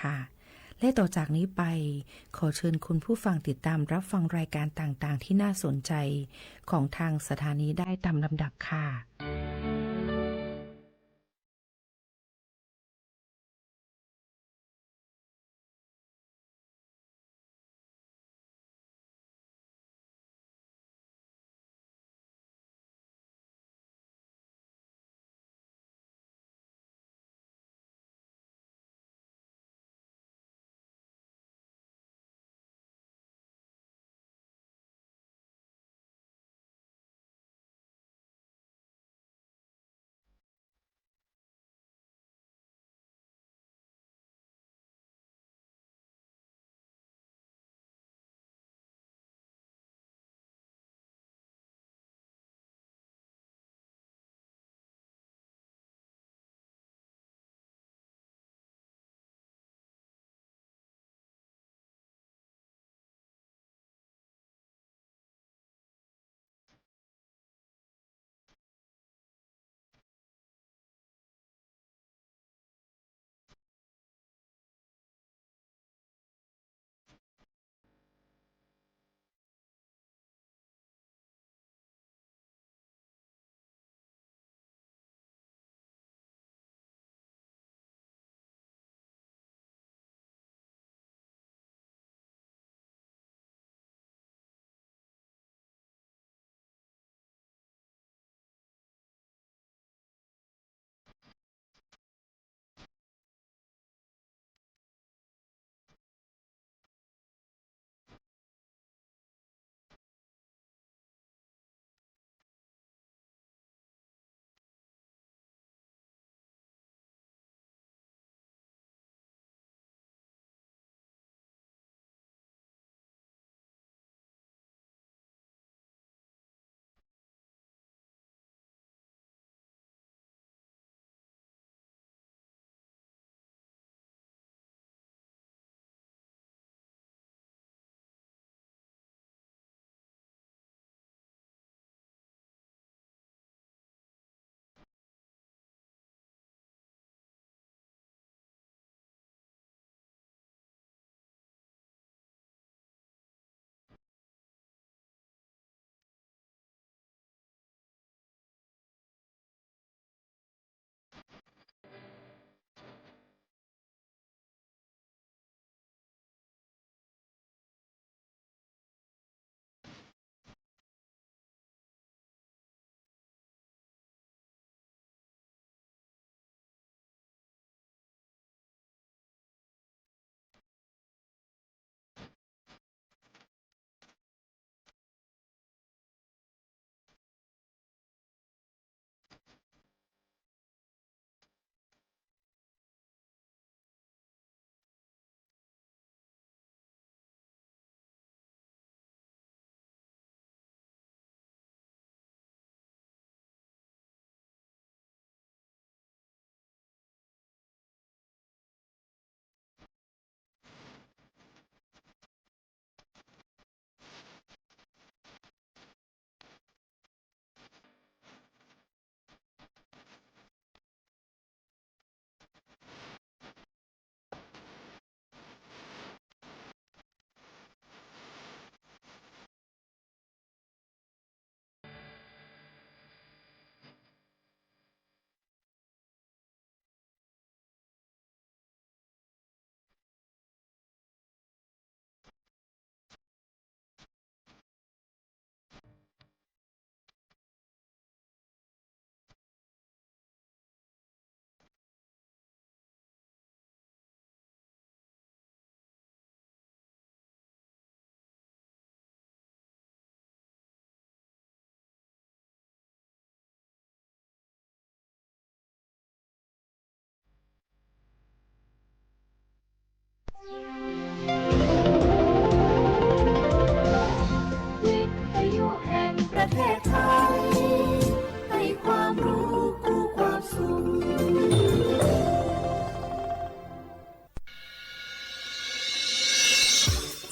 ค่ะ และต่อจากนี้ไป ขอเชิญคุณผู้ฟังติดตามรับฟังรายการต่างๆที่น่าสนใจของทางสถานีได้ตามลำดับค่ะ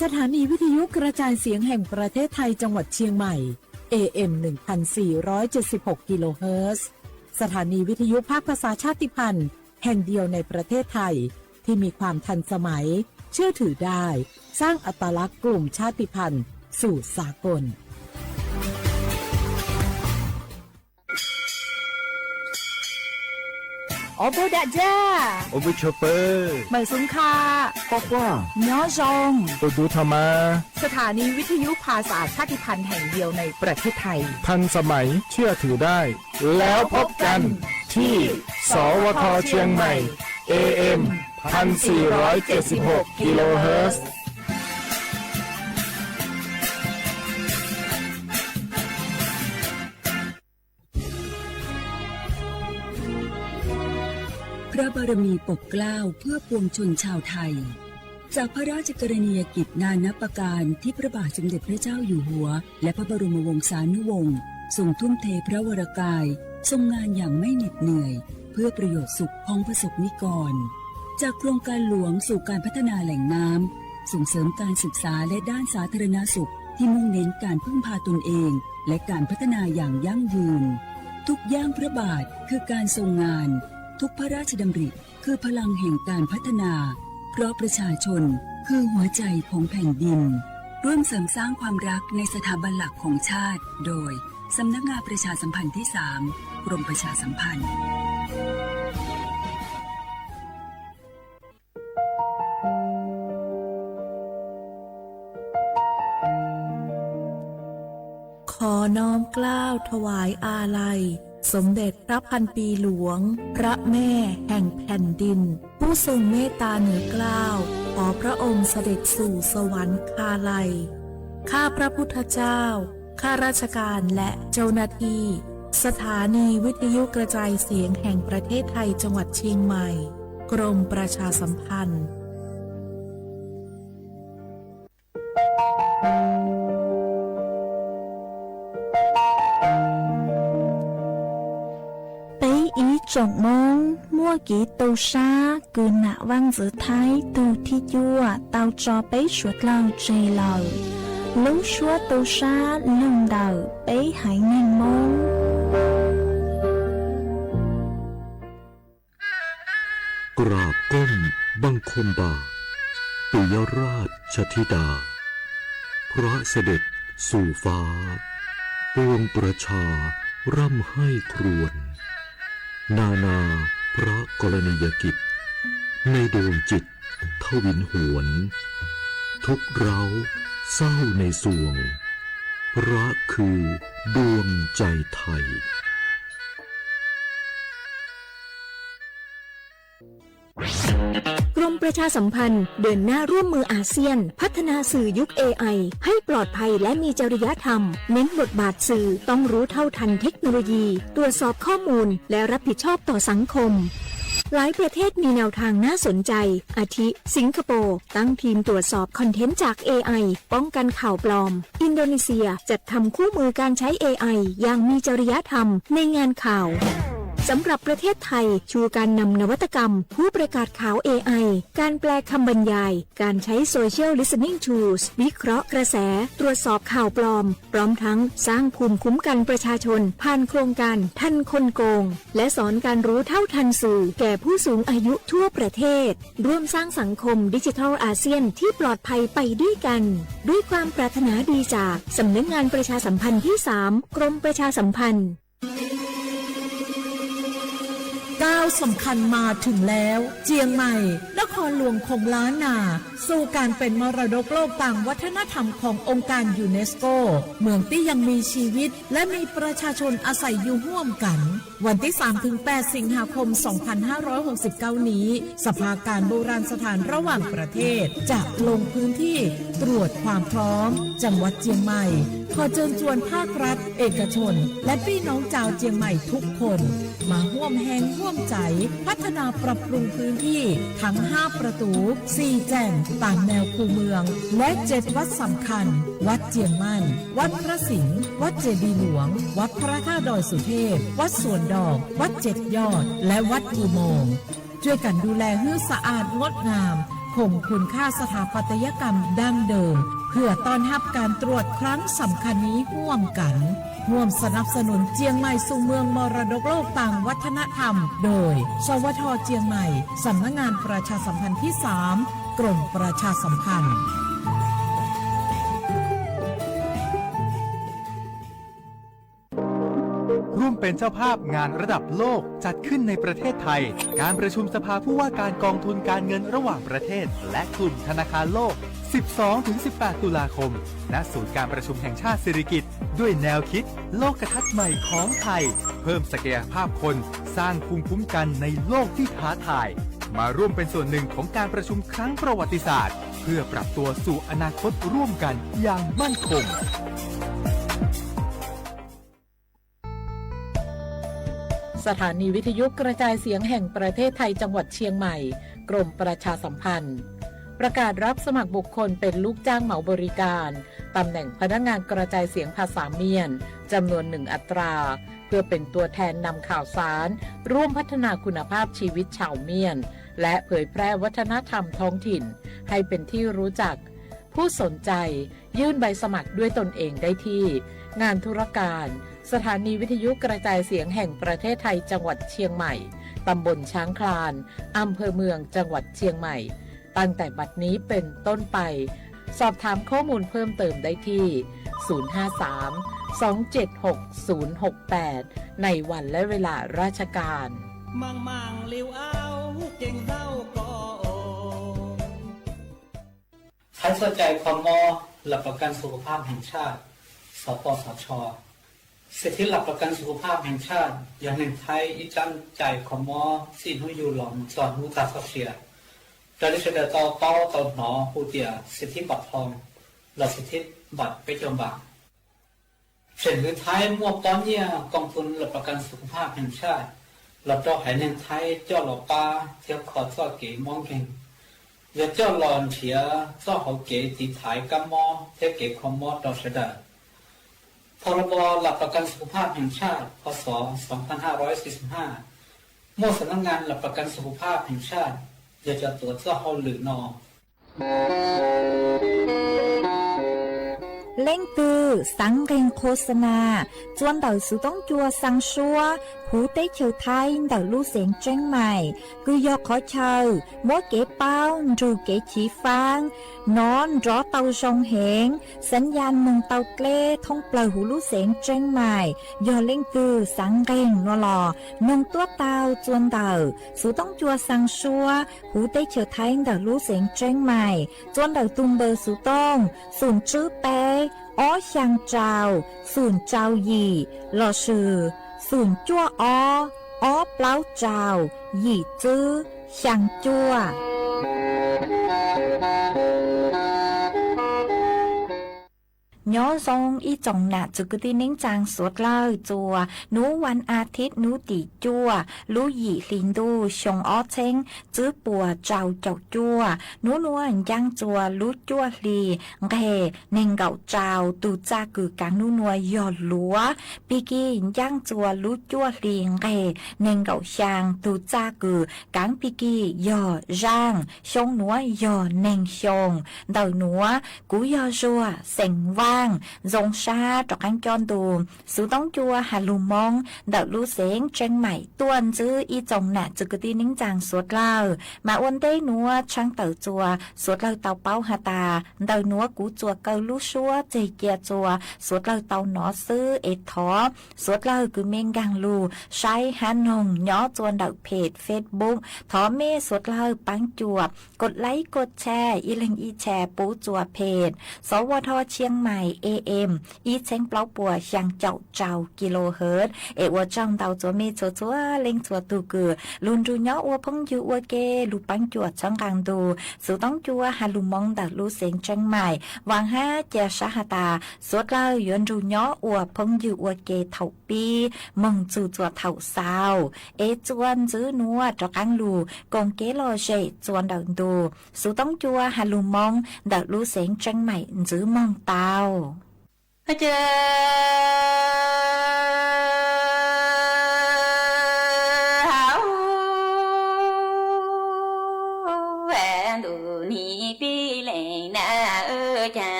สถานีวิทยุกระจายเสียงแห่งประเทศไทยจังหวัดเชียงใหม่ เอ เอ็ม หนึ่งพันสี่ร้อยเจ็ดสิบหก กิโลเฮิรตซ์ สถานีวิทยุภาคภาษาชาติพันธุ์แห่งเดียวในประเทศไทย ที่มีความทันสมัย เชื่อถือได้ สร้างอัตลักษณ์กลุ่มชาติพันธุ์สู่สากล Ua npuj dam ja, ua npuj tshua pawg, meem xoo kha, nyob zoo, tus dub tha ma. สถานีวิทยุภาษาชาติพันธุ์แห่งเดียวในประเทศไทย ทันสมัย เชื่อถือได้ แล้วพบกันที่ สวท เชียงใหม่ เอเอ็ม พันสี่ร้อยเจ็ดสิบหก กิโลเฮิรตซ์ พระบารมีปกเกล้าเพื่อปวงชนชาวไทย จากพระราชกรณียกิจนานับประการที่พระบาทสมเด็จพระเจ้าอยู่หัว และพระบรมวงศานุวงศ์ทรงทุ่มเทพระวรกาย ทรงงานอย่างไม่เหน็ดเหนื่อย เพื่อประโยชน์สุขของประสบนิกร จากโครงการหลวงสู่การพัฒนาแหล่งน้ำ ส่งเสริมการศึกษาและด้านสาธารณสุขที่มุ่งเน้นการพึ่งพาตนเอง และการพัฒนาอย่างยั่งยืน ทุกย่างพระบาทคือการทรงงาน ทุกพระราชดำริคือพลังแห่งการพัฒนา เพราะประชาชนคือหัวใจของแผ่นดิน ร่วมเสริมสร้างความรักในสถาบันหลักของชาติ โดย สำนักงานประชาสัมพันธ์ที่สาม กรมประชาสัมพันธ์ ขอน้อมเกล้าถวายอาลัย สมเด็จพระพันปีหลวง พระแม่แห่งแผ่นดิน ผู้ทรงเมตตาเหนือเกล้า ขอพระองค์เสด็จสู่สวรรคาลัย ข้าพระพุทธเจ้า ข้าราชการและเจ้าหน้าที่ สถานีวิทยุกระจายเสียงแห่งประเทศไทยจังหวัดเชียงใหม่ กรมประชาสัมพันธ์ Peb ib tsoom Hmoob muaj kev tu sab kws nam vaj ntxwv Thaib tug thib cuaj tau tso peb suav dlawg tseg lawm. Lub suab tu sab lug ntawm peb haiv neeg Hmoob. กราบก้มบังคมบาท ปิยราชธิดา พระเสด็จสู่ฟ้า ปวงประชาร่ำไห้ครวญ นานาพระกรณียกิจ ในดวงจิตทวินหวน ทุกข์ร้าวเศร้าในสวง พระคือดวงใจไทย กรมประชาสัมพันธ์เดินหน้าร่วมมืออาเซียน พัฒนาสื่อยุค เอไอ ให้ปลอดภัยและมีจริยธรรม เน้นบทบาทสื่อต้องรู้เท่าทันเทคโนโลยี ตรวจสอบข้อมูล และรับผิดชอบต่อสังคม หลายประเทศมีแนวทางน่าสนใจ อาทิ สิงคโปร์ ตั้งทีมตรวจสอบคอนเทนต์จาก เอไอ ป้องกันข่าวปลอม อินโดนีเซียจัดทำคู่มือการใช้ เอไอ อย่างมีจริยธรรมในงานข่าว สำหรับประเทศไทย ชูการนำนวัตกรรมผู้ประกาศข่าว เอไอ การแปลคำบรรยาย การใช้ Social Listening Tools วิเคราะห์กระแส ตรวจสอบข่าวปลอม พร้อมทั้งสร้างภูมิคุ้มกันประชาชน ผ่านโครงการทันคนโกง และสอนการรู้เท่าทันสื่อแก่ผู้สูงอายุทั่วประเทศ ร่วมสร้างสังคมดิจิทัลอาเซียนที่ปลอดภัยไปด้วยกัน ด้วยความปรารถนาดีจากสำนักงานประชาสัมพันธ์ที่สาม กรมประชาสัมพันธ์ ก้าวสำคัญมาถึงแล้ว เจียงใหม่ นครหลวงของล้านนา สู่การเป็นมรดกโลกตามวัฒนธรรมขององค์การยูเนสโก เมืองที่ยังมีชีวิต และมีประชาชนอาศัยอยู่ร่วมกัน วันที่สามถึงแปดสิงหาคมสองพันห้าร้อยหกสิบเก้านี้ สภาการโบราณสถานระหว่างประเทศ จะลงพื้นที่ตรวจความพร้อม จังหวัดเจียงใหม่ ขอเชิญชวนภาครัฐ เอกชน และพี่น้องชาวเจียงใหม่ทุกคน มาร่วมแฮงร่วมใจ พัฒนาปรับปรุงพื้นที่ทั้งห้าประตู สี่แจ่ง ตามแนวคูเมือง และเจ็ดวัดสำคัญ วัดเจียงมั่น วัดพระสิงห์ วัดเจดีย์หลวง วัดพระธาตุดอยสุเทพ วัดสวนดอก วัดเจ็ดยอด และวัดอุโมงค์ ช่วยกันดูแลให้สะอาดงดงาม คงคุณค่าสถาปัตยกรรมดั้งเดิม เพื่อต้อนรับการตรวจครั้งสำคัญนี้ร่วมกัน ร่วมสนับสนุนเชียงใหม่สู่เมืองมรดกโลกทางวัฒนธรรม โดย สวท เชียงใหม่ สำนักงานประชาสัมพันธ์ที่สาม กรมประชาสัมพันธ์ ร่วมเป็นเจ้าภาพงานระดับโลกจัดขึ้นในประเทศไทย การประชุมสภาผู้ว่าการกองทุนการเงินระหว่างประเทศ และกลุ่มธนาคารโลก สิบสองถึงสิบแปด ตุลาคม ณ ศูนย์การประชุมแห่งชาติสิริกิติ์ ด้วยแนวคิดโลกทัศน์ใหม่ของไทย เพิ่มศักยภาพคน สร้างภูมิคุ้มกันในโลกที่ท้าทาย มาร่วมเป็นส่วนหนึ่งของการประชุมครั้งประวัติศาสตร์ เพื่อปรับตัวสู่อนาคตร่วมกันอย่างมั่นคง สถานีวิทยุกระจายเสียงแห่งประเทศไทยจังหวัดเชียงใหม่ กรมประชาสัมพันธ์ ประกาศรับสมัครบุคคลเป็นลูกจ้างเหมาบริการ ตำแหน่งพนักงานกระจายเสียงภาษาเมียน จำนวนหนึ่งอัตรา เพื่อเป็นตัวแทนนำข่าวสาร ร่วมพัฒนาคุณภาพชีวิตชาวเมียน และเผยแพร่วัฒนธรรมท้องถิ่น ให้เป็นที่รู้จัก ผู้สนใจ ยื่นใบสมัครด้วยตนเองได้ที่ งานธุรการ สถานีวิทยุกระจายเสียงแห่งประเทศไทยจังหวัดเชียงใหม่ ตำบลช้างคลาน อำเภอเมือง จังหวัดเชียงใหม่ ตั้งแต่บัดนี้เป็นต้นไป สอบถามข้อมูลเพิ่มเติมได้ที่ ศูนย์ห้าสามสองเจ็ดหกศูนย์หกแปด ในวันและเวลาราชการ Thaib txoj cai kho mob หลักประกันสุขภาพแห่งชาติ สปสช. สิทธิหลักประกันสุขภาพแห่งชาติ yog neeg Thaib ib tsab cai kho mob txij hnub yug los mus txog hnub tag txoj sia, raws li sawv daws tau paub tau hnov hu tias สิทธิบัตรทอง los สิทธิบัตร peb caug npam. Tseem hwv Thaib muaj pob nyiaj กองทุนหลักประกันสุขภาพแห่งชาติ los rau haiv neeg Thaib coj los pab thiab kho txoj kev mob nkeeg, yog coj los nrhiav txoj hauv kev tiv thaiv kab mob thiab kev kho mob rau sawv daws. พรบหลักประกันสุขภาพแห่งชาติ พ.ศ. สองพันห้าร้อยสี่สิบห้า muaj สำนักงานหลักประกันสุขภาพแห่งชาติ yog cov tuav txoj hauj lwm no. Leej twg xaav nqeeg โฆษณา txua ntawm xuv toob cua xaa suab huv teb chaws Thaib ntawm lub xeev Tseeb Maim, kws yog qhov chaw muab kev paub nrug kev chiv faab, nov nrov tau zoo heev, xaav ya moog tau dleb thoob plawg huv lub xeev Tseeb Maim. Yog leej twg xaav nqeeg no los noog tuab tau txua ntawm xuv toob cua xaa suab huv teb chaws Thaib ntawm lub xeev Tseeb Maim, txua ntawm tug npawb xuv tooj xoom tswb peb ob xyaa rau xoom rau yim lossis xoom cuaj ob ob plaub rau yim tswb xyaa cuaj. Nyob zoo ib tsoom nam txwv kwv tij neej tsaa suav dlawg txua, nub vas a thiv nub tim cuaj lub yim hli ntuj xyoo ob txheeb tswb puas rau caum cuaj, nub nuav ncaaj txua lub cuaj hli nqeg neeg nkaum rau. Tug txaj kws kaav nub nuav yog luav, pig kig ncaaj txua lub cuaj hli nqeg neeg nkaum xyaa. Tug txaj kws kaav pig kig yog zaaj, xyoo nuav yog neeg xyoo. Ntawm nuav kuv yog Zuag xeem Vaaj, zoo sab rov qaab coj ntu xuv toob cua has lug Moob ntawm lub xeev Tseeb Maim tuaj ntsib ib tsoom nam txwv kwv tij neej tsaa suav dlawg. Mas ua ntej nuav tshaaj tawm txua suav dlawg tau paub has tas, ntawm nuav kuv txuas kaw lub suab tseg cia txua suav dlawg tau nov xwb es thov suav dlawg kws mej nkaag lug saib hab noog nyob txua ntawm peg Facebook, thov mej suav dlawg paab cuam kod laib kod tshare ib leeg ib tshare pub txua peg Sawv Dlawg Tho Tshiab Mais A M ib txheeb plaub puas xyaa caum rau kilohertz. Es ua tsaug ntau txua mej txhua txhua leej txhua tug kws lug nrug nyob ua phooj ywg ua ke, lug paab cuam txhawb nqaa ntu xuv toob cua has lug Moob ntawm lub xeev Tseeb Mais. Vaam hab ca sab has tas suav dlawg yuav nrug nyob ua phooj ywg ua ke thaum pib moog txug txua thaum xaus, es txua ntsib nuav rov qaab lug koom kev lom zem txua ntawm ntu xuv toob cua has lug Moob ntawm lub xeev Tseeb Mais ntsib moog tau.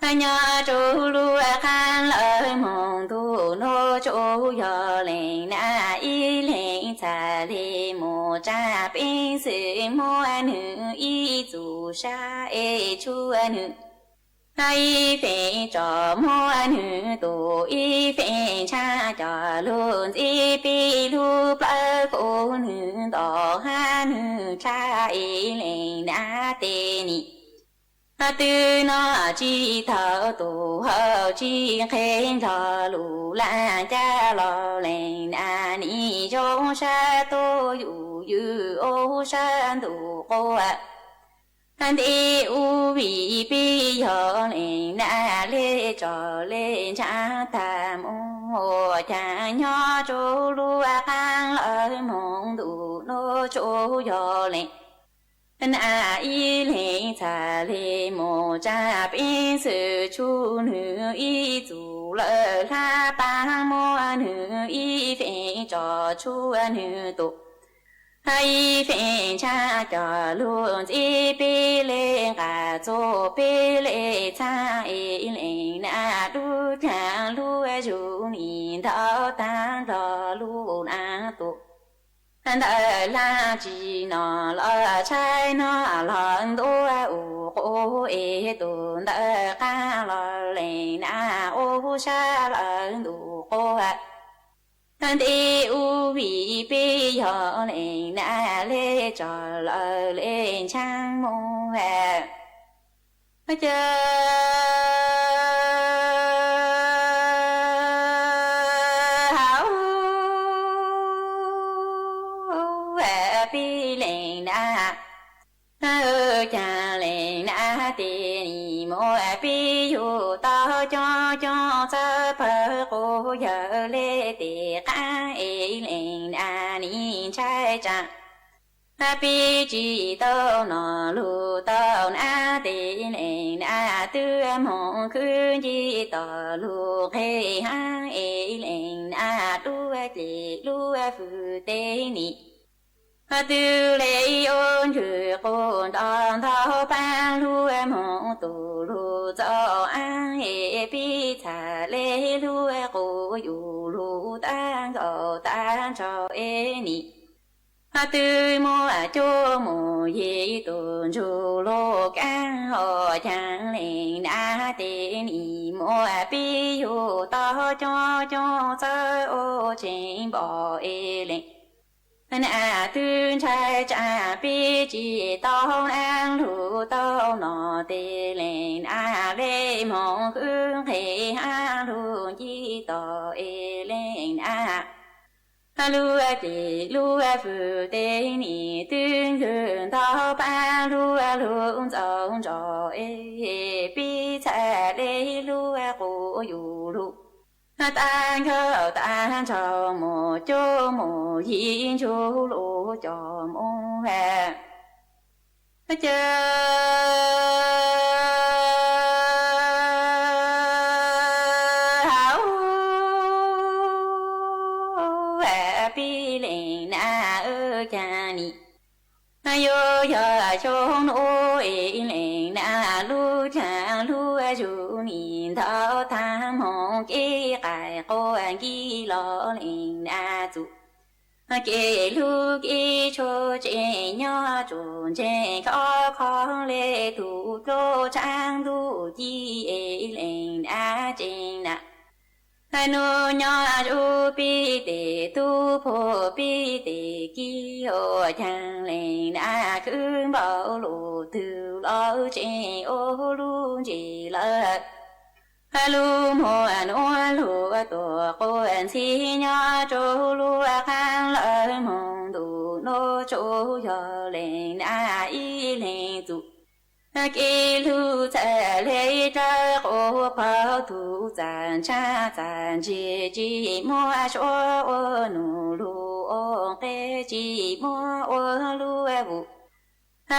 Nyob rua lub qaab lawv moog ntuj nuav tsuas yog leej nab ib leeg txhaj le moog tsaa peeb xwm muab nwg ib txuj sab es tshuav nwg ib feem tso, muab nwg tus ib feem ntshaab coj lug ntxiv peb lub plawv kuv nwg nto hab nwg dlab es leej nab tes nim twb noj tsis tau tus hauj tsis nqeg nrog lug laaj cab los leej nab nim zoo sab tuab yus ywm ub sab ntuj quas ntej ub vim peb yog leej nab le tso le ntshaab tag mus caag nyob rua lub qaab lawv moog ntuj nuav tsuas yog leej nab ib leeg txhaj le moog tsaa peeb xwm tshuav nwg ib txuj lawm hlab paab muab nwg ib feem tso tshuav nwg tus ib feem ntshaab coj lug ntxiv peb le nqaj txug peb le txhaab es leej nab lub caag lub zug nim ntau taag nrog lub nab tus ntawm laaj tsis noj los tshaib noj los ntuav ua quv es tus ntawm qaab los leej nab ua sab lawv ntuj quas ntej ub vim peb yog leej nab le tso lawv le ntshaab mus caag hauv peb leej nab caag leej nab tes nim muab peb yug tau coob coob txawv pawg quas yawg le tes qaab es leej nab nim ntshai tsaa peb tsis tau noj lug tau nab tes leej nab twb moog khwv nce tom lug nqeg hab es leej nab lub ceg lub fwj teb nim twb le ua ntswg quas nto ntau paab lug moog tus lug txaus aab es peb txhaj le lug quas yus lug taag nkaus taag nrho es nim twb muaj cuab muaj yig tus ntsuj lug kaab hov caag leej nab tes nim muab peb yug tau coob coob txawv ua tseeb npaum es leej nab twb ntshai tsaa peb tsis tau nab lug tau noj tes leej nab le moog khwv nqeg hab lug nce tom es leej nab lub ceg lub fwj teb nim twb ntswg ntau paab lug lug ntxaus ntso es peb txhaj le lug quas yus lug taag nkaus taag nrho mus cuab mus yig ntsuj lug coj mus caag hauv peb leej nab caag nim yuav yog xyoo nuav es leej nab lub caag lub zug nim ntau taag moog kev qaij quas nkiv los leej nab txuj kev lug kev tshuav tseem nyob tsuas ntseeg khov kho le tug dluab tshaab ntuj ci es leej nab tseem nab nuav nyob zuj peb tes tub pug peb tes kib ua caag leej nab khwv npaum lug twg los tseem ua lub ntsej lawm lub muag nuav lug tuaj quas ntxhib nyob rua lub qaab lawv moog ntuj nuav tsuas yog leej nab ib leeg txuj kev lug txhaj le dlawb quas pog tug txaj ntsab txaj ntsig tsis muab suav ua nuj lug ua nqeg tsis muab ua lub vuj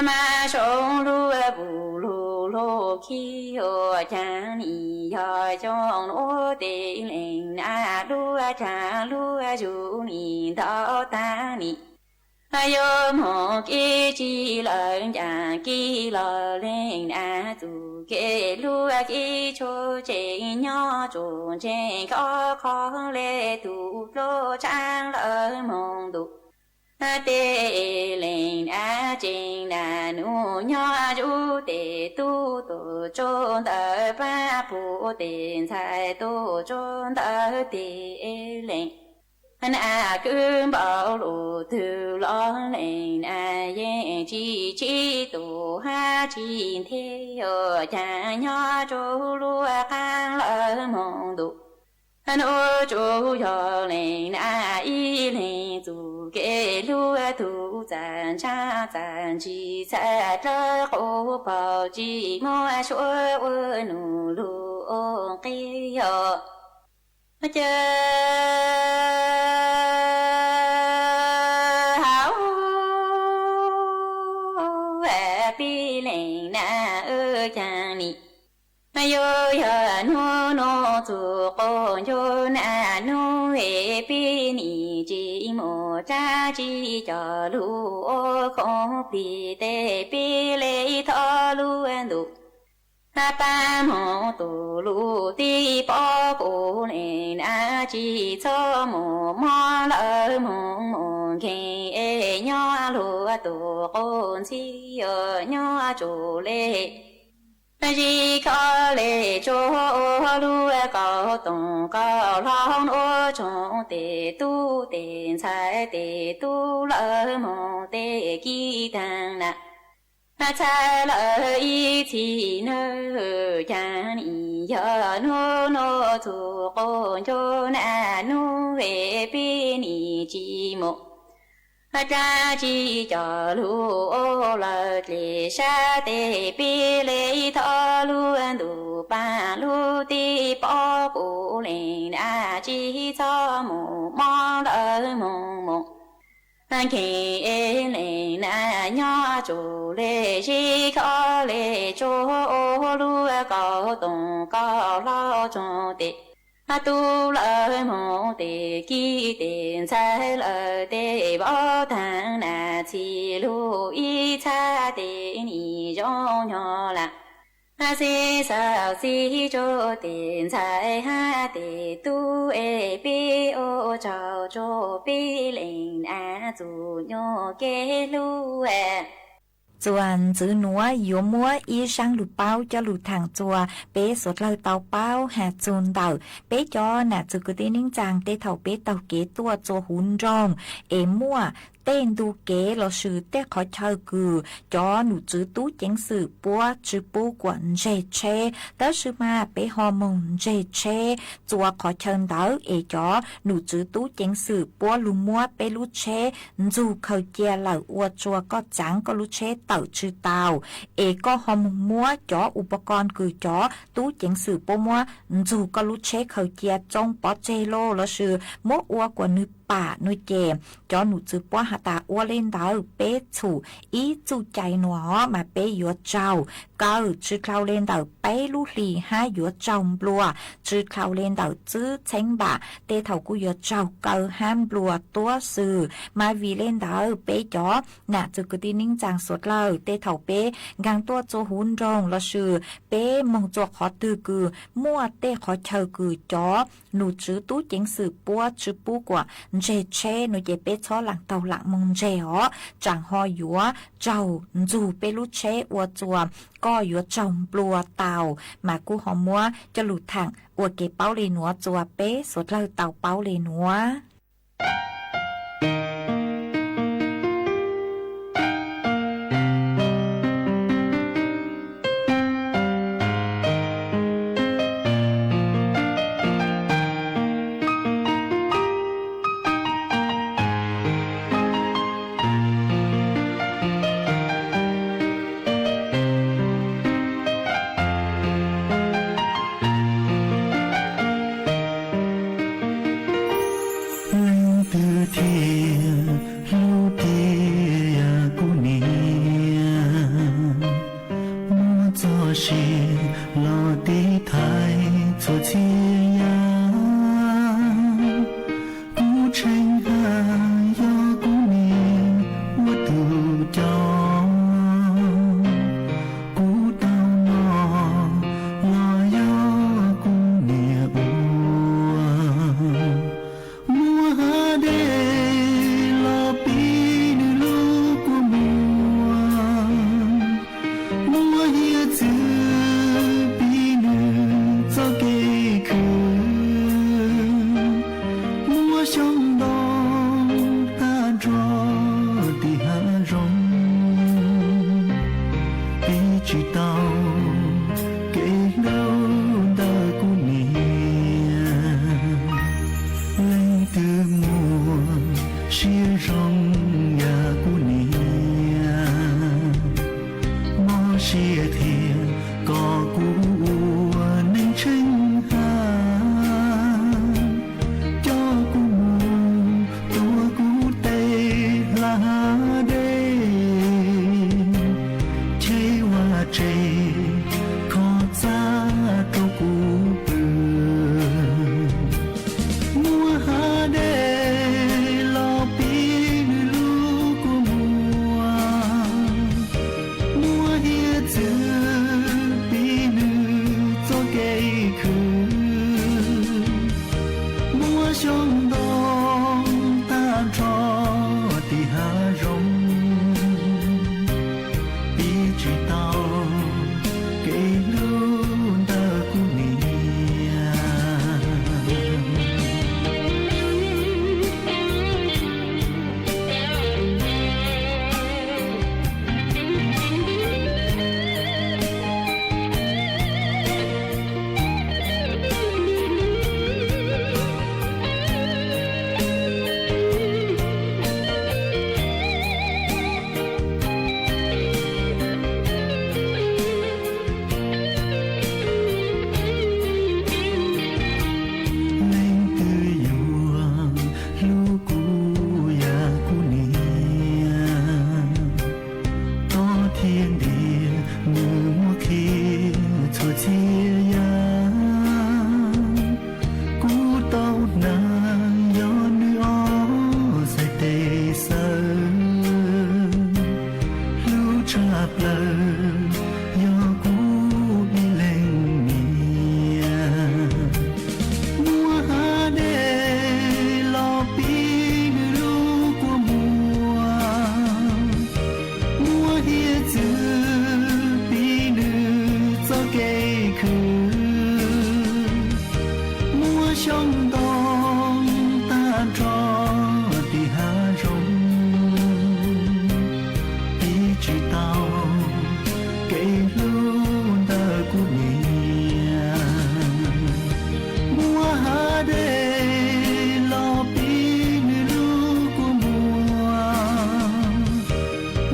mab soo lub vuj lug lug khib ua caag nim yog xyoo nuav tes leej nab lub caag lub zug nim ntau taag nim Yuav moog kev tsi lawm ncaam kev los leej na, txuj kev lub kev tshuaj tseem nyob tsuas ntseeg koj qhov le tug pluj tshaaj lawm moog ntuj. Tej leej na tseem na nub nyob zuj tes tub tuaj tsuj ntawm paab pum tes ntxhais tuaj tsuj ntawm tes leej. Na kwv npaum lug twg los leej na yeej tsi tsib tug hab tsi nthe, yuav caag nyob tsuj lub qaab lawm moog ntuj. Nub tsuj yog leej na ib leeg txuj kev lub tug txaj ntshav txaj ntshis txhaj dlawb qub paug tsi muaj suav ua nub lug ua qib yog ca hauv peb leej na wb caag ni. Yuav yog nub nub txug quas ncuj na nub es peb nim tsi mus dlaab tsi coj lug ua khoom plig tes peb le thov lub ntuj pab moog tu lub teb pob kuv leej na tsi txhob mus mob lawm moog mus nkeeg es nyob luag tug quas ntxhib yuav nyob tsuj le zig koj le tsuag ua lub kaus toom koj hlob ua tsoom tes tub tes ntxhais tes tub lawm moog tes kib taag na. Txhaj lawm ib txhis nawb caag nim yog nub nub txug quas ncuj na nub es peb nim tsi mus dlaab tsi coj lug ua lawm dlej sab tes peb le thov lub ntuj paab lub teb pob kuv leej na tsi txhob mus mob lawm moog mus nkeeg es leej na nyob tsuj le zig koj le tsuag ua lub kaus toom koj hlob tsoom tes tub lawm moog tes kib tes ntxhais lawm tes vaub taag na txhij lug ib txhab tes nim zoo nyob lam xib xaus xib tsuj tes ntxhais hab tes tub es peb ua tsaug tsuag peb leej na txuj nyuas kev hlub. Txuas ntxiv nuav yuav muab ib zaab lug paub coj lug thaam txuas peb suav dlawg tau paub has txug ntawm peb cov nam txwg kwv tij neej tsaa tej thaum peb taug kev tuaj txuas huv nroog es muaj tej ntu kev lossis tej qhov chaw kws cov num tswv tub ceev xwm puab tsi pub kuas ntseg tsheb, tab sis mas peb ho moog ntseg tsheb txuas qhov chaw ntawd es cov num tswv tub ceev xwm puab lug muab peb lub tsheb ntxug khaws cia lawm ua tsua koj tsaav koj lub tsheb tawm tsi tau, es koj ho moog muab cov u pa ko kws cov tub ceev xwm puab muab ntxug koj lub tsheb khaws cia tsoo pov tseg los lossis muab ua kuas nwg pam no ces cov num tswv puab has tas ua le ntawd peb txhum ib txuj cai nuav mas peb yuav raug kaw tsi dlhau le ntawm peb lub hlis hab yuav raug nplua tsi dlhau le ntawm tsib txheeb npam tej thaum kuj yuav raug kaw hab nplua tuab xwb. Mas vim le ntawd peb cov nam txwg kwv tij neej tsaa suav dlawg tej thaum peb nkaag tuaj txuas huv nroog lossis peb moog txuas qhov twg kws muaj tej qhov chaw kws cov num tswv tub ceev xwm puab tsi pub kuas ntseg tsheb no ces peb txhob laam taug laam moog ntseg os, tsaam ho yuav raug ntxug peb lub tsheb ua tsua koj yuav raug nplua tau. Mas kuj ho muab coj lug thaam ua kev paub le nuav txuas peb suav dlawg tau paub le nuav. Leej twg thiaj hlub tiag kuv niam, muab txoj sia los tiv thaiv txhua txhia yam. Kuv tsheej hab yog kuv niam Tsis tau kev hlub ntawm kuv niam, leej twg muaj siab zoo yam kuv niam, mob siab qhia kom kuv ua neeg tsheej hab, coj kuv mus tuav kuv tej hla dej, cheb vaj tse kho txaj rau kuv pw. Muaj hav dej los pib nws lub kua muag, muaj hiav txwv pib nws txoj kev khwv, muaj xyoob ntoo tag nrho tim hav zoov, pib tsis tau kev hlub ntawm kuv niam. Leej twg yuav hlub kuv yam kuv niam, tob thiab ntiag nws muab qhia txhua txhia yam. Kuv tau hnav yog nws ob txhais tes xawb, hlub tshaj plaws yog kuv ib leeg niam. Muaj hav dej los pib nws lub kua muag, muaj hiav txwv pib nws txoj kev khwv, muaj xyoob ntoo tag nrho tim hav zoov, pib tsis tau kev hlub ntawm kuv niam. Muaj hav dej los pib nws lub kua muag,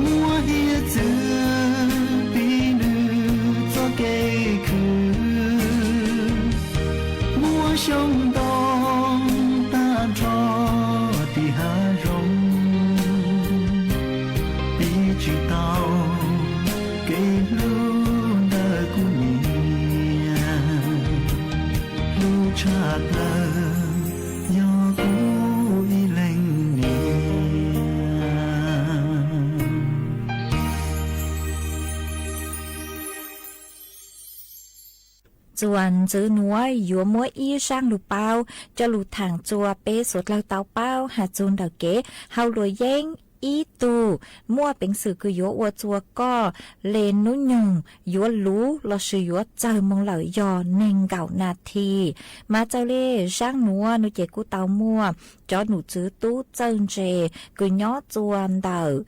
muaj hiav txwv pib nws txoj kev khwv, muaj xyoob ntoo tag nrho tim hav zoov, pib tsis tau kev hlub ntawm kuv niam. Hlub tshaj plaws yog kuv ib leeg niam. Txuas ntxiv nuav yuav muab ib zaaj lug paub coj lug thaam txug peb suav dlawg tau paub has txug ntawm kev haus luam yeeb. Ib tug muaj peev xwm kws yuav ua txug koj le nub nyoog yuav luv lossis yuav txawg moog lawm yog neeg nkaum nas this. Mas txawm le zaaj nuav nuav ces kuj tau muaj cov nom tswv tub txawj ntse kws nyob txuas ntawm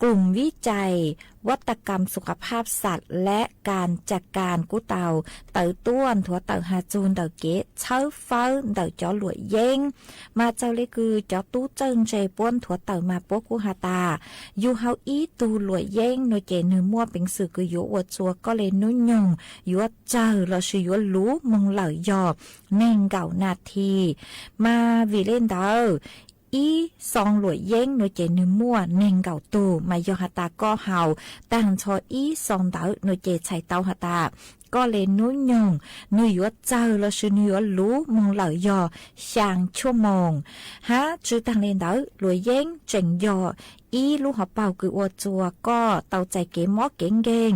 Koom Vib Cais, Vaj Tab Kam Xu Kha Phaj Xas leh Kas Cas Kas kuj tau tawm tuaj nthuav tawm has txug ntawm kev txhawb fawb ntawm cov luam yeeb. Mas txawm le kws cov tub txawj ntse puab nthuav tawm mas puab kuj has tas, yug haus ib tug luam yeeb nuav ces nwg muaj peev xwm kws yuav ua txug koj le nub nyoog yuav txawg lossis yuav luv moog lawm yog neeg nkaum nas this. Mas vim le ntawd, ib xoo luam yeeb nuav ces nwg muaj neeg nkaum tug, mas yog has tas koj haus taag nrho ib xoo ntawd nuav ces txhais tau has tas koj le nub nyoog nwg yuav txawg lossis nwg yuav luv moog lawm yog xyaa tshuaj moos. Hab tsi taag le ntawd, luam yeeb tseem yog ib lub hauv paug kws ua txug koj tau txais kev mob kev nkeeg,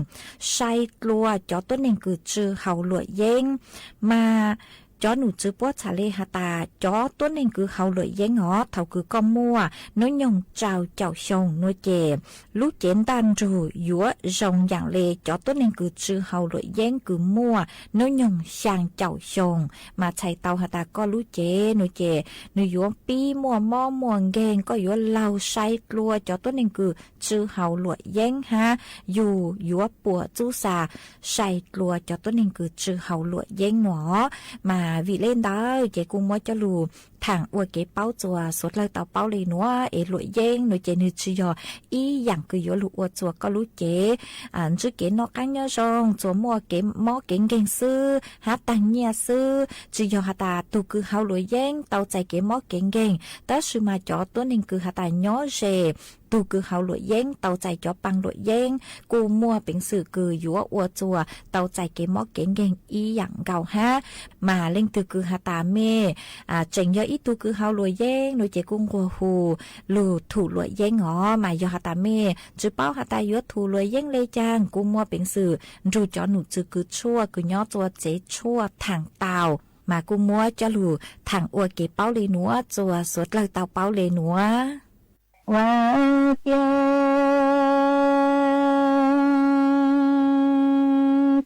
sai dlua cov tuab neeg kws tsi haus luam yeeb. Mas Cov nom tswv puab txhaj le has tas cov tuab neeg kws haus luam yeeb os, thaum kws koj muaj noob nyoog rau caum xyoo nuav ces lub cev ntaj nrug yuav zoo yaam le cov tuab neeg kws tsi haus luam yeeb kws muaj noob nyoog xyaa caum xyoo, mas txhais tau has tas koj lub cev nuav ces nwg yuav pib muaj mob muaj nkeeg, koj yuav laug sai dlua cov tuab neeg kws tsi haus luam yeeb hab yug yuav puam txub xa sai dlua cov tuab neeg kws tsi haus luam yeeb nuav. Mas vim le ntawd ces kuj muab coj lug thaam ua kev paub txuas suav dlawg tau paub le nuav es luam yeeb nuav ces nwg tsi yog ib yaam kws yuav lug ua txuas koj lub cev ntsib kev noj qaab nyob zoo, txuas muaj kev mob kev nkeeg xwb hab taag nyiaj xwb. Tsi yog has tas tug kws haus luam yeeb tau txais kev mob kev nkeeg, tab sis mas cov tuab neeg kws has tas nyob ze tug kws haus luam yeeb tau txais cov paa luam yeeb kuj muaj peev xwm kws yuav ua txuas tau txais kev mob kev nkeeg ib yaam nkaus hab. Mas leej twg kws has tas mej tseem yog ib tug kws haus luam yeeb nuav ces kuj nqua hu lug thum luam yeeb os. Mas yog has tas mej tsi paub has tas yuav thum luam yeeb le caag, kuj muaj peev xwm nrug cov nom tswv kws tshuaj kws nyob txuas tsev tshuaj thaam tau. Mas kuj muab coj lug thaam ua kev paub le nuav txuas suav dlawg tau paub le nuav. Ua ciav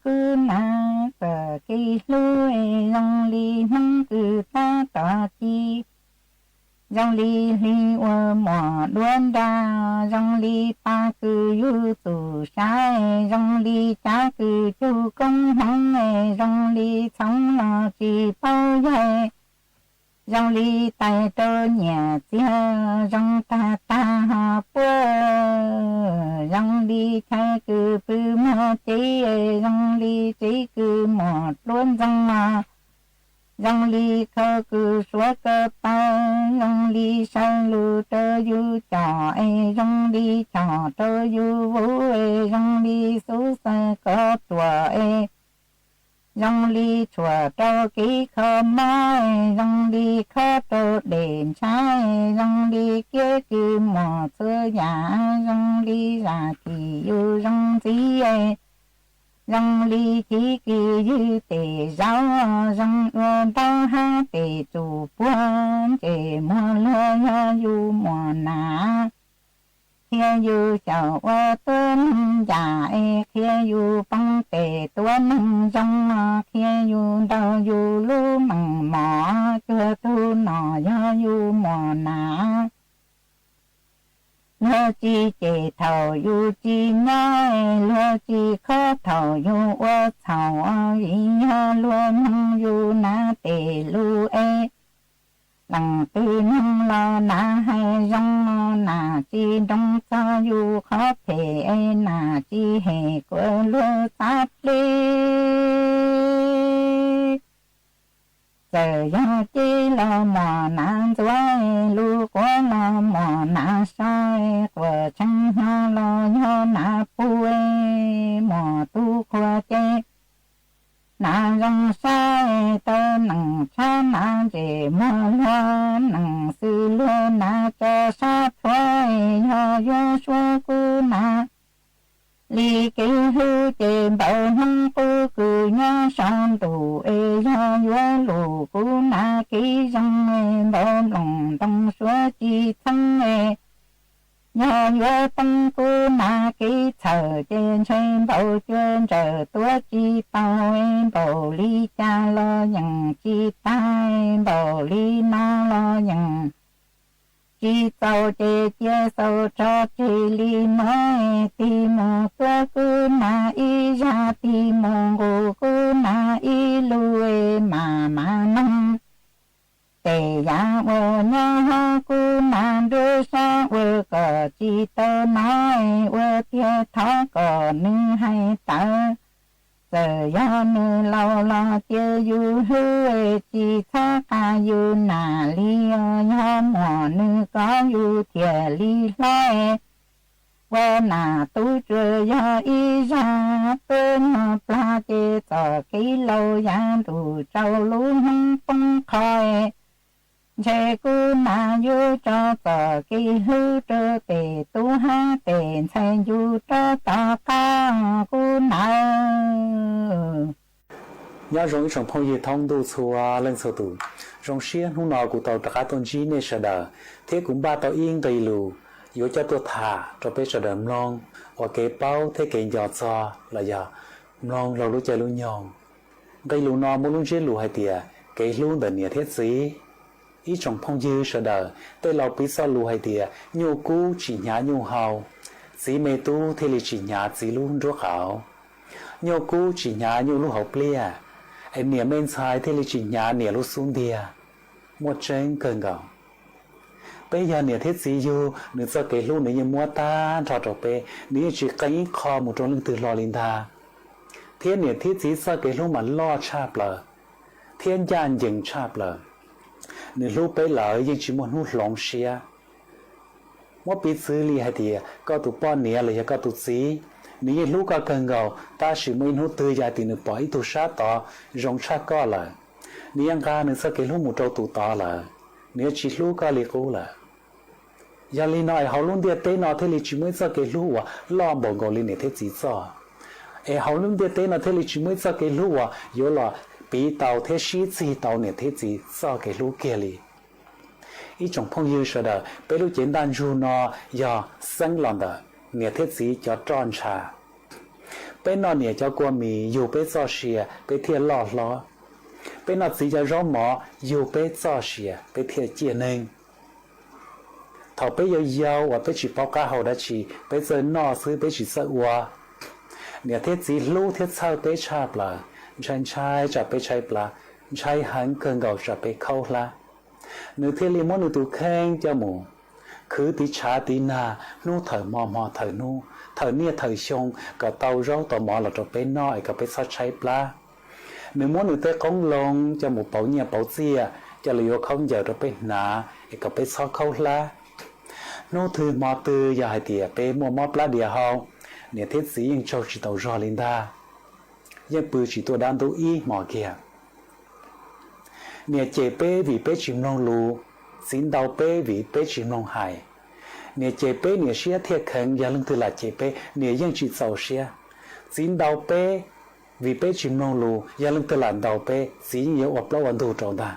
kuv nam txoj kev hlub zoo li hnub kws tab tom ci, zoo li hli ua muam duab nra, zoo li paj kws yug txum sab, zoo li cab kws cug koob hmoov, zoo li txhoov los tsis paub yaig, zoo li tais rau nyiam txiag, zoo tag tag ho puab, zoo li chaw kws pw muag tsev, zoo li tsev kws muam dluab ntxoo, zoo li khau kws suav ko taw, zoo li saw lug rau yug com es zoo li chom rau yug vuv es zoo li xub xaws kov ruam es zoo li tshuam rau kev kho mob es zoo li khob rau dej ntshav es zoo li kiab kws muaj txhua yam, zoo li zam kim yug zoo ntxiv es zoo li chiv kws ywg tes zaub, zoo ua ntaub hab tes tsum puag ntses muag luag yog yug muam nam. Qhia yug xyaum ua tuab neeg yam es qhia yug poob tes tuab neeg zoo, qhia yug ntaug yug lub meem mom cuag tug nom yog yug muam nam. Luag tsis cem thaum yug tsis nyob, luag tsis khob thaum yug ua txhaum, vim yog luag mloog yug nam tes lug es leej twg mloog los nam hais zoo, nam tsis nroo txog yug qhov phem es nam tsis hem kuas luag txav dleb. Txawm yog ceb los muam nam ntxuav, lub quav los muam nam so, quas tsheej hnyo los yog nam pug, muam tub qhua ces nam zoo sab, taw neem tshab nam ntses muag luag, neem xws luag nam tso sab thuav, yog yuav suav kuv nam li kev hlub ces npaum hnub qub kws nyob saum ntuj es, yog yuav lus kuv nam kev zoo es, npaum nplooj ntoo suav tsis txheeb es, yog yuav teeb kuv nam kev txhawm ces ntshe npaum cua ntsawm tuav tsis tau es, npaum li cas los yeem tsis tag, npaum li no los yeem tsis txaus ces cia xaus tso tseg li no es, tig mus tuav kuv nam ib zag, tig mus nqus kuv nam ib lug es, mam mam noog tes yav uas nyob hauv kuv nam nruab sab uas kom tsis tau no es, ua tiag thov kom nws hais tawv. Txawm yog nws laus los cia yus hlub es, tsis txhob qas yus nam li os, yog muam nws kov yus thiaj li hlob es, ua nam tub tsuas yog ib zag, tuab nyuag plag ces txoj kev laus yav ntuj tsaus, lub hnub poob qho es, ntshe kuv nam yuav tso txoj kev hlub rau tes tub hab tes ntxhais ncu rau tom qab, kuv nam. Nyob zoo ib tsoom phooj ywg thoob ntuj txhua leej txhua tus, zoo siab hnub no kuv tau rov qab tuaj ntsib nej sawv daws, thiab kuv npaj tau ib nqe lus yuav coj tuaj tham rau peb sawv daws mloog ua kev paub thiab kev nco txog los yog mloog laug lub caij lub nyoog. Nqe lus no muaj lub ntsiab lus hais tias kev hlub ntawm niam thiab txiv. Ib tsoom phooj ywg sawv daws, tej laus piv txoj lus hais tias nyuj kub tsis hnyav nyuj hau, txiv me tub thiaj li tsis hnyav txiv lub nruab qaum. Nyuj kub tsis hnyav nyuj lub hauv pliaj, es niam me ntxhais thiaj li tsis hnyav niam lub xub ntiag. Muaj tseeb kawg nkaus. Peb yog niam thiab txiv yug, nws txoj kev hlub nws yeej muab tag nrho rau peb, nws yeej tsis qee ib qho mus rau leej twg hlo li ntag. Thiab niam thiab txiv txoj kev hlub mas loj tshaj plaws thiab ncaj ncees tshaj plaws. Nws hlub peb lawm yeej tsis muaj hnub hloov siab. Muab piv txwv li hais tias koj tus poj niam los yog koj tus txiv, nws yeej hlub koj kawg nkaus, tab sis muaj ib hnub twg yog hais tias nws pom ib tug sab tod zoo tshaj koj lawm, nws yuav nqa nws txoj kev hlub mus rau tus tod lawm, nws yuav tsis hlub koj li qub lawm. Yog li no es hauv lub ntiaj teb no thiaj li tsis muaj ib txoj kev hlub uas loj npaum nkaus li niam thiab txiv txoj. Es hauv lub ntiaj teb no thiaj li tsis muaj ib txoj kev hlub uas yuav los piv tau thiab sib txig tau niam thiab txiv txoj kev hlub kiag li. Ib tsoom phooj ywg sawv daws, peb lub cev ntaj ntsug no yog xeeb los ntawm niam thiab txiv cov roj ntsha. Peb noj niam cov kua mis yug peb txoj sia peb thiaj loj hlob. Peb noj txiv cov zaub mov yug peb txoj sia peb thiaj ciaj neeg. Thaum peb yau yau uas peb tsis paub qab hau dab tsi, peb txawj noj xwb peb tsis txawj ua. Niam thiab txiv hlub thiab txhawj peb tshaj plaws, ntshai ntshai tsam peb tshaib plab, ntshai heev kawg nkaus tsam peb khaub hlab. Nws thiaj li muab nws tus kheej coj mus khwv tiv tshav tiv nag hnub thawm hmo hmo thawm hnub, thawm niaj thawm xyoo kom tau zaub tau mov los rau peb noj es kom peb txhob tshaib plab. Nws muab nws tej qoob loo coj mus pauv nyiaj pauv txiaj, coj los yuav khaub ncaws rau peb hnav es kom peb txhob khaub hlab. Hnub twg hmo twg yog hais tias peb muaj mob plab dias hau, niam thiab txiv yeej tsaug tsis tau zog li ntag, yeej pw tsis tuaj dab ntub ib hmo kiag. Niam cem peb vim peb tsis mloog lus, txiv ntaus peb vim peb tsis mloog hais. Niam cem peb niam siab thiaj kheev, yog leej twg lam cem peb niam yeej tsis txaus siab. Txiv ntaus peb vim peb tsis mloog lus, yog leej twg lam ntaus peb txiv yeej yuav ua plaub ua ntug rau ntag.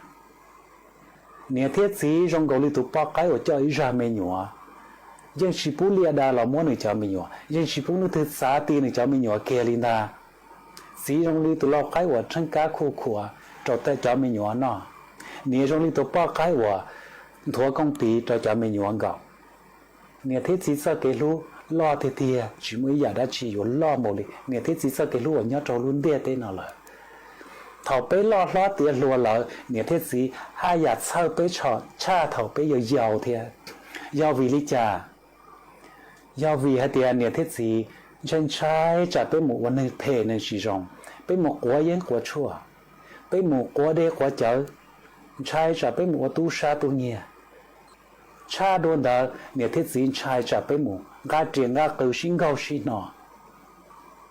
Niam thiab txiv zoo nkaus li tus poj qaib uas coj ib zaj me nyuam, yeej tsis pub liaj da los muab nws cov me nyuam, yeej tsis pub leej twg txav ti nws cov me nyuam kiag li ntag. Txiv zoo li tus lau qaib uas tsheej kab khuj khuam rau tej cov me nyuam noj. Niam zoo li tus poj qaib uas nthuav kooj tiv rau cov me nyuam nkaus. Niam thiab txiv txoj kev hlub loj tiag tiag, tsis muaj ib yam dab tsi yuav loj npaum li niam thiab txiv txoj kev hlub uas nyob rau lub ntiaj teb no lawm. Thaum peb loj hlob tiav hluas lawm, niam thiab txiv haj yam txhawj peb tshaj thaum peb yau yau thiab. Yog vim li cas? Yog vim hais tias niam thiab txiv ntshai ntshai tsam peb mus ua neeg phem neeg tsis zoo, peb mus quav yeeb quav tshuaj, peb mus quav dej quav cawv, ntshai tsam peb mus ua tub sab tub nyiag. Tshaj dua ntawd, niam thiab txiv ntshai tsam peb mus nqa riam nqa qws sib nkaug sib hno,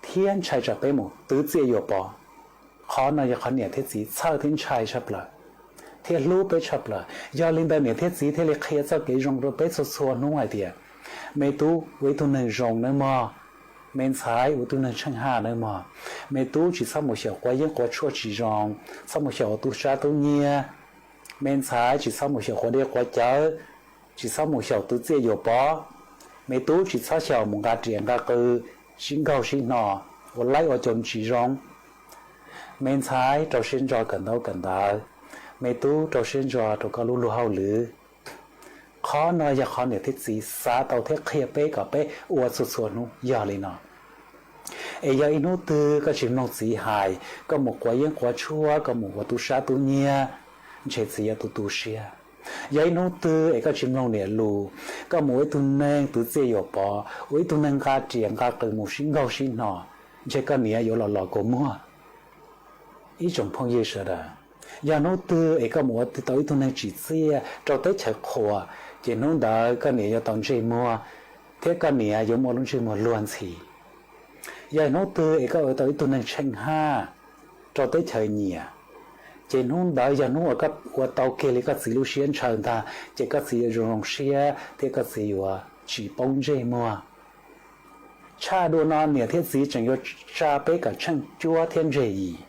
thiab ntshai tsam peb mus twv txiaj yuam pov. Qhov no yog qhov niam thiab txiv txhawj thiab ntshai tshaj plaws, thiab hlub peb tshaj plaws. Yog li ntawd niam thiab txiv thiaj li qhia txoj kev zoo rau peb txhua txhua hnub hais tias, me tub ua ib tug neeg zoo nawb mog, me ntxhais ua ib tug neeg tsheej haj nawb mog, me tub tsis txhob mus xyaum quav yeeb quav tshuaj tsis zoo, txhob mus xyaum ua tub sab tub nyiag, me ntxhais tsis txhob mus xyaum quav dej quav cawv, tsis txhob mus xyaum twv txiaj yuam pov, me tub tsis txhob xyaum mus nqa riam nqa qws sib nkaug sib hno, ua laib ua coos tsis zoo, me ntxhais rau siab ntso kawm ntaub kawm ntawv, me tub rau siab ntso rau koj lub luag hauj lwm. Qhov no yog qhov niam thiab txiv xav tau thiab qhia peb kom peb ua txhua txhua hnub yog li no. Es yog ib hnub twg koj tsis mloog txiv hais, koj mus quav yeeb quav tshuaj, koj mus ua tub sab tub nyiag, ntshe txiv yuav tu tu siab. Yog ib hnub twg es koj tsis mloog niam lus, koj mus ua ib tug neeg twv txiaj yuam pov, ua ib tug neeg nqa riam nqa qws mus sib nkaug sib hno, ntshe koj niam yuav los los kua muag. Ib tsoom phooj ywg sawv daws, yog hnub twg es koj mus ua tau ib tug neeg tsim txiaj rau teb chaws qhuas, ces hnub ntawd koj niam yuav tau ntsej muag, thiab koj niam yuav muaj lub ntsej muag luag ntxhi. Yog hnub twg es koj ua tau ib tug neeg tsheej haj rau teb chaws nyiam, ces hnub ntawd yog hnub uas koj ua tau kiag li koj txiv lub siab ntshaw ntag, ces koj txiv yuav zoo zoo siab thiab koj txiv yuav tsis poob ntsej muag. Tshaj dua no niam thiab txiv tseem yuav tsa peb kom tsheej cuab thiab ntseg yim.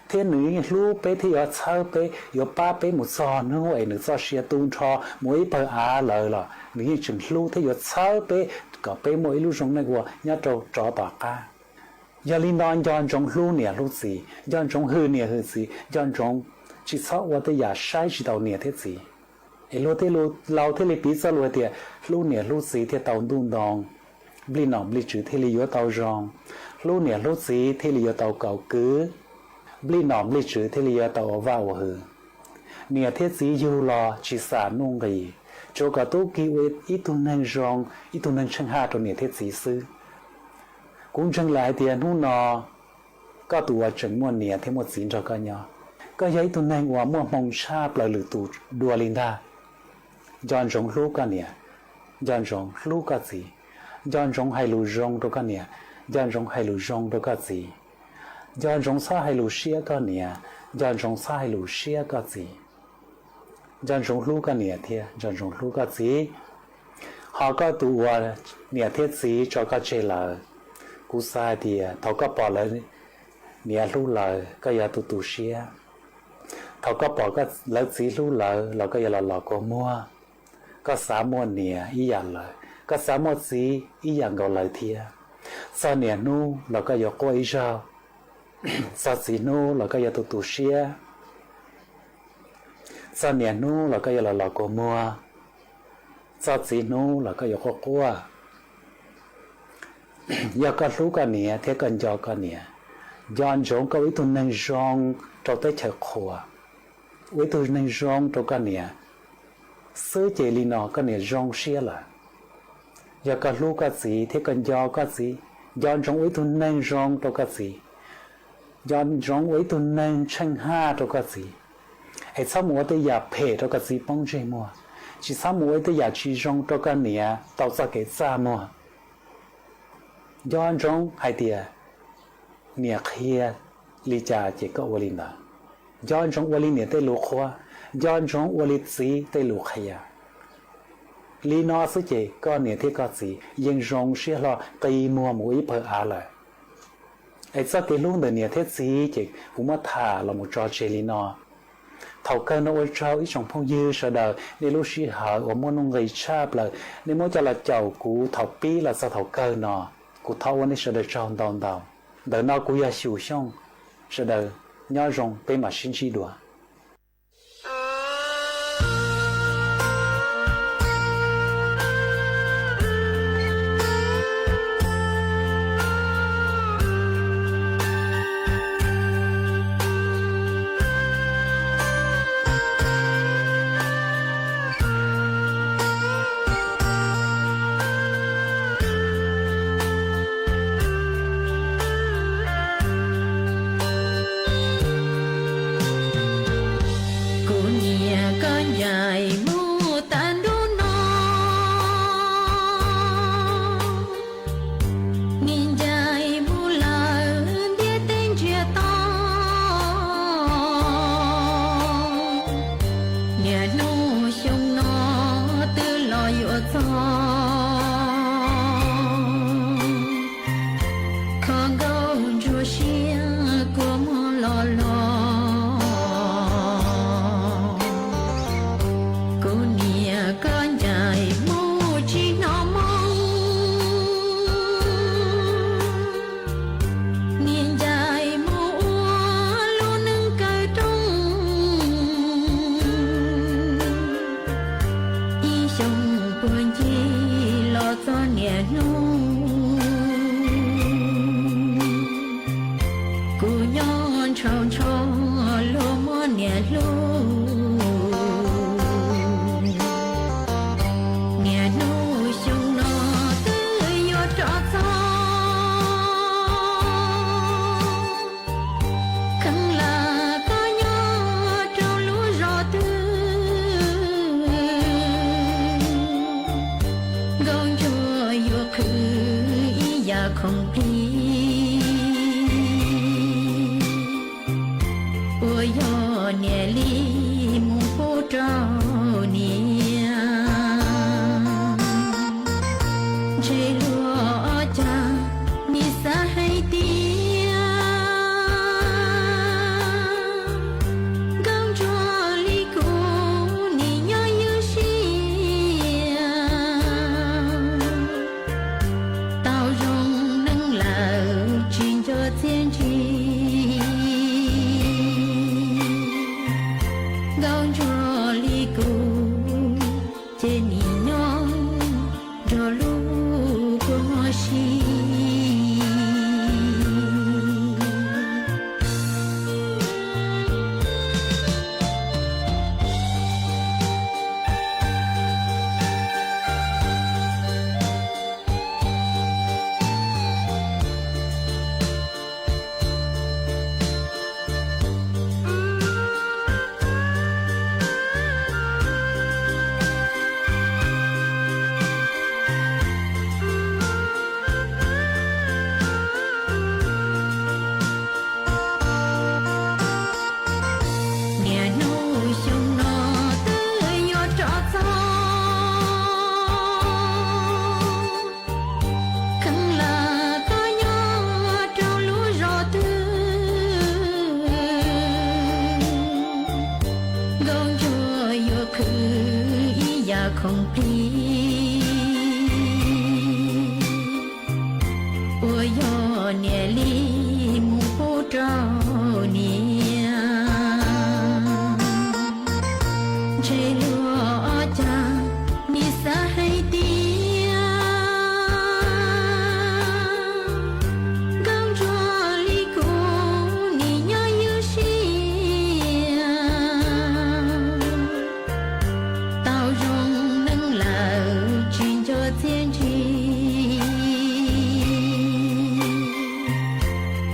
Thiab nws yeej hlub peb thiab yuav txhawb peb, yuav pab peb mus txog hnub es nws txoj sia tu nrho mus ib pawg av lawm los nws yeej tseem hlub thiab yuav txhawb peb kom peb muaj ib lub zoo neej ua nyob rau rov tom qab. Yog li no nco ntsoov hlub niam hlub txiv, nco ntsoov hwm niam hwm txiv, nco ntsoov tsis txhob ua tej yam saib tsis taus niam thiab txiv. Es luag tej laus thiaj li piv txoj lus hais tias hlub niam hlub txiv thiaj tau ntuj ntoo, nplij nom nplij tswv thiaj li yuav tau zoo, hlub niam hlub txiv thiaj li yuav tau kaum kwv, nplij nom nplij tswv thiaj li yuav tau ua vaj ua hwm. Niam thiab txiv yug los tsis xam nuj nqis, tsuav kom tub ki ua ib tug neeg zoo, ib tug neeg tsheej haj rau niam thiab txiv xwb. Kuv ntseeg lawm hais tias hnub no koj tus uas tseem muaj niam thiab muaj txiv nrog koj nyob, koj yog ib tug neeg uas muaj hmoo tshaj plaws lwm tus dua li ntag. Nco ntsoov hlub koj niam, nco ntsoov hlub koj txiv, nco ntsoov hais lus zoo rau koj niam, nco ntsoov hais lus zoo rau koj txiv, nco ntsoov txhob hais lus siab koj niam, nco ntsoov txhob hais lus siab koj txiv. Nco ntsoov hlub koj niam thiab nco ntsoov hlub koj txiv. Ho koj tus uas niam thiab txiv tso koj tseg lawm, kuv xav hais tias thaum koj pom lawv niam hlub lawv koj yuav tu tu siab. Thaum koj pom lawv txiv hlub lawv los koj yuav los los kua muag. Koj xav muaj niam ib yam lawv, koj xav muaj txiv ib yam nkaus lawv thiab. Txog niam hnub los koj yuav quaj ib zaug, txog txiv hnub los koj yuav tu tu siab. Txog niam hnub los koj yuav los los kua muag, txog txiv hnub los koj yuav quaj quaj. Yog koj hlub koj niam thiab koj nco koj niam, nco ntsoov koj ua ib tug neeg zoo rau teb chaws qhua, ua ib tug neeg zoo rau koj niam xwb ces li no koj niam zoo siab lawm. Yog koj hlub koj txiv thiab koj nco koj txiv, nco ntsoov ua ib tug neeg zoo rau koj txiv, nco ntsoov ua ib tug neeg tsheej haj rau koj txiv, es txhob mus ua tej yam phem rau koj txiv poob ntsej muag, tsis txhob mus ua tej yam tsis zoo rau koj niam tau txoj kev txaj muag. Nco ntsoov hais tias niam qhia li cas ces koj ua li ntawd. Nco ntsoov ua li niam tej lus qhuab, nco ntsoov ua li txiv tej lus qhia. Li no xwb ces koj niam thiab koj txiv yeej zoo siab hlo qi muag mus ua ib pawg av lawm. Es txoj kev hlub ntawm niam thiab txiv ces kuv muab tham los mus tso tseg li no. Thaum kawg no ua tsaug ib tsoom phooj ywg sawv daws nej lub sij hawm uas muaj nuj nqis tshaj plaws nej muab coj los caum kuv thaum pib los txog thaum kawg no. Kuv thov ua nej sawv daws tsaug ntau ntau. Ntawm no kuv yog Xyu Xyooj, sawv daws nyob zoo peb mam sib ntsib dua. Kuv niam koj ncaim mus tag ntuj no, niam ncaim mus lawm ntiaj teb ntsiag to. Niaj hnub xyoo no twb los yuav txog, kho nkauj ntsuag siab kua muag los los. Kuv niam koj ncaim mus tsis hnov moo, niam ncaim mus ua lub neej kaw rooj. Ib xyoo puag ncig los txog niaj hnub, kuv nyob ntshaus ntsho luag muab niam hlub. Niaj hnub xyoo no twb yuav rov txog, kheev lam koj nyob rau lub zos twg, nkauj ntsuag yuav qhwv ib yam khoom plig, uas yog niam li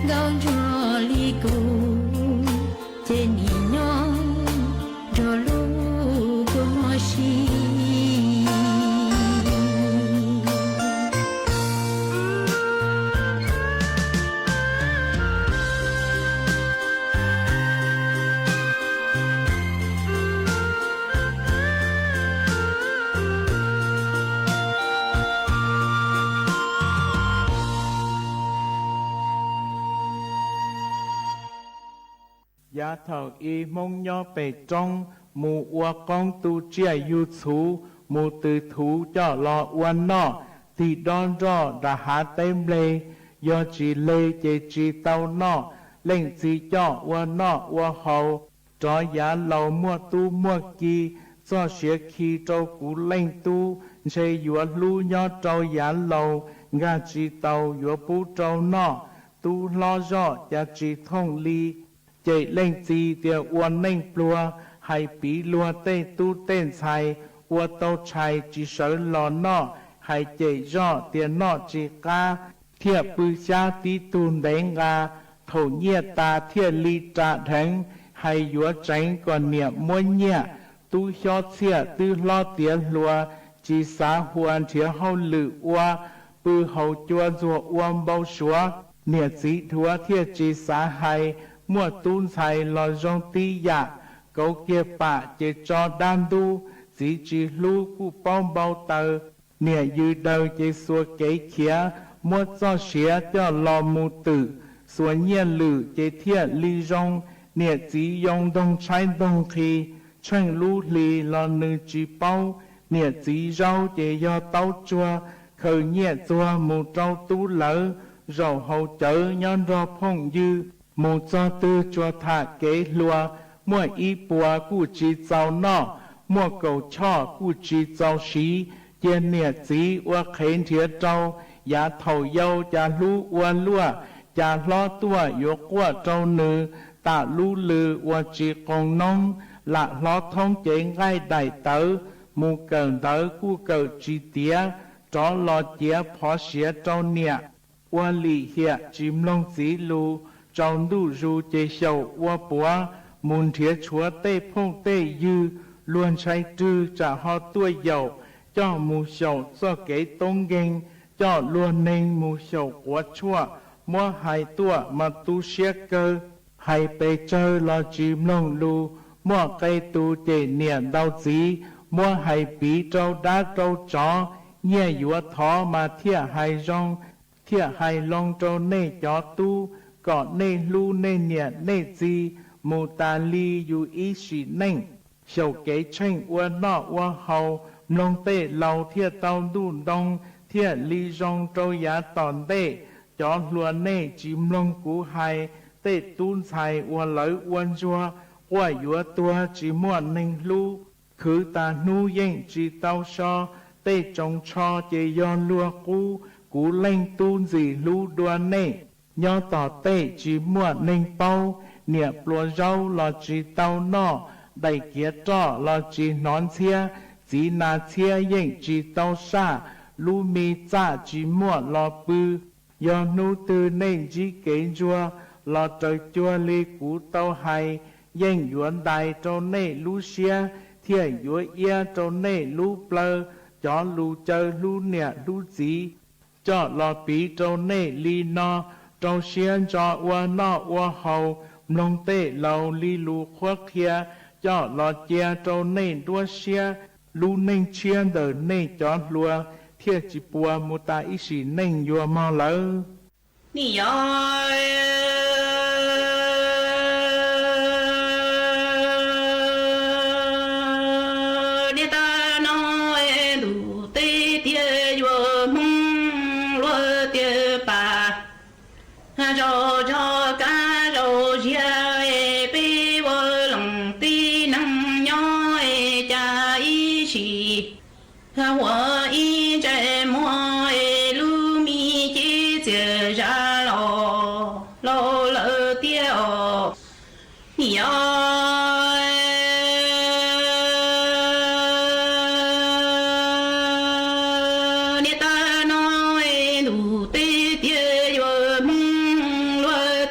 nkauj ntsuag li kuv, ces nim nyob nrog lub kua muag si. Yav thaum i Hmoob nyob pem roob, mus ua qoob tu tsiaj yug txhuv, mus tws thuv coj los ua noj, tig dob nroj nram hav teb npleg, yog tsis leg ces tsis tau noj, leej txiv coj ua noj ua haus. Rov yav laus muaj tub muaj ki, txoj siav khi rau kuv leej tub, ntshe yuav hlub nyob rau yav laus, nkag tsis tau yuav pub rau noj, tub hlob zoj cas tsis thooj li. Cem leej txiv tias ua neej pluag, hais piv luag tej tub tej ntxhais, ua tau tshais tsis sawv los noj, hais cem zoj tias noj tsis qab, thiaj pw xyab tib tug ntev nqa, thaum nyiaj tas thiaj li ras dheev, hais yuav tseev kom niam muab nyiaj, tub xyob txhiaj twb hlob tiav hluas, tsis xav hua nrhiav hauj lwm ua, pw haus cua ntxuag ua npau suav, niam txiv dhuav thiaj tsis xav hais, muaj tub ntxhais los zoo tib yam, kauv kiag pam ces tso dab ntub, txiv tsis hlub kuj paub npau taws, niam yws daws ces xuas kev khiav, muab txoj siav coj los mus twm, xuas nyiaj lwm ces thiaj li zoo, niam txiv yoo ntoog tshaib ntoog nqhis, tsheej lub hli los nws tsis paub, niam txiv zaub ces yog taub tsuag, khaws nyiaj txuag mus rau tub lawv, zaum haus cawv nyob nrog phooj ywg, mus txog twg tsuas tham kev hluas, muaj ib puas kuj tsis txaus noj, muaj kaum choj kuj tsis txaus siv, cia niam txiv ua qhev nrhiav rau, yav thaum yau cas hlub ua luaj, cas hlob tuaj yuav quaj rau nws, tam lub lw uas tsis qoos noob, lam hlob thoob cev nqaij daim tawv, mus kawm ntawv kuj kawm tsis tiav, rov los ciav phov siav rau niam, ua lim hiam tsis mloog txiv lus, tsaus ntuj zus ces xyaum ua puav, mus nrhiav tshuav tej phooj tej ywg, luag ntshai rwg tsam ho tuaj yaum, coj mus xyaum txoj kev toob nkeeg, coj luag neeg mus xyaum quav tshuaj, muab hais tuaj mas tu siab kawg, hais pes tsawg los tsis mloog lus, muaj qee tus cem niam ntaus txiv, muab hais piv rau dab rau tsov, nyiaj yuav thov mas thiaj hais zoo, thiaj hais loo rau nej cov tub, kom nej hlub nej niam nej txiv, mus tas li yus ib sim neej. Xyaum kev tsheej ua noj ua haus, mloog tej laus thiaj tau ntuj ntoo, thiaj li zoo rau yav tom ntej. Cov hluas nej tsis mloog kuv hais, tej tub ntxhais uas lawv ua ntsuag, quaj yuav tuag tsis muaj neeg hlub, khwv tas hnub yeej tsis tau so, tej tsoos tsho ces yog luag qub, kuv leej tub ntxim hlub dua nej. Nyob tom tej tsis muaj neeg paub, niam pluas zaub los tsis tau noj, daim kiav roj los tsis hnov ntxhiab, txiv nas txhiab yeej tsis tau saj, lub me txaj tsis muaj los pw. Yog hnub twg nej ntsib kev ntsuag los raws cuag li kuv tau hais, yeej yuav ntais rau nej lub siab, thiaj yuav iab rau nej lub plawv. Cov lus caw hlub niam hlub txiv, coj los piv rau nej li no, rau siab ntso ua noj ua haus, mloog tej laus li lus qhuab qhia, coj los cia rau nej nruab siab, lub neej tshiab ntawm nej cov hluas, thiaj tsis puas mus tas ib sim neej yuav mog lawm. Nim yog niaj tag no ntuj teb tiaj yuav hmoo luaj tiaj pas, zaum zog kab zaum ziag peb ua loos tib neeg nyob cas ib sim huam ib ntsais muag lub me cev txias zam los laus lawm tiag os. Nim yog niaj tag no ntuj teb tiaj yuav hmoo luaj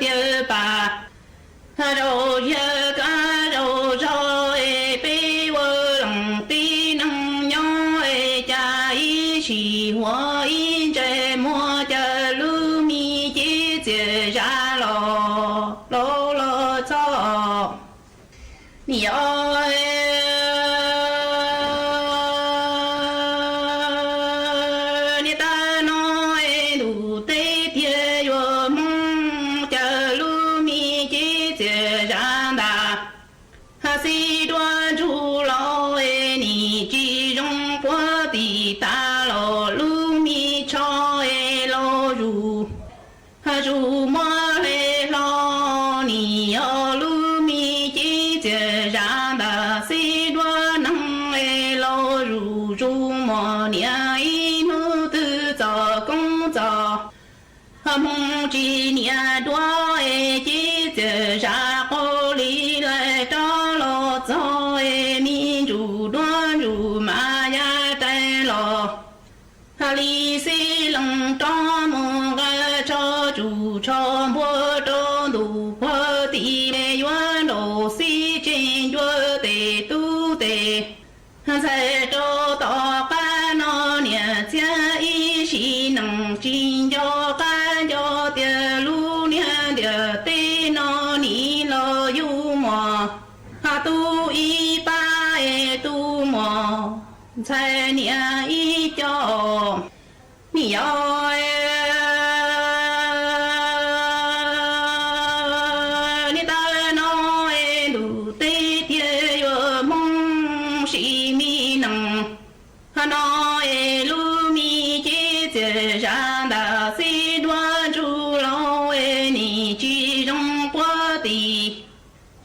Zaum yawg kab zaum zog es peb ua loos tib neeg nyob es cas ib sim huam ib ntsais muag cas lub me cev txias zam los laus los txog. Nim yog niam tais no es ntuj teb tiag yuav Hmoob cas lub me cev txias zam ntag. Hab xib duab ntsuj laus es nim tsis zoo puag tim tas los lub me tsho es laus zus. Hab zus muab hle hlo nim yog lub me cev txias zam ntag. Xib duab neeg es laus zus zus mos niam ib hnub twg txog koob txog hmoov tsis niam duab es cev txias zam qaug li lais rov los txog es me ntsuj duab ntsuj mas ya rais los. Hab li xib leej rov mus nqa tsho tsuj tsho npua rau ntuj puag tim me yuav nraum xib tsees ncua tes tub tes ntxhais rau tom qab no niam txiab ib sim neej tsis nco qab nco tias lub niag ntiaj teb no nim los yug mos. Hab tub ib pab es tub mos ntxhais niam ib co. Nim yog niam tais no es ntuj teb tiag yuav Hmoob sim me nees. Hab no es lub me cev txias zam ntag. Xib duab ntsuj laus es nim tsis zoo puag tim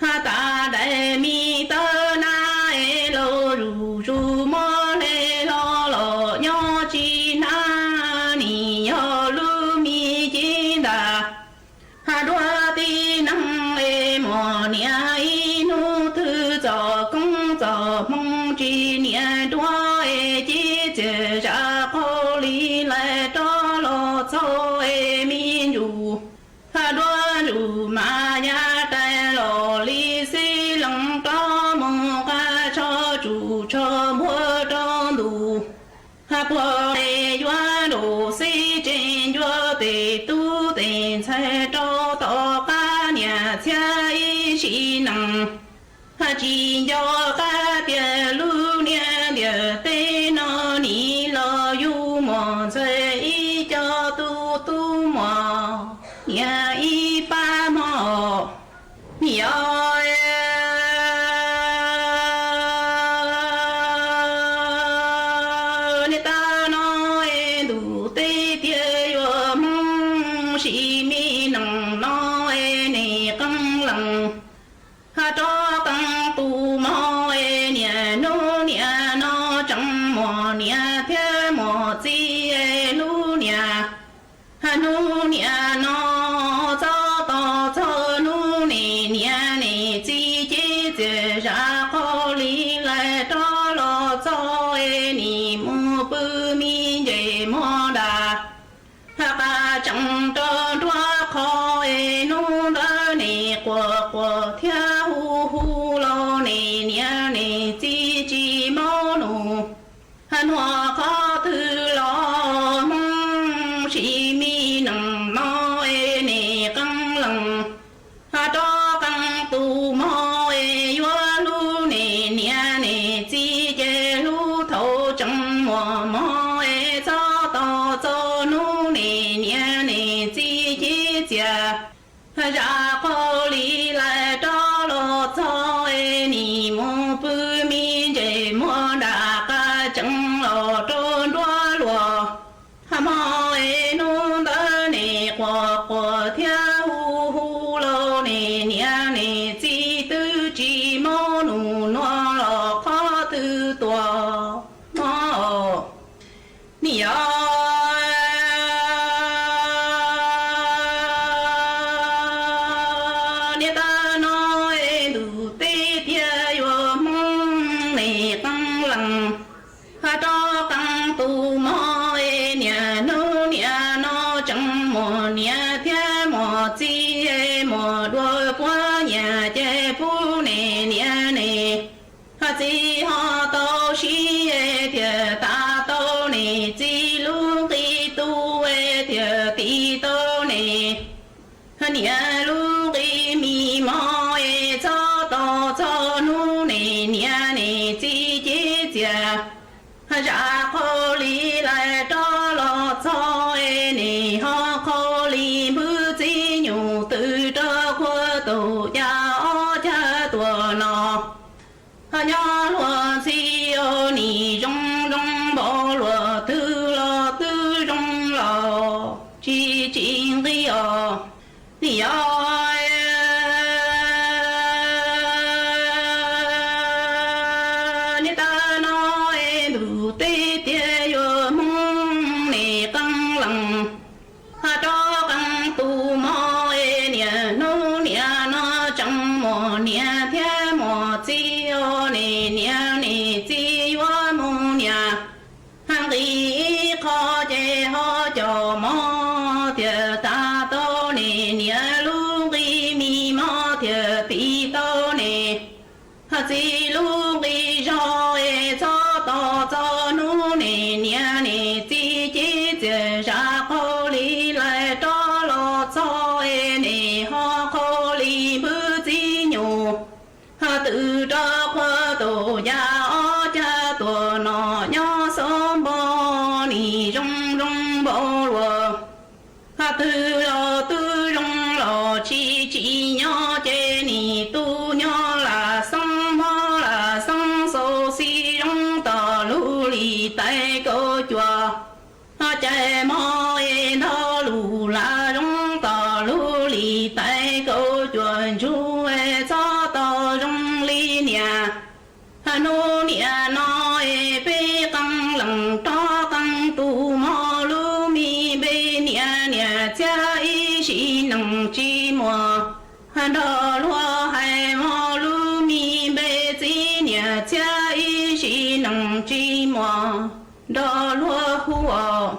hab tas dais me tawb nab es laus zus zus muab hle hlo los nyob tsis hnab nim yog lub me cev ntag. Hab duab tib neeg es mos niam ib hnub twg txog koob txog hmoov tsis niam duab es cev txias zam qaug li lais rov los txog es me ntsuj hab duab ntsuj mas ya rais los li xib leej rov mus nqa tsho tsuj tsho npua rau ntuj hab puag es yuav nraum xib tsees ncua tes tub tes ntxhais rau tom qab niam txiab ib sim neej. Hab tsis nco qab tias lub niag ntiaj teb no nim los yug mos ntxhais ib co tub tub mos niam ib pab mos. Nim yog niam tais no es ntuj teb tiag yuav Hmoob sim me nees no es nim qee leej hab rov qee tus mos es niam hnub niam no tseem muaj niam thiab muaj txiv es hlub niam. Hab hnub niam no txog tos txog hnub nim niam nim txiv cev txias zam qaug li lais rov los txog es nim mus pw me ntses muag nram hab qab tseem rau nruab qhov es hnub ntawd nim quas quas thiab hu hu los nim niam nim txiv tsis maub nus. Hab hnub qhov twg los Hmoob sim me nees no es nim qee leej hab rov qee tus mos es yuav hlub nim niam nim txiv ces hlub thaum tseem muaj mos es txog tos txog hnub nim niam nim txiv cev txias zam qaug li lais rov los txog es nim mus pw me ntses muag nram qab tseem los rau nruab luas. Hab mos es hnub ntawd nim quas quas thiab hu hu los nim niam nim txiv twb tsis maub nus nua los qhov twg tuaj mos. Nim yog niam tais no es ntuj teb tiag yuav Hmoob nim qee leej hab rov qee tus mos es niam hnub niam no tseem muaj niam thiab muaj txiv es muaj dua puab nyias Nyob luag ntxhi os, nim zoo zoo npaum luag twg los twb zoo los tsis tsis nqi os. Nim yog niaj tais no es ntuj teb tiag yuav Hmoob nim qee lees, rov qee tus mog es niam hnub niam no tseem muaj niam thiab muaj txiv os, nim niam nim txiv yuav mus niam. Nqis ib qho ces ho cov mog tias tas tau nim niam lub nqi, me mog thiaj piv tau nim txiv lub nqi zog es txhob tos txog hnub nim niam nim txiv cev txias zam qhau li lais rov los txog es nim ho qhau li npwb txiv nyuj twb rov qhuav tus yaj ob cag tuaj no nyob xov npog nim zoo zoo npaum luag twg los twb zoo los tsis tsim nyog ces nim tu nyob lam xeeb mob lam xeeb xau xi zoo tom lub lis tais kaum cuaj. Cais mog es nrog lus lam zoo tom lub lis tais kaum cuaj ntsug es txhob tos zoo li niam. Hnub niam no es peb qee lees rov qee tus mog lub me npe niam niam txiab ib sim neej tsis muaj. Nrog luag hais mog lub me npe txiv niam txiab ib sim neej tsis muaj nrog luag hu os.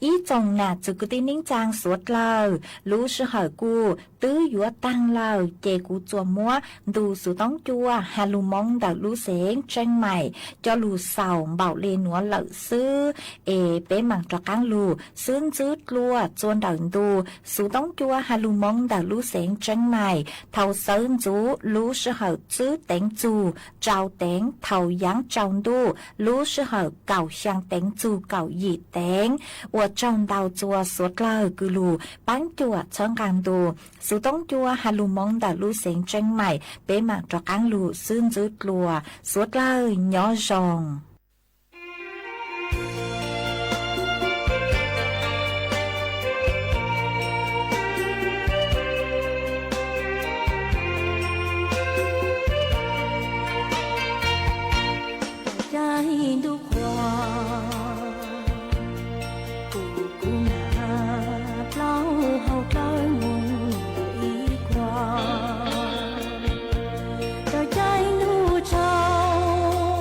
Ib tsoom nam txiv kwv tij neej tsaa suav dlawg, lub sij hawm kuj twb yuav taag lawm ces kuv tsuas muab ntu xuv toob cua Has Lug Moov ntawm lub xeev Tseeb Maim coj lug xaus npaum le nuav lawm xwb, es peb maam rov qaab lug xwb ntxwb dlua txua ntawm ntu xuv toob cua Has Lug Moov ntawm lub xeev Tseeb Maim thaus xawv ntxuv lub sij hawm tswb teev txug tsau teev thaus yaav tsau ntuj lub sij hawm kaum xyaa teev txug kaum yim teev. Ua tsaug ntau txua suav dlawg kws lug paab cuam txhawb nqaa ntu xuv toob cua Has Lug Moov ntawm lub xeev Tseeb Maim, peb maam rov qaab lug xwb ntxwb dlua, suav dlawg nyob zoo. Caij ntuj qhua, kuv kuj mag plaub hau dlawb moog ib qho. Cov caij ntuj tsaus,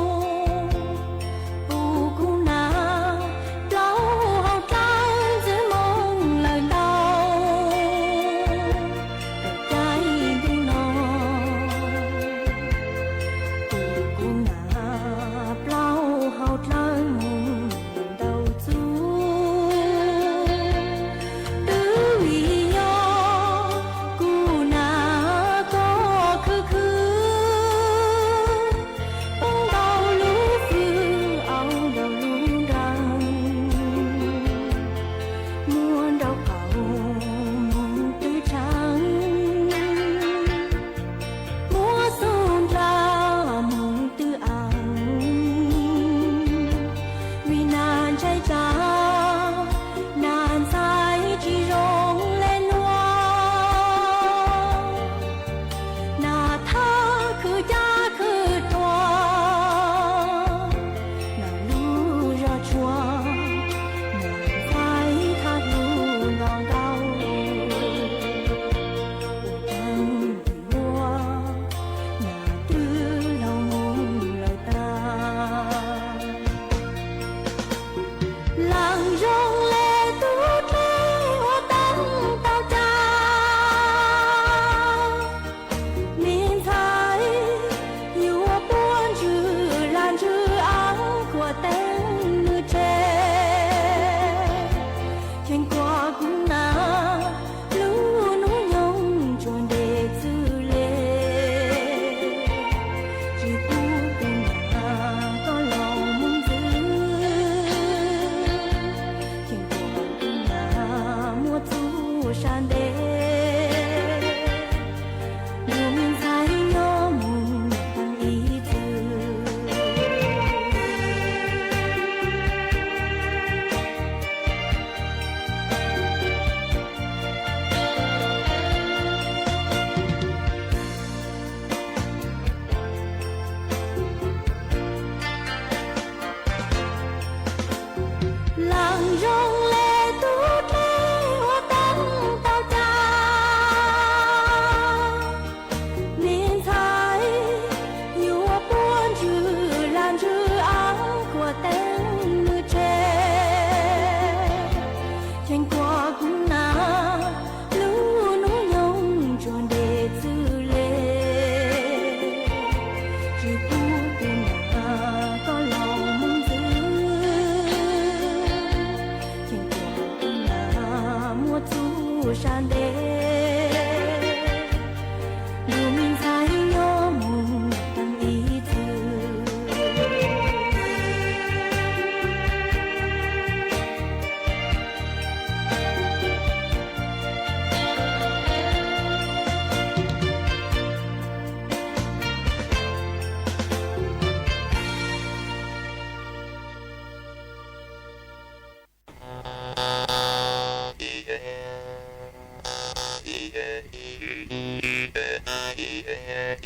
ส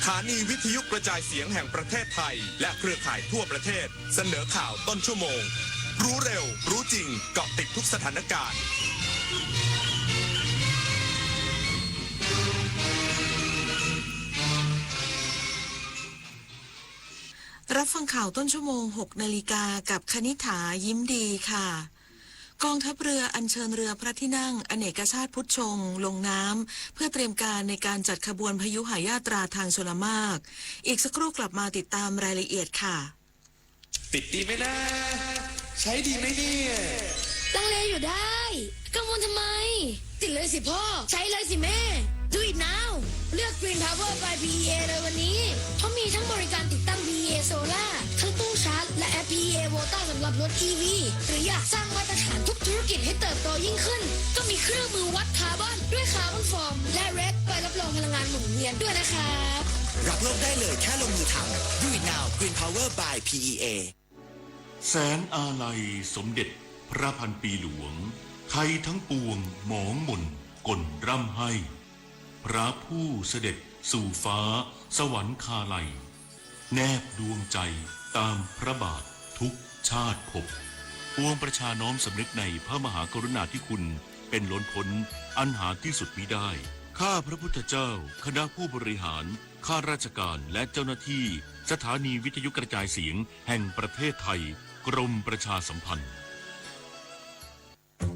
ถานีวิทยุกระจายเสียงแห่งประเทศไทยและเครือข่ายทั่วประเทศเสนอข่าวต้นชั่วโมง รู้เร็ว รู้จริง เกาะติดทุกสถานการณ์ รับฟังข่าวต้นชั่วโมง หกนาฬิกา กับคณิษฐา ยิ้มดีค่ะ กองทัพเรืออัญเชิญเรือพระที่นั่งอเนกชาติพุทธชงลงน้ำ เพื่อเตรียมการในการจัดขบวนพยุหยาตราทางชลมาก อีกสักครู่กลับมาติดตามรายละเอียดค่ะ ติดดีไหมนะ ใช้ดีไหมเนี่ย ลังเลอยู่ได้ กังวลทำไม ติดเลยสิพ่อ ใช้เลยสิแม่ Do it now เลือก Green Power by บี อี เอ เลยวันนี้ เพราะมีทั้งบริการติดตั้ง บี อี เอ Solar ทั้งตู้ชาร์จ และแอป บี อี เอ Volta สำหรับรถ อี วี หรืออยากสร้างมาตรฐานทุกธุรกิจให้เติบโตยิ่งขึ้น ก็มีเครื่องมือวัดคาร์บอนด้วย Carbon Form และ เรค ใบรับรองพลังงานหมุนเวียนด้วยนะครับ รับโลกได้เลยแค่ลงมือทำ Do it now Green Power by พี อี เอ แสงอาลัยสมเด็จพระพันปีหลวง ไทยทั้งปวงหมองหม่นก่นร่ำไห้ พระผู้เสด็จสู่ฟ้าสวรรคาลัย แนบดวงใจตามพระบาททุกชาติภพ ปวงประชาน้อมสำนึกในพระมหากรุณาธิคุณเป็นล้นพ้นอันหาที่สุดมิได้ ข้าพระพุทธเจ้า คณะผู้บริหาร ข้าราชการและเจ้าหน้าที่สถานีวิทยุกระจายเสียงแห่งประเทศไทย กรมประชาสัมพันธ์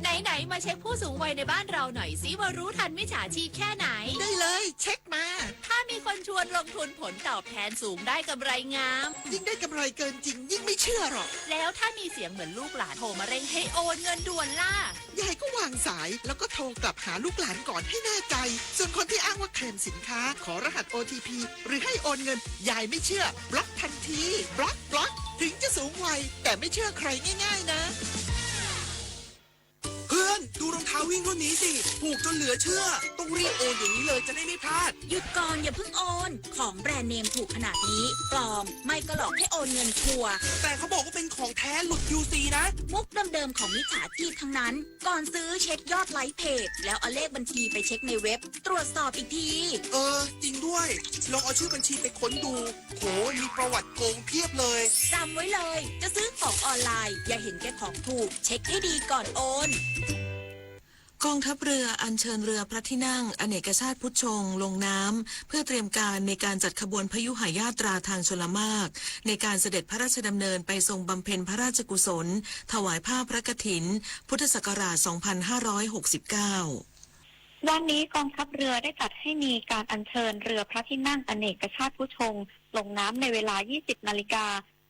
ไหนๆ มาเช็คผู้สูงวัยในบ้านเราหน่อยสิว่ารู้ทันมิจฉาชีพแค่ไหน ได้เลย เช็คมา ถ้ามีคนชวนลงทุนผลตอบแทนสูงได้กำไรงาม ยิ่งได้กำไรเกินจริงยิ่งไม่เชื่อหรอก แล้วถ้ามีเสียงเหมือนลูกหลานโทรมาเร่งให้โอนเงินด่วนล่ะ ยายก็วางสายแล้วก็โทรกลับหาลูกหลานก่อนให้แน่ใจ ส่วนคนที่อ้างว่าเคลมสินค้า ขอรหัส โอ ที พี หรือให้โอนเงิน ยายไม่เชื่อ บล็อกทันที บล็อก บล็อก ถึงจะสูงวัย แต่ไม่เชื่อใครง่ายๆนะ เพื่อน ดูรองเท้าวิ่งรุ่นนี้สิ ถูกจนเหลือเชื่อ ต้องรีบโอนเดี๋ยวนี้เลยจะได้ไม่พลาด หยุดก่อนอย่าเพิ่งโอน ของแบรนด์เนมถูกขนาดนี้ ปลอม ไม่ก็หลอกให้โอนเงินชัวร์ แต่เขาบอกว่าเป็นของแท้หลุด คิวซี นะ มุกเดิมๆของมิจฉาชีพทั้งนั้น ก่อนซื้อเช็คยอดไลค์เพจ แล้วเอาเลขบัญชีไปเช็คในเว็บ ตรวจสอบอีกที เออ จริงด้วย ลองเอาชื่อบัญชีไปค้นดู โห มีประวัติโกงเพียบเลย จำไว้เลย จะซื้อของออนไลน์ อย่าเห็นแก่ของถูก เช็คให้ดีก่อนโอน กองทัพเรืออัญเชิญเรือพระที่นั่งอเนกชาติพุทธชงลงน้ำ เพื่อเตรียมการในการจัดขบวนพยุหยาตราทางชลมาก ในการเสด็จพระราชดำเนินไปทรงบำเพ็ญพระราชกุศล ถวายผ้าพระกฐิน พุทธศักราช สองพันห้าร้อยหกสิบเก้า วันนี้กองทัพเรือได้จัดให้มีการอัญเชิญเรือพระที่นั่งอเนกชาติพุทธชงลงน้ำในเวลา ยี่สิบนาฬิกา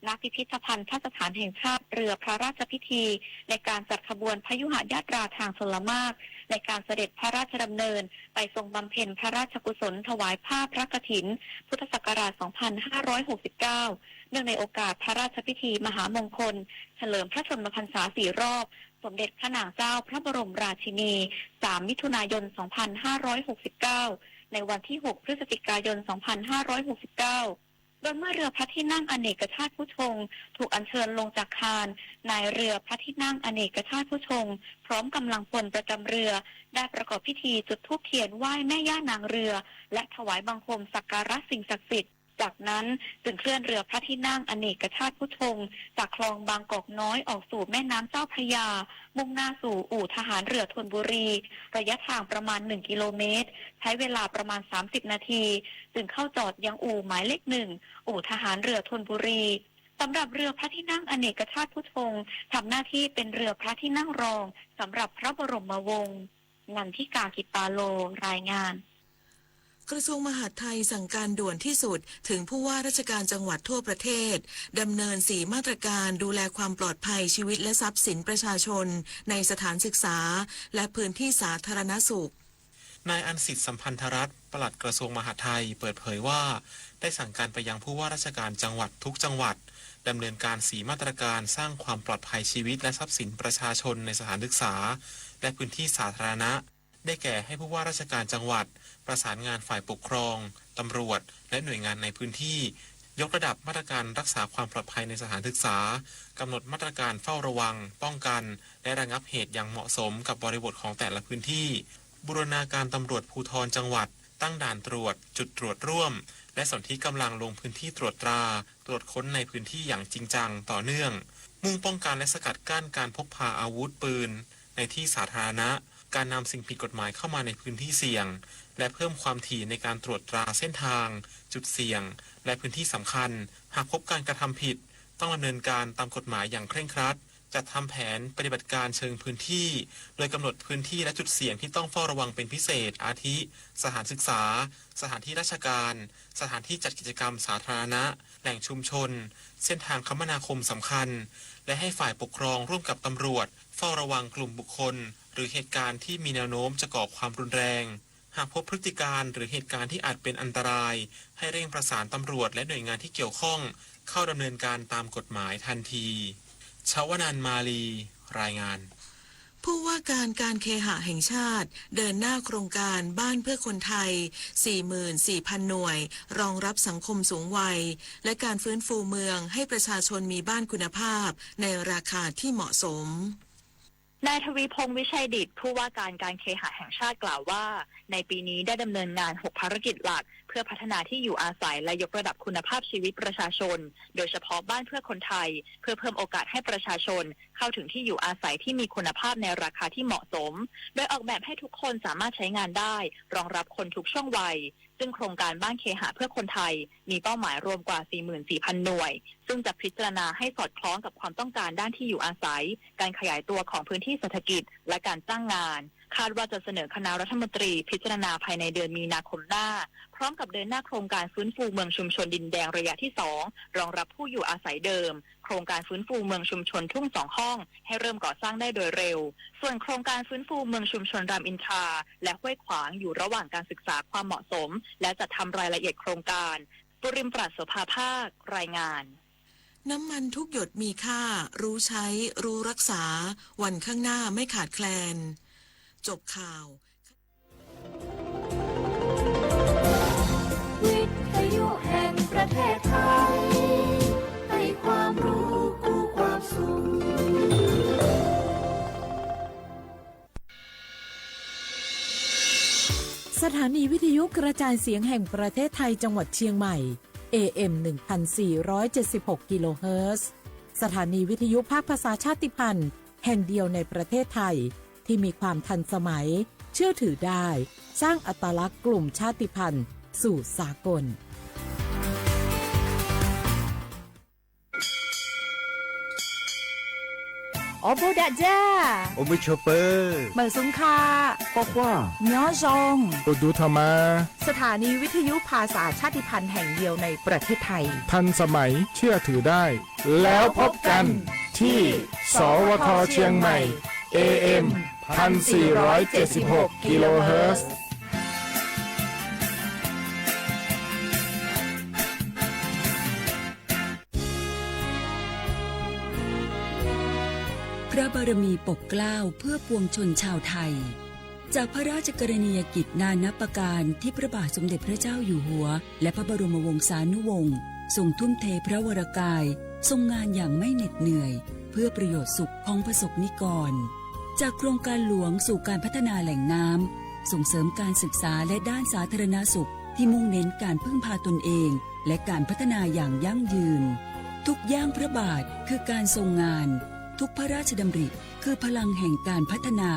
ณ พิพิธภัณฑสถานแห่งชาติเรือพระราชพิธี ในการจัดขบวนพยุหยาตราทางชลมาก ในการเสด็จพระราชดำเนินไปทรงบำเพ็ญพระราชกุศลถวายผ้าพระกฐิน พุทธศักราช สองพันห้าร้อยหกสิบเก้า เนื่องในโอกาสพระราชพิธีมหามงคล เฉลิมพระชนมพรรษาสี่รอบ สมเด็จพระนางเจ้าพระบรมราชินี สาม มิถุนายน สองพันห้าร้อยหกสิบเก้า ในวันที่ หก พฤศจิกายน สองพันห้าร้อยหกสิบเก้า โดยเมื่อเรือพระที่นั่งอเนกชาติพุทธชงถูกอัญเชิญลงจากคาน นายเรือพระที่นั่งอเนกชาติพุทธชง พร้อมกำลังพลประจำเรือ ได้ประกอบพิธีจุดธูปเทียนไหว้แม่ย่านางเรือ และถวายบังคมสักการะสิ่งศักดิ์สิทธิ์ จากนั้นจึงเคลื่อนเรือพระที่นั่งอเนกชาติพุทธชง จากคลองบางกอกน้อยออกสู่แม่น้ำเจ้าพระยา มุ่งหน้าสู่อู่ทหารเรือธนบุรี ระยะทางประมาณ หนึ่ง กิโลเมตร ใช้เวลาประมาณ สามสิบ นาที จึงเข้าจอดยังอู่หมายเลข หนึ่ง อู่ทหารเรือธนบุรี สำหรับเรือพระที่นั่งอเนกชาติพุทธชง ทำหน้าที่เป็นเรือพระที่นั่งรองสำหรับพระบรมวงศ์ นันทิกา กิปปาโล รายงาน กระทรวงมหาดไทยสั่งการด่วนที่สุดถึงผู้ว่าราชการจังหวัดทั่วประเทศ ดำเนิน สี่ มาตรการดูแลความปลอดภัยชีวิตและทรัพย์สินประชาชน ในสถานศึกษา และพื้นที่สาธารณสุข นายอันสิทธิ์ สัมพันธรัตน์ ปลัดกระทรวงมหาดไทย เปิดเผยว่า ได้สั่งการไปยังผู้ว่าราชการจังหวัดทุกจังหวัด ดำเนินการ สี่ มาตรการสร้างความปลอดภัยชีวิตและทรัพย์สินประชาชนในสถานศึกษา และพื้นที่สาธารณะ ได้แก่ให้ผู้ว่าราชการจังหวัด ประสานงานฝ่ายปกครอง ตำรวจ และหน่วยงานในพื้นที่ ยกระดับมาตรการรักษาความปลอดภัยในสถานศึกษา กำหนดมาตรการเฝ้าระวัง ป้องกัน และระงับเหตุอย่างเหมาะสมกับบริบทของแต่ละพื้นที่ บูรณาการตำรวจภูธรจังหวัด ตั้งด่านตรวจ จุดตรวจร่วม และสนธิกำลังลงพื้นที่ตรวจตรา ตรวจค้นในพื้นที่อย่างจริงจัง ต่อเนื่อง มุ่งป้องกันและสกัดกั้นการพกพาอาวุธปืนในที่สาธารณะ การนำสิ่งผิดกฎหมายเข้ามาในพื้นที่เสี่ยง และเพิ่มความถี่ในการตรวจตราเส้นทาง จุดเสี่ยง และพื้นที่สำคัญ หากพบการกระทำผิด ต้องดำเนินการตามกฎหมายอย่างเคร่งครัด จัดทำแผนปฏิบัติการเชิงพื้นที่ โดยกำหนดพื้นที่และจุดเสี่ยงที่ต้องเฝ้าระวังเป็นพิเศษ อาทิ สถานศึกษา สถานที่ราชการ สถานที่จัดกิจกรรมสาธารณะ แหล่งชุมชน เส้นทางคมนาคมสำคัญ และให้ฝ่ายปกครองร่วมกับตำรวจ เฝ้าระวังกลุ่มบุคคล หรือเหตุการณ์ที่มีแนวโน้มจะก่อความรุนแรง หากพบพฤติการหรือเหตุการณ์ที่อาจเป็นอันตราย ให้เร่งประสานตำรวจและหน่วยงานที่เกี่ยวข้อง เข้าดำเนินการตามกฎหมายทันที ชวนันท์ มาลี รายงาน ผู้ว่าการการเคหะแห่งชาติ เดินหน้าโครงการบ้านเพื่อคนไทย สี่หมื่นสี่พัน หน่วย รองรับสังคมสูงวัย และการฟื้นฟูเมืองให้ประชาชนมีบ้านคุณภาพในราคาที่เหมาะสม นายทวีพงษ์ วิชัยดิษฐ ผู้ว่าการการเคหะแห่งชาติกล่าวว่า ในปีนี้ได้ดำเนินงาน หก ภารกิจหลัก เพื่อพัฒนาที่อยู่อาศัยและยกระดับคุณภาพชีวิตประชาชน โดยเฉพาะบ้านเพื่อคนไทย เพื่อเพิ่มโอกาสให้ประชาชนเข้าถึงที่อยู่อาศัยที่มีคุณภาพในราคาที่เหมาะสม โดยออกแบบให้ทุกคนสามารถใช้งานได้ รองรับคนทุกช่วงวัย ซึ่งโครงการบ้านเคหะเพื่อคนไทย มีเป้าหมายรวมกว่า สี่หมื่นสี่พัน หน่วย ซึ่งจะพิจารณาให้สอดคล้องกับความต้องการด้านที่อยู่อาศัย การขยายตัวของพื้นที่เศรษฐกิจ และการจ้างงาน คาดว่าจะเสนอคณะรัฐมนตรีพิจารณาภายในเดือนมีนาคมหน้า พร้อมกับเดินหน้าโครงการฟื้นฟูเมืองชุมชนดินแดงระยะที่สอง รองรับผู้อยู่อาศัยเดิม โครงการฟื้นฟูเมืองชุมชนทุ่งสองห้อง ให้เริ่มก่อสร้างได้โดยเร็ว ส่วนโครงการฟื้นฟูเมืองชุมชนรามอินทรา และห้วยขวาง อยู่ระหว่างการศึกษาความเหมาะสม และจัดทำรายละเอียดโครงการ ปุริมปราศโสภาภาค รายงาน น้ำมันทุกหยดมีค่า รู้ใช้ รู้รักษา วันข้างหน้าไม่ขาดแคลน จบข่าว วิทยุแห่งประเทศไทย ให้ความรู้คู่ความสุข สถานีวิทยุกระจายเสียงแห่งประเทศไทยจังหวัดเชียงใหม่ เอ เอ็ม หนึ่งพันสี่ร้อยเจ็ดสิบหก กิโลเฮิรตซ์ สถานีวิทยุภาคภาษาชาติพันธุ์แห่งเดียวในประเทศไทย ที่มีความทันสมัย เชื่อถือได้ สร้างอัตลักษณ์กลุ่มชาติพันธุ์สู่สากล Ob pug dam ja, ua mub tshua pawg, mawm xub kha, quaj quaj, nyob zoo, ua dub tho mas. สถานีวิทยุภาษาชาติพันธุ์แห่งเดียวในประเทศไทย ทันสมัย เชื่อถือได้ แล้วพบกันที่ สวท เชียงใหม่ เอ เอ็ม พันสี่ร้อยเจ็ดสิบหก กิโลเฮิรตซ์ พระบารมีปกเกล้าเพื่อปวงชนชาวไทย จากพระราชกรณียกิจนานับประการที่พระบาทสมเด็จพระเจ้าอยู่หัว และพระบรมวงศานุวงศ์ทรงทุ่มเทพระวรกาย ทรงงานอย่างไม่เหน็ดเหนื่อย เพื่อประโยชน์สุขของประสบนิกร จากโครงการหลวงสู่การพัฒนาแหล่งน้ำ ส่งเสริมการศึกษาและด้านสาธารณสุขที่มุ่งเน้นการพึ่งพาตนเอง และการพัฒนาอย่างยั่งยืน ทุกย่างพระบาทคือการทรงงาน ทุกพระราชดำริคือพลังแห่งการพัฒนา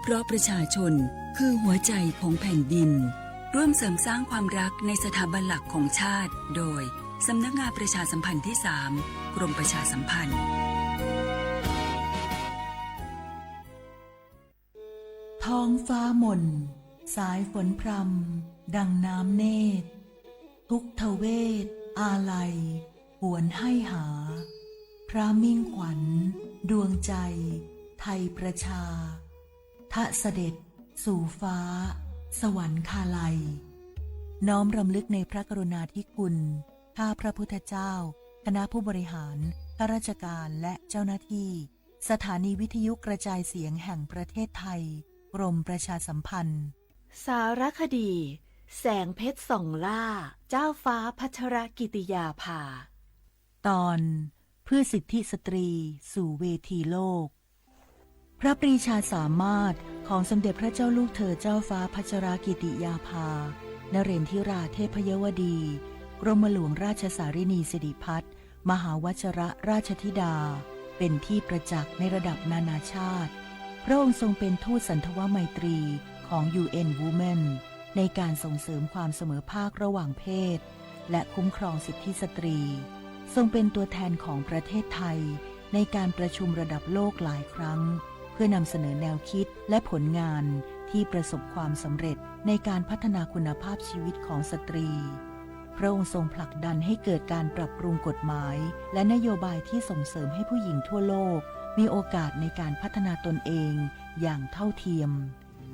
เพราะประชาชนคือหัวใจของแผ่นดิน ร่วมเสริมสร้างความรักในสถาบันหลักของชาติ โดย สำนักงานประชาสัมพันธ์ที่สาม กรมประชาสัมพันธ์ ท้องฟ้ามน สายฝนพรำ ดังน้ำเนตร ทุกทเวทอาลัย หวนให้หา พระมิ่งขวัญ ดวงใจ ไทยประชา ทะเสด็จ สู่ฟ้า สวรรคาลัย น้อมรำลึกในพระกรุณาธิคุณ ข้าพระพุทธเจ้า คณะผู้บริหาร ข้าราชการ และเจ้าหน้าที่ สถานีวิทยุกระจายเสียงแห่งประเทศไทย กรมประชาสัมพันธ์ สารคดี แสงเพชรส่องล่า เจ้าฟ้าพัชรกิติยาภา ตอน เพื่อสิทธิสตรีสู่เวทีโลก พระปรีชาสามารถของสมเด็จพระเจ้าลูกเธอเจ้าฟ้าพัชรกิติยาภา นเรนทิราเทพยวดี กรมหลวงราชสารินีสิริพัฒน์ มหาวชรราชธิดา เป็นที่ประจักษ์ในระดับนานาชาติ พระองค์ทรงเป็นทูตสันทวไมตรีของ ยู เอ็น Women ในการส่งเสริมความเสมอภาคระหว่างเพศ และคุ้มครองสิทธิสตรี ทรงเป็นตัวแทนของประเทศไทยในการประชุมระดับโลกหลายครั้ง เพื่อนำเสนอแนวคิดและผลงานที่ประสบความสำเร็จในการพัฒนาคุณภาพชีวิตของสตรี พระองค์ทรงผลักดันให้เกิดการปรับปรุงกฎหมาย และนโยบายที่ส่งเสริมให้ผู้หญิงทั่วโลกมีโอกาสในการพัฒนาตนเองอย่างเท่าเทียม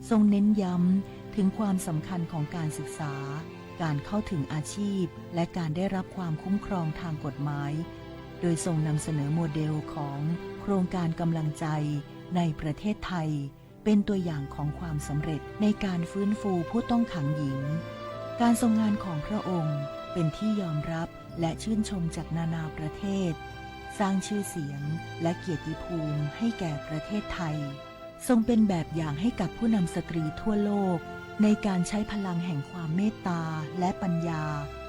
ทรงเน้นย้ำถึงความสำคัญของการศึกษา การเข้าถึงอาชีพ และการได้รับความคุ้มครองทางกฎหมาย โดยทรงนำเสนอโมเดลของโครงการกำลังใจในประเทศไทย เป็นตัวอย่างของความสำเร็จในการฟื้นฟูผู้ต้องขังหญิง การทรงงานของพระองค์เป็นที่ยอมรับและชื่นชมจากนานาประเทศ สร้างชื่อเสียงและเกียรติภูมิให้แก่ประเทศไทย ทรงเป็นแบบอย่างให้กับผู้นำสตรีทั่วโลก ในการใช้พลังแห่งความเมตตาและปัญญา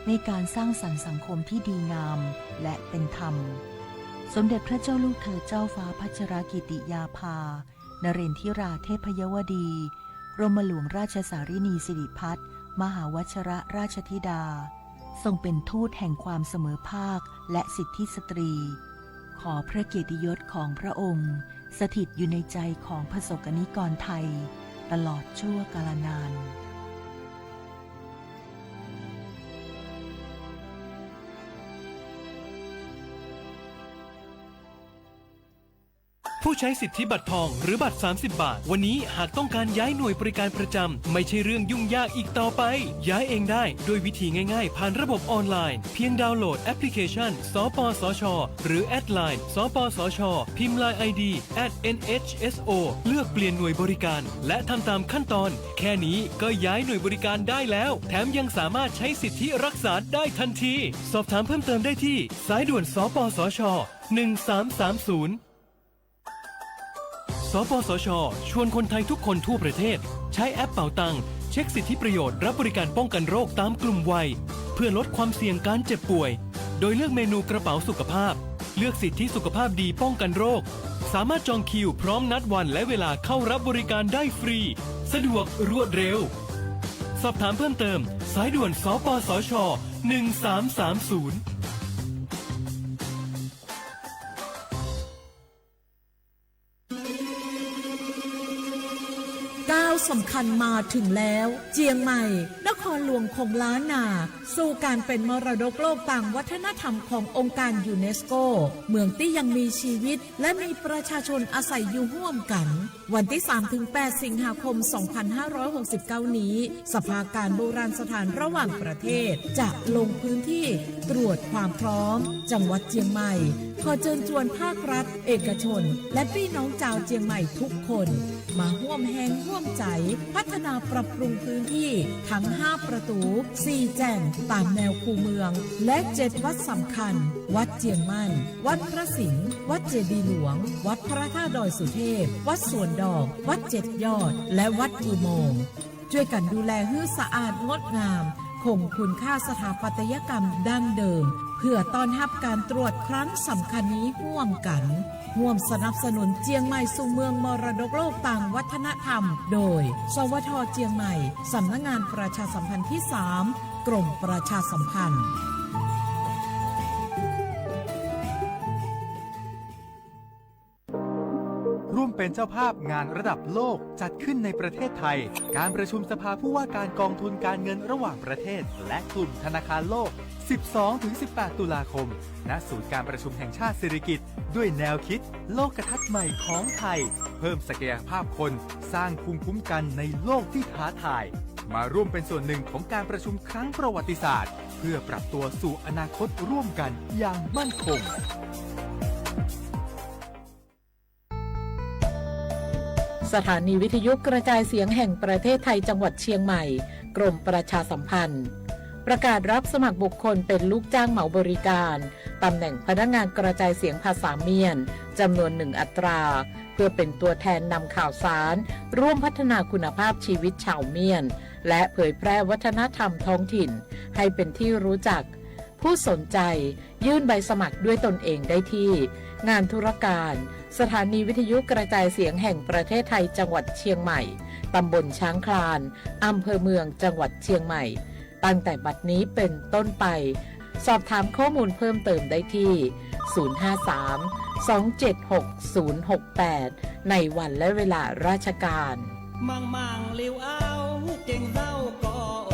ในการสร้างสรรค์สังคมที่ดีงามและเป็นธรรม สมเด็จพระเจ้าลูกเธอเจ้าฟ้าพัชรกิติยาภา นเรนทิราเทพยวดี กรมหลวงราชสารินีสิริพัฒน์ มหาวชรราชธิดา ทรงเป็นทูตแห่งความเสมอภาคและสิทธิสตรี ขอพระเกียรติยศของพระองค์ สถิตอยู่ในใจของประสบกนิกรไทย ตลอดชั่วกาลนาน ผู้ใช้สิทธิบัตรทองหรือบัตร สามสิบ บาท วันนี้หากต้องการย้ายหน่วยบริการประจำ ไม่ใช่เรื่องยุ่งยากอีกต่อไป ย้ายเองได้ด้วยวิธีง่ายๆ ผ่านระบบออนไลน์ เพียงดาวน์โหลดแอปพลิเคชัน สปสช หรือแอดไลน์ สปสช พิมพ์ ไลน์ ไอดี แอท เอ็น เอช เอส โอ เลือกเปลี่ยนหน่วยบริการ และทำตามขั้นตอน แค่นี้ก็ย้ายหน่วยบริการได้แล้ว แถมยังสามารถใช้สิทธิรักษาได้ทันที สอบถามเพิ่มเติมได้ที่ สายด่วน สปสช หนึ่งสามสามศูนย์ สปสช ชวนคนไทยทุกคนทั่วประเทศ ใช้แอปเป๋าตัง เช็คสิทธิประโยชน์รับบริการป้องกันโรคตามกลุ่มวัย เพื่อลดความเสี่ยงการเจ็บป่วย โดยเลือกเมนูกระเป๋าสุขภาพ เลือกสิทธิสุขภาพดีป้องกันโรค สามารถจองคิวพร้อมนัดวันและเวลาเข้ารับบริการได้ฟรี สะดวกรวดเร็ว สอบถามเพิ่มเติม สายด่วน สปสช หนึ่งสามสามศูนย์ ก้าวสำคัญมาถึงแล้ว เจียงใหม่ นครหลวงของล้านนา สู่การเป็นมรดกโลกทางวัฒนธรรมขององค์การยูเนสโก เมืองที่ยังมีชีวิต และมีประชาชนอาศัยอยู่ร่วมกัน วันที่ สามถึงแปด สิงหาคม สองพันห้าร้อยหกสิบเก้า นี้ สภาการโบราณสถานระหว่างประเทศ จะลงพื้นที่ตรวจความพร้อม จังหวัดเจียงใหม่ ขอเชิญชวนภาครัฐ เอกชน และพี่น้องชาวเจียงใหม่ทุกคน มาร่วมแฮงร่วมใจ พัฒนาปรับปรุงพื้นที่ทั้ง ห้า ประตู สี่ แจ่ง ตามแนวคูเมือง และ เจ็ด วัดสำคัญ วัดเจียงมั่น วัดพระสิงห์ วัดเจดีย์หลวง วัดพระธาตุดอยสุเทพ วัดสวนดอก วัดเจ็ดยอด และวัดอุโมงค์ ช่วยกันดูแลให้สะอาดงดงาม คงคุณค่าสถาปัตยกรรมดั้งเดิม เพื่อต้อนรับการตรวจครั้งสำคัญนี้ร่วมกัน ร่วมสนับสนุนเจียงใหม่สู่เมืองมรดกโลกทางวัฒนธรรม โดย สวท เจียงใหม่ สำนักงานประชาสัมพันธ์ที่ สาม กรมประชาสัมพันธ์ ร่วมเป็นเจ้าภาพงานระดับโลกจัดขึ้นในประเทศไทย การประชุมสภาผู้ว่าการกองทุนการเงินระหว่างประเทศ และกลุ่มธนาคารโลก สิบสองถึงสิบแปด ตุลาคม ณ ศูนย์การประชุมแห่งชาติสิริกิติ์ ด้วยแนวคิดโลกทัศน์ใหม่ของไทย เพิ่มศักยภาพคน สร้างภูมิคุ้มกันในโลกที่ท้าทาย มาร่วมเป็นส่วนหนึ่งของการประชุมครั้งประวัติศาสตร์ เพื่อปรับตัวสู่อนาคตร่วมกันอย่างมั่นคง สถานีวิทยุกระจายเสียงแห่งประเทศไทยจังหวัดเชียงใหม่ กรมประชาสัมพันธ์ ประกาศรับสมัครบุคคลเป็นลูกจ้างเหมาบริการ ตำแหน่งพนักงานกระจายเสียงภาษาเมียน จำนวนหนึ่งอัตรา เพื่อเป็นตัวแทนนำข่าวสาร ร่วมพัฒนาคุณภาพชีวิตชาวเมียน และเผยแพร่วัฒนธรรมท้องถิ่น ให้เป็นที่รู้จัก ผู้สนใจยื่นใบสมัครด้วยตนเองได้ที่ งานธุรการ สถานีวิทยุกระจายเสียงแห่งประเทศไทย จังหวัดเชียงใหม่ ตำบลช้างคลาน อำเภอเมือง จังหวัดเชียงใหม่ ตั้งแต่บัดนี้เป็นต้นไป สอบถามข้อมูลเพิ่มเติมได้ที่ ศูนย์ห้าสามสองเจ็ดหกศูนย์หกแปด ในวันและเวลาราชการ มังมังลิวเอาเก่งเศร้าก่อโอ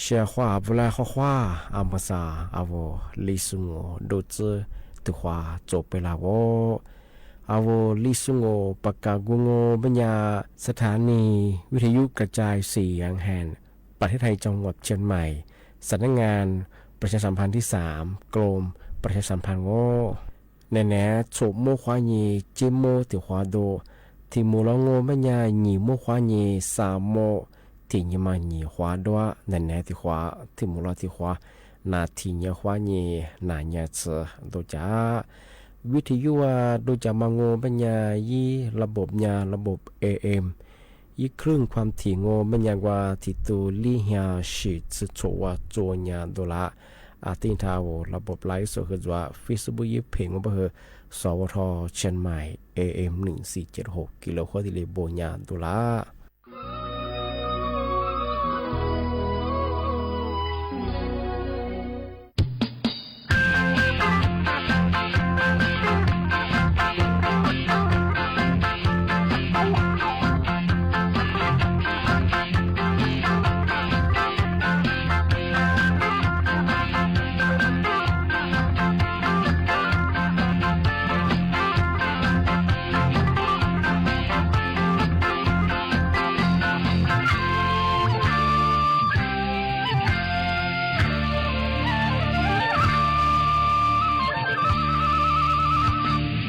Sia huaj a vos laj huaj huaj a mos xas a vos li xu ngos dau txwb tug huav txuas peb laj vos. A vos li xu ngos pas kas nkaus nkaus peb nyas xab thas nis vij thas yub kas cai xi yas hees pas thib thais cov ngom Chiang Mai, xam nab ngas pas xas xam phas thib xam, klo pas xas xam phas vos. Nam nam txhuam muab huab nyis ceb muab tim huav dua, thim mus los nkaus peb nyas nyim muab huab nyis xa muab, thim nyim mas nyim huav dua, nam nam tim huav, thim mus los tim huav, nam thim nyim huab nyis nam nyas txhw dua cas. Vij thas yub dua cas mas nkaus peb nyas yib lab npom nyas lab npom A M, yib khwj khuam thim nkaus peb nyas nkaus thim tus lib hnyas sim txhw txhuam ua txua nyas dua lawm. Tij nrha lab npom lais xom hwm txuas Facebook yib phem nkaus peb hwm xov ua rho Chiang Mai A M nws xim ces hauv kis lawv huab thiaj li npau nyas dua lawm.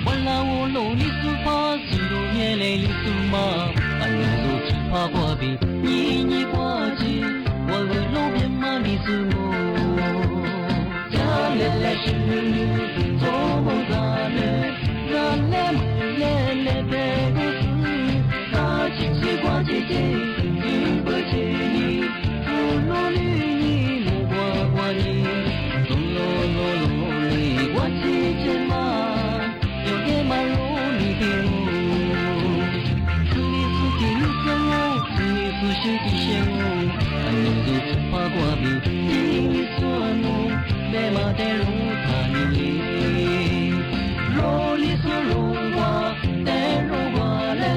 Ua laj ua laj li xub pab xwm ntuj nyiaj le li xub mas, a nws tus tsis pab kuaj pim nyiaj nyiaj kuaj tsi, ua lub lub ntiaj mas li xub mus. Cas le le sib nws txhob mus zam le, zam le mus le le peb kuj xwb, zam tsis tsis kuaj tsis tsis, tsis pw tsis yig, tus lub lub nyiaj mus kuaj kuaj yig, tus lub lub lub li kuaj tsis tsis mas, yog kev mas lub li kev mus. Xws li xub tim lub xub mus, xws li xub sib tim siab mus, a nws tus tsis pab kuaj pim nyiaj nyiaj xuab mus, peb mas tej lub tag li li. Lub li xub lub ua, tej lub ua le,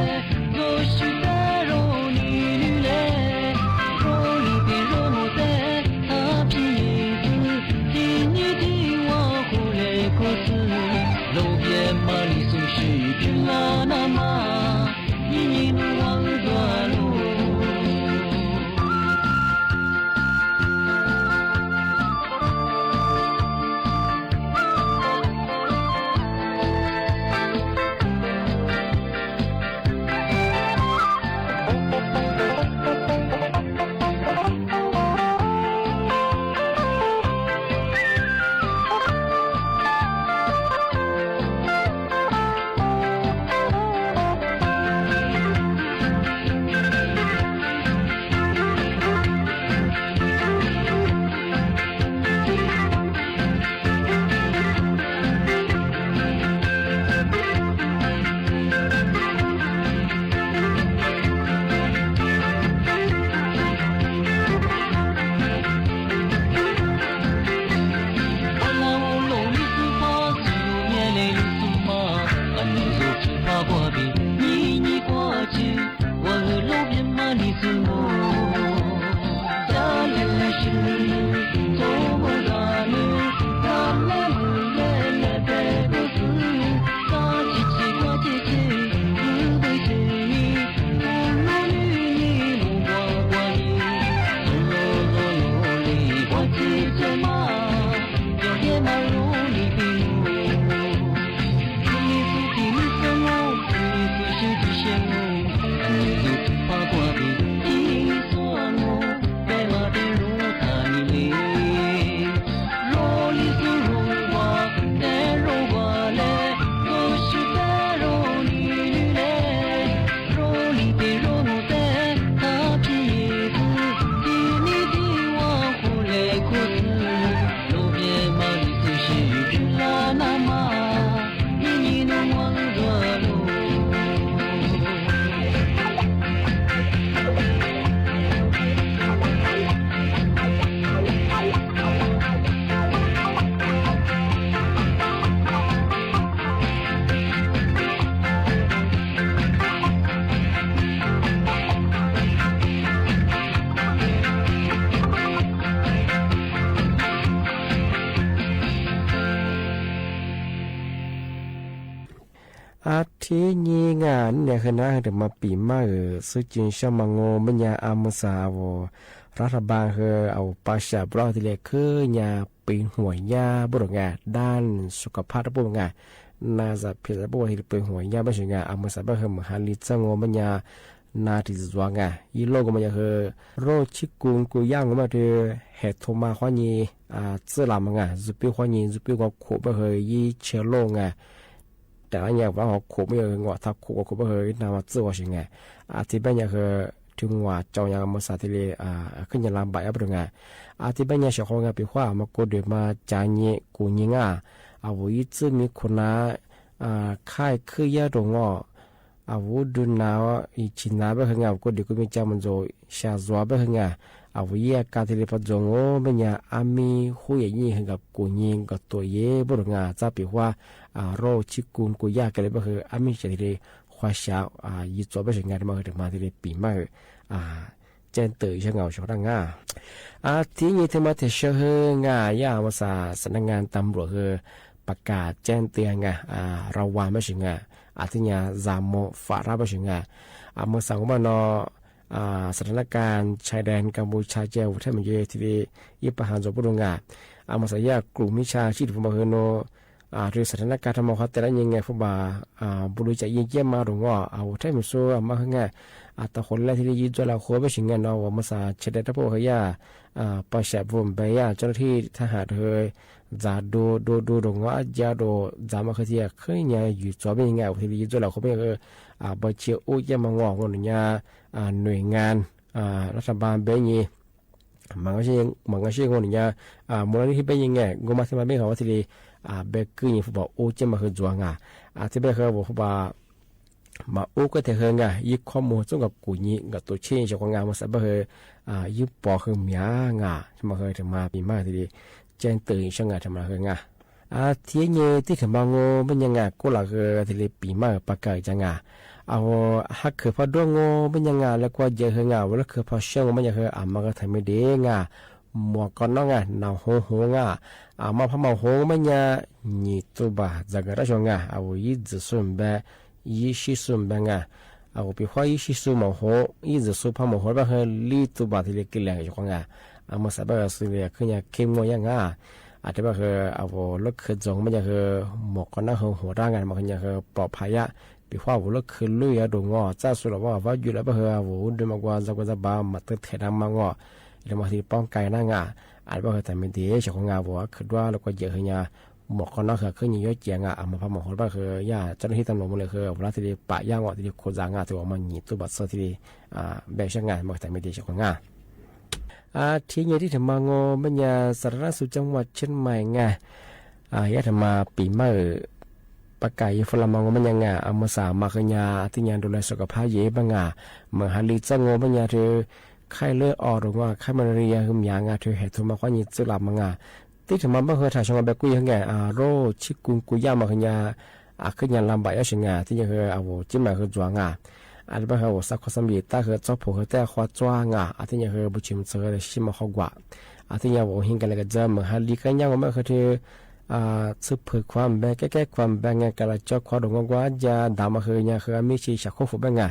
lub sib tej lub ni ni le, lub li pem lub mus tej, thab phim yig xwb, tib nyiaj tib ua kuj le kuj xwb, lub ntiaj mas li xub sib pib laj na mas, nyiaj nyiaj nus ua wb dua lug. Ua laj ua laj li xub pab xwm ntuj nyiaj le li xub mas, a nws tus tsis pab kuaj pim nyiaj nyiaj kuaj tsi, ua lub lub ntiaj mas li xub mus. Cas le le sib nws txhob mus zam le, zam le mus le le peb kuj xwb, zam tsis tsis kuaj tsis tsis, xwb pw tsis yig, tus lub lub nyiaj mus kuaj kuaj yig, tus lub lub lub li kuaj tsis tsis mas, yog kev mas lub li kev mus. Xws li xub tim lub xub mus, xws li xub sib tim siab mus, a nws tus tsis pab kuaj pim nyiaj nyiaj xuab mus, peb mas tej lub tag li li. Lub li xub lub ua, tej lub ua le, lub sib tej lub ni ni le, lub li pem lub mus tej, thab phim yig xwb, tib nyiaj tib ua kuj le kuj xwb, lub ntiaj mas li xub sib pib laj na mas, nyiaj nyiaj nus ua wb dua lug. Ab thib nyib nga, niaj hnub no hu rau mas pim maj xwb ci sab mas ngo mej nyag a mej xas a vus rab rha npab hu a vus pa sam plob thiaj li khwb nyag pim huam nyab pub rau nga, dab su ka phab rau pub nga, na zam phim zam pub thiaj li pim huam nyab pab sawv nga a mej xas pab hu mas ha li txaj ngo mej nyag na ris zuav nga ib loj ngo mej nyag hu roj chib kub kuj yaj ngo mej nyag rau hem thu mas qhuab nyi txwj lam mas nga, zuj pib qhuab nyi zuj pib khuam pab hu yib tsheb loj nga. Tam lab nyag vab ho khuam mej nyag hu ngom thaj khuam khuam pab hu ib na mas txwj ua sawv nga. A thib peb nyag hu rau nguam cau nyag mej xas thiaj li khwb nyag lam npam yab pab rau nga. A thib peb nyag sawv qhov nga pim huam mas kua dwm mas cav nyi kuv nyi nga, a vus ib txwj me khuv na khaij khwb yaj rau ngo, a vus dub na ib tsis na pab hu nga, a vus kua dwm kuj me cav mus ntxuav xya zuav pab hu nga, a vus yaj ka thiaj li pab ntxuav ngo mej nyag a mej hub yam nyij hu nkawd kuv nyi nkawd tuam yev pab rau nga txaj pim huam roj chib kub kuj yaj ka li pab hu a mej xas thiaj li qhuav xyav yij txuav pab sawv nga rau mas hu rau mas thiaj li pim maj caij twm sab nga ua sawv dab nga. A thib nyib thiaj mas thiaj sawv hu nga yaj mej xas xam nab nga tas npluam hu pas kam caij twm nga, rau vas pab sawv nga, a thib nyag zam mus fam rab pab sawv nga, a mej xas ua maj no xam nab ka chais dais Kaputsha ces vus thaj me nce thiaj li ib pas ha ntxuav pub rau nga, a mej xas yaj kws mib tshaj sib rau fub npam hu no rau xam nab ka rau mas qhov tej lab nyeg nga fub npam npu lub cam yeej ciaj mas rau ngo, a vus thaj me xu mas hu nga, a tau qhuav li thiaj li yij txuav lam qhuav pab sawv nga no uas mej xas chais dais rab pub hu yaj pas sam vus npe yaj cov thij thaj ham rau hu ntxav du du du rau ngo ab ca rau ntxav mas hu thiaj khwb nyag yij txuav pab nyag nga vus thiaj li yij txuav lam qhuav pab nyag hu pas cia ub ciaj mas ngo ngo nws nyag nws nga rab rha npab npe nyeg mas nqa sij nqa sij ngo nws nyag mus lawm nib thib peb nyeg nga nkaus mas thiaj mas peb ho thiaj li npe kwj nyeg fub npam ub ciaj mas hu ntxuav nga, a thiab peb hu vus fub npam mas ub koj thiaj hu nga yij khob mus txob nkawd kuv nyi nkawd tuam tsheej sawv qhov nga mej xas pab hu yij pov hu miav nga mas hu rau mas pim maj thiaj li caij twm sab nga rau mas hu nga. A thib nyeg tij theem mas ngo mej nyag nga kuj lam hu thiaj li pim maj pas kam ca nga, a vus hab khwv phaj duab ngo mej nyag nga lawv kuj yawm hu nga vus lawv khwv phaj siab ngo mej nyag hu a mas hu tham me dev nga, muam koj noj nga nas huv huv nga, a mas phaj mas huv mej nyag nyim tu npam txav nkawd rab sua nga, a vus yib ntxwm xu npe, yib sib xu npe nga, a vus pim huam yib sib xu mas huv yib ntxwm xu phaj mas huv pab hu li tu npam thiaj li kis lias sawv qhov nga, a mej xas pab hu xws li khwb nyag khib muaj yaj nga, a thiab pab hu a vus lub khwv ntxoov mej nyag hu muam koj noj hu huv rab nga mas hu nyag hu pom phaj yaj, pim huam vus lub khwv lwj yaj rau ngo txaj xu los vab vab yus lawm pab hu a vus ub dub mas kua ntxa kua ntxa npab mas twb them dab mas ngo, li mas thiaj li poob kais na nga, a pab hu tham me dev sawv qhov nga vus khwv duab lawv kuj yawm hu nyag muam koj noj hu khwb nyag yuav cia nga a mas phaj mas huv pab hu yaj txoj nab hib tau nus mus li hu vus lab thiaj li pam yaj ngo thiaj li khuv ntxas nga tus uas mas nyim tu npam txog thiaj li npe sab nga mas tham me dev sawv qhov nga. A thib nyeg tij theem mas ngo mej nyag xa rab nab xu coj muaj tsheb mais nga, yaj theem mas pim maj pas kam yij fub lam mas ngo mej nyag nga a mej xas mas hu nyag tij nyag nrug lawv sawv kom phab yev pab nga, mas ha li txaj ngo mej nyag rau khaij lwb o rau ngo khaij malaria hu miav nga rau hem thu mas qhuab nyi txwj lam mas nga, tij theem mas pab hu tham sawv nqa npe kuj yog nga roj chib kub kuj yaj mas hu nyag khwb nyag lam npam yaj sawv nga tij nyag hu a vus cib mas hu ntxuav nga, a pab hu a vus xa khuam xa npim tab hu txob phuam hu tej qhua txua nga a tij nyag hu npu tsis mus txog hu sib mas qhov guam, a tij nyag vus heev kawg li kawg ntxawg mas ha li kab nyab mas hu rau txhwb phwm khuam npe kab kab khuam npe nga ka los cov khuam rau ngo kua ca ntav mas hu nyag hu a mib tsis xyav khuab fum pab nga,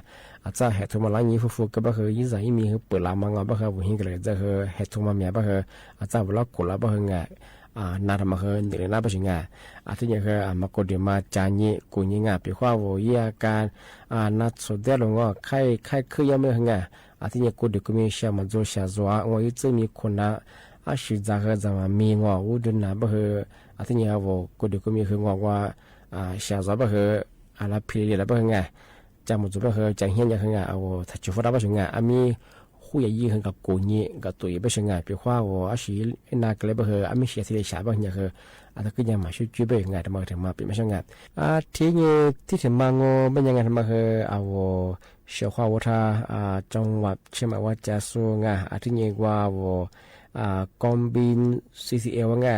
a txaj hem thu mas lav nyi fub fub kawg pab hu yib zam ib me hu pwm lav mas ngo pab hu a vus heev kawg li kawg ntxawg hu hem thu mas miav pab hu, a txaj vus lab khuam lav pab hu nga, na rau mas hu nwm li nab pab sawv nga, a tij nyag hu mas kua dwm mas cav nyi kuv nyi nga pim huam vus yij a kas na txhuv dej los ngo khaij khaij khwb yaj mej hu nga, a tij nyag kua dwm kuj me xya mas ntxuav xya zuav ngo ib txwj me khuam na, ab sis ntxav hu ntxav mas me ngo ub dub na pab hu, a tij nyag vus kua dwm kuj me hu ngo ua xya zuav pab hu, a lab phim li lawm pab hu nga, ca mus txug pab hu ca hnyiab nyab hu nga a vus tham tsis fub dab pab sawv nga a mib hub yam yij hu nkawd kuv nyi nkawd tuam yev pab sawv nga pim huam vus ab sis na kawg li pab hu a mib xya thiaj li xyav pab hu nyag hu, a tag kub nyag mas sib cub pab nga rau mas rau mas pim maj sab nga, a thib nyeg tij theem mas ngo mej nyag nga mas hu a vus sawv huam vus rha cov vam tsheb mais ua cas xu nga a thib nyeg ua vus koob npib C C L ua nga,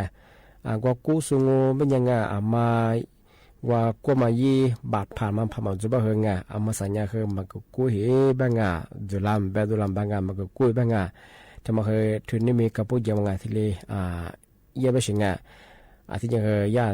kua kub xu ngo mej nyag nga a mas ua kuaj mas yij npam pham mas pham mas ntxuav pab hu nga a mas xas nyag hu mas kws kub heev pab nga, ntxwm lam npe ntxwm lam npe nga mas kws kub heev pab nga, rau mas hu rau nej me kab pub cev mas nga thiaj li yaj pab sawv nga, a tij nyag hu yaj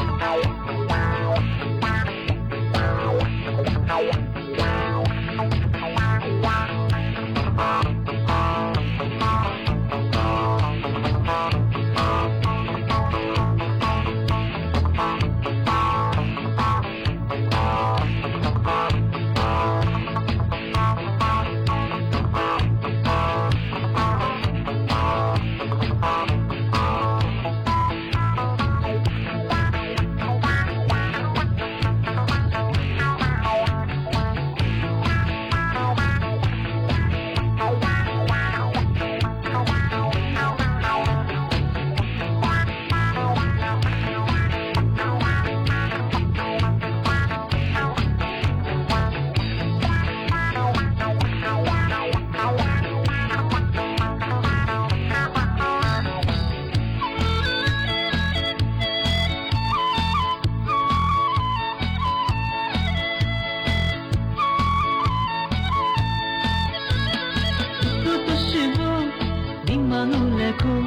Tus tuaj sim hlub, ntsej muag lub lej kub,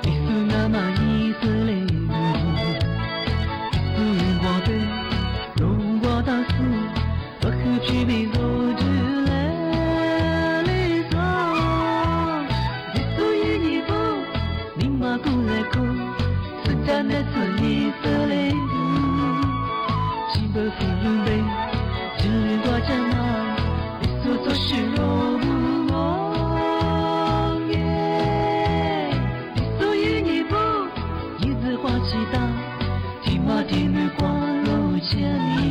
Yexus nab mas yij xwb le. Yexus nquag teb, nquag tag xwb, txoj hwj chim pib zoo ntsws le li xwb. Yexus yij nyiam pub, ntsej muag kuj le kub, xwb cas nej txwm yij xwb le. Tsis npawg Fwm lub npe, Yexus nquag tseeb mas, Yexus txoj sia zoo mus ua ke. Yexus yij nyiam pub, yij ntxwv quaj tsis tag, tig mas tig nws quaj lub txhiab ni.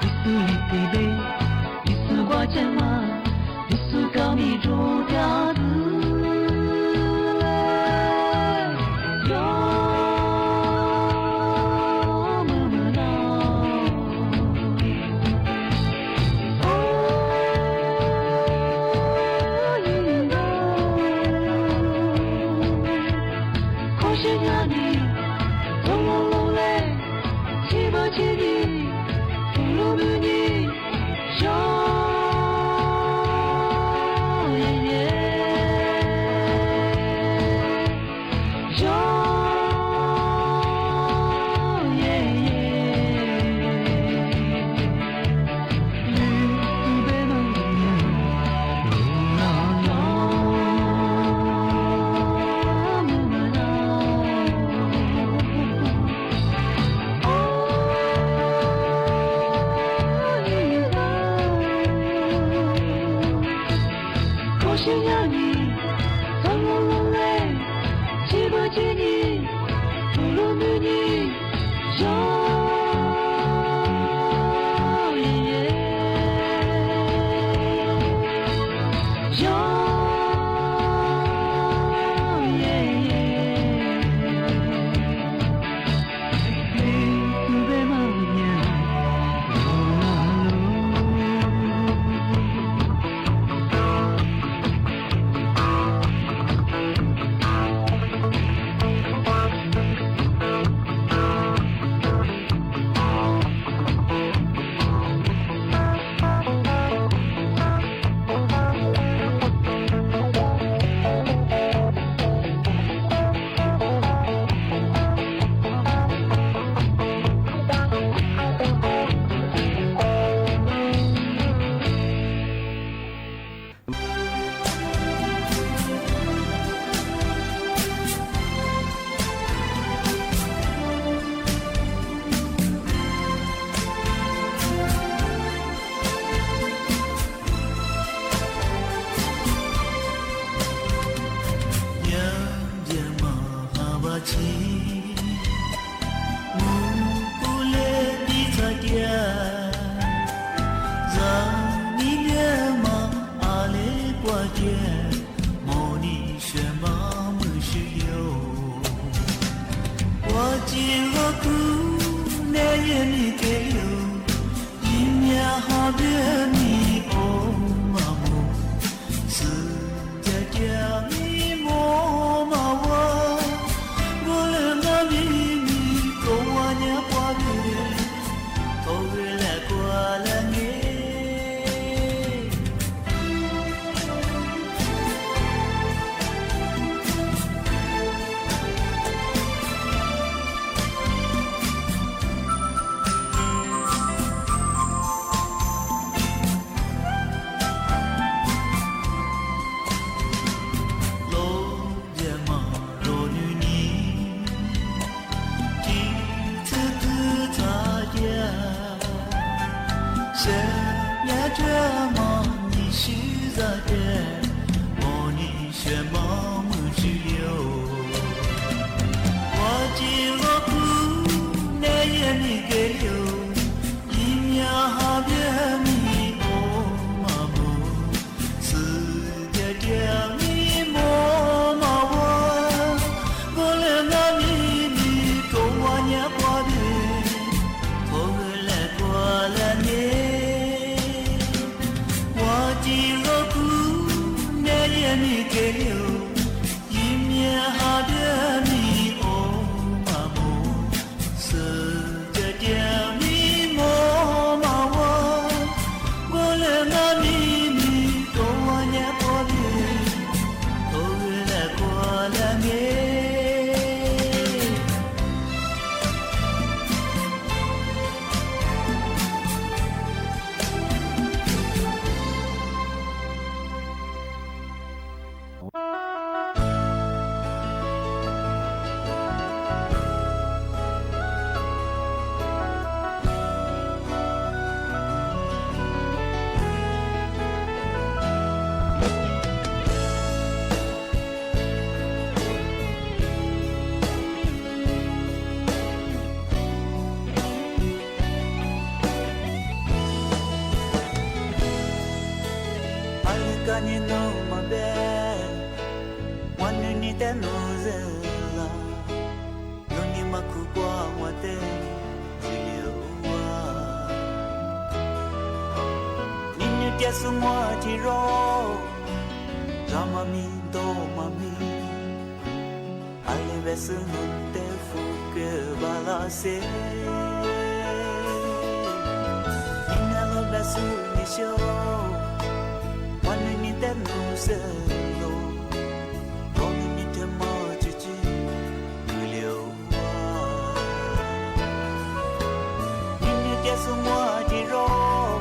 Yexus li tis npe, Yexus nquag tseeb mas, Yexus kab mis rau tiag xwb le. Yog mus mus no, Nyias ntiag mas hab vaj tshis, mus kuj le tib txhais tias, zaj mi niag mas a le kuaj tiag, mos nis sia mas muj swb liaus. Ua tsis log kub neb yog nis kev liaus, ib niag ho ntiag nis os mas mus, xwm tiag tiag mi mos mas ua, nkuj lwm nab mi nis tuaj ua nyias quas dej, thaum lawm kuaj lawm ne. Los ntiag mas rau nws nis, tsis txhwb twg txhais tias, xyov nyob tsam mos nis sib zam tias, mos nis sia mas muj swb liaus. Ua tsis log kub neb yog nis kev liaus, ib niag ho ntiag nis os mas mus, xwm tiag tiag mi mos mas ua, nkuj lwm nab mi nis tuaj ua nyias quas dej, thaum lawm kuaj lawm ne. Ua tsis log kub neb yog nis kev liaus, ib niag ho ntiag nis os mas mus, xwm tiag tiag mi mos mas ua, nkuj lwm nab mi nis tuaj ua nyias quas dej, thaum lawm kuaj lawm ne. Hais lus kab niag nug mas npe, ua nws nig tej nus ze la, nws nig mas khuv kua ua tej ntxim li ua. Nim nws tias xub muaj tsis zoo, zaj mas mi ntau mas mi, hais li Xwb nug tej fub kawg vaj laj xeb, nim niam los npaj xub nws xyaum, ua nws niam tej nus xwb los, ua nws niam thiaj mog tsis tsis kwv liam ua. Nim niam ces xub muaj tsis zoo,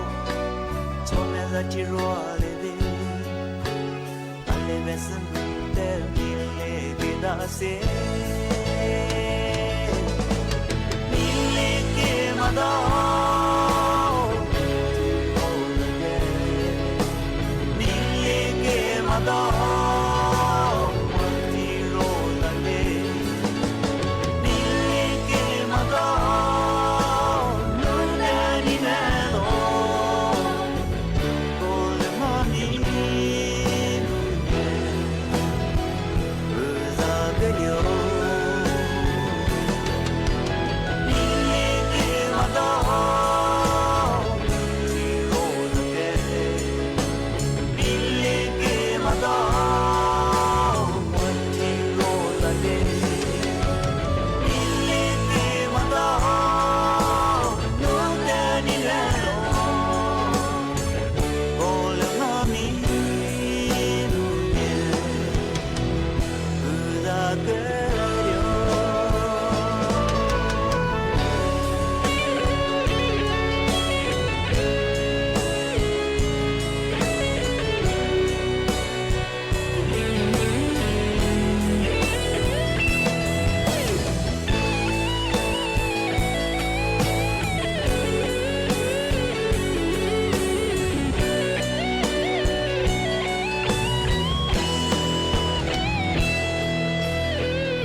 txhua me zaj tsis ruaj li li. Tag li peb xwb nug tej me li kev dab xeb, me li kev mas tau, me li kev mas tau, ua tsis zoo lawm li. Me li kev mas tau, nug tej niam los, koj lawm mog me nus, wb zaj kawg li os. Me li kev mas tau, tsis zoo lawm li. Me li kev mas tau, ua tsis zoo lawm li. Me li kev mas tau, nug tej niam los, koj lawm mog me nus, wb zaj kawg li os.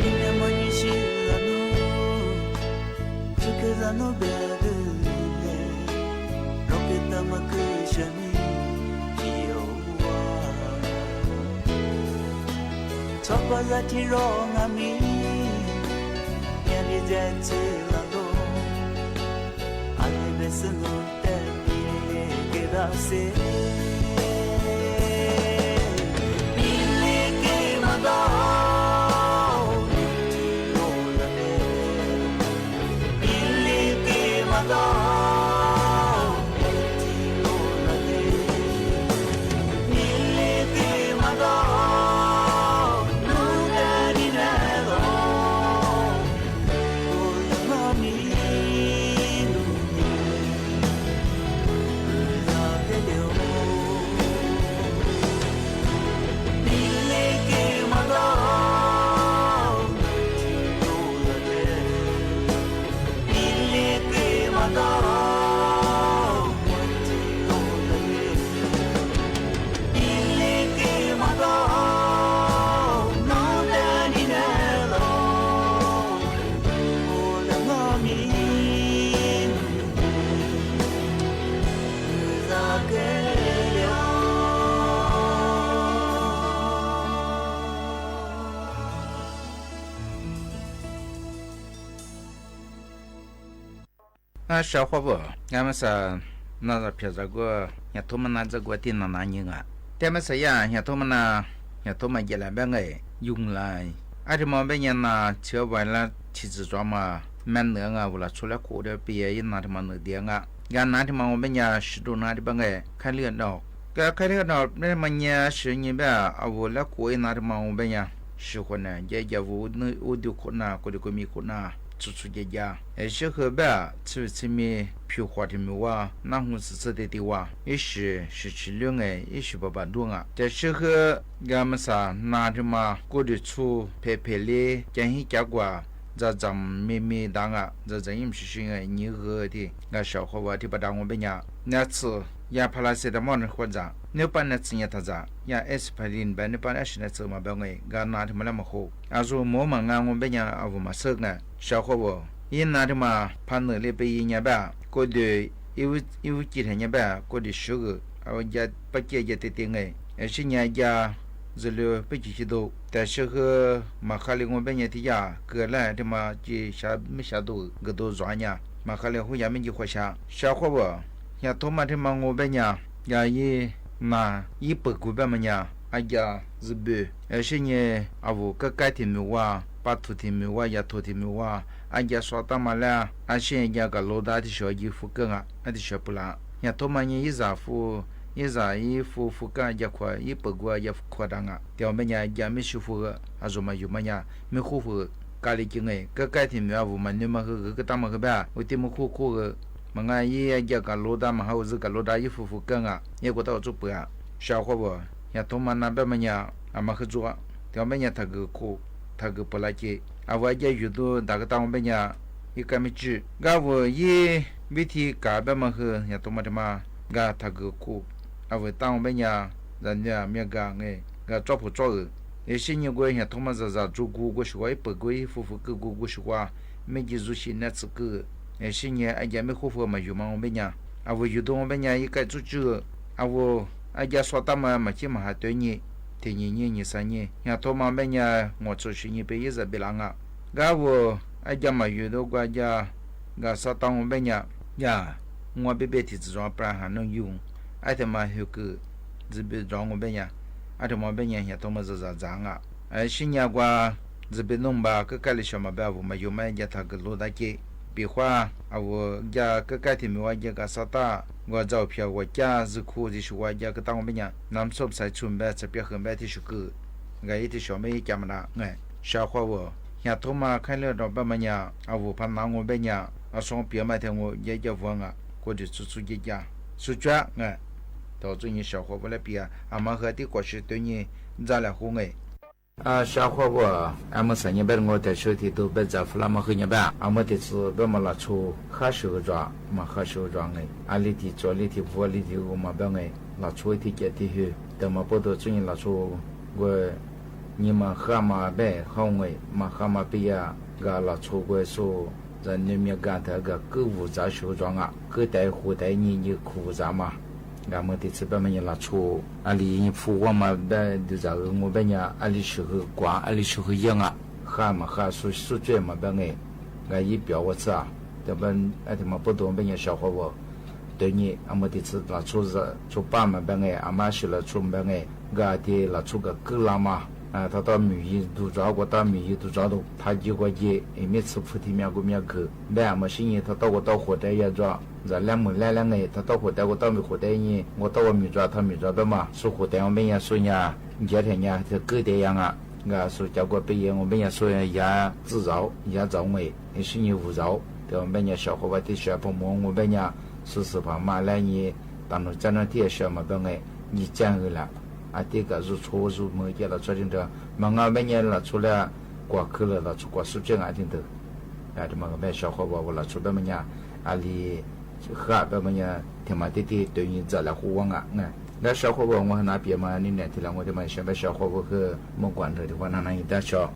Nim niam mog nyob sib zam nub, tsis khwv zam nub peb kwv li, rau kev tawm mas kwv sawv me, tsis yuav ua. Txhob pom zaj tsis zoo nag me, niam li zaj txwv los lus, a li peb xwb nug tej me li kev dab xeb, me li kev mas tau, tsis zoo lawm li. Me li kev mas tau, tsis zoo lawm li. Me li kev mas tau, nug tej niam los, koj lawm mog me nus, wb zaj kawg li os. Me li kev mas tau, tsis zoo lawm li. Me li kev mas tau, tsis zoo lawm li. Me li kev mas tau, nug tej niam los, koj lawm mog me nus, wb zaj kawg li os. Sav huab as, nab mas xav, nab zam phiaj zam kuv, nyab thub mas nab zam kuv tij no nab nyeej as. Tej mas xav yaj nyab thub mas nab, nyab thub mas nce lais npab nqe, yooj lais. Ab ri mas npab nyab nas txhiab vais lab tsis txwm zov mas mab nws nga vus los tshuav lab kuv dab pis ib nas ri mas nws tiav nga. Nkag nas ri mas ua npab nyab siv rau nas ri npab nqe khaib liaj daus. Khaib liaj daus mas nyab siv nyias npab vus lab kuv ib nas ri mas ua npab nyab siv huam nas nce yam vus ub dug khuam nas kuv dug kuv me khuam nas txhua txhua cai cas es sib hwm npab txhij txhij me phim huam rhim mus ua nab hu txhij txhij ti ti ua ib sim siv tsis lub nqe ib sim pam pam ntuj nga. Ces sib hwm nkag mas xav nas ri mas kuj dwm txhuj phem phem li cas hib cav kuam ntxam ntxam me me ntav nga ntxam ntxam yeej sim si nyiv hwm thiab nkag saum huab vas thiab pas dab ua npab nyab nas txhij yam paracetamol nws huam ntxam nws pab nas txhij nyab tham ntxam yam aspirin npab nws pab ab sim nas txhij mas npab nqe nkag nas ri mas lab mas hu a zus mus mas nqa ua npab nyab a vus mas xwb nga. Saum huab vas ib nas ri mas phaj nws li peb yig nyab npab kuj dwm ib vub ci rhais nyab npab kuj dwm sib hwm a ua nca pab ciaj nca ti ti nqe es sib nyab nca zus lug peb cim ci tu tas sib hwm mas qha li ua npab nyab thiab yaj kws laj ri mas ci xyav meb xyav tu nkws tu zov nyab mas qha li hub yam meb nci huam xyav. Saum huab vas nyab thub mas ri mas ua npab nyab yam ib nas ib pawg kug npab mas nyab a yam zus npwm es sib nyab a vus kab kaib thiab mus ua pab thu thi mws vaj ya thu thi mws vaj, a ca xo tab mas laj a sij ya ca lub dab tib si yib fu kaj a tib si pw la. Nyag thub mas nyias yib zam fu, yib zam yib fu fu kaj a ca khuam yib pawg kuv a ca khuam dab a. Tias ua npe nyag a ca mej sib fu, a zos mas yug mas nyag mej khuj fu, ka li ci nqe kab kaij thi mws a vus mas nws mas hwv kab tab mas hwv pab ua tij mej khuj khuj mas nqa yib a ca ka lub dab mas hab ua zw ka lub dab yib fu fu kaj a, yeb kuv tab ua txuj pw a. Sawv qhov vus nyag thub mas na pab mas nyag a mas hwv txua, tias ua npe nyag thaj kws khu, thaj kws pw la ces a vus a ca yug tub ntas kab tab ua npe nyag yib kab mej tswj nkab vus yib vib thi kav pab mas hwv nyag thub mas mas nkag thaj kws khu, a vus tab ua npe nyag zam nws mej nkag nqe nkag tsob phu tsob w. Es sib nyiag kuv nyag thub mas zam zam tsuj kuv kuv sib ua ib pawg kuv yib fu fu kaj kuv kuv sib ua mej ci zuj si nab txwv kaj. Es sib nyiag a ca mej khuj fu mas yug mas ua npe nyag a vus yug tub ua npe nyag yib kaij txuj tswj, a vus a ca xo tab mas mas cib mas has tawv nyem, thim nyem nyem nyem xav nyem nyag thub mas ua npe nyag muam txhum sim nyem peb yib zam peb la a. Nkab vus a ca mas yug tub kuv a ca nkag xo tab ua npe nyag ya, muab peb peb thim txwv zov plas has noog yug, a thim mas hwv kws ntxwv peb zov ua npe nyag, a thim mas ua npe nyag nyag thub mas zam zam zam a. Sib nyiag kuv ntxwv peb noog npa kab kaij li sawv mas pab a vus mas yug mas a ca thaj kws lub dab ces pim qhuaj a vus ca kab kaij thim mws ua ca nkag xo tab kuv zaum phiab ua ca zw khu tib si ua ca kab tab ua npe nyag nam txhub xaiv txhub npa txhais piaj hwm npa tib si kws nkag yib tib si npa yib ca mas na. Sawv qhov vus nyag thub mas khaij lwj rau pab mas nyag a vus phab nav ua npe nyag a soo piav mas thim ua ca ca vuag a, kuv ris txhub txhub ca ca xub tsuab a. Thaum txuj nyem sawv qhov vus laj piav a mas hwv tib kuam sib tw nyem ntxa lam hu nqe. Sawv qhov vus a mas xav nyem pab ua tas sawv thim tug pab ntxa fwj laj mas hwv nyem pab a mas tim txwv pab mas los txhub hab sawv hwv zos mas hab sawv hwv zos nqe a li thim txuas li thim vuag li thim u mas pab nqe los txhub ib thim ca thim hwv tas mas pab tug txuj nyem los txhub nqe nyem mas hab mas pab hau nqe mas hab mas pab ya nkag los txhub nqe xu zam nws mej nkag ntawd nkag kwj vus zam sawv hwv zos a kwj tas hu tas nyem nyem khu vus zam mas nkag mas tim txwv pab mas nyem los txhub a li nyem phu ua mas pab ntws zam ua npe nyag a li sawv hwv kuav a li sawv hwv yeej a hab mas hab xub tsuj mas pab nqe nkag yib piav ua txhab tas mas pab tug npe nyag sawv qhov vus tawv nyem a mas tim txwv los txhub pab mas pab nqe a mas sawv los txhub pab nqe nkag tim los txhub nkag kwj los mas thov tau mim yig tug zov kuv tau mim yig tug zov tau thov ci kuv ci es mej txhub phu thim mej kuv mej kws pab a mas sib nyem thov tau kuv tau qhuas tas ya zos zam lab mus lab lab nqe thov tau qhuas tas kuv tau mim qhuas tas nyem kuv tau ua mim zos thov mim zos pab mas xu qhuas tas ua npe nyag xu nyag ncav tas nyag tas kwj tas ya a nkag xu cov kuv pab ya ua npe nyag xu yav txwj zauv yav zauv nqe sib nyem vus zauv tas ua npe nyag sawv qhov vus tib sawv pab mus ua npe nyag xu xwm pham mas lab nyem tas nus caj nub thiaj sawv mas pab nqe yig caag hwv lam a tib kam zuj txhua zuj mug ca los txhua tib nrag mas nqa npe nyag los txhub laj kuam khwv lawm los txhub kuam xub tseej a tib ntwg. Mas sawv qhov vus los txhub pab mas nyag a li hab pab mas nyag thim mas tib tib tawv nyem ntxawm lam hu ua a nkag sawv qhov vus ua hwv na piav mas nim niam thim los ua tas mas sawv pab sawv qhov vus hwv muaj kuam nrag tim ua na na yig tag so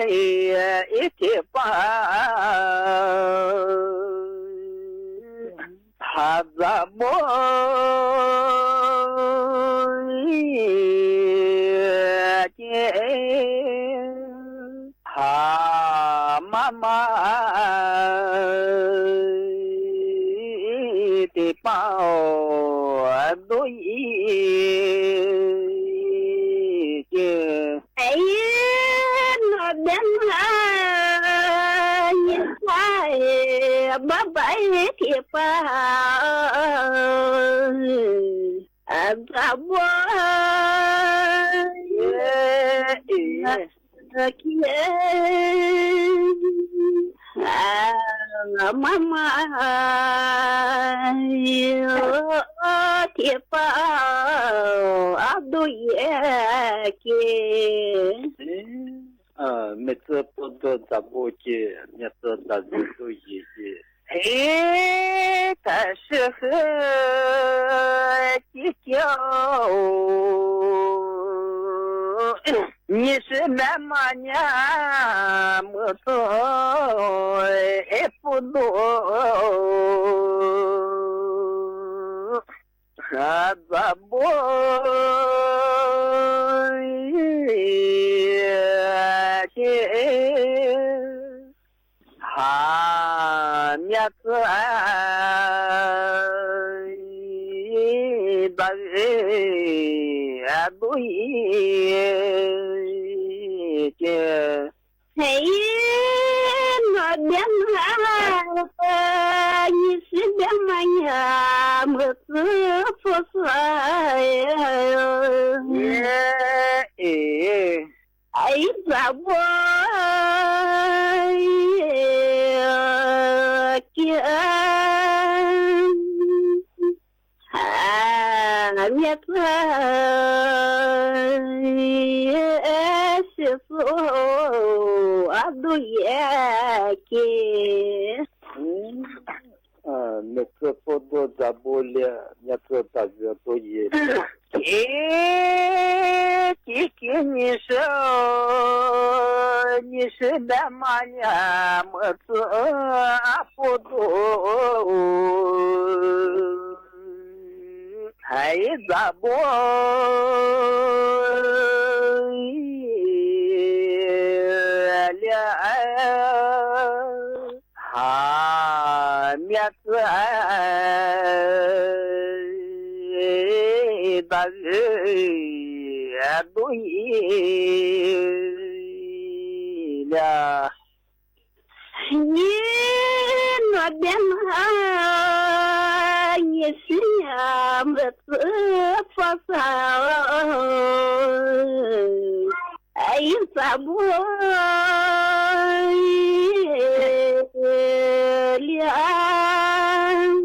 ib thim pab, has txaj npua ces has maj mam tim pab ntuj yim ces, es no dab nag nyias txhaj npab npab thim pab, has txaj npua kiag maj mam thim pab ntuj yim ces. Me txwj puab tuaj txaj npua ces, nyias txwj txaj npua ntuj yim ces, es tam sim hwj ci cia nyias sib nrab maj nyab mus txog es puv ntuj has txaj npua ces, has nyias txwj txaj ntuj yim ces, es no dab nag nyias sib nrab maj nyab mus txog puag saib, es txaj npua kiag nyias txwj txaj ntuj yim ces. Nyias txwj puab tuaj txaj npua lias, nyias txwj txaj ntuj yim ces, ci cia nyias sib, nyias sib nrab maj nyab mus txog puv ntuj has txaj npua lias, has nyias txwj txaj ntuj yim lias, es no dab nag nyias sib nrab maj nyab mus txog puag saib, es txaj npua lias,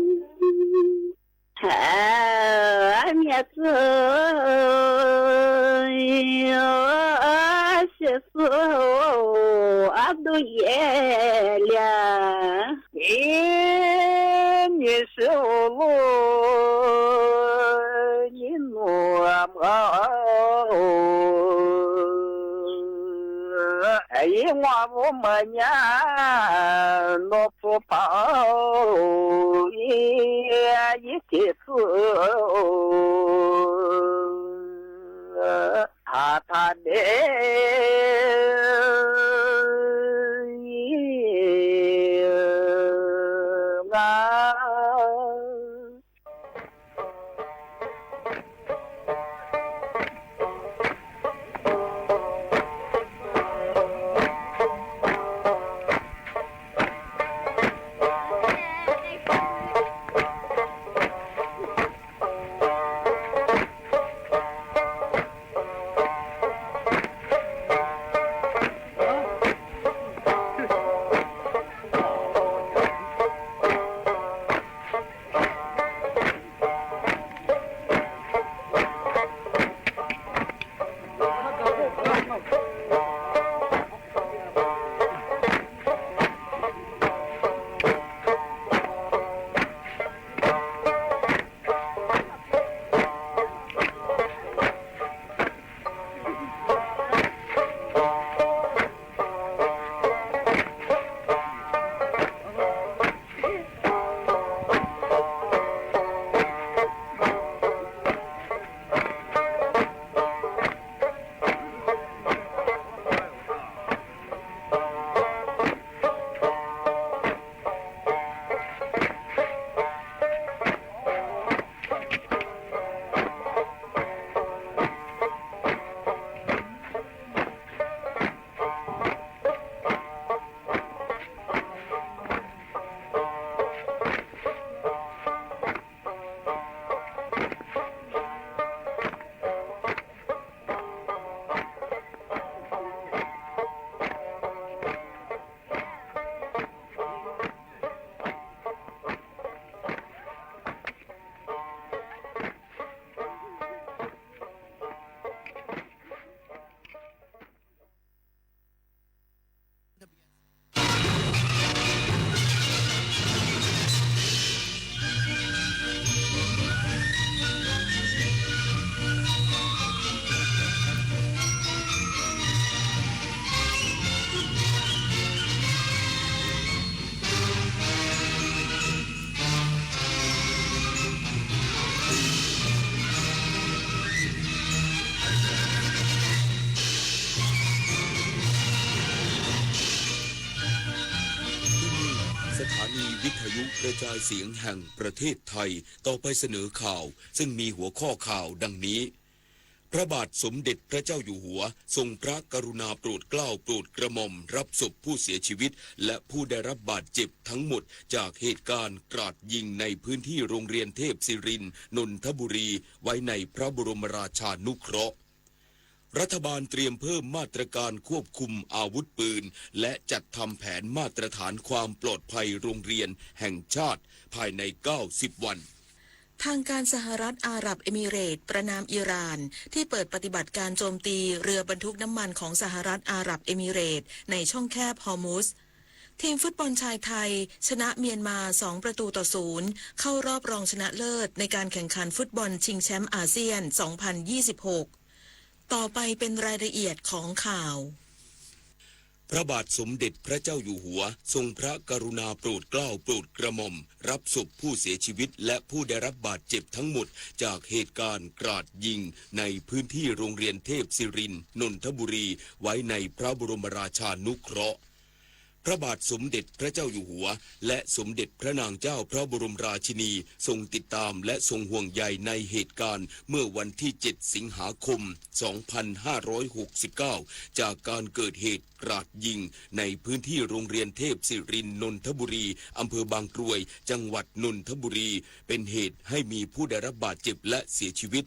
has nyias txwj txaj ntuj yim lias, es nyias sib ua luaj nyias nus maj, es ib nqua vuj maj nyab nua puag pam, ib thim txwj has thaj deb nqa. กระจายเสียงแห่งประเทศไทย ต่อไปเสนอข่าว ซึ่งมีหัวข้อข่าวดังนี้ พระบาทสมเด็จพระเจ้าอยู่หัว ทรงพระกรุณาโปรดเกล้าโปรดกระหม่อมรับศพผู้เสียชีวิต และผู้ได้รับบาดเจ็บทั้งหมดจากเหตุการณ์กราดยิงในพื้นที่โรงเรียนเทพศิรินทร์นนทบุรี ไว้ในพระบรมราชานุเคราะห์ รัฐบาลเตรียมเพิ่มมาตรการควบคุมอาวุธปืน และจัดทำแผนมาตรฐานความปลอดภัยโรงเรียนแห่งชาติภายในเก้าสิบวัน ทางการสหรัฐอาหรับเอมิเรตส์ประณามอิหร่านที่เปิดปฏิบัติการโจมตีเรือบรรทุกน้ำมันของสหรัฐอาหรับเอมิเรตส์ในช่องแคบฮอร์มุซ ทีมฟุตบอลชายไทยชนะเมียนมาสองประตูต่อศูนย์เข้ารอบรองชนะเลิศในการแข่งขันฟุตบอลชิงแชมป์อาเซียนสองพันยี่สิบหก ต่อไปเป็นรายละเอียดของข่าว พระบาทสมเด็จพระเจ้าอยู่หัว ทรงพระกรุณาโปรดเกล้าโปรดกระหม่อมรับศพผู้เสียชีวิตและผู้ได้รับบาดเจ็บทั้งหมดจากเหตุการณ์กราดยิงในพื้นที่โรงเรียนเทพศิรินทร์นนทบุรีไว้ในพระบรมราชานุเคราะห์ พระบาทสมเด็จพระเจ้าอยู่หัว และสมเด็จพระนางเจ้าพระบรมราชินีทรงติดตามและทรงห่วงใยในเหตุการณ์เมื่อวันที่เจ็ดสิงหาคมสองพันห้าร้อยหกสิบเก้า จากการเกิดเหตุกราดยิงในพื้นที่โรงเรียนเทพศิรินทร์นนทบุรี อำเภอบางกรวย จังหวัดนนทบุรี เป็นเหตุให้มีผู้ได้รับบาดเจ็บและเสียชีวิต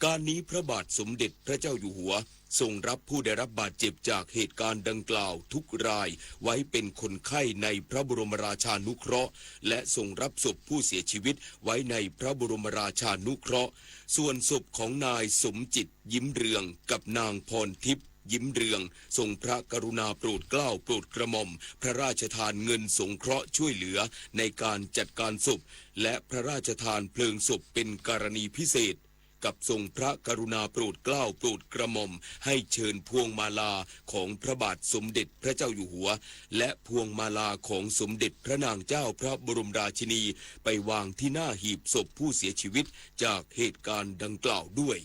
การนี้พระบาทสมเด็จพระเจ้าอยู่หัว ทรงรับผู้ได้รับบาดเจ็บจากเหตุการณ์ดังกล่าวทุกรายไว้เป็นคนไข้ในพระบรมราชานุเคราะห์ และทรงรับศพผู้เสียชีวิตไว้ในพระบรมราชานุเคราะห์ ส่วนศพของนายสมจิตยิ้มเรืองกับนางพรทิพย์ยิ้มเรือง ทรงพระกรุณาโปรดเกล้าโปรดกระหม่อมพระราชทานเงินสงเคราะห์ช่วยเหลือในการจัดการศพ และพระราชทานเพลิงศพเป็นกรณีพิเศษ กับทรงพระกรุณาโปรดเกล้าโปรดกระหม่อมให้เชิญพวงมาลาของพระบาทสมเด็จพระเจ้าอยู่หัว และพวงมาลาของสมเด็จพระนางเจ้าพระบรมราชินีไปวางที่หน้าหีบศพผู้เสียชีวิตจากเหตุการณ์ดังกล่าวด้วย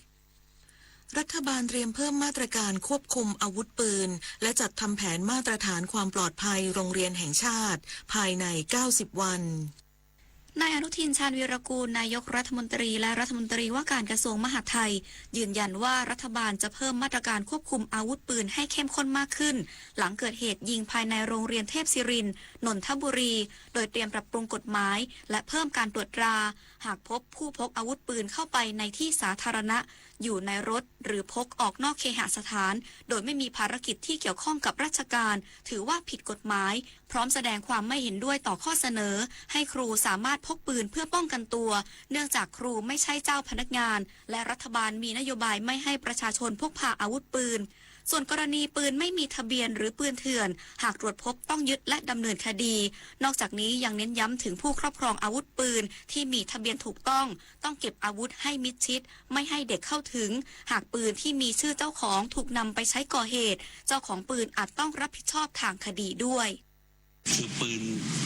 รัฐบาลเตรียมเพิ่มมาตรการควบคุมอาวุธปืน และจัดทำแผนมาตรฐานความปลอดภัยโรงเรียนแห่งชาติภายในเก้าสิบวัน นายอนุทิน ชาญวีรกูร นายกรัฐมนตรีและรัฐมนตรีว่าการกระทรวงมหาดไทย ยืนยันว่ารัฐบาลจะเพิ่มมาตรการควบคุมอาวุธปืนให้เข้มข้นมากขึ้น หลังเกิดเหตุยิงภายในโรงเรียนเทพศิรินทร์นนทบุรี โดยเตรียมปรับปรุงกฎหมาย และเพิ่มการตรวจตรา หากพบผู้พกอาวุธปืนเข้าไปในที่สาธารณะ อยู่ในรถ หรือพกออกนอกเคหสถาน โดยไม่มีภารกิจที่เกี่ยวข้องกับราชการ ถือว่าผิดกฎหมาย พร้อมแสดงความไม่เห็นด้วยต่อข้อเสนอ ให้ครูสามารถพกปืนเพื่อป้องกันตัว เนื่องจากครูไม่ใช่เจ้าพนักงาน และรัฐบาลมีนโยบายไม่ให้ประชาชนพกพาอาวุธปืน ส่วนกรณีปืนไม่มีทะเบียนหรือปืนเถื่อน หากตรวจพบต้องยึดและดำเนินคดี นอกจากนี้ยังเน้นย้ำถึงผู้ครอบครองอาวุธปืนที่มีทะเบียนถูกต้อง ต้องเก็บอาวุธให้มิดชิด ไม่ให้เด็กเข้าถึง หากปืนที่มีชื่อเจ้าของถูกนำไปใช้ก่อเหตุ เจ้าของปืนอาจต้องรับผิดชอบทางคดีด้วย คือปืน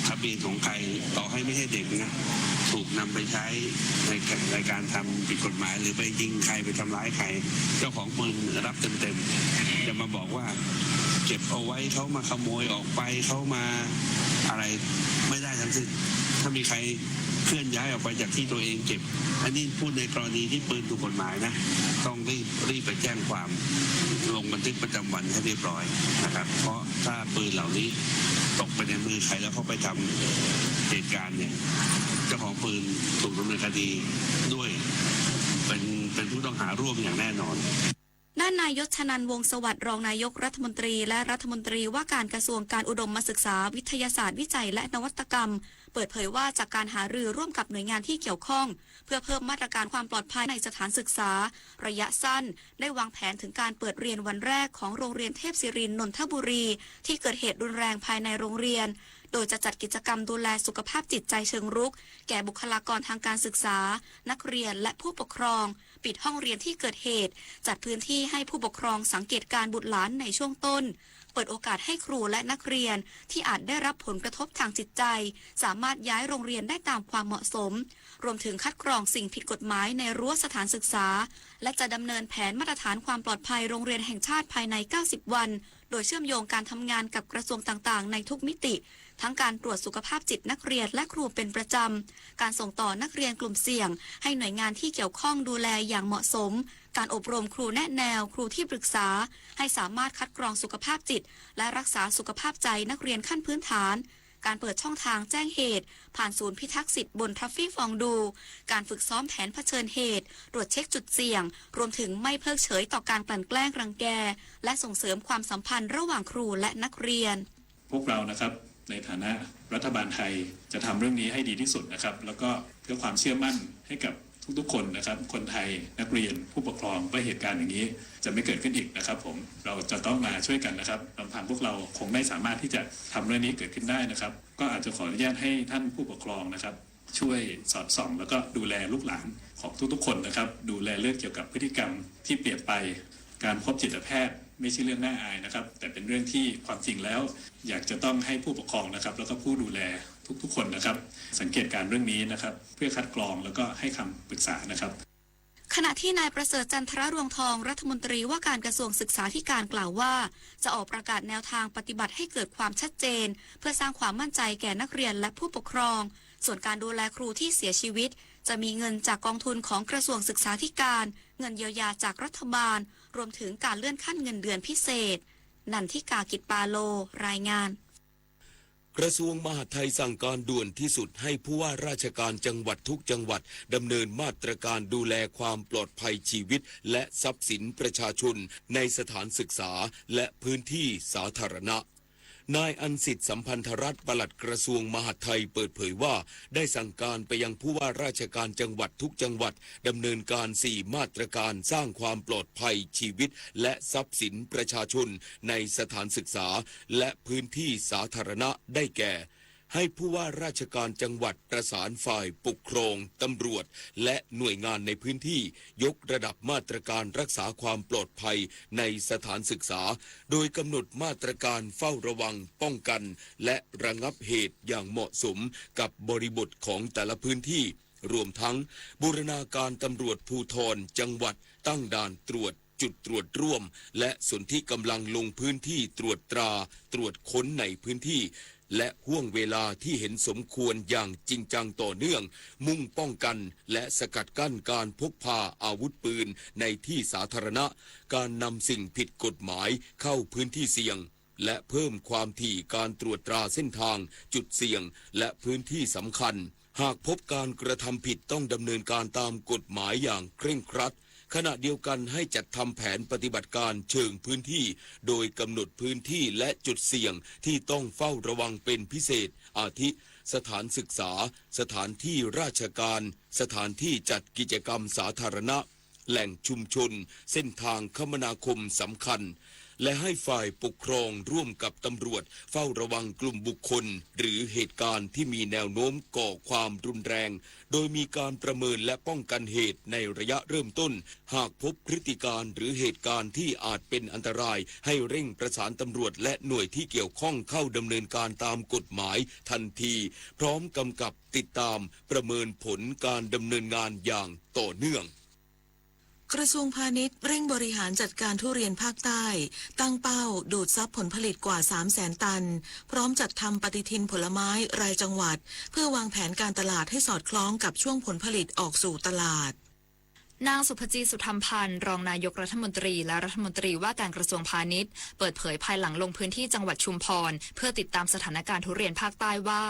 ทะเบียนของใคร ต่อให้ไม่ใช่เด็กนะ ถูกนำไปใช้ในในการทำผิดกฎหมาย หรือไปยิงใครไปทำร้ายใคร เจ้าของปืนรับเต็มๆ จะมาบอกว่าเก็บเอาไว้ เขามาขโมยออกไป เขามาอะไร ไม่ได้ทั้งสิ้น ถ้ามีใครเคลื่อนย้ายออกไปจากที่ตัวเองเก็บ อันนี้พูดในกรณีที่ปืนถูกกฎหมายนะ ต้องรีบรีบไปแจ้งความลงบันทึกประจำวันให้เรียบร้อยนะครับ เพราะถ้าปืนเหล่านี้ตกไปในมือใครแล้วเขาไปทำเหตุการณ์เนี่ย เจ้าของปืนถูกดำเนินคดีด้วย เป็นเป็นผู้ต้องหาร่วมอย่างแน่นอน ด้านนายยศชนันท์ วงศ์สวัสดิ์ รองนายกรัฐมนตรี และรัฐมนตรีว่าการกระทรวงการอุดมศึกษา วิทยาศาสตร์ วิจัย และนวัตกรรม เปิดเผยว่าจากการหารือร่วมกับหน่วยงานที่เกี่ยวข้อง เพื่อเพิ่มมาตรการความปลอดภัยในสถานศึกษา ระยะสั้น ได้วางแผนถึงการเปิดเรียนวันแรกของโรงเรียนเทพศิรินทร์นนทบุรี ที่เกิดเหตุรุนแรงภายในโรงเรียน โดยจะจัดกิจกรรมดูแลสุขภาพจิตใจเชิงรุก แก่บุคลากรทางการศึกษา นักเรียน และผู้ปกครอง ปิดห้องเรียนที่เกิดเหตุ จัดพื้นที่ให้ผู้ปกครองสังเกตการณ์บุตรหลานในช่วงต้น เปิดโอกาสให้ครูและนักเรียนที่อาจได้รับผลกระทบทางจิตใจ สามารถย้ายโรงเรียนได้ตามความเหมาะสม รวมถึงคัดกรองสิ่งผิดกฎหมายในรั้วสถานศึกษา และจะดำเนินแผนมาตรฐานความปลอดภัยโรงเรียนแห่งชาติภายในเก้าสิบวัน โดยเชื่อมโยงการทำงานกับกระทรวงต่างๆ ในทุกมิติ ทั้งการตรวจสุขภาพจิตนักเรียนและครูเป็นประจำ การส่งต่อนักเรียนกลุ่มเสี่ยงให้หน่วยงานที่เกี่ยวข้องดูแลอย่างเหมาะสม การอบรมครูแนะแนว ครูที่ปรึกษา ให้สามารถคัดกรองสุขภาพจิต และรักษาสุขภาพใจนักเรียนขั้นพื้นฐาน การเปิดช่องทางแจ้งเหตุ ผ่านศูนย์พิทักษ์สิทธิ์บนทัฟฟี่ฟองดู การฝึกซ้อมแผนเผชิญเหตุ ตรวจเช็คจุดเสี่ยง รวมถึงไม่เพิกเฉยต่อการกลั่นแกล้งรังแก และส่งเสริมความสัมพันธ์ระหว่างครูและนักเรียน พวกเรานะครับ ในฐานะรัฐบาลไทย จะทำเรื่องนี้ให้ดีที่สุดนะครับ แล้วก็เพื่อความเชื่อมั่นให้กับทุกๆคนนะครับ คนไทย นักเรียน ผู้ปกครอง ว่าเหตุการณ์อย่างนี้จะไม่เกิดขึ้นอีกนะครับผม เราจะต้องมาช่วยกันนะครับ ลำพังพวกเราคงไม่สามารถที่จะทำเรื่องนี้เกิดขึ้นได้นะครับ ก็อาจจะขออนุญาตให้ท่านผู้ปกครองนะครับ ช่วยสอดส่องแล้วก็ดูแลลูกหลานของทุกๆคนนะครับ ดูแลเรื่องเกี่ยวกับพฤติกรรมที่เปลี่ยนไป การพบจิตแพทย์ไม่ใช่เรื่องน่าอายนะครับ แต่เป็นเรื่องที่ความจริงแล้ว อยากจะต้องให้ผู้ปกครองนะครับ แล้วก็ผู้ดูแลทุกๆคนนะครับ สังเกตการณ์เรื่องนี้นะครับ เพื่อคัดกรองแล้วก็ให้คำปรึกษานะครับ ขณะที่นายประเสริฐ จันทรรวงทอง รัฐมนตรีว่าการกระทรวงศึกษาธิการกล่าวว่า จะออกประกาศแนวทางปฏิบัติให้เกิดความชัดเจน เพื่อสร้างความมั่นใจแก่นักเรียนและผู้ปกครอง ส่วนการดูแลครูที่เสียชีวิต จะมีเงินจากกองทุนของกระทรวงศึกษาธิการ เงินเยียวยาจากรัฐบาล รวมถึงการเลื่อนขั้นเงินเดือนพิเศษ นันทิกา กิจปาโล รายงาน กระทรวงมหาดไทยสั่งการด่วนที่สุดให้ผู้ว่าราชการจังหวัดทุกจังหวัดดำเนินมาตรการดูแลความปลอดภัยชีวิตและทรัพย์สินประชาชนในสถานศึกษาและพื้นที่สาธารณะ นายอันสิทธิ์ สัมพันธรัตน์ ปลัดกระทรวงมหาดไทยเปิดเผยว่า ได้สั่งการไปยังผู้ว่าราชการจังหวัดทุกจังหวัดดำเนินการสี่มาตรการสร้างความปลอดภัยชีวิตและทรัพย์สินประชาชนในสถานศึกษาและพื้นที่สาธารณะ ได้แก่ ให้ผู้ว่าราชการจังหวัดประสานฝ่ายปกครอง ตำรวจ และหน่วยงานในพื้นที่ ยกระดับมาตรการรักษาความปลอดภัยในสถานศึกษา โดยกำหนดมาตรการเฝ้าระวัง ป้องกัน และระงับเหตุอย่างเหมาะสมกับบริบทของแต่ละพื้นที่ รวมทั้งบูรณาการตำรวจภูธรจังหวัดตั้งด่านตรวจจุดตรวจร่วม และสนธิกำลังลงพื้นที่ตรวจตรา ตรวจค้นในพื้นที่ และห่วงเวลาที่เห็นสมควรอย่างจริงจังต่อเนื่อง มุ่งป้องกันและสกัดกั้นการพกพาอาวุธปืนในที่สาธารณะ การนำสิ่งผิดกฎหมายเข้าพื้นที่เสี่ยง และเพิ่มความถี่การตรวจตราเส้นทาง จุดเสี่ยง และพื้นที่สำคัญ หากพบการกระทำผิดต้องดำเนินการตามกฎหมายอย่างเคร่งครัด ขณะเดียวกันให้จัดทำแผนปฏิบัติการเชิงพื้นที่ โดยกำหนดพื้นที่และจุดเสี่ยงที่ต้องเฝ้าระวังเป็นพิเศษ อาทิ สถานศึกษา สถานที่ราชการ สถานที่จัดกิจกรรมสาธารณะ แหล่งชุมชน เส้นทางคมนาคมสำคัญ และให้ฝ่ายปกครองร่วมกับตำรวจเฝ้าระวังกลุ่มบุคคล หรือเหตุการณ์ที่มีแนวโน้มก่อความรุนแรง โดยมีการประเมินและป้องกันเหตุในระยะเริ่มต้น หากพบพฤติการหรือเหตุการณ์ที่อาจเป็นอันตราย ให้เร่งประสานตำรวจและหน่วยที่เกี่ยวข้องเข้าดำเนินการตามกฎหมายทันที พร้อมกำกับติดตามประเมินผลการดำเนินงานอย่างต่อเนื่อง กระทรวงพาณิชย์เร่งบริหารจัดการทุเรียนภาคใต้ ตั้งเป้าดูดซับผลผลิตกว่า สามแสนตัน พร้อมจัดทำปฏิทินผลไม้รายจังหวัด เพื่อวางแผนการตลาดให้สอดคล้องกับช่วงผลผลิตออกสู่ตลาด นางสุภจี สุธรรมพันธ์ รองนายกรัฐมนตรีและรัฐมนตรีว่าการกระทรวงพาณิชย์ เปิดเผยภายหลังลงพื้นที่จังหวัดชุมพร เพื่อติดตามสถานการณ์ทุเรียนภาคใต้ว่า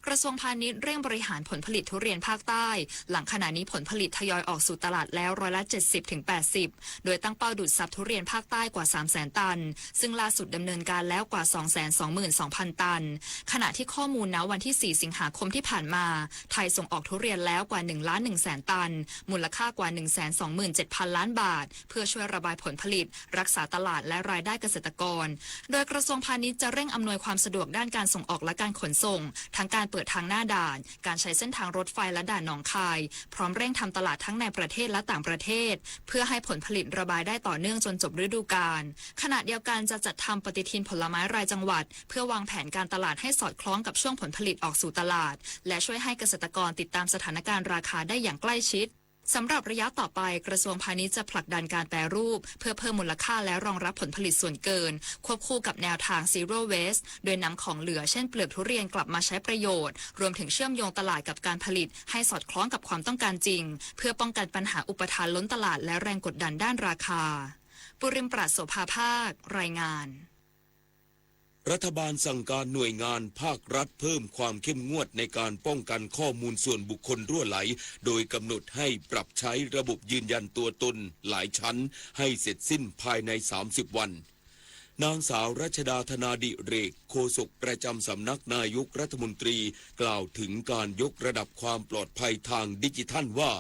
กระทรวงพาณิชย์เร่งบริหารผลผลิตทุเรียนภาคใต้ หลังขณะนี้ผลผลิตทยอยออกสู่ตลาดแล้วร้อยละเจ็ดสิบถึงแปดสิบ โดยตั้งเป้าดูดซับทุเรียนภาคใต้กว่า สามแสนตัน ซึ่งล่าสุดดำเนินการแล้วกว่า สองแสนสองหมื่นสองพันตัน ขณะที่ข้อมูลณวันที่ สี่ สิงหาคมที่ผ่านมา ไทยส่งออกทุเรียนแล้วกว่า หนึ่งล้านหนึ่งแสนตัน มูลค่ากว่า หนึ่งแสนสองหมื่นเจ็ดพันล้านบาท เพื่อช่วยระบายผลผลิต รักษาตลาดและรายได้เกษตรกร โดยกระทรวงพาณิชย์จะเร่งอำนวยความสะดวกด้านการส่งออกและการขนส่ง ทั้งการเปิดทางหน้าด่าน การใช้เส้นทางรถไฟและด่านหนองคาย พร้อมเร่งทำตลาดทั้งในประเทศและต่างประเทศ เพื่อให้ผลผลิตระบายได้ต่อเนื่องจนจบฤดูกาล ขณะเดียวกันจะจัดทำปฏิทินผลไม้รายจังหวัด เพื่อวางแผนการตลาดให้สอดคล้องกับช่วงผลผลิตออกสู่ตลาด และช่วยให้เกษตรกรติดตามสถานการณ์ราคาได้อย่างใกล้ชิด สำหรับระยะต่อไป กระทรวงพาณิชย์จะผลักดันการแปรรูป เพื่อเพิ่มมูลค่าและรองรับผลผลิตส่วนเกิน ควบคู่กับแนวทาง Zero Waste โดยนำของเหลือเช่นเปลือกทุเรียนกลับมาใช้ประโยชน์ รวมถึงเชื่อมโยงตลาดกับการผลิต ให้สอดคล้องกับความต้องการจริง เพื่อป้องกันปัญหาอุปทานล้นตลาดและแรงกดดันด้านราคา ปุริมปราดโสภาภาค รายงาน รัฐบาลสั่งการหน่วยงานภาครัฐเพิ่มความเข้มงวดในการป้องกันข้อมูลส่วนบุคคลรั่วไหล โดยกำหนดให้ปรับใช้ระบบยืนยันตัวตนหลายชั้นให้เสร็จสิ้นภายใน สามสิบ วัน นางสาวรัชดา ธนาดิเรก โฆษกประจำสำนักนายกรัฐมนตรี กล่าวถึงการยกระดับความปลอดภัยทางดิจิทัลว่า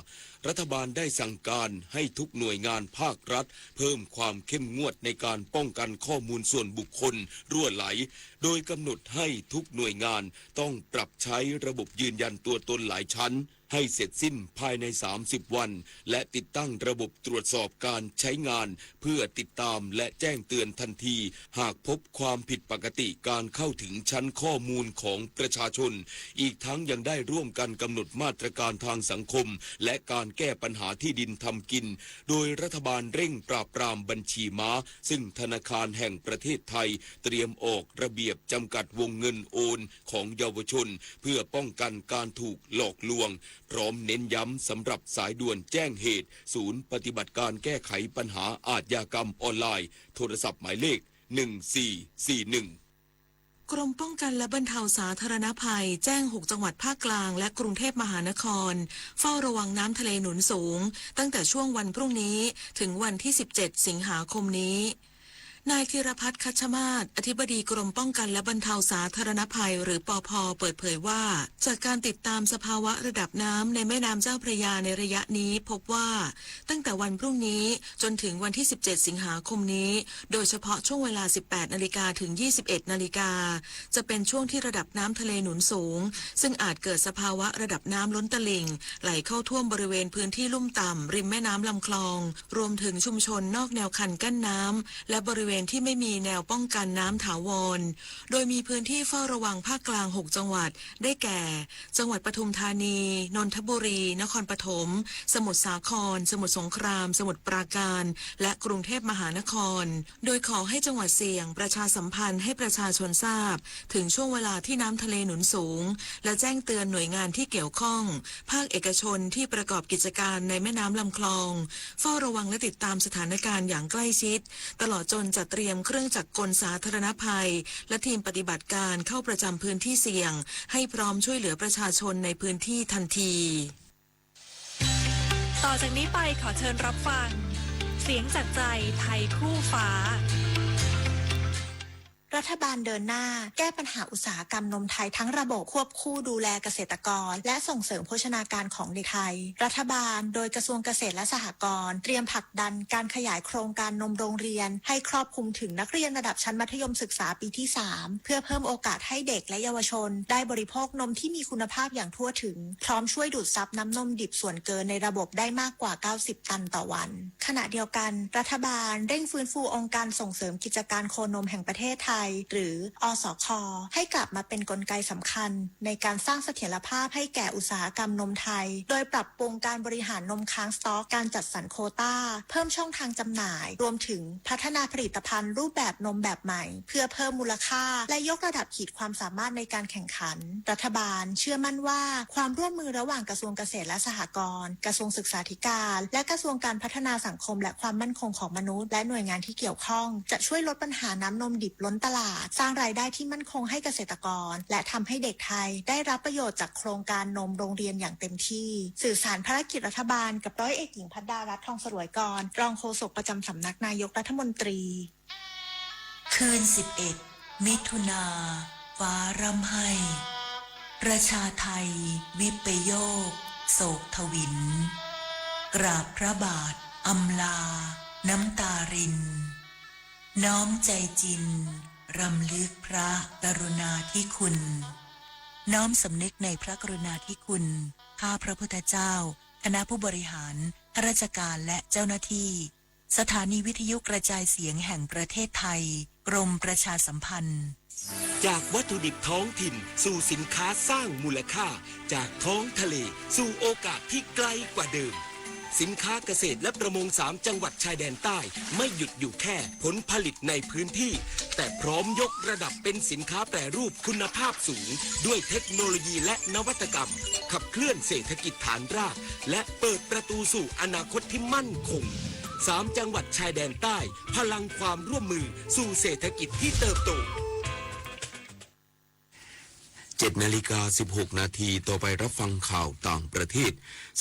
รัฐบาลได้สั่งการให้ทุกหน่วยงานภาครัฐเพิ่มความเข้มงวดในการป้องกันข้อมูลส่วนบุคคลรั่วไหล โดยกำหนดให้ทุกหน่วยงานต้องปรับใช้ระบบยืนยันตัวตนหลายชั้น ให้เสร็จสิ้นภายใน สามสิบ วัน และติดตั้งระบบตรวจสอบการใช้งาน เพื่อติดตามและแจ้งเตือนทันที หากพบความผิดปกติการเข้าถึงชั้นข้อมูลของประชาชน อีกทั้งยังได้ร่วมกันกำหนดมาตรการทางสังคม และการแก้ปัญหาที่ดินทำกิน โดยรัฐบาลเร่งปราบปรามบัญชีม้า ซึ่งธนาคารแห่งประเทศไทยเตรียมออกระเบียบจำกัดวงเงินโอนของเยาวชน เพื่อป้องกันการถูกหลอกลวง พร้อมเน้นย้ำสำหรับสายด่วนแจ้งเหตุ ศูนย์ปฏิบัติการแก้ไขปัญหาอาชญากรรมออนไลน์ โทรศัพท์หมายเลข หนึ่งสี่สี่หนึ่ง กรมป้องกันและบรรเทาสาธารณภัย แจ้ง หก จังหวัดภาคกลางและกรุงเทพมหานคร เฝ้าระวังน้ำทะเลหนุนสูง ตั้งแต่ช่วงวันพรุ่งนี้ ถึงวันที่ สิบเจ็ด สิงหาคมนี้ นายธีรพัฒน์ คัชมาศ อธิบดีกรมป้องกันและบรรเทาสาธารณภัย หรือ ปภ เปิดเผยว่า จากการติดตามสภาวะระดับน้ำในแม่น้ำเจ้าพระยาในระยะนี้ พบว่า ตั้งแต่วันพรุ่งนี้จนถึงวันที่ สิบเจ็ด สิงหาคมนี้ โดยเฉพาะช่วงเวลา สิบแปด นาฬิกา ถึง ยี่สิบเอ็ด นาฬิกา จะเป็นช่วงที่ระดับน้ำทะเลหนุนสูง ซึ่งอาจเกิดสภาวะระดับน้ำล้นตลิ่ง ไหลเข้าท่วมบริเวณพื้นที่ลุ่มต่ำริมแม่น้ำลำคลอง รวมถึงชุมชนนอกแนวคันกั้นน้ำ และบริเวณที่ไม่มีแนวป้องกันน้ำถาวร โดยมีพื้นที่เฝ้าระวังภาคกลาง หก จังหวัด ได้แก่ จังหวัดปทุมธานี นนทบุรี นครปฐม สมุทรสาคร สมุทรสงคราม สมุทรปราการ และกรุงเทพมหานคร โดยขอให้จังหวัดเสี่ยงประชาสัมพันธ์ให้ประชาชนทราบ ถึงช่วงเวลาที่น้ำทะเลหนุนสูง และแจ้งเตือนหน่วยงานที่เกี่ยวข้อง ภาคเอกชนที่ประกอบกิจการในแม่น้ำลำคลอง เฝ้าระวังและติดตามสถานการณ์อย่างใกล้ชิด ตลอดจนจัดเตรียมเครื่องจักรกลสาธารณภัย และทีมปฏิบัติการเข้าประจำพื้นที่เสี่ยง ให้พร้อมช่วยเหลือประชาชนในพื้นที่ทันที ต่อจากนี้ไปขอเชิญรับฟัง เสียงจากใจไทยคู่ฟ้า รัฐบาลเดินหน้าแก้ปัญหาอุตสาหกรรมนมไทยทั้งระบบ ควบคู่ดูแลเกษตรกร และส่งเสริมโภชนาการของเด็กไทย รัฐบาลโดยกระทรวงเกษตรและสหกรณ์ เตรียมผลักดันการขยายโครงการนมโรงเรียน ให้ครอบคลุมถึงนักเรียนระดับชั้นมัธยมศึกษาปีที่ สาม เพื่อเพิ่มโอกาสให้เด็กและเยาวชน ได้บริโภคนมที่มีคุณภาพอย่างทั่วถึง พร้อมช่วยดูดซับน้ำนมดิบส่วนเกินในระบบได้มากกว่า เก้าสิบ ตันต่อวัน ขณะเดียวกัน รัฐบาลเร่งฟื้นฟูองค์การส่งเสริมกิจการโคนมแห่งประเทศไทย หรือ อสค ให้กลับมาเป็นกลไกสำคัญในการสร้างเสถียรภาพให้แก่อุตสาหกรรมนมไทย โดยปรับปรุงการบริหารนมค้างสต็อก การจัดสรรโควต้า เพิ่มช่องทางจำหน่าย รวมถึงพัฒนาผลิตภัณฑ์รูปแบบนมแบบใหม่ เพื่อเพิ่มมูลค่า และยกระดับขีดความสามารถในการแข่งขัน รัฐบาลเชื่อมั่นว่าความร่วมมือระหว่างกระทรวงเกษตรและสหกรณ์ กระทรวงศึกษาธิการ และกระทรวงการพัฒนาสังคมและความมั่นคงของมนุษย์ และหน่วยงานที่เกี่ยวข้อง จะช่วยลดปัญหาน้ำนมดิบล้นตลาด สร้างรายได้ที่มั่นคงให้เกษตรกร และทำให้เด็กไทยได้รับประโยชน์จากโครงการนมโรงเรียนอย่างเต็มที่ สื่อสารภารกิจรัฐบาลกับร้อยเอกหญิงพัดดารัตน์ ทองสรวยกร รองโฆษกประจำสำนักนายกรัฐมนตรี คืน สิบเอ็ด มิถุนา ฟ้าร่ำไห้ ประชาไทย วิปโยค โศกทวิน กราบพระบาท อำลา น้ำตาริน น้อมใจจริน รำลึกพระกรุณาธิคุณ น้อมสำนึกในพระกรุณาธิคุณ ข้าพระพุทธเจ้า คณะผู้บริหาร ข้าราชการ และเจ้าหน้าที่ สถานีวิทยุกระจายเสียงแห่งประเทศไทย กรมประชาสัมพันธ์ จากวัตถุดิบท้องถิ่นสู่สินค้าสร้างมูลค่า จากท้องทะเลสู่โอกาสที่ไกลกว่าเดิม สินค้าเกษตรและประมงสามจังหวัดชายแดนใต้ไม่หยุดอยู่แค่ผลผลิตในพื้นที่ แต่พร้อมยกระดับเป็นสินค้าแปรรูปคุณภาพสูง ด้วยเทคโนโลยีและนวัตกรรม ขับเคลื่อนเศรษฐกิจฐานราก และเปิดประตูสู่อนาคตที่มั่นคง สามจังหวัดชายแดนใต้ พลังความร่วมมือสู่เศรษฐกิจที่เติบโต เจ็ดนาฬิกาสิบหกนาที ต่อไปรับฟังข่าวต่างประเทศ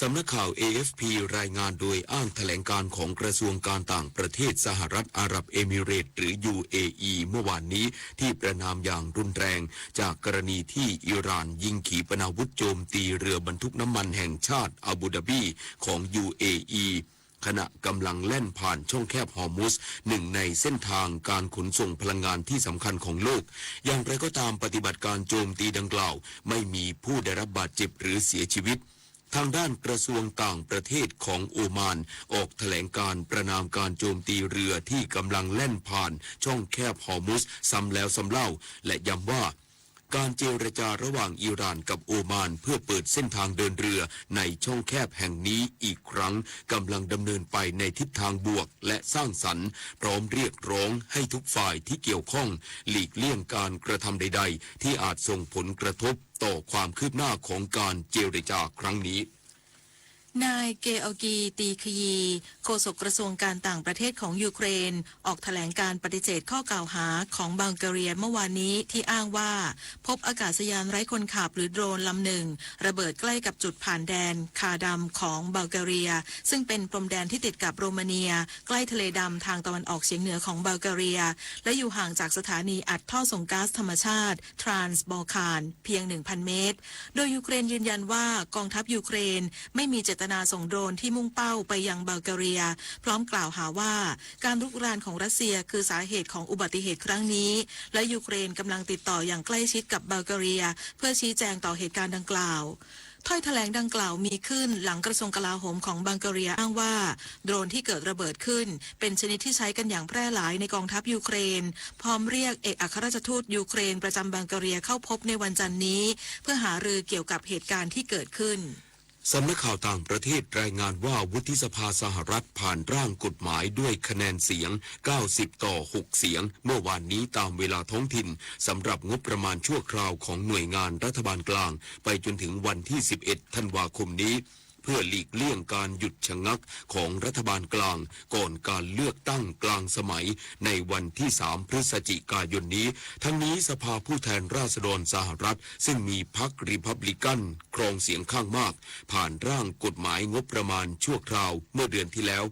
สำนักข่าว เอ เอฟ พี รายงานโดยอ้างแถลงการของกระทรวงการต่างประเทศสหรัฐอาหรับเอมิเรตส์ หรือ ยู เอ อี เมื่อวานนี้ ที่ประณามอย่างรุนแรงจากกรณีที่อิหร่านยิงขีปนาวุธโจมตีเรือบรรทุกน้ำมันแห่งชาติอาบูดาบีของ ยู เอ อี ขณะกำลังแล่นผ่านช่องแคบฮอร์มุซ หนึ่งในเส้นทางการขนส่งพลังงานที่สำคัญของโลก อย่างไรก็ตาม ปฏิบัติการโจมตีดังกล่าวไม่มีผู้ได้รับบาดเจ็บหรือเสียชีวิต ทางด้านกระทรวงต่างประเทศของโอมานออกแถลงการประณามการโจมตีเรือที่กำลังแล่นผ่านช่องแคบฮอร์มุซซ้ำแล้วซ้ำเล่า และย้ำว่า การเจรจาระหว่างอิหร่านกับโอมานเพื่อเปิดเส้นทางเดินเรือในช่องแคบแห่งนี้อีกครั้งกำลังดำเนินไปในทิศทางบวกและสร้างสรรค์ พร้อมเรียกร้องให้ทุกฝ่ายที่เกี่ยวข้องหลีกเลี่ยงการกระทำใดๆที่อาจส่งผลกระทบต่อความคืบหน้าของการเจรจาครั้งนี้ นายเกอร์กี ตีคยี โฆษกกระทรวงการต่างประเทศของยูเครน ออกแถลงการปฏิเสธข้อกล่าวหาของบัลแกเรียเมื่อวานนี้ที่อ้างว่าพบอากาศยานไร้คนขับหรือโดรนลำหนึ่งระเบิดใกล้กับจุดผ่านแดนคาดัมของบัลแกเรีย ซึ่งเป็นพรมแดนที่ติดกับโรมาเนีย ใกล้ทะเลดำทางตะวันออกเฉียงเหนือของบัลแกเรีย และอยู่ห่างจากสถานีอัดท่อส่งก๊าซธรรมชาติทรานส์บอลคานเพียง หนึ่งพัน เมตร โดยยูเครนยืนยันว่ากองทัพยูเครนไม่มีเจตนาส่งโดรนที่มุ่งเป้าไปยังบัลแกเรีย พร้อมกล่าวหาว่าการรุกรานของรัสเซียคือสาเหตุของอุบัติเหตุครั้งนี้ และยูเครนกำลังติดต่ออย่างใกล้ชิดกับบัลแกเรีย เพื่อชี้แจงต่อเหตุการณ์ดังกล่าว ถ้อยแถลงดังกล่าวมีขึ้นหลังกระทรวงกลาโหมของบัลแกเรียอ้างว่าโดรนที่เกิดระเบิดขึ้นเป็นชนิดที่ใช้กันอย่างแพร่หลายในกองทัพยูเครน พร้อมเรียกเอกอัครราชทูตยูเครนประจำบัลแกเรียเข้าพบในวันจันทร์นี้ เพื่อหารือเกี่ยวกับเหตุการณ์ที่เกิดขึ้น สำนักข่าวต่างประเทศรายงานว่าวุฒิสภาสหรัฐผ่านร่างกฎหมายด้วยคะแนนเสียง เก้าสิบ ต่อ หก เสียง เมื่อวานนี้ตามเวลาท้องถิ่น สำหรับงบประมาณชั่วคราวของหน่วยงานรัฐบาลกลาง ไปจนถึงวันที่ สิบเอ็ด ธันวาคมนี้ เพื่อหลีกเลี่ยงการหยุดชะงักของรัฐบาลกลาง ก่อนการเลือกตั้งกลางสมัยในวันที่ สาม พฤศจิกายนนี้ ทั้งนี้สภาผู้แทนราษฎรสหรัฐ ซึ่งมีพรรครีพับลิกันครองเสียงข้างมาก ผ่านร่างกฎหมายงบประมาณชั่วคราวเมื่อเดือนที่แล้ว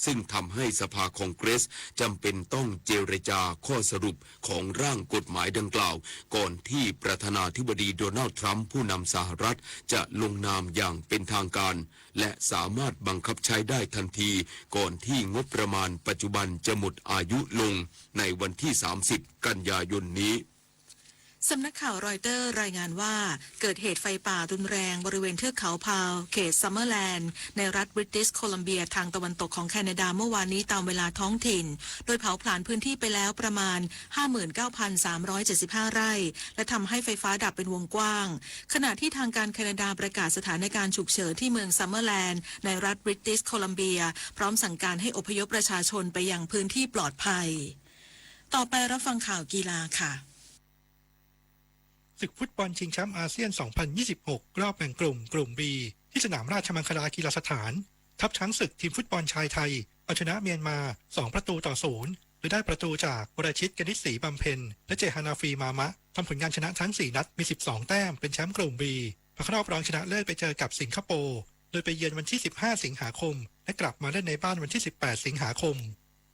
ซึ่งทำให้สภาคองเกรสจำเป็นต้องเจรจาข้อสรุปของร่างกฎหมายดังกล่าว ก่อนที่ประธานาธิบดีโดนัลด์ทรัมป์ผู้นำสหรัฐจะลงนามอย่างเป็นทางการ และสามารถบังคับใช้ได้ทันที ก่อนที่งบประมาณปัจจุบันจะหมดอายุลงในวันที่ สามสิบ กันยายนนี้ สำนักข่าวรอยเตอร์รายงานว่าเกิดเหตุไฟป่ารุนแรงบริเวณเทือกเขาพาวเขตซัมเมอร์แลนด์ในรัฐบริติชโคลัมเบียทางตะวันตกของแคนาดาเมื่อวานนี้ตามเวลาท้องถิ่น โดยเผาผลาญพื้นที่ไปแล้วประมาณ ห้าหมื่นเก้าพันสามร้อยเจ็ดสิบห้า ไร่ และทำให้ไฟฟ้าดับเป็นวงกว้าง ขณะที่ทางการแคนาดาประกาศสถานการณ์ฉุกเฉินที่เมืองซัมเมอร์แลนด์ในรัฐบริติชโคลัมเบีย พร้อมสั่งการให้อพยพประชาชนไปยังพื้นที่ปลอดภัย ต่อไปรับฟังข่าวกีฬาค่ะ ศึกฟุตบอลชิงแชมป์อาเซียน สองพันยี่สิบหก รอบแบ่งกลุ่ม กลุ่ม B ที่สนามราชมังคลากีฬาสถาน ทัพช้างศึกทีมฟุตบอลชายไทย เอาชนะเมียนมา สอง ประตูต่อ ศูนย์ โดยได้ประตูจากวรชิต กนิษฐศรีบำเพ็ญ และเจฮานาฟี มามะ ทำผลงานชนะทั้ง สี่ นัด มี สิบสอง แต้ม เป็นแชมป์กลุ่ม B ผ่านเข้ารอบรองชนะเลิศไปเจอกับสิงคโปร์ โดยไปเยือนวันที่ สิบห้า สิงหาคม และกลับมาเล่นในบ้านวันที่ สิบแปด สิงหาคม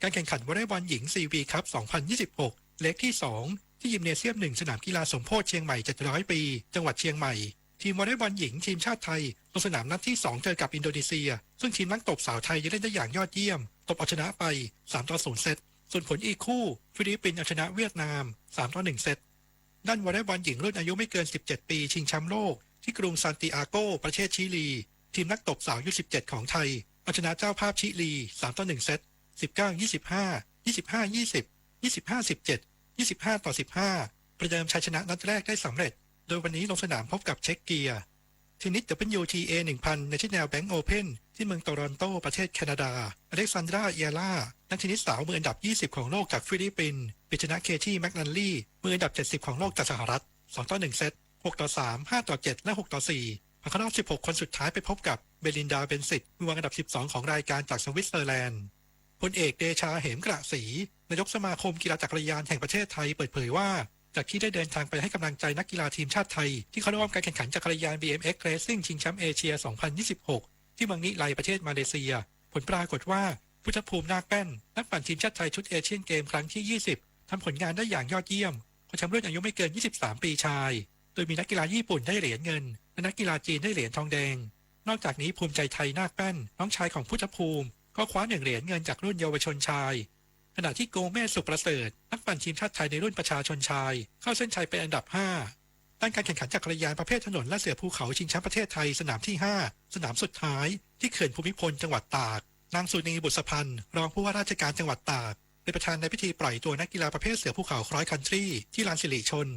การแข่งขันวอลเลย์บอลหญิง ซี บี คัพ สองพันยี่สิบหก เล็กที่ สอง ที่ยิมเนเซียม หนึ่ง สนามกีฬาสมโพธิเชียงใหม่ เจ็ดร้อย ปี จังหวัดเชียงใหม่ ทีมวอลเลย์บอลหญิงทีมชาติไทย ลงสนามนัดที่ สอง เจอกับอินโดนีเซีย ซึ่งทีมนักตบสาวไทยยังเล่นได้อย่างยอดเยี่ยม ตบเอาชนะไป สาม ต่อ ศูนย์ เซต ส่วนผลอีกคู่ ฟิลิปปินส์เอาชนะเวียดนาม สาม ต่อ หนึ่ง เซต ด้านวอลเลย์บอลหญิงรุ่นอายุไม่เกิน สิบเจ็ด ปี ชิงแชมป์โลก ที่กรุงซานติอาโก ประเทศชิลี ทีมนักตบสาว ยู สิบเจ็ด ของไทย เอาชนะเจ้าภาพชิลี สาม ต่อ หนึ่ง เซต สิบเก้า ยี่สิบห้า ยี่สิบห้า ยี่สิบ ยี่สิบห้า สิบเจ็ด ยี่สิบห้า ต่อ สิบห้า ประเดิมชัยชนะนัดแรกได้สำเร็จ โดยวันนี้ลงสนามพบกับเช็กเกีย เทนนิส ดับเบิลยูทีเอ หนึ่งพัน National Bank Open ที่ ที่เมืองโตรอนโตประเทศแคนาดา อเล็กซานดรา เอียล่า นักเทนนิสสาวมืออันดับยี่สิบของโลกจากฟิลิปปินส์ ไปชนะเคที่ แม็กนัลลี มืออันดับเจ็ดสิบของโลกจากสหรัฐ สองต่อ หนึ่งเซต หกต่อ สาม ห้าต่อ เจ็ด และ หกต่อ สี่ ผ่านเข้ารอบ สิบหก คนสุดท้ายไปพบกับเบลินดา เบนซิต มือวางอันดับ สิบสอง ของรายการจากสวิตเซอร์แลนด์ พลเอกเดชา เหมกระศรี นายกสมาคมกีฬาจักรยานแห่งประเทศไทยเปิดเผยว่า จากที่ได้เดินทางไปให้กำลังใจนักกีฬาทีมชาติไทยที่เข้าร่วมการแข่งขันจักรยาน บีเอ็มเอ็กซ์ Racing ชิงแชมป์เอเชีย สองพันยี่สิบหก ที่เมืองนิไลประเทศมาเลเซีย ผลปรากฏว่า พุทธภูมิ นาคแป้น นักปั่นทีมชาติไทยชุดเอเชียนเกมครั้งที่ ยี่สิบ ทำผลงานได้อย่างยอดเยี่ยม คว้าแชมป์รุ่นอายุไม่เกิน ยี่สิบสาม ปีชาย โดยมีนักกีฬาญี่ปุ่นได้เหรียญเงิน และนักกีฬาจีนได้เหรียญทองแดง นอกจากนี้ ภูมิใจไทย นาคแป้น น้องชายของพุทธภูมิ ก็คว้าหนึ่งเหรียญเงินจากรุ่นเยาวชนชาย ขณะที่โกเมศ สุขประเสริฐ นักปั่นทีมชาติไทยในรุ่นประชาชนชาย เข้าเส้นชัยเป็นอันดับ ห้า ด้านการแข่งขันจักรยานประเภทถนนและเสือภูเขาชิงแชมป์ประเทศไทยสนามที่ ห้า สนามสุดท้าย ที่เขื่อนภูมิพลจังหวัดตาก นางสุนี บุษพันธ์ รองผู้ว่าราชการจังหวัดตาก เป็นประธานในพิธีปล่อยตัวนักกีฬาประเภทเสือภูเขา Cross Country ที่ลานสิริชล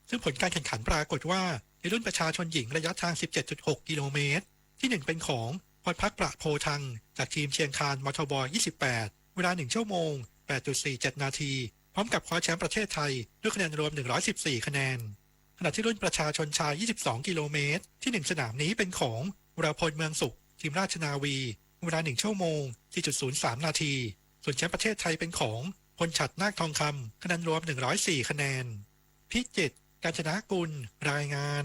ซึ่งผลการแข่งขันปรากฏว่า ในรุ่นประชาชนหญิงระยะทาง สิบเจ็ดจุดหก กิโลเมตร ที่หนึ่งเป็นของ พรพักตร์ ประโพธิ์ทัง จากทีมเชียงคาน มทบ ยี่สิบแปด เวลา หนึ่ง ชั่วโมง แปดจุดสี่เจ็ด นาที พร้อมกับคว้าแชมป์ประเทศไทยด้วยคะแนนรวม หนึ่งร้อยสิบสี่ คะแนน ขณะที่รุ่นประชาชนชาย ยี่สิบสอง กิโลเมตร ที่หนึ่งสนามนี้เป็นของ วรพล เมืองสุข ทีมราชนาวี เวลา หนึ่ง ชั่วโมง สี่จุดศูนย์สาม นาที ส่วนแชมป์ประเทศไทยเป็นของ พลฉัตร นาคทองคำ คะแนนรวม หนึ่งร้อยสี่ คะแนน พิจิตร กาญจนกุล รายงาน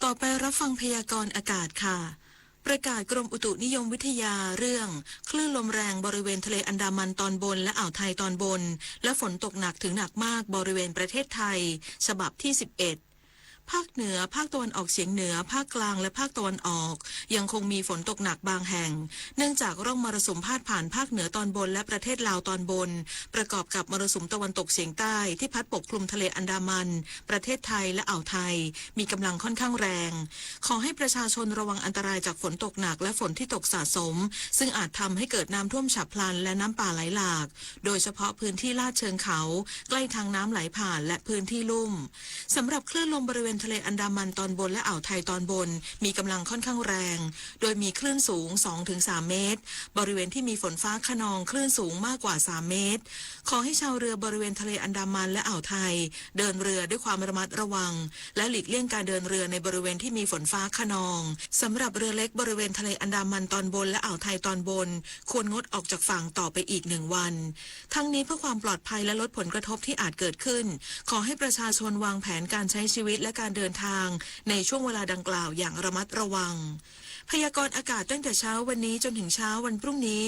ต่อไปรับฟังพยากรณ์อากาศค่ะ ประกาศกรมอุตุนิยมวิทยาเรื่อง คลื่นลมแรงบริเวณทะเลอันดามันตอนบนและอ่าวไทยตอนบน และฝนตกหนักถึงหนักมากบริเวณประเทศไทย ฉบับที่ สิบเอ็ด ภาคเหนือ ภาคตะวันออกเฉียงเหนือ ภาคกลางและภาคตะวันออก ยังคงมีฝนตกหนักบางแห่ง เนื่องจากร่องมรสุมพาดผ่านภาคเหนือตอนบนและประเทศลาวตอนบน ประกอบกับมรสุมตะวันตกเฉียงใต้ที่พัดปกคลุมทะเลอันดามัน ประเทศไทยและอ่าวไทย มีกำลังค่อนข้างแรง ขอให้ประชาชนระวังอันตรายจากฝนตกหนักและฝนที่ตกสะสม ซึ่งอาจทำให้เกิดน้ำท่วมฉับพลันและน้ำป่าไหลหลาก โดยเฉพาะพื้นที่ลาดเชิงเขา ใกล้ทางน้ำไหลผ่านและพื้นที่ลุ่ม สำหรับคลื่นลมบริเวณทะเลอันดามันตอนบนและอ่าวไทยตอนบน มีกำลังค่อนข้างแรง โดยมีคลื่นสูง สองถึงสาม เมตร บริเวณที่มีฝนฟ้าคะนองคลื่นสูงมากกว่า สาม เมตร ขอให้ชาวเรือบริเวณทะเลอันดามันและอ่าวไทย เดินเรือด้วยความระมัดระวัง และหลีกเลี่ยงการเดินเรือในบริเวณที่มีฝนฟ้าคะนอง สำหรับเรือเล็กบริเวณทะเลอันดามันตอนบนและอ่าวไทยตอนบน ควรงดออกจากฝั่งต่อไปอีกหนึ่งวัน ทั้งนี้เพื่อความปลอดภัยและลดผลกระทบที่อาจเกิดขึ้น ขอให้ประชาชนวางแผนการใช้ชีวิตและการเดินทางในช่วงเวลาดังกล่าวอย่างระมัดระวัง พยากรณ์อากาศตั้งแต่เช้าวันนี้จนถึงเช้าวันพรุ่งนี้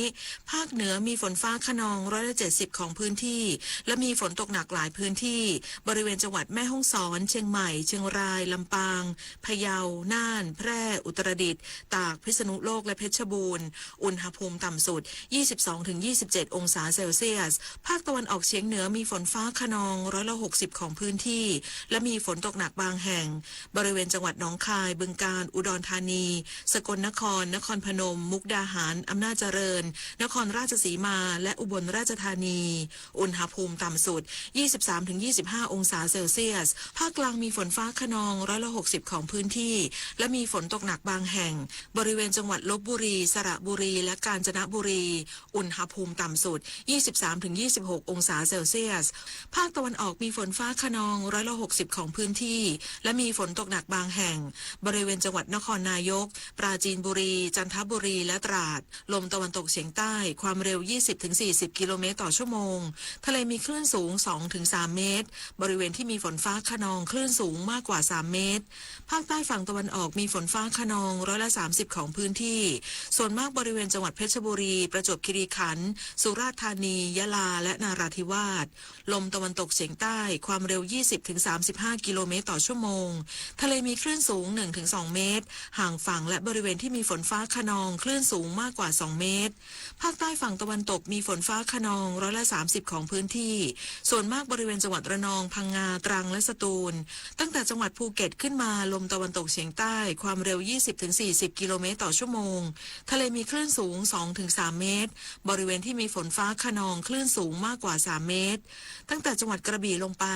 ภาคเหนือมีฝนฟ้าคะนองร้อยละเจ็ดสิบของพื้นที่ และมีฝนตกหนักหลายพื้นที่ บริเวณจังหวัดแม่ฮ่องสอน เชียงใหม่ เชียงราย ลำปาง พะเยา น่าน แพร่ อุตรดิตถ์ ตาก พิษณุโลก และเพชรบูรณ์ อุณหภูมิต่ำสุด ยี่สิบสองถึงยี่สิบเจ็ด องศาเซลเซียส ภาคตะวันออกเฉียงเหนือมีฝนฟ้าคะนองร้อยละหกสิบของพื้นที่ และมีฝนตกหนักบางแห่ง บริเวณจังหวัดหนองคาย บึงกาฬ อุดรธานี สกลนคร นครพนม มุกดาหาร อำนาจเจริญ นครราชสีมา และอุบลราชธานี อุณหภูมิต่ำสุด ยี่สิบสามถึงยี่สิบห้า องศาเซลเซียส ภาคกลางมีฝนฟ้าคะนองร้อยละหกสิบของพื้นที่ และมีฝนตกหนักบางแห่ง บริเวณจังหวัดลพบุรี สระบุรี และกาญจนบุรี อุณหภูมิต่ำสุด ยี่สิบสามถึงยี่สิบหก องศาเซลเซียส ภาคตะวันออกมีฝนฟ้าคะนองร้อยละหกสิบของพื้นที่ และมีฝนตกหนักบางแห่ง บริเวณจังหวัดนครนายก ปราจีนบุรี จันทบุรี และตราด ลมตะวันตกเฉียงใต้ ความเร็ว ยี่สิบถึงสี่สิบ กิโลเมตรต่อชั่วโมง ทะเลมีคลื่นสูง สองถึงสาม เมตร บริเวณที่มีฝนฟ้าคะนองคลื่นสูงมากกว่า สาม เมตร ภาคใต้ฝั่งตะวันออกมีฝนฟ้าคะนองร้อยละสามสิบของพื้นที่ ส่วนมากบริเวณจังหวัดเพชรบุรี ประจวบคีรีขันธ์ สุราษฎร์ธานี ยะลา และนราธิวาส ลมตะวันตกเฉียงใต้ ความเร็ว ยี่สิบถึงสามสิบห้า กิโลเมตรต่อชั่วโมง ทะเลมีคลื่นสูง หนึ่งถึงสอง เมตร ห่างฝั่งและบริเวณที่มีฝนฟ้าคะนองคลื่นสูงมากกว่า สอง เมตร ภาคใต้ฝั่งตะวันตกมีฝนฟ้าคะนองร้อยละสามสิบของพื้นที่ ส่วนมากบริเวณจังหวัดระนอง พังงา ตรัง และสตูล ตั้งแต่จังหวัดภูเก็ตขึ้นมาลมตะวันตกเฉียงใต้ ความเร็ว ยี่สิบถึงสี่สิบ กิโลเมตรต่อชั่วโมง ทะเลมีคลื่นสูง สองถึงสาม เมตร บริเวณที่มีฝนฟ้าคะนองคลื่นสูงมากกว่า สาม เมตร ตั้งแต่จังหวัดกระบี่ลงไป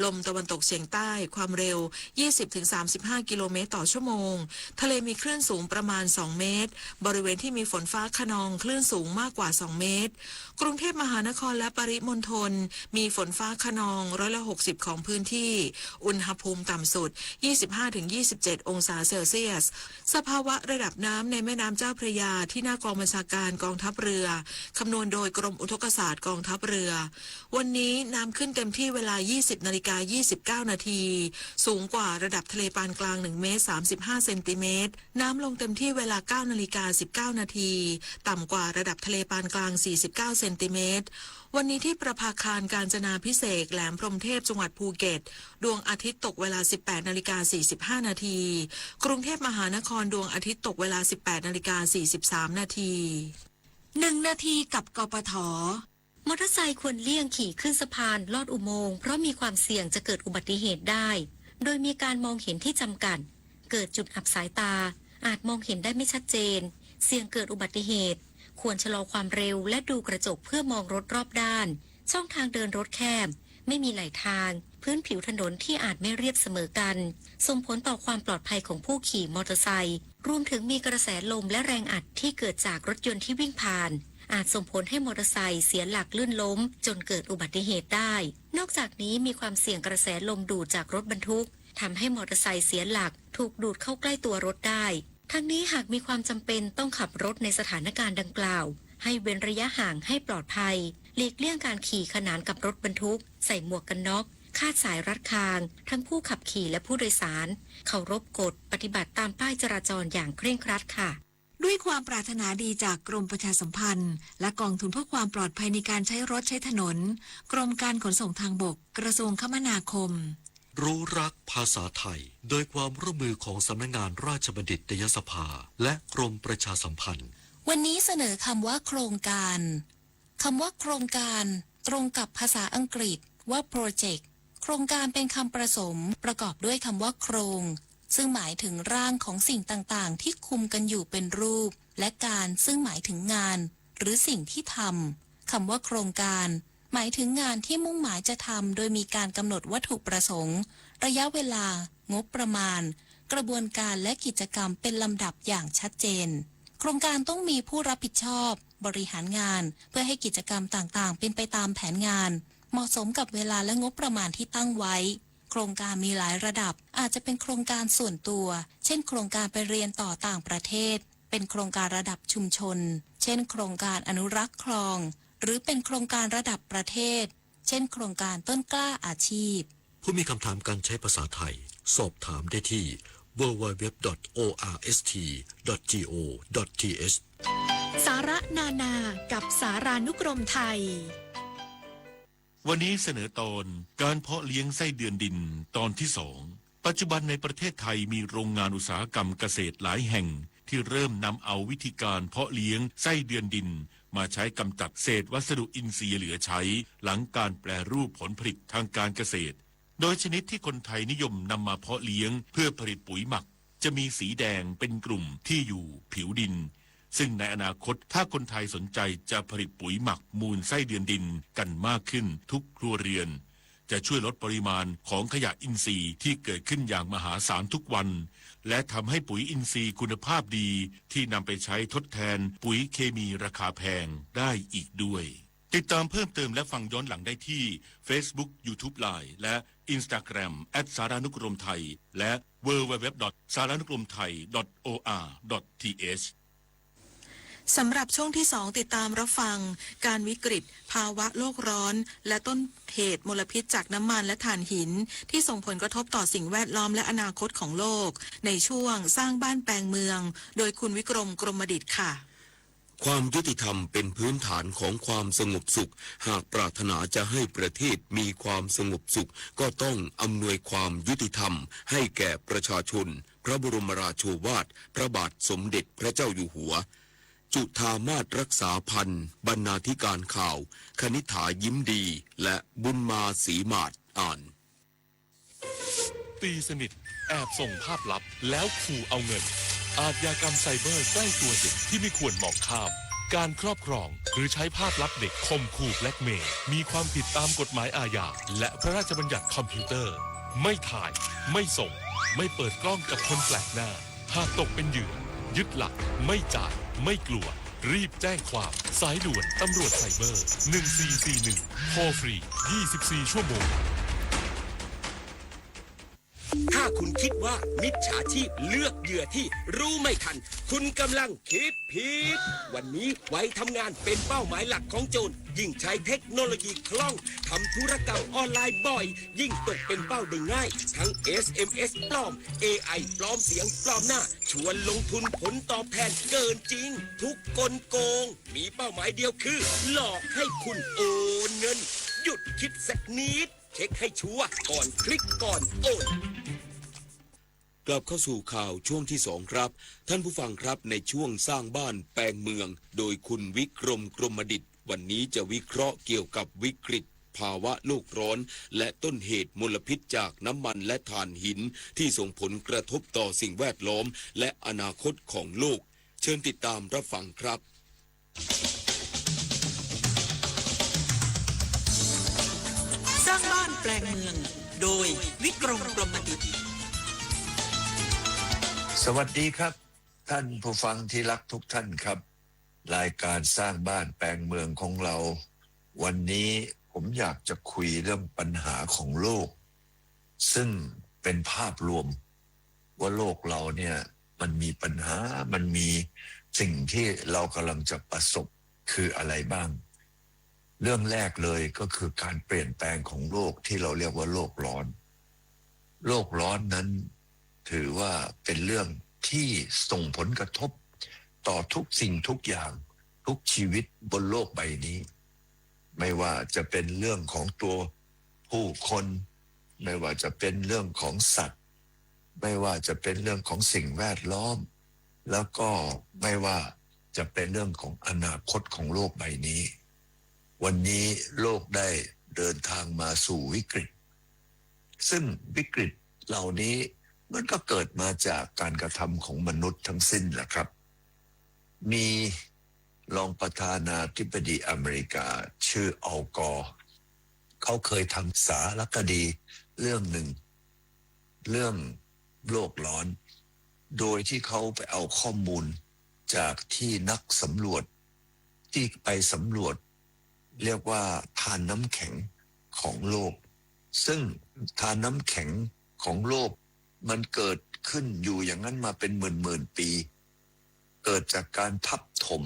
ลมตะวันตกเฉียงใต้ ความเร็ว ยี่สิบถึงสามสิบห้า กิโลเมตรต่อชั่วโมง ทะเลมีคลื่นสูง งประมาณ สอง เมตร บริเวณที่มีฝนฟ้าคะนองคลื่นสูงมากกว่า สอง เมตร กรุงเทพมหานครและปริมณฑลมีฝนฟ้าคะนอง ร้อยละหกสิบ ของพื้นที่ อุณหภูมิต่ำสุด ยี่สิบห้าถึงยี่สิบเจ็ด องศาเซลเซียส สภาวะระดับน้ำในแม่น้ำเจ้าพระยาที่หน้ากองบัญชาการกองทัพเรือ คำนวณโดยกรมอุทกศาสตร์กองทัพเรือ วันนี้น้ำขึ้นเต็มที่เวลา ยี่สิบนาฬิกา ยี่สิบเก้านาที สูงกว่าระดับทะเลปานกลาง หนึ่งเมตร สามสิบห้าเซนติเมตร น้ำลงเต็มที่เวลา เก้านาฬิกา สิบเก้านาที ต่ำกว่าระดับทะเลปานกลาง สี่สิบเก้าเซนติเมตร วันนี้ที่ประภาคารกาญจนาภิเษก แหลมพรหมเทพ จังหวัดภูเก็ต ดวงอาทิตย์ตกเวลา สิบแปดนาฬิกา สี่สิบห้านาที กรุงเทพมหานคร ดวงอาทิตย์ตกเวลา สิบแปดนาฬิกา สี่สิบสามนาที หนึ่งนาทีกับ กปท. มอเตอร์ไซค์ควรเลี่ยงขี่ขึ้นสะพานลอดอุโมงค์เพราะมีความเสี่ยงจะเกิดอุบัติเหตุได้ โดยมีการมองเห็นที่จำกัด เกิดจุดอับสายตา อาจมองเห็นได้ไม่ชัดเจน เสี่ยงเกิดอุบัติเหตุ ควรชะลอความเร็วและดูกระจกเพื่อมองรถรอบด้าน ช่องทางเดินรถแคบ ไม่มีไหลทาง พื้นผิวถนนที่อาจไม่เรียบเสมอกัน ส่งผลต่อความปลอดภัยของผู้ขี่มอเตอร์ไซค์ รวมถึงมีกระแสลมและแรงอัดที่เกิดจากรถยนต์ที่วิ่งผ่าน อาจส่งผลให้มอเตอร์ไซค์เสียหลักลื่นล้มจนเกิดอุบัติเหตุได้ นอกจากนี้มีความเสี่ยงกระแสลมดูดจากรถบรรทุก ทำให้มอเตอร์ไซค์เสียหลักถูกดูดเข้าใกล้ตัวรถได้ ทั้งนี้หากมีความจำเป็นต้องขับรถในสถานการณ์ดังกล่าว ให้เว้นระยะห่างให้ปลอดภัย หลีกเลี่ยงการขี่ขนานกับรถบรรทุก ใส่หมวกกันน็อก คาดสายรัดคาง ทั้งผู้ขับขี่และผู้โดยสาร เคารพกฎ ปฏิบัติตามป้ายจราจรอย่างเคร่งครัดค่ะ ด้วยความปรารถนาดีจากกรมประชาสัมพันธ์ และกองทุนเพื่อความปลอดภัยในการใช้รถใช้ถนน กรมการขนส่งทางบก กระทรวงคมนาคม รู้รักภาษาไทย โดยความร่วมมือของสำนักงานราชบัณฑิตยสภา และกรมประชาสัมพันธ์ วันนี้เสนอคำว่าโครงการ คำว่าโครงการ ตรงกับภาษาอังกฤษว่า project โครงการเป็นคำผสมประกอบด้วยคำว่าโครง ซึ่งหมายถึงร่างของสิ่งต่างๆ ที่คุมกันอยู่เป็นรูป และการ ซึ่งหมายถึงงาน หรือสิ่งที่ทำ คำว่าโครงการ หมายถึงงานที่มุ่งหมายจะทำโดยมีการกำหนดวัตถุประสงค์ ระยะเวลา งบประมาณ กระบวนการและกิจกรรมเป็นลำดับอย่างชัดเจน โครงการต้องมีผู้รับผิดชอบ บริหารงาน เพื่อให้กิจกรรมต่างๆ เป็นไปตามแผนงาน เหมาะสมกับเวลาและงบประมาณที่ตั้งไว้ โครงการมีหลายระดับ อาจจะเป็นโครงการส่วนตัว เช่นโครงการไปเรียนต่อต่างประเทศ เป็นโครงการระดับชุมชน เช่นโครงการอนุรักษ์คลอง หรือเป็นโครงการระดับประเทศ เช่นโครงการต้นกล้าอาชีพ ผู้มีคำถามการใช้ภาษาไทย สอบถามได้ที่ ดับเบิลยูดับเบิลยูดับเบิลยูดอท โออาร์เอสที ดอท จี โอ ดอท ที เอช สาระนานากับสารานุกรมไทย วันนี้เสนอตอนการเพาะเลี้ยงไส้เดือนดินตอนที่สอง ปัจจุบันในประเทศไทยมีโรงงานอุตสาหกรรมเกษตรหลายแห่งที่เริ่มนำเอาวิธีการเพาะเลี้ยงไส้เดือนดินมาใช้กำจัดเศษวัสดุอินทรีย์เหลือใช้หลังการแปรรูปผลผลิตทางการเกษตร โดยชนิดที่คนไทยนิยมนำมาเพาะเลี้ยงเพื่อผลิตปุ๋ยหมัก จะมีสีแดงเป็นกลุ่มที่อยู่ผิวดิน ซึ่งในอนาคตถ้าคนไทยสนใจจะผลิตปุ๋ยหมักมูลไส้เดือนดินกันมากขึ้นทุกครัวเรือน จะช่วยลดปริมาณของขยะอินทรีย์ที่เกิดขึ้นอย่างมหาศาลทุกวัน และทำให้ปุ๋ยอินทรีย์คุณภาพดีที่นำไปใช้ทดแทนปุ๋ยเคมีราคาแพงได้อีกด้วย ติดตามเพิ่มเติมและฟังย้อนหลังได้ที่ Facebook YouTube Line และ Instagram แอท สารานุกรมไทย และ ดับเบิลยูดับเบิลยูดับเบิลยู ดอท สารานุกรมไทย ดอท โออาร์ ดอท ที เอช สำหรับช่วงที่สองติดตามรับฟัง การวิกฤตภาวะโลกร้อน และต้นเหตุมลพิษจากน้ำมันและถ่านหิน ที่ส่งผลกระทบต่อสิ่งแวดล้อมและอนาคตของโลก ในช่วงสร้างบ้านแปลงเมือง โดยคุณวิกรม กรมดิตค่ะ ความยุติธรรมเป็นพื้นฐานของความสงบสุข หากปรารถนาจะให้ประเทศมีความสงบสุข ก็ต้องอำนวยความยุติธรรมให้แก่ประชาชน พระบรมราโชวาท พระบาทสมเด็จพระเจ้าอยู่หัว จุฑามาส รักษาพันธ์ บรรณาธิการข่าว คณิษฐา ยิ้มดี และบุญมา ศรีหมาด อ่าน ตีสนิท แอบส่งภาพลับแล้วขู่เอาเงิน อาชญากรรมไซเบอร์ใกล้ตัวเด็กที่ไม่ควรมองข้าม การครอบครองหรือใช้ภาพลับเด็กข่มขู่แบล็กเมย์ มีความผิดตามกฎหมายอาญา และพระราชบัญญัติคอมพิวเตอร์ ไม่ถ่าย ไม่ส่ง ไม่เปิดกล้องกับคนแปลกหน้า หากตกเป็นเหยื่อ ยึดหลักไม่จ่ายไม่กลัว รีบแจ้งความ สายด่วนตำรวจไซเบอร์ หนึ่งสี่สี่หนึ่ง โทรฟรี ยี่สิบสี่ ชั่วโมง ถ้าคุณคิดว่ามิจฉาชีพเลือกเหยื่อที่รู้ไม่ทัน คุณกำลังคิดผิด วันนี้วัยทำงานเป็นเป้าหมายหลักของโจร ยิ่งใช้เทคโนโลยีคล่อง ทำธุรกรรมออนไลน์บ่อย ยิ่งตกเป็นเป้าได้ง่าย ทั้ง เอส เอ็ม เอส ปลอม เอ ไอ ปลอมเสียงปลอมหน้า ชวนลงทุนผลตอบแทนเกินจริง ทุกกลโกง มีเป้าหมายเดียวคือ หลอกให้คุณโอนเงิน หยุดคิดสักนิด เช็คให้ชัวร์ก่อนคลิกก่อนโอน กลับเข้าสู่ข่าวช่วงที่สองครับ ท่านผู้ฟังครับ ในช่วงสร้างบ้านแปลงเมือง โดยคุณวิกรม กรมดิต วันนี้จะวิเคราะห์เกี่ยวกับวิกฤตภาวะโลกร้อน และต้นเหตุมลพิษจากน้ำมันและถ่านหิน ที่ส่งผลกระทบต่อสิ่งแวดล้อม และอนาคตของโลก เชิญติดตามรับฟังครับ สร้างบ้านแปลงเมือง โดย วิกรม กรมดิต สวัสดีครับ ท่านผู้ฟังที่รักทุกท่านครับ รายการสร้างบ้านแปลงเมืองของเรา วันนี้ผมอยากจะคุยเรื่องปัญหาของโลก ซึ่งเป็นภาพรวมว่าโลกเราเนี่ยมันมีปัญหา มันมีสิ่งที่เรากำลังจะประสบคืออะไรบ้าง เรื่องแรกเลยก็คือการเปลี่ยนแปลงของโลกที่เราเรียกว่าโลกร้อน โลกร้อนนั้นถือว่าเป็นเรื่องที่ส่งผลกระทบต่อทุกสิ่งทุกอย่าง ทุกชีวิตบนโลกใบนี้ ไม่ว่าจะเป็นเรื่องของตัวผู้คน ไม่ว่าจะเป็นเรื่องของสัตว์ ไม่ว่าจะเป็นเรื่องของสิ่งแวดล้อม แล้วก็ไม่ว่าจะเป็นเรื่องของอนาคตของโลกใบนี้ วันนี้โลกได้เดินทางมาสู่วิกฤต ซึ่งวิกฤตเหล่านี้มันก็เกิดมาจากการกระทำของมนุษย์ทั้งสิ้นแหละครับ มีรองประธานาธิบดีอเมริกาชื่ออัลกอร์ เขาเคยทำสารคดีเรื่องหนึ่ง เรื่องโลกร้อน โดยที่เขาไปเอาข้อมูลจากที่นักสำรวจที่ไปสำรวจ เรียกว่าธารน้ำแข็งของโลก ซึ่งธารน้ำแข็งของโลกมันเกิดขึ้นอยู่อย่างนั้นมาเป็นหมื่นๆ ปี เกิดจากการทับถม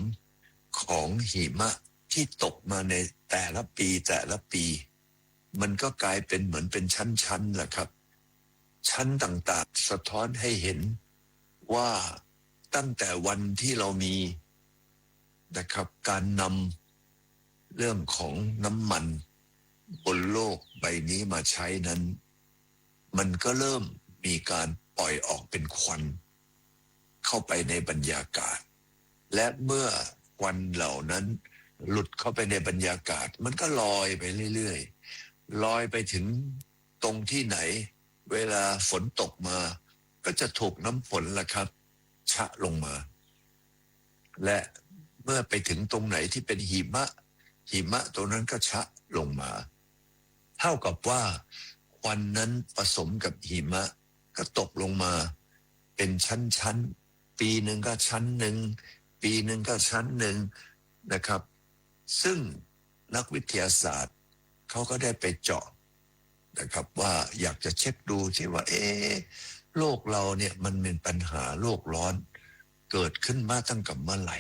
ของหิมะที่ตกมาในแต่ละปีแต่ละปี มันก็กลายเป็นเหมือนเป็นชั้นๆ แหละครับ ชั้นต่างๆ สะท้อนให้เห็นว่าตั้งแต่วันที่เรามีนะครับ การนำเรื่องของน้ำมันบนโลกใบนี้มาใช้นั้น มันก็เริ่มมีการปล่อยออกเป็นควันเข้าไปในบรรยากาศ และเมื่อควันเหล่านั้นหลุดเข้าไปในบรรยากาศ มันก็ลอยไปเรื่อยๆ ลอยไปถึงตรงที่ไหน เวลาฝนตกมา ก็จะถูกน้ำฝนล่ะครับ ชะลงมา และเมื่อไปถึงตรงไหนที่เป็นหิมะ หิมะตรงนั้นก็ชะลงมา เท่ากับว่าควันนั้นผสมกับหิมะก็ตกลงมาเป็นชั้นๆ ปีหนึ่งก็ชั้นหนึ่ง ปีหนึ่งก็ชั้นหนึ่งนะครับ ซึ่งนักวิทยาศาสตร์เขาก็ได้ไปเจาะนะครับ ว่าอยากจะเช็คดูที่ว่า เอ๊ะ โลกเราเนี่ยมันเป็นปัญหาโลกร้อน เกิดขึ้นมาตั้งแต่เมื่อไหร่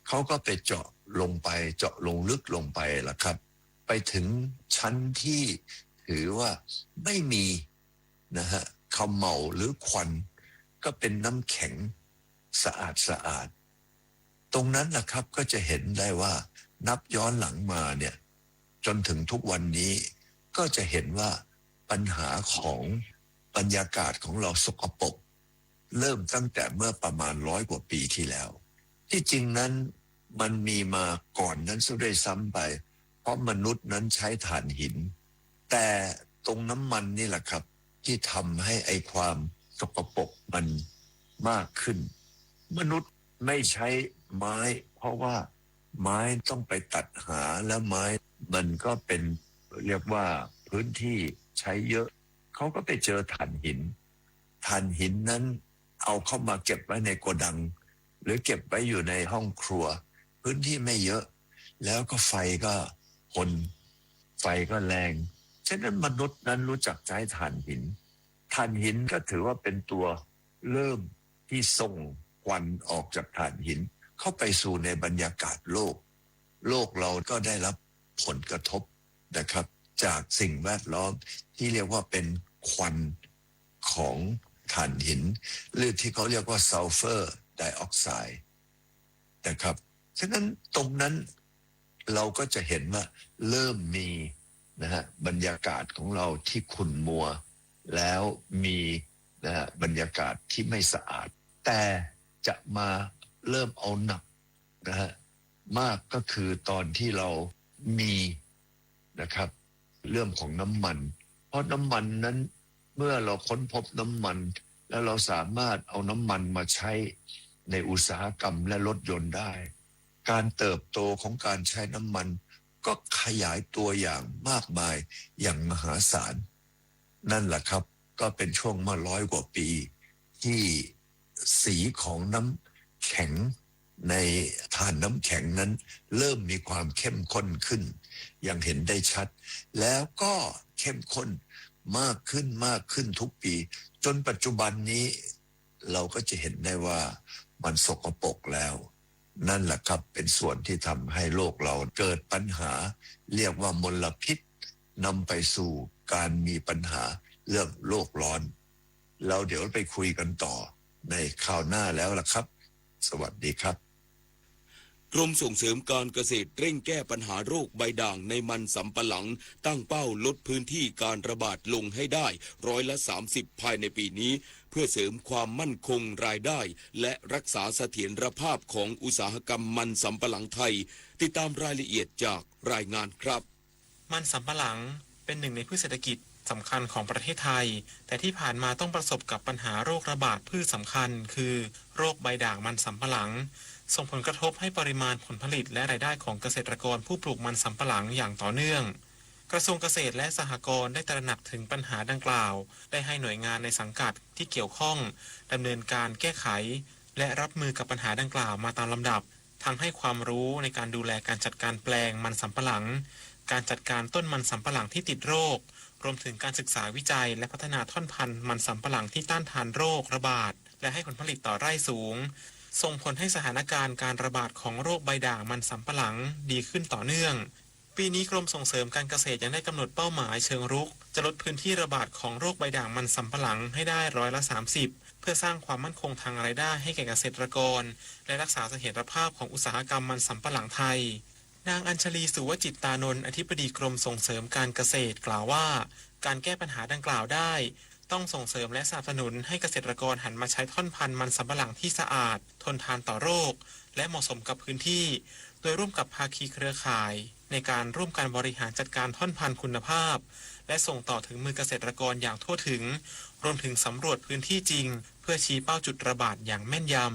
เขาก็ไปเจาะลงไป เจาะลงลึกลงไปล่ะครับ ไปถึงชั้นที่ถือว่าไม่มีนะฮะ เขม่าหรือควัน ก็เป็นน้ำแข็งสะอาดสะอาด ตรงนั้นนะครับ ก็จะเห็นได้ว่านับย้อนหลังมาเนี่ย จนถึงทุกวันนี้ ก็จะเห็นว่าปัญหาของบรรยากาศของเราสกปรก เริ่มตั้งแต่เมื่อประมาณร้อยกว่าปีที่แล้ว ที่จริงนั้นมันมีมาก่อนนั้นซะด้วยซ้ำไป เพราะมนุษย์นั้นใช้ถ่านหิน แต่ตรงน้ำมันนี่แหละครับ ที่ทำให้ไอ้ความสกปรกมันมากขึ้น มนุษย์ไม่ใช้ไม้ เพราะว่าไม้ต้องไปตัดหา แล้วไม้มันก็เป็น เรียกว่าพื้นที่ใช้เยอะ เขาก็ไปเจอถ่านหิน ถ่านหินนั้น เอาเข้ามาเก็บไว้ในโกดัง หรือเก็บไว้อยู่ในห้องครัว พื้นที่ไม่เยอะ แล้วก็ไฟก็ทน ไฟก็แรง ฉะนั้นมนุษย์นั้นรู้จักใช้ถ่านหิน ถ่านหินก็ถือว่าเป็นตัวเริ่มที่ส่งควันออกจากถ่านหิน เข้าไปสู่ในบรรยากาศโลก โลกเราก็ได้รับผลกระทบนะครับ จากสิ่งแวดล้อมที่เรียกว่าเป็นควันของถ่านหิน หรือที่เขาเรียกว่า sulfur dioxide นะครับ ฉะนั้นตรงนั้นเราก็จะเห็นว่าเริ่มมีนะฮะ บรรยากาศของเราที่ขุ่นมัว แล้วมีนะฮะ บรรยากาศที่ไม่สะอาด แต่จะมาเริ่มเอาหนักนะฮะ มากก็คือตอนที่เรามีนะครับ เรื่องของน้ำมัน เพราะน้ำมันนั้น เมื่อเราค้นพบน้ำมัน แล้วเราสามารถเอาน้ำมันมาใช้ในอุตสาหกรรมและรถยนต์ได้ การเติบโตของการใช้น้ำมันก็ขยายตัวอย่างมากมายอย่างมหาศาล นั่นแหละครับ ก็เป็นช่วงเมื่อร้อยกว่าปี ที่สีของน้ำแข็งในถ่านน้ำแข็งนั้นเริ่มมีความเข้มข้นขึ้น อย่างเห็นได้ชัด แล้วก็เข้มข้นมากขึ้นมากขึ้นทุกปี จนปัจจุบันนี้เราก็จะเห็นได้ว่ามันสกปรกแล้ว นั่นแหละครับเป็นส่วนที่ทำให้โลกเราเกิดปัญหา เรียกว่ามลพิษนำไปสู่การมีปัญหาเรื่องโลกร้อน เราเดี๋ยวไปคุยกันต่อในคราวหน้าแล้วล่ะครับ สวัสดีครับ กรมส่งเสริมการเกษตรเร่งแก้ปัญหาโรคใบด่างในมันสำปะหลัง ตั้งเป้าลดพื้นที่การระบาดลงให้ได้ร้อยละสามสิบภายในปีนี้ เพื่อเสริมความมั่นคงรายได้ และรักษาเสถียรภาพของอุตสาหกรรมมันสำปะหลังไทย ติดตามรายละเอียดจากรายงานครับ มันสำปะหลังเป็นหนึ่งในพืชเศรษฐกิจสำคัญของประเทศไทย แต่ที่ผ่านมาต้องประสบกับปัญหาโรคระบาดพืชสำคัญคือโรคใบด่างมันสำปะหลัง ส่งผลกระทบให้ปริมาณผลผลิตและรายได้ของเกษตรกรผู้ปลูกมันสำปะหลังอย่างต่อเนื่อง กระทรวงเกษตรและสหกรณ์ได้ตระหนักถึงปัญหาดังกล่าว ได้ให้หน่วยงานในสังกัดที่เกี่ยวข้องดำเนินการแก้ไข และรับมือกับปัญหาดังกล่าวมาตามลำดับ ทั้งให้ความรู้ในการดูแลการจัดการแปลงมันสำปะหลัง การจัดการต้นมันสำปะหลังที่ติดโรค รวมถึงการศึกษาวิจัยและพัฒนาท่อนพันธุ์มันสำปะหลังที่ต้านทานโรคระบาด และให้ผลผลิตต่อไร่สูง ส่งผลให้สถานการณ์การระบาดของโรคใบด่างมันสำปะหลังดีขึ้นต่อเนื่อง ปีนี้กรมส่งเสริมการเกษตรยังได้กำหนดเป้าหมายเชิงรุก จะลดพื้นที่ระบาดของโรคใบด่างมันสำปะหลังให้ได้ร้อยละสามสิบ เพื่อสร้างความมั่นคงทางรายได้ให้แก่เกษตรกร และรักษาเสถียรภาพของอุตสาหกรรมมันสำปะหลังไทย นางอัญชลี สุวจิตตานนท์ อธิบดีกรมส่งเสริมการเกษตรกล่าวว่า การแก้ปัญหาดังกล่าวได้ ต้องส่งเสริมและสนับสนุนให้เกษตรกรหันมาใช้ท่อนพันธุ์มันสำปะหลังที่สะอาด ทนทานต่อโรค และเหมาะสมกับพื้นที่ โดยร่วมกับภาคีเครือข่าย ในการร่วมกันบริหารจัดการท่อนพันธุ์คุณภาพ และส่งต่อถึงมือเกษตรกรอย่างทั่วถึง รวมถึงสำรวจพื้นที่จริง เพื่อชี้เป้าจุดระบาดอย่างแม่นยำ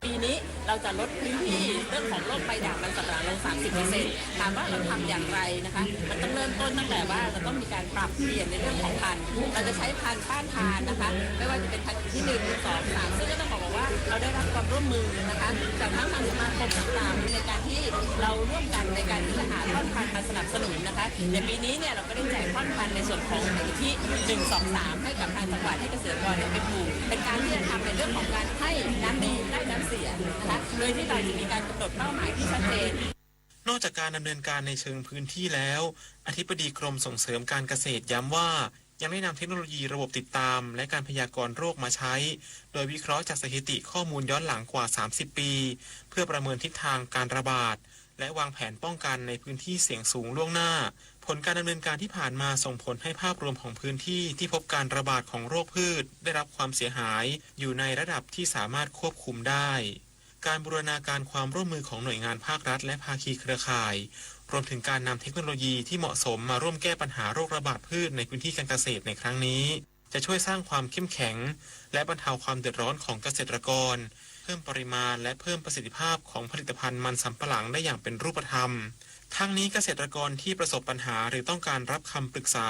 ปีนี้เราจะลดพื้นที่เรื่องของโรคใบด่างมันสำปะหลังลง สามสิบเปอร์เซ็นต์ ถามว่าเราทำอย่างไรนะคะ มันต้องเริ่มต้นตั้งแต่ว่าเราต้องมีการปรับเปลี่ยนในเรื่องของพันธุ์ เราจะใช้พันธุ์ต้านทานนะคะ ไม่ว่าจะเป็นพันธุ์ที่หนึ่ง สอง สาม ซึ่งก็ต้องบอกว่าเราได้รับความร่วมมือนะคะ จากทั้งทางสมาคมต่างๆ ในการที่เราร่วมกันในการที่จะหาท่อนพันธุ์มาสนับสนุนนะคะ ในปีนี้เนี่ยเราก็ได้แจกท่อนพันธุ์ในส่วนของมูลนิธิ หนึ่งสองสาม ให้กับทางจังหวัด ให้เกษตรกรเนี่ยไปปลูก เป็นการที่จะทำในเรื่องของการให้น้ำดีได้น้ำเสียนะคะ โดยที่เราจะมีการกำหนดเป้าหมายที่ชัดเจน นอกจากการดำเนินการในเชิงพื้นที่แล้ว อธิบดีกรมส่งเสริมการเกษตรย้ำว่า ยังได้นำเทคโนโลยีระบบติดตาม และการพยากรณ์โรคมาใช้ โดยวิเคราะห์จากสถิติข้อมูลย้อนหลังกว่า สามสิบ ปี เพื่อประเมินทิศทางการระบาด และวางแผนป้องกันในพื้นที่เสี่ยงสูงล่วงหน้า ผลการดำเนินการที่ผ่านมาส่งผลให้ภาพรวมของพื้นที่ที่พบการระบาดของโรคพืชได้รับความเสียหายอยู่ในระดับที่สามารถควบคุมได้ การบูรณาการความร่วมมือของหน่วยงานภาครัฐและภาคีเครือข่าย รวมถึงการนำเทคโนโลยีที่เหมาะสมมาร่วมแก้ปัญหาโรคระบาดพืชในพื้นที่การเกษตรในครั้งนี้ จะช่วยสร้างความเข้มแข็ง และบรรเทาความเดือดร้อนของเกษตรกร เพิ่มปริมาณและเพิ่มประสิทธิภาพของผลิตภัณฑ์มันสำปะหลังได้อย่างเป็นรูปธรรม ทั้งนี้เกษตรกรที่ประสบปัญหาหรือต้องการรับคำปรึกษา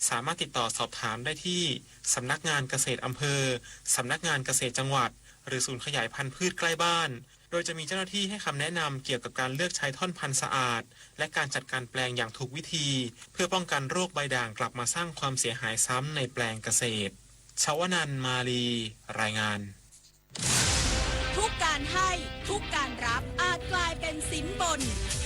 สามารถติดต่อสอบถามได้ที่สำนักงานเกษตรอำเภอ สำนักงานเกษตรจังหวัด หรือศูนย์ขยายพันธุ์พืชใกล้บ้าน โดยจะมีเจ้าหน้าที่ให้คำแนะนำเกี่ยวกับการเลือกใช้ท่อนพันธุ์สะอาด และการจัดการแปลงอย่างถูกวิธี เพื่อป้องกันโรคใบด่างกลับมาสร้างความเสียหายซ้ำในแปลงเกษตร ชวนันท์ มาลี รายงาน ทุกการให้ ทุกการรับอาจกลายเป็นสินบน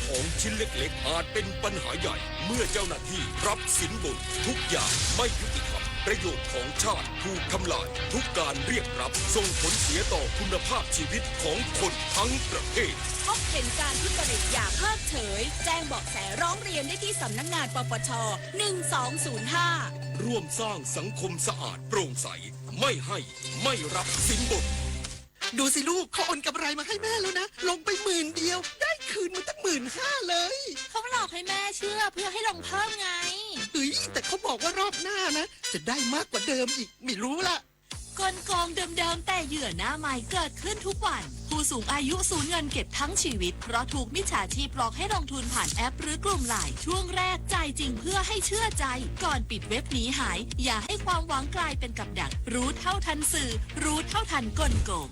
ของชิ้นเล็กๆ อาจเป็นปัญหาใหญ่ เมื่อเจ้าหน้าที่รับสินบน ทุกอย่างไม่ยุติธรรม ประโยชน์ของชาติถูกทำลาย ทุกการเรียกรับส่งผลเสียต่อคุณภาพชีวิตของคนทั้งประเทศ พบเห็นการทุจริตอย่าเพิกเฉย แจ้งเบาะแสร้องเรียนได้ที่สำนักงาน ปปช หนึ่งสองศูนย์ห้า ร่วมสร้างสังคมสะอาดโปร่งใส ไม่ให้ ไม่รับสินบน ดูสิลูก เขาโอนกำไรมาให้แม่แล้วนะ ลงไปหมื่นเดียว ได้คืนมาตั้งหมื่นห้าเลย เขาหลอกให้แม่เชื่อเพื่อให้ลงเพิ่มไง เฮ้ย แต่เขาบอกว่ารอบหน้านะ จะได้มากกว่าเดิมอีก ไม่รู้ละ กลโกงเดิมๆ แต่เหยื่อหน้าใหม่เกิดขึ้นทุกวัน ผู้สูงอายุสูญเงินเก็บทั้งชีวิต เพราะถูกมิจฉาชีพหลอกให้ลงทุนผ่านแอปหรือกลุ่มไลน์ ช่วงแรกจ่ายจริงเพื่อให้เชื่อใจ ก่อนปิดเว็บหนีหาย อย่าให้ความหวังกลายเป็นกับดัก รู้เท่าทันสื่อ รู้เท่าทันกลโกง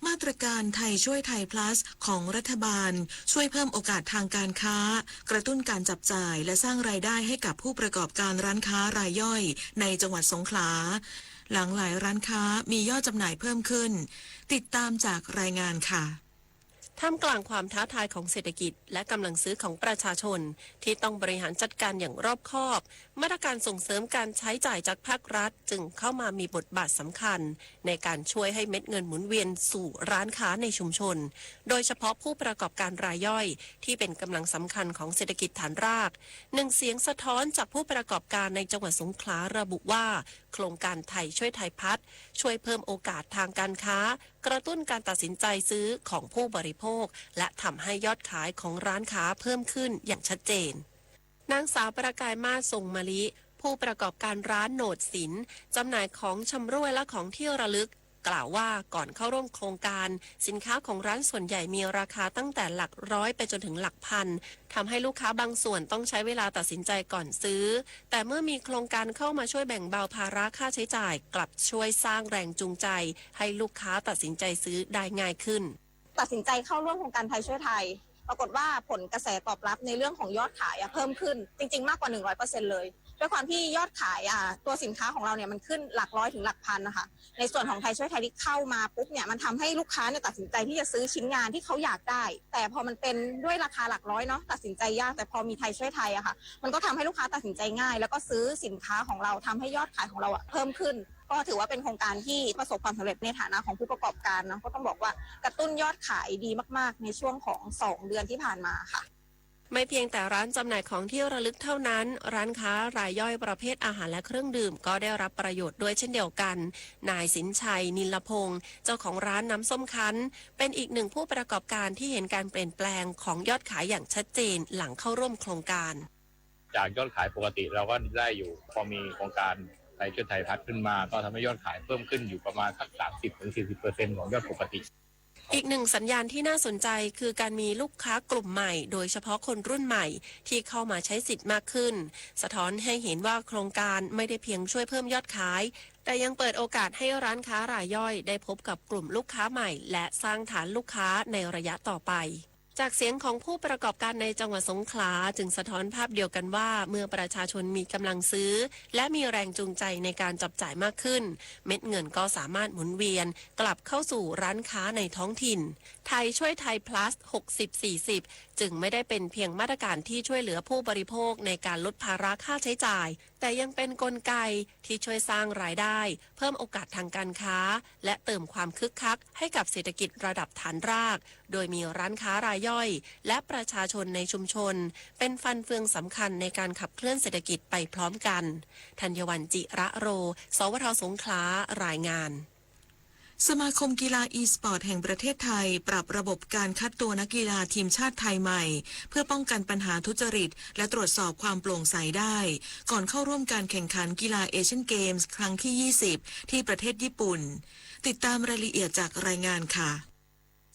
มาตรการไทยช่วยไทย Plus ของรัฐบาล ช่วยเพิ่มโอกาสทางการค้า กระตุ้นการจับจ่าย และสร้างรายได้ให้กับผู้ประกอบการร้านค้ารายย่อยในจังหวัดสงขลา หลังหลายร้านค้ามียอดจำหน่ายเพิ่มขึ้น ติดตามจากรายงานค่ะ ท่ามกลางความท้าทายของเศรษฐกิจ และกำลังซื้อของประชาชน ที่ต้องบริหารจัดการอย่างรอบคอบ มาตรการส่งเสริมการใช้จ่ายจากภาครัฐ จึงเข้ามามีบทบาทสำคัญ ในการช่วยให้เม็ดเงินหมุนเวียนสู่ร้านค้าในชุมชน โดยเฉพาะผู้ประกอบการรายย่อย ที่เป็นกำลังสำคัญของเศรษฐกิจฐานราก หนึ่งเสียงสะท้อนจากผู้ประกอบการในจังหวัดสงขลาระบุว่า โครงการไทยช่วยไทยพัฒน์ ช่วยเพิ่มโอกาสทางการค้า กระตุ้นการตัดสินใจซื้อของผู้บริโภค และทำให้ยอดขายของร้านค้าเพิ่มขึ้นอย่างชัดเจน นางสาวประกายมาศ ทรงมะลิ ผู้ประกอบการร้านโหนดศิลป์ จำหน่ายของชำร่วยและของที่ระลึก กล่าวว่าก่อนเข้าร่วมโครงการ สินค้าของร้านส่วนใหญ่มีราคาตั้งแต่หลักร้อยไปจนถึงหลักพัน ทำให้ลูกค้าบางส่วนต้องใช้เวลาตัดสินใจก่อนซื้อ แต่เมื่อมีโครงการเข้ามาช่วยแบ่งเบาภาระค่าใช้จ่าย กลับช่วยสร้างแรงจูงใจ ให้ลูกค้าตัดสินใจซื้อได้ง่ายขึ้น ตัดสินใจเข้าร่วมโครงการไทยช่วยไทย ปรากฏว่าผลกระแสตอบรับในเรื่องของยอดขายอะเพิ่มขึ้นจริงๆ มากกว่า หนึ่งร้อยเปอร์เซ็นต์ เลย ด้วยความที่ยอดขายอ่ะตัวสินค้าของเราเนี่ยมันขึ้นหลักร้อยถึงหลักพันนะคะ ในส่วนของไทยช่วยไทยที่เข้ามาปุ๊บเนี่ยมันทำให้ลูกค้าเนี่ยตัดสินใจที่จะซื้อชิ้นงานที่เขาอยากได้ แต่พอมันเป็นด้วยราคาหลักร้อยเนาะตัดสินใจยาก แต่พอมีไทยช่วยไทยอะค่ะมันก็ทำให้ลูกค้าตัดสินใจง่าย แล้วก็ซื้อสินค้าของเราทำให้ยอดขายของเราอะเพิ่มขึ้น ก็ถือว่าเป็นโครงการที่ประสบความสำเร็จในฐานะของผู้ประกอบการเนาะ ก็ต้องบอกว่ากระตุ้นยอดขายดีมากๆ ในช่วงของสองเดือนที่ผ่านมาค่ะ ไม่เพียงแต่ร้านจำหน่ายของที่ระลึกเท่านั้น ร้านค้ารายย่อยประเภทอาหารและเครื่องดื่มก็ได้รับประโยชน์ด้วยเช่นเดียวกัน นายสินชัย นิลพงศ์ เจ้าของร้านน้ำส้มคั้น เป็นอีกหนึ่งผู้ประกอบการที่เห็นการเปลี่ยนแปลงของยอดขายอย่างชัดเจนหลังเข้าร่วมโครงการ จากยอดขายปกติเราก็ได้อยู่ พอมีโครงการไทยช่วยไทยพัฒน์ขึ้นมา ก็ทำให้ยอดขายเพิ่มขึ้นอยู่ประมาณสัก สามสิบถึงสี่สิบเปอร์เซ็นต์ ของยอดปกติ อีกหนึ่งสัญญาณที่น่าสนใจคือการมีลูกค้ากลุ่มใหม่ โดยเฉพาะคนรุ่นใหม่ที่เข้ามาใช้สิทธิ์มากขึ้น สะท้อนให้เห็นว่าโครงการไม่ได้เพียงช่วยเพิ่มยอดขาย แต่ยังเปิดโอกาสให้ร้านค้ารายย่อยได้พบกับกลุ่มลูกค้าใหม่ และสร้างฐานลูกค้าในระยะต่อไป จากเสียงของผู้ประกอบการในจังหวัดสงขลาจึงสะท้อนภาพเดียวกันว่า เมื่อประชาชนมีกำลังซื้อ และมีแรงจูงใจในการจับจ่ายมากขึ้น เม็ดเงินก็สามารถหมุนเวียนกลับเข้าสู่ร้านค้าในท้องถิ่น ไทยช่วยไทย Plus หกสิบสี่สิบ จึงไม่ได้เป็นเพียงมาตรการที่ช่วยเหลือผู้บริโภคในการลดภาระค่าใช้จ่าย แต่ยังเป็นกลไกที่ช่วยสร้างรายได้ เพิ่มโอกาสทางการค้า และเติมความคึกคักให้กับเศรษฐกิจระดับฐานราก โดยมีร้านค้ารายย่อย และประชาชนในชุมชน เป็นฟันเฟืองสำคัญในการขับเคลื่อนเศรษฐกิจไปพร้อมกัน ธัญวัลย์ จิระโร สวท สงขลา รายงาน สมาคมกีฬา อี-สปอร์ต แห่งประเทศไทย ปรับระบบการคัดตัวนักกีฬาทีมชาติไทยใหม่ เพื่อป้องกันปัญหาทุจริต และตรวจสอบความโปร่งใสได้ ก่อนเข้าร่วมการแข่งขันกีฬาเอเชียนเกมส์ครั้งที่ ยี่สิบ ที่ประเทศญี่ปุ่น ติดตามรายละเอียดจากรายงานค่ะ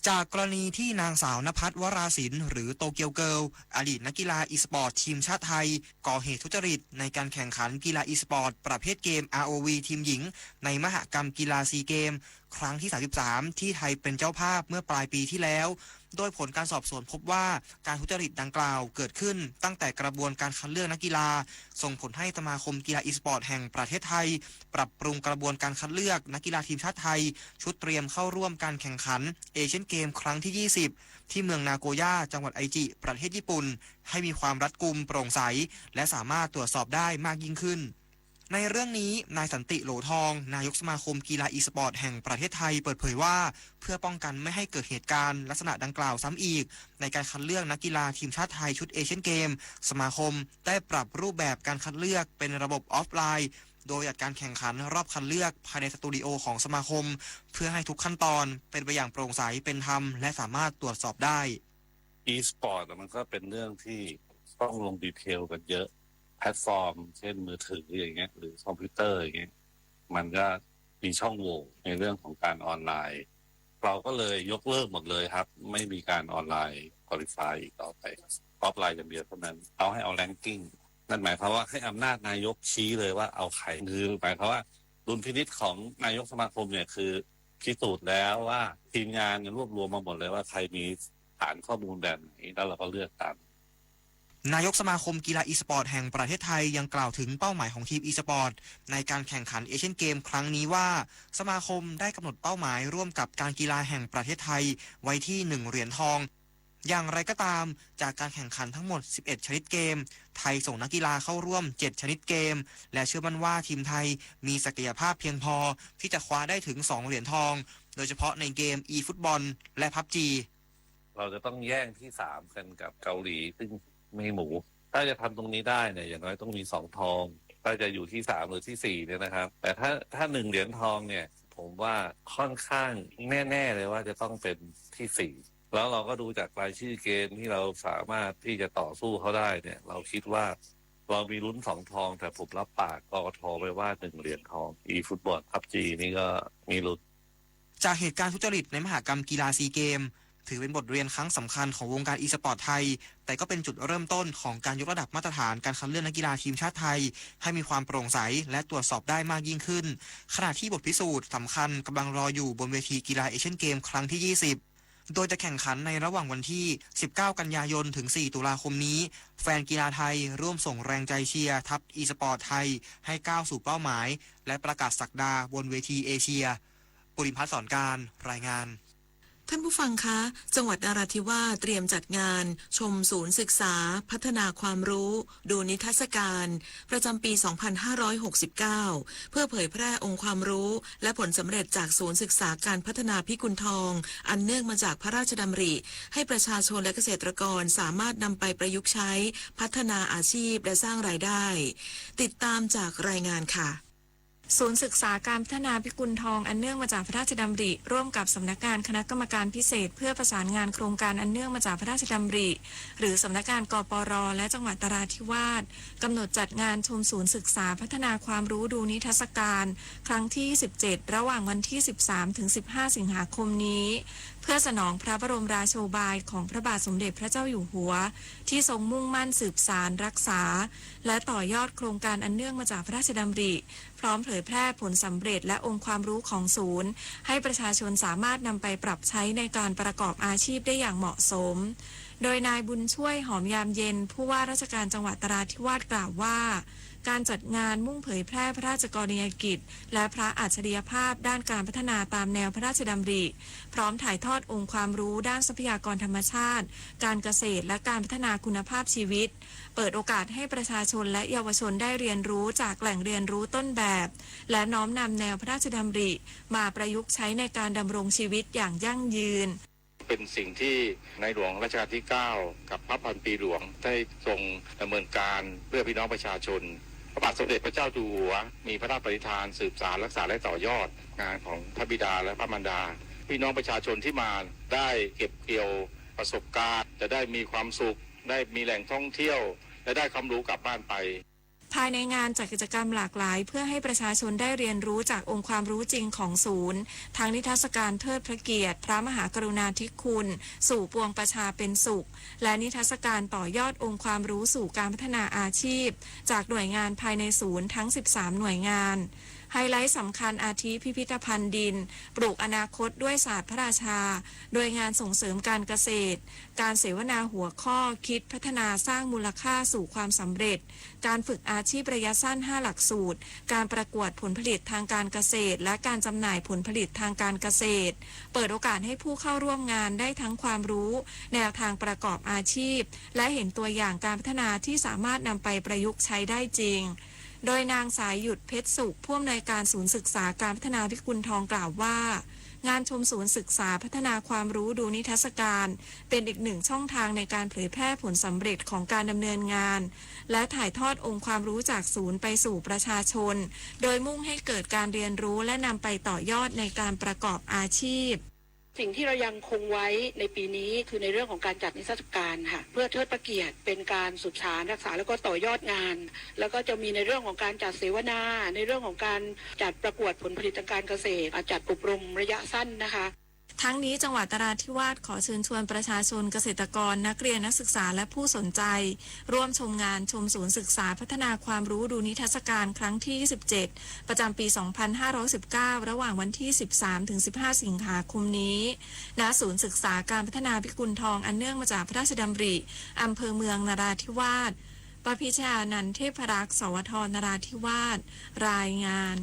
จากกรณีที่นางสาวนภัส วราศิลป์ หรือโตเกียวเกิล อดีตนักกีฬาอีสปอร์ตทีมชาติไทย ก่อเหตุทุจริตในการแข่งขันกีฬาอีสปอร์ตประเภทเกม อาร์ โอ วี ทีมหญิง ในมหกรรมกีฬาซีเกม ครั้งที่ สามสิบสาม ที่ไทยเป็นเจ้าภาพเมื่อปลายปีที่แล้ว โดยผลการสอบสวนพบว่าการทุจริตดังกล่าวเกิดขึ้นตั้งแต่กระบวนการคัดเลือกนักกีฬา ส่งผลให้สมาคมกีฬาอีสปอร์ตแห่งประเทศไทย ปรับปรุงกระบวนการคัดเลือกนักกีฬาทีมชาติไทย ชุดเตรียมเข้าร่วมการแข่งขันเอเชียนเกมครั้งที่ ยี่สิบ ที่เมืองนาโกย่า จังหวัดไอจิ ประเทศญี่ปุ่น ให้มีความรัดกุมโปร่งใส และสามารถตรวจสอบได้มากยิ่งขึ้น ในเรื่องนี้ นายสันติ โหลทอง นายกสมาคมกีฬาอีสปอร์ตแห่งประเทศไทย เปิดเผยว่า เพื่อป้องกันไม่ให้เกิดเหตุการณ์ลักษณะดังกล่าวซ้ำอีก ในการคัดเลือกนักกีฬาทีมชาติไทยชุดเอเชียนเกม สมาคมได้ปรับรูปแบบการคัดเลือกเป็นระบบออฟไลน์ โดยจัดการแข่งขันรอบคัดเลือกภายในสตูดิโอของสมาคม เพื่อให้ทุกขั้นตอนเป็นไปอย่างโปร่งใส เป็นธรรม และสามารถตรวจสอบได้ อีสปอร์ตมันก็เป็นเรื่องที่ต้องลงดีเทลกันเยอะ แพลตฟอร์มเช่นมือถืออย่างเงี้ยหรือคอมพิวเตอร์อย่างเงี้ยมันก็มีช่องโหว่ในเรื่องของการออนไลน์ เราก็เลยยกเลิกหมดเลยครับ ไม่มีการออนไลน์คอลิฟายอีกต่อไป ออฟไลน์อย่างเดียวเท่านั้น เอาให้เอาแรงกิ้ง นั่นหมายความว่าให้อำนาจนายกชี้เลยว่าเอาใคร คือหมายความว่าดุลพินิจของนายกสมาคมเนี่ยคือพิสูจน์แล้วว่าทีมงานเนี่ยรวบรวมมาหมดเลยว่าใครมีฐานข้อมูลแบบไหน แล้วเราก็เลือกตาม นายกสมาคมกีฬาอีสปอร์ตแห่งประเทศไทยยังกล่าวถึงเป้าหมายของทีมอีสปอร์ตในการแข่งขันเอเชียนเกมครั้งนี้ว่า สมาคมได้กำหนดเป้าหมายร่วมกับการกีฬาแห่งประเทศไทยไว้ที่ หนึ่ง เหรียญทอง อย่างไรก็ตาม จากการแข่งขันทั้งหมด สิบเอ็ด ชนิดเกม ไทยส่งนักกีฬาเข้าร่วม เจ็ด ชนิดเกม และเชื่อมั่นว่าทีมไทยมีศักยภาพเพียงพอที่จะคว้าได้ถึง สอง เหรียญทอง โดยเฉพาะในเกม อี ฟุตบอล และ พับจี เราจะต้องแย่งที่สามกันกับเกาหลีซึ่งไม่หมู ถ้าจะทำตรงนี้ได้เนี่ยอย่างน้อยต้องมีสองทอง ถ้าจะอยู่ที่สามหรือที่สี่เนี่ยนะครับ แต่ถ้าถ้าหนึ่งเหรียญทองเนี่ยผมว่าค่อนข้างแน่ๆเลยว่าจะต้องเป็นที่สี่ แล้วเราก็ดูจากรายชื่อเกมที่เราสามารถที่จะต่อสู้เขาได้เนี่ย เราคิดว่าเรามีลุ้นสองทอง แต่ผมรับปากกกทไปว่าหนึ่งเหรียญทอง อี ฟุตบอล พับจี นี่ก็มีลุ้น จากเหตุการณ์ทุจริตในมหกรรมกีฬาซีเกม ถือเป็นบทเรียนครั้งสำคัญของวงการอีสปอร์ตไทย แต่ก็เป็นจุดเริ่มต้นของการยกระดับมาตรฐานการคัดเลือกนักกีฬาทีมชาติไทย ให้มีความโปร่งใส และตรวจสอบได้มากยิ่งขึ้น ขณะที่บทพิสูจน์สำคัญกำลังรออยู่บนเวทีกีฬาเอเชียนเกมครั้งที่ ยี่สิบ โดยจะแข่งขันในระหว่างวันที่ สิบเก้า กันยายน ถึง สี่ ตุลาคมนี้ แฟนกีฬาไทยร่วมส่งแรงใจเชียร์ทัพอีสปอร์ตไทยให้ก้าวสู่เป้าหมาย และประกาศศักดาบนเวทีเอเชีย ปุริพัฒน์ สอนการ รายงาน ท่านผู้ฟังคะ จังหวัดนราธิวาสเตรียมจัดงานชมศูนย์ศึกษาพัฒนาความรู้ ดูนิทรรศการ ประจำปี สองพันห้าร้อยหกสิบเก้า เพื่อเผยแพร่องค์ความรู้ และผลสำเร็จจากศูนย์ศึกษาการพัฒนาพิกุลทอง อันเนื่องมาจากพระราชดำริ ให้ประชาชนและเกษตรกรสามารถนำไปประยุกต์ใช้พัฒนาอาชีพและสร้างรายได้ ติดตามจากรายงานค่ะ ศูนย์ศึกษาการพัฒนาพิกุลทอง อันเนื่องมาจากพระราชดำริ ร่วมกับสำนักงานคณะกรรมการพิเศษเพื่อประสานงานโครงการอันเนื่องมาจากพระราชดำริ หรือสำนักงาน กปร และจังหวัดนราธิวาส กำหนดจัดงานชมศูนย์ศึกษาพัฒนาความรู้ดูนิทรรศการ ครั้งที่ ยี่สิบเจ็ด ระหว่างวันที่ สิบสาม ถึง สิบห้า สิงหาคมนี้ เพื่อสนองพระบรมราโชบายของพระบาทสมเด็จพระเจ้าอยู่หัว ที่ทรงมุ่งมั่นสืบสานรักษา และต่อยอดโครงการอันเนื่องมาจากพระราชดำริ พร้อมเผยแพร่ผลสำเร็จและองค์ความรู้ของศูนย์ ให้ประชาชนสามารถนำไปปรับใช้ในการประกอบอาชีพได้อย่างเหมาะสม โดยนายบุญช่วย หอมยามเย็น ผู้ว่าราชการจังหวัดนราธิวาสกล่าวว่า การจัดงานมุ่งเผยแพร่พระราชกรณียกิจ และพระอัจฉริยภาพด้านการพัฒนาตามแนวพระราชดำริ พร้อมถ่ายทอดองค์ความรู้ด้านทรัพยากรธรรมชาติ การเกษตร และการพัฒนาคุณภาพชีวิต เปิดโอกาสให้ประชาชนและเยาวชนได้เรียนรู้จากแหล่งเรียนรู้ต้นแบบ และน้อมนำแนวพระราชดำริมาประยุกต์ใช้ในการดำรงชีวิตอย่างยั่งยืน เป็นสิ่งที่ในหลวงรัชกาลที่ เก้า กับพระพันปีหลวงได้ทรงดำเนินการเพื่อพี่น้องประชาชน พระบาทสมเด็จพระเจ้าอยู่หัวมีพระราชปณิธานสืบสานรักษาและต่อยอดงานของพระบิดาและพระมารดา พี่น้องประชาชนที่มาได้เก็บเกี่ยวประสบการณ์ จะได้มีความสุข ได้มีแหล่งท่องเที่ยว และได้ความรู้กลับบ้านไป ภายในงานจัดกิจกรรมหลากหลายเพื่อให้ประชาชนได้เรียนรู้จากองค์ความรู้จริงของศูนย์ ทั้งนิทรรศการเทิดพระเกียรติพระมหากรุณาธิคุณสู่ปวงประชาเป็นสุข และนิทรรศการต่อยอดองค์ความรู้สู่การพัฒนาอาชีพ จากหน่วยงานภายในศูนย์ทั้ง สิบสาม หน่วยงาน ไฮไลท์สำคัญอาทิพิพิธภัณฑ์ดิน ปลูกอนาคตด้วยศาสตร์พระราชา โดยงานส่งเสริมการเกษตร การเสวนาหัวข้อคิดพัฒนาสร้างมูลค่าสู่ความสำเร็จ การฝึกอาชีพระยะสั้น ห้า หลักสูตร การประกวดผลผลิตทางการเกษตร และการจำหน่ายผลผลิตทางการเกษตร เปิดโอกาสให้ผู้เข้าร่วมงานได้ทั้งความรู้ แนวทางประกอบอาชีพ และเห็นตัวอย่างการพัฒนาที่สามารถนำไปประยุกต์ใช้ได้จริง โดยนางสายหยุดเพชรสุข ผู้อำนวยการศูนย์ศึกษาการพัฒนาพิกุลทองกล่าวว่า งานชมศูนย์ศึกษาพัฒนาความรู้ดูนิทรรศการ เป็นอีกหนึ่งช่องทางในการเผยแพร่ผลสำเร็จของการดำเนินงาน และถ่ายทอดองค์ความรู้จากศูนย์ไปสู่ประชาชน โดยมุ่งให้เกิดการเรียนรู้และนำไปต่อยอดในการประกอบอาชีพ สิ่งที่เรายังคงไว้ในปีนี้คือในเรื่องของการจัดนิทรรศการค่ะ เพื่อเทิดพระเกียรติเป็นการสืบสานรักษาแล้วก็ต่อยอดงาน แล้วก็จะมีในเรื่องของการจัดเสวนา ในเรื่องของการจัดประกวดผลผลิตทางการเกษตร จัดอบรมระยะสั้นนะคะ ทั้งนี้จังหวัดนราธิวาสขอเชิญชวนประชาชนเกษตรกร นักเรียน นักศึกษา และผู้สนใจ ร่วมชมงานชมศูนย์ศึกษาพัฒนาความรู้ดูนิทรรศการครั้งที่ ยี่สิบเจ็ด ประจำปี สองพันห้าร้อยสิบเก้า ระหว่างวันที่ สิบสาม ถึง สิบห้า สิงหาคมนี้ ณ ศูนย์ศึกษาการพัฒนาพิกุลทอง อันเนื่องมาจากพระราชดำริ อำเภอเมืองนราธิวาส ประพิชยานันท์เทพรักษ์ สวท นราธิวาส รายงาน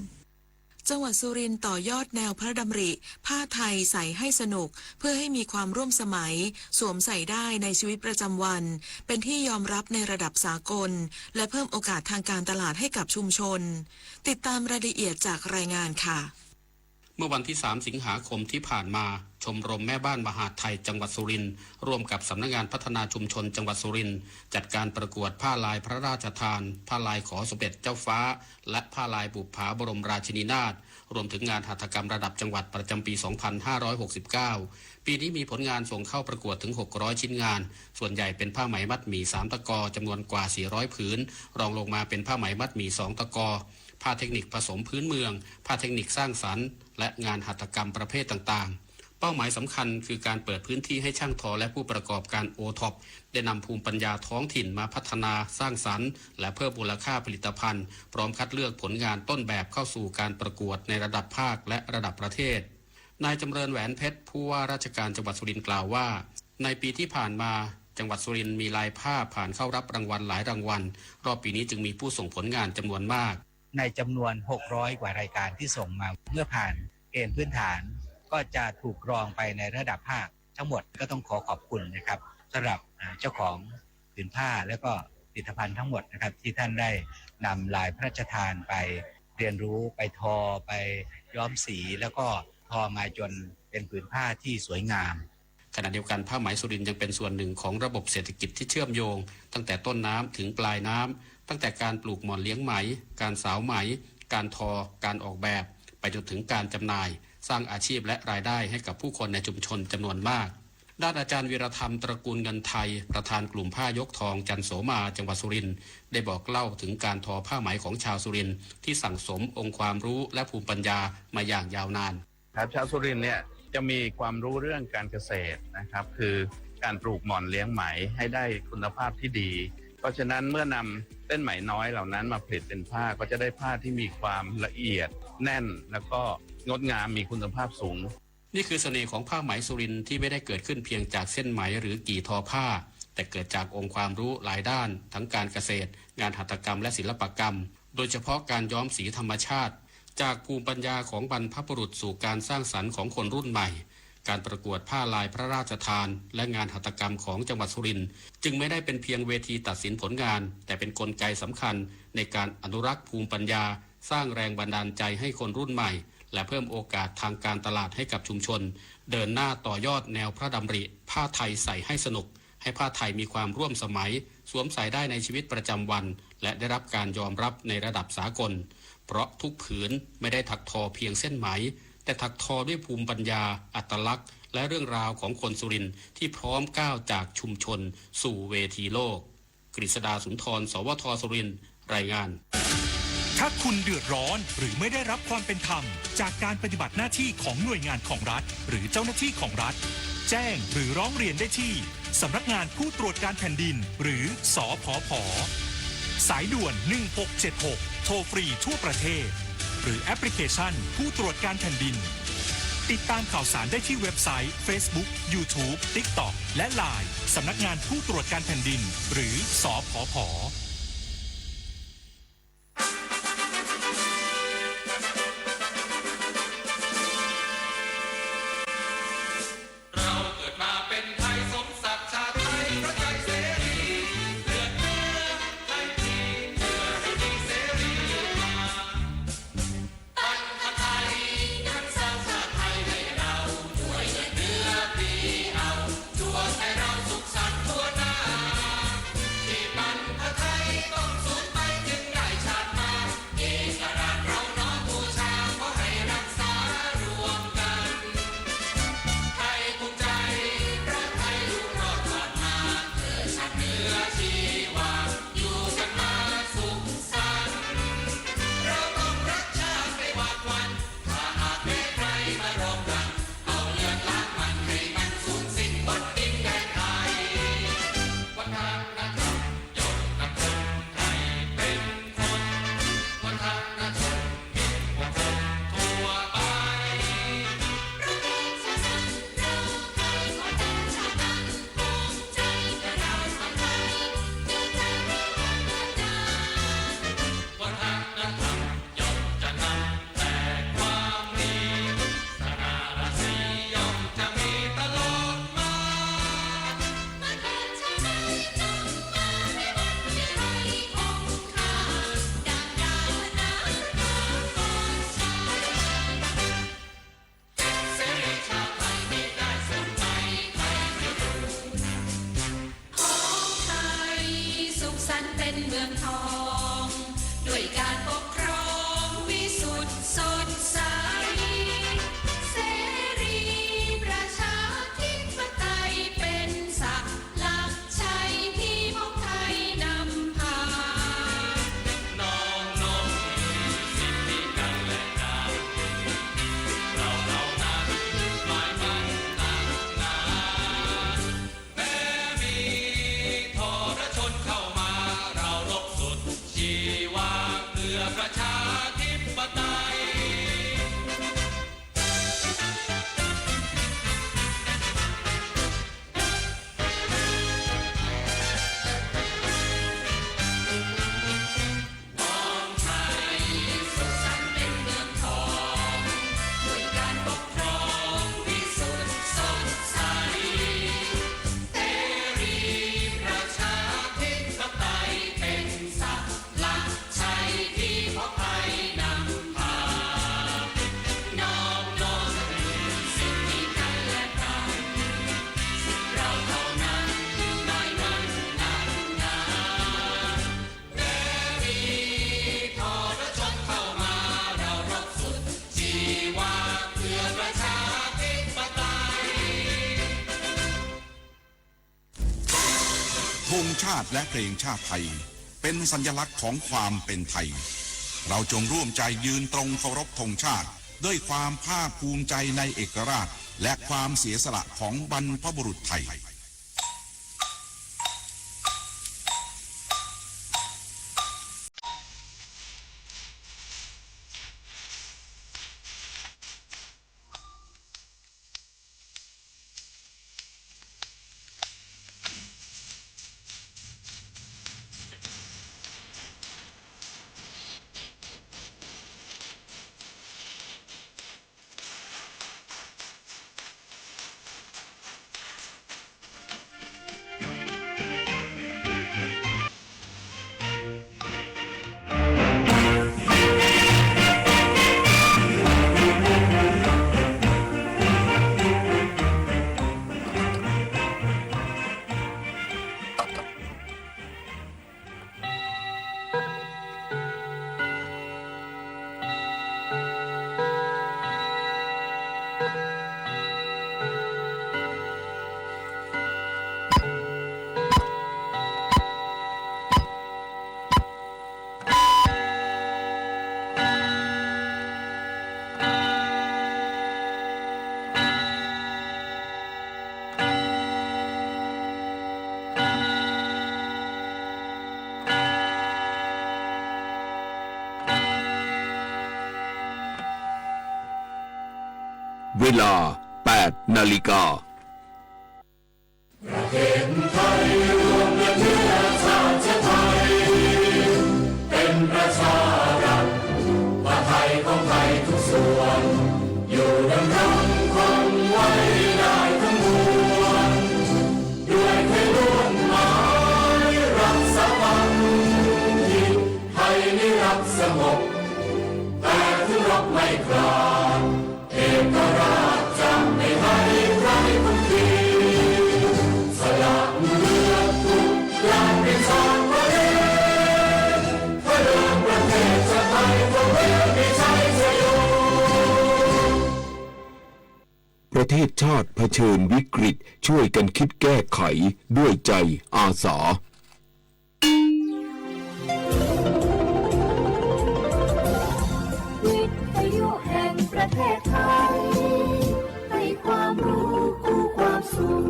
จังหวัดสุรินทร์ต่อยอดแนวพระดำริผ้าไทยใส่ให้สนุก เพื่อให้มีความร่วมสมัย สวมใส่ได้ในชีวิตประจำวัน เป็นที่ยอมรับในระดับสากล และเพิ่มโอกาสทางการตลาดให้กับชุมชน ติดตามรายละเอียดจากรายงานค่ะ เมื่อวันที่ สาม สิงหาคมที่ผ่านมา ชมรมแม่บ้านมหาดไทยจังหวัดสุรินทร์ ร่วมกับสำนักงานพัฒนาชุมชนจังหวัดสุรินทร์ จัดการประกวดผ้าลายพระราชทาน ผ้าลายขอสมเด็จเจ้าฟ้า และผ้าลายบุปผาบรมราชินีนาถ รวมถึงงานหัตถกรรมระดับจังหวัดประจำปี สองพันห้าร้อยหกสิบเก้า ปีนี้มีผลงานส่งเข้าประกวดถึง หกร้อย ชิ้นงาน ส่วนใหญ่เป็นผ้าไหมมัดหมี่สามตะกอจำนวนกว่า สี่ร้อย ผืน รองลงมาเป็นผ้าไหมมัดหมี่สองตะกอ ผ้าเทคนิคผสมพื้นเมือง ผ้าเทคนิคสร้างสรรค์ และงานหัตถกรรมประเภทต่างๆ เป้าหมายสำคัญคือการเปิดพื้นที่ให้ช่างทอและผู้ประกอบการ โอท็อป ได้นำภูมิปัญญาท้องถิ่นมาพัฒนาสร้างสรรค์ และเพิ่มมูลค่าผลิตภัณฑ์ พร้อมคัดเลือกผลงานต้นแบบเข้าสู่การประกวดในระดับภาคและระดับประเทศ นายจำเริญ แหวนเพชร ผู้ว่าราชการจังหวัดสุรินทร์กล่าวว่า ในปีที่ผ่านมา จังหวัดสุรินทร์มีลายผ้าผ่านเข้ารับรางวัลหลายรางวัล รอบปีนี้จึงมีผู้ส่งผลงานจำนวนมาก ในจำนวน หกร้อย กว่ารายการที่ส่งมา เมื่อผ่านเกณฑ์พื้นฐาน ก็จะถูกรองไปในระดับภาคทั้งหมด ก็ต้องขอขอบคุณนะครับ สำหรับ อ่า เจ้าของผืนผ้า แล้วก็ผลิตภัณฑ์ทั้งหมดนะครับ ที่ท่านได้นำลายพระราชทานไปเรียนรู้ ไปทอ ไปย้อมสี แล้วก็ทอมาจนเป็นผืนผ้าที่สวยงาม ขณะเดียวกัน ผ้าไหมสุรินทร์ยังเป็นส่วนหนึ่งของระบบเศรษฐกิจที่เชื่อมโยง ตั้งแต่ต้นน้ำถึงปลายน้ำ ตั้งแต่การปลูกหม่อนเลี้ยงไหม การสาวไหม การทอ การออกแบบ ไปจนถึงการจำหน่าย สร้างอาชีพและรายได้ให้กับผู้คนในชุมชนจำนวนมาก ด้านอาจารย์วีรธรรม ตระกูลเงินไทย ประธานกลุ่มผ้ายกทองจันโสมา จังหวัดสุรินทร์ ได้บอกเล่าถึงการทอผ้าไหมของชาวสุรินทร์ ที่สั่งสมองค์ความรู้และภูมิปัญญามาอย่างยาวนาน ครับ ชาวสุรินทร์เนี่ยจะมีความรู้เรื่องการเกษตรนะครับ คือการปลูกหม่อนเลี้ยงไหมให้ได้คุณภาพที่ดี เพราะฉะนั้นเมื่อนำเส้นไหมน้อยเหล่านั้นมาผลิตเป็นผ้า ก็จะได้ผ้าที่มีความละเอียดแน่น แล้วก็งดงาม มีคุณภาพสูง นี่คือเสน่ห์ของผ้าไหมสุรินทร์ที่ไม่ได้เกิดขึ้นเพียงจากเส้นไหมหรือกี่ทอผ้า แต่เกิดจากองค์ความรู้หลายด้าน ทั้งการเกษตร งานหัตถกรรมและศิลปกรรม โดยเฉพาะการย้อมสีธรรมชาติ จากภูมิปัญญาของบรรพบุรุษสู่การสร้างสรรค์ของคนรุ่นใหม่ การประกวดผ้าลายพระราชทาน และงานหัตถกรรมของจังหวัดสุรินทร์ จึงไม่ได้เป็นเพียงเวทีตัดสินผลงาน แต่เป็นกลไกสำคัญในการอนุรักษ์ภูมิปัญญา สร้างแรงบันดาลใจให้คนรุ่นใหม่ และเพิ่มโอกาสทางการตลาดให้กับชุมชน เดินหน้าต่อยอดแนวพระดำริผ้าไทยใส่ให้สนุก ให้ผ้าไทยมีความร่วมสมัย สวมใส่ได้ในชีวิตประจำวัน และได้รับการยอมรับในระดับสากล เพราะทุกผืนไม่ได้ถักทอเพียงเส้นไหม แต่ถักทอด้วยภูมิปัญญา อัตลักษณ์ และเรื่องราวของคนสุรินทร์ที่พร้อมก้าวจากชุมชนสู่เวทีโลก กฤษดาสุนทร สวท สุรินทร์ รายงาน ถ้าคุณเดือดร้อนหรือไม่ได้รับความเป็นธรรมจากการปฏิบัติหน้าที่ของหน่วยงานของรัฐหรือเจ้าหน้าที่ของรัฐ แจ้งหรือร้องเรียนได้ที่สำนักงานผู้ตรวจการแผ่นดินหรือ สผผ สายด่วน หนึ่งหกเจ็ดหก โทรฟรีทั่วประเทศ หรือแอปพลิเคชันผู้ตรวจการแผ่นดิน ติดตามข่าวสารได้ที่เว็บไซต์ Facebook YouTube TikTok และ ไลน์ สำนักงานผู้ตรวจการแผ่นดินหรือ สผผ เราเกิดมาเป็นไทยสมศักดิ์ชาติไทยพระใจเสรีเลือดเนื้อไทยที่เพื่อให้มีเสรีมา ปัญหาไทยนั้นสร้างชาติไทยให้เราช่วยเลือดเนื้อพี่เอาช่วยให้เราสุขสันต์ทั่วหน้าที่ปัญหาไทยต้องสูญไปจึงได้ชาติมาเอกราชเราน้อมบูชาขอให้รักษารวมกัน ไทยภูมิใจพระไทยลุกรอดผ่านมาเกิดชาติเหนือชีวาอยู่กันมาสุขสันต์เราต้องรักชาติไม่หวาดหวั่นถ้าหากแม้ใครมารบกวนเอาเลือดล้างมันให้มันสูญสิ้นบนดินแดนไทยวัฒนธรรม ยกตำบลไทยเป็นคนวัฒนธรรมมีมงคลทั่วไปประเทศชาติเราไทยขอเจ้าชาตินั้นภูมิใจกระดาวสวรรค์ไทยมีใจเรียกว่าเมืองนาวัฒนธรรมย่อมจะนำแต่ความดี สง่าราศีย่อมจะมีตลอดมา ของไทยสุขสันต์เป็นเมืองทอง ด้วยการปกครองวิสุทธิ์สดใส เสรีประชาธิปไตยเป็นสักหลักชัยที่ของไทยนำพา น้อมนบสิ่งที่กันและกัน เราเหล่านั้นหมายมั่นตั้งนาน แม้มีทรชนเข้ามา เรารบสุดชีวาเพื่อประชาธิปไตย ของไทยสุขสันต์เป็นเมืองทองด้วยการปกครองวิสุทธิ์สดใส เสรีประชาธิปไตยเป็นสักหลักชัยที่ของไทยนำพา น้อมน้อมสิ่งที่กันและกัน สิ่งเราเท่านั้นหมายมั่นนักหนา แม้มีทรชนเข้ามาเรารบสุดชีวาเพื่อประชาธิปไตย ธงชาติและเพลงชาติไทย เป็นสัญลักษณ์ของความเป็นไทย เราจงร่วมใจยืนตรงเคารพธงชาติ ด้วยความภาคภูมิใจในเอกราช และความเสียสละของบรรพบุรุษไทย เวลา แปดนาฬิกา ประเทศไทยรวมเลือดเนื้อชาติเชื้อไทย เป็นประชารัฐ ผ้าไทยของไทยทุกส่วน อยู่ดำรงคงไว้ได้ทั้งมวล ด้วยไทยล้วนหมายรักสามัคคี ไทยนี้รักสงบ แต่ถึงรบไม่กล้า เอกราชจะไม่ให้ใครคุมขีด สละเลือดทุกอย่างเป็นชาติประเทศ เพื่อประเทศชาติไทย คงไม่มีชัยชโย ประเทศชาติเผชิญวิกฤต ช่วยกันคิดแก้ไขด้วยใจอาสา วิทยุแห่งประเทศไทย ให้ความรู้คู่ความสุข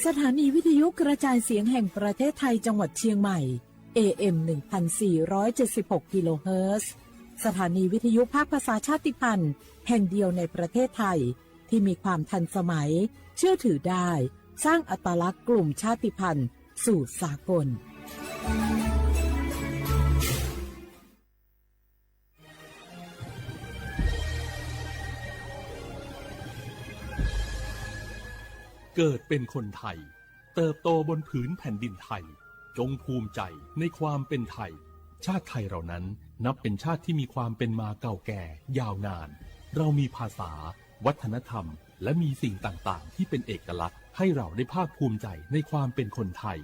สถานีวิทยุกระจายเสียงแห่งประเทศไทยจังหวัดเชียงใหม่ เอเอ็ม หนึ่งพันสี่ร้อยเจ็ดสิบหก กิโลเฮิรตซ์ สถานีวิทยุภาคภาษาชาติพันธุ์แห่งเดียวในประเทศไทย ที่มีความทันสมัย เชื่อถือได้ สร้างอัตลักษณ์กลุ่มชาติพันธุ์สู่สากล เกิดเป็นคนไทย เติบโตบนผืนแผ่นดินไทย จงภูมิใจในความเป็นไทย ชาติไทยเรานั้นนับเป็นชาติที่มีความเป็นมาเก่าแก่ยาวนาน เรามีภาษา วัฒนธรรม และมีสิ่งต่างๆ ที่เป็นเอกลักษณ์ ให้เราได้ภาคภูมิใจในความเป็นคนไทย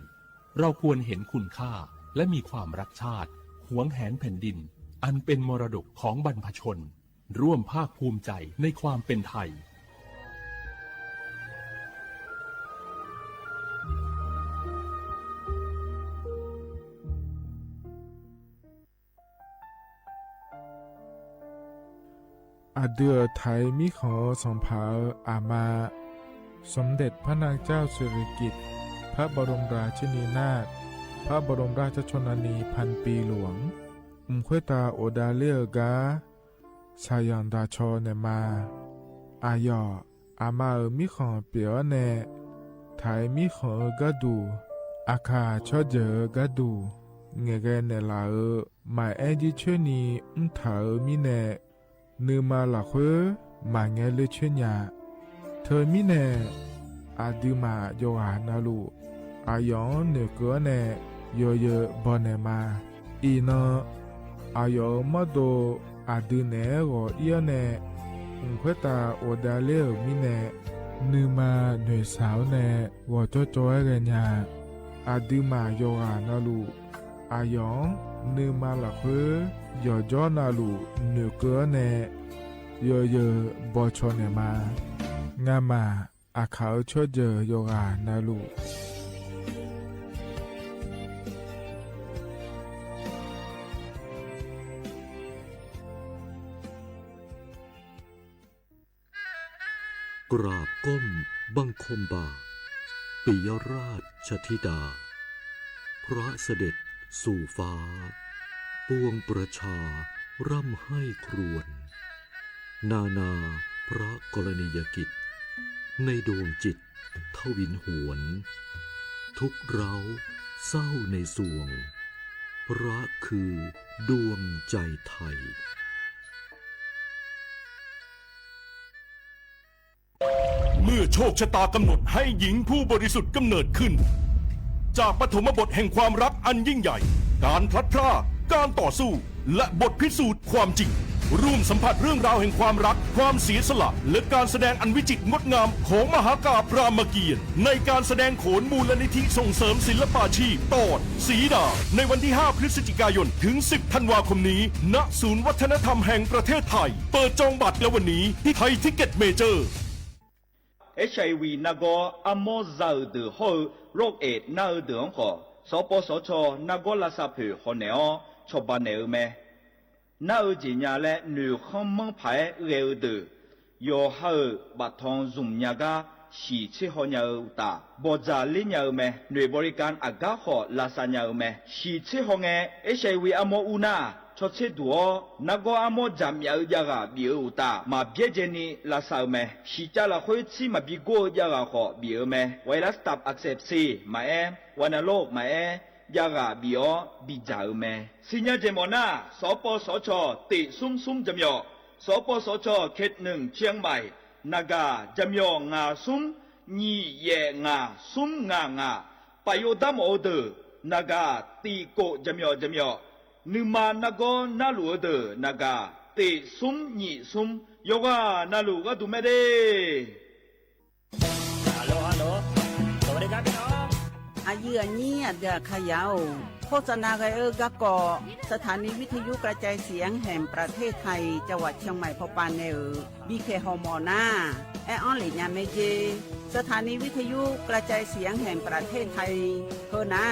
เราควรเห็นคุณค่า และมีความรักชาติ หวงแหนแผ่นดิน อันเป็นมรดกของบรรพชน ร่วมภาคภูมิใจในความเป็นไทย Aqdui thaiv Mib Khoom Xoo Phav Ama, สมเด็จพระนางเจ้าสิริกิติ์ พระบรมราชินีนาถ พระบรมราชชนนีพันปีหลวง Mus Khuab Tas Ua Da Leb Ua Ga, Sa Yam Ntas Tsho Nam Ma. Aqyom, Ama Mib Khoom Pem Ob Ne, thaiv Mib Khoom Gab Dug, Aqkham Tshob Cawg Gab Dug, Nge Ge Ne Lawm, Mas Eb Yib Tsheb Ni Mb Thawv Mib Ne, Nws Ma Lam Khuab, Mas Nge Lej Tsheb Nyam, Thawv Mib Ne, Aqdui Mam Yos Gas Na Lus, Aqyom Nwm Kws Ob Ne, Yos Yawm Npog Nam Ma. Ib no, Aqyom Mob Do, Aqdui Nam Zos Ib Ob Ne, Mus Khuab Tas Ua Da Leb Ua Mib Ne, Nws Ma Nwm Xav Ne, Zos Cob Cob Ga Nyas, Aqdui Mam Yos Gas Na Lus, Aqyom Nws Ma Lam Khuab, Yos Cob Na Lus Nwm Kws Ob Ne, Yos Yawm Npog Tsho Nam Ma. Nga Mam, Aqkham Tshob Cawg Yos Gas Na Lus. กราบก้มบังคมบาท ปิยราชธิดา พระเสด็จสู่ฟ้า ปวงประชาร่ำไห้ครวญ นานาพระกรณียกิจ ในดวงจิตทวินหวน ทุกข์ร้าวเศร้าในสวง พระคือดวงใจไทย เมื่อโชคชะตากำหนดให้หญิงผู้บริสุทธิ์กำเนิดขึ้น จากปฐมบทแห่งความรักอันยิ่งใหญ่ การพลัดพราก การต่อสู้ และบทพิสูจน์ความจริง ร่วมสัมผัสเรื่องราวแห่งความรัก ความเสียสละ และการแสดงอันวิจิตรงดงามของมหากาพย์รามเกียรติ์ ในการแสดงโขนมูลนิธิส่งเสริมศิลปาชีพ ตอนสีดา ในวันที่ ห้า พฤศจิกายน ถึง สิบ ธันวาคมนี้ ณ ศูนย์วัฒนธรรมแห่งประเทศไทย เปิดจองบัตรแล้ววันนี้ที่ไทยทิกเก็ตเมเจอร์ HIV နဂေႃး အါမော ဇာတ်ဒုး ဟီၣ် ရော့ၣ်အဲၣ် နၢ်အုၣ်ဒုး အီၣ်ဃီၣ် စီၤပီစီဆှီ နဂေၢ်လၢ်သးဖုၣ် ဟီၣ်နဲၣ်အီၤ ဆီၣ်ဘၣ်နဲၣ်အုၣ်မဲ နၢ်အုၣ်ကံၣ်ညါလၢ နုၢ်ဃီမီဖး ဂဲၤအုၣ်ဒုး ယီၤဟးအုၣ် ဘၣ်ထီၣ် Zoom ညါကါ သီၣ်ဆ့ဟီၣ်ညါအုၣ်တၢ် ဘီၣ်စၢ်လ့ညါအုၣ်မဲ နွေบริการ အကါဃီၣ် လၢ်သးညါအုၣ်မဲ သီၣ်ဆ့ဟီၣ်ငဲ HIV အါမော အူနၢ Tsho txhiaj duav, nab gob ab mob jam miav ya gam bim u tas mas biab jeni las xaws me, siv ca las khuab txhib mas bi guaj ya gam qhom bim me, vais las tab as xes xis mas eb, vais nas loj mas eb, ya gam bim ob bi jam me. Xib nyab ces mos naj, xov pos xov tsho tim xub xub jam yom, xov pos xov tsho khet nees Tshiab Mais, Nagas jam yom nga xub, nyim yem nga xub nga nga, pas yuav dab mos ua twm, Nagas tim kaum jam yom jam yom, nws mas nab gob nab lus ua twm, Nagas tim xub nyim xub, yog vaj nab lus koj tus me dej. A yij a nyib a dwg a khas yav, khos xa na gais wb kab kom สถานีวิทยุกระจายเสียงแห่งประเทศไทย จังหวัดเชียงใหม่ พอปานเนอ bi khes hos mos na, eb ob lim nyam me ces สถานีวิทยุกระจายเสียงแห่งประเทศไทย hawv na,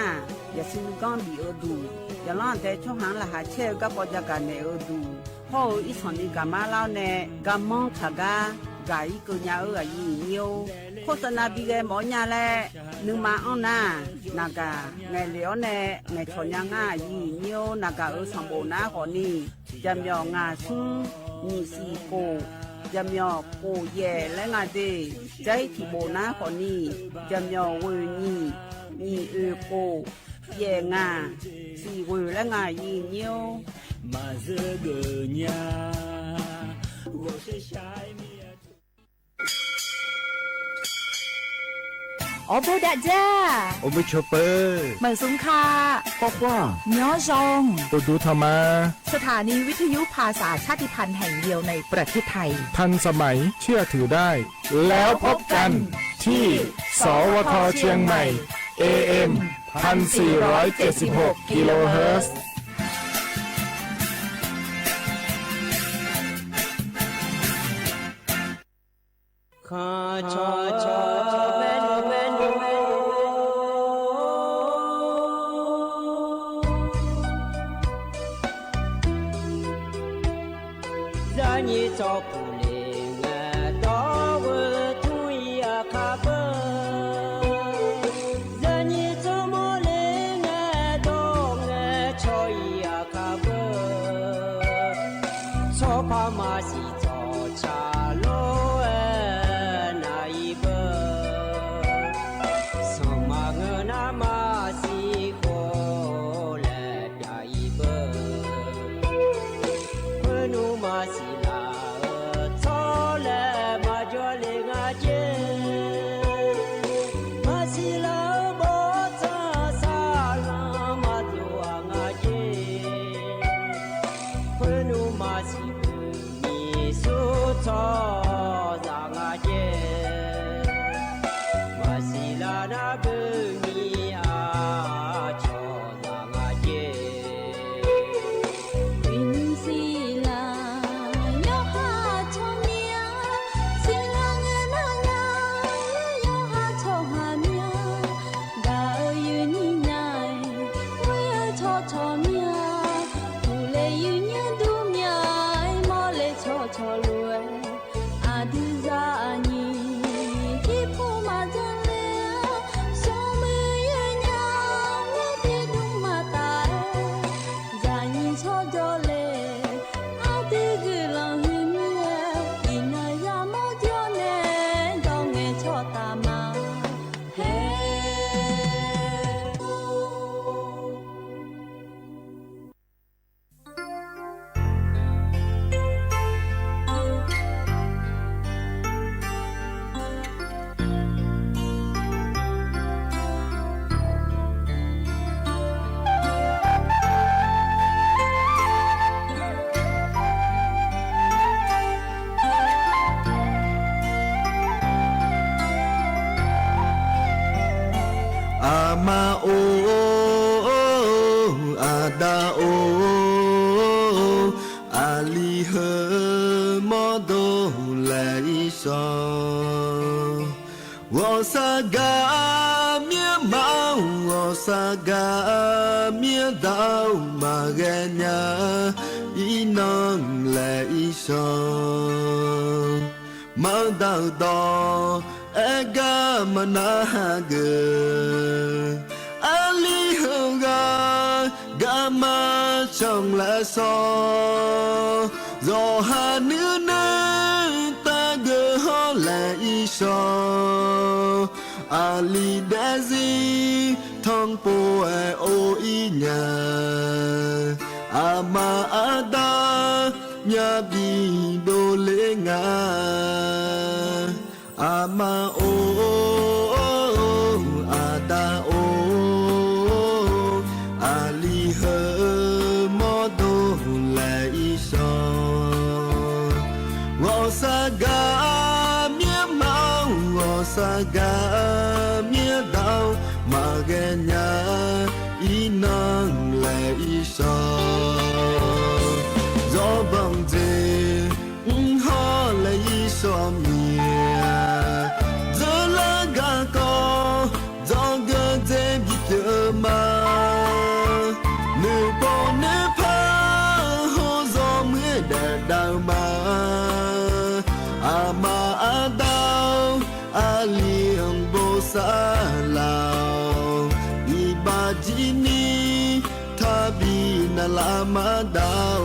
yog xib nws koob bim ua dus, yog loj ntev tshooj haav las has tshej kab kom ya kam nem ua dus, hos ib txhom ni kam mab laub ne, kab moob txhas kab, kam ib kws nyab wb a yij nyib, khos xa na bi gais mov nyaj le, nws mas ob na, Nagas, nais li ob ne, nais tsho nyab nga yij nyib, Nagas wb xam npaum nab qhov ni, jam yom nga xub, nyim xis kaum, jam yom kaum yem le nga dej, tsaib thim npaum nab qhov ni, jam yom vws nyim, nyim vws kaum, yem nga, xis vws le nga yij nyib. Ob pug dam zaj, ua npawg tshuav pawg, meem xoo kha, quaj quaj, nyob zoo, tus dub tho mas. สถานีวิทยุภาษาชาติพันธุ์แห่งเดียวในประเทศไทย ทันสมัย เชื่อถือได้ แล้วพบกันที่ สวท เชียงใหม่ เอเอ็ม พันสี่ร้อยเจ็ดสิบหก กิโลเฮิรตซ์ Zaj nyib txog pum li nga tog ua thoob ib a qha pawg, zaj nyib txog mob li nga tog nga tsho ib a qha pawg, tsho phab mas xis txog tshav lub na ib pawg, xoo mas ngwg nab mas xis khuav lawm pab ib pawg, qhwv nub mas xis lam txhob lawm mas cuag li nga ceg, mas xis lam npog txog xav los mas tuaj nga ceg, qhwv nub mas xis pwg mis xub txog zam nga ceg, mas xis lam nab pwg mis a tso zam nga ceg. Xis lam nyob hab tsho miab, xis lam nyob hab tsho hab miab, nqa ywg nyiaj nyaim, ua ywg tsho tsho miab, tus le ywg nyiab dub miab, mob le tsho tsho luag, a dwg zaj nyib thib pub mas zaj le, xyoo mas ywg nyiab, ua tib dub mas tas, zaj nyib tsho cov le, a twg kwv los hwj miab, ib nag zaj mob cov ne, nto nqe tsho tas mas he. A mas os, a dab os, a li hawm mob ntaug lawm ib so. Ua xav kab miab maum, ua xav kab miab ntau mas gab nyab ib noo lawm ib so. Mas ntawm tos es kab mas nab has kws, a li hawm kab, kab Mas tsoom lawm xo, zos ha nwb neeb tag kawg ho lawm ib so. A li dab zib thooj puas o ib nyas, a mas a dab nyab pib du le nga. A mas o, a dab o, a li hawm mob dug lawm ib so. Vos xav kav miab maub, vos xav kav miab daub, mas gab nyab ib neeg lawm ib so. Zos npoo ntses ho lawm ib so mias, txawj laj kab ko, zos nkawd ntxeeb pib cawv mas, nws pom neb phab ho zos muaj dawm daws mas, a mas a dab a li npau xav laus, ib npaj tib ni thab pib na la mas dab.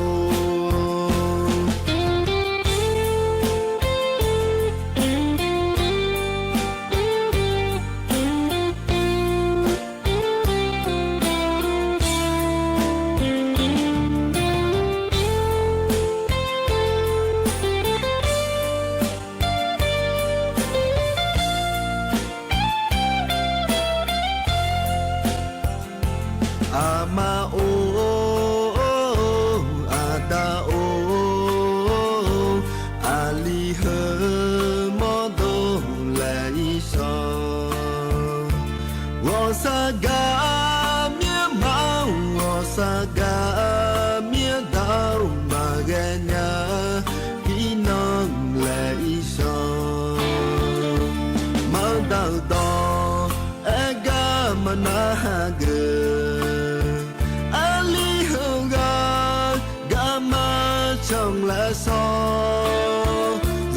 A mas o, a dab o, a li hawm mob dug lawm ib so. Vos xav kav miab maub, vos xav kav miab daub, mas gab nyab ib neeg lawm ib so. Mas ntawm tod es kab mas nab has kawg, a li hawm kab, kab mas tsoom lawm xo.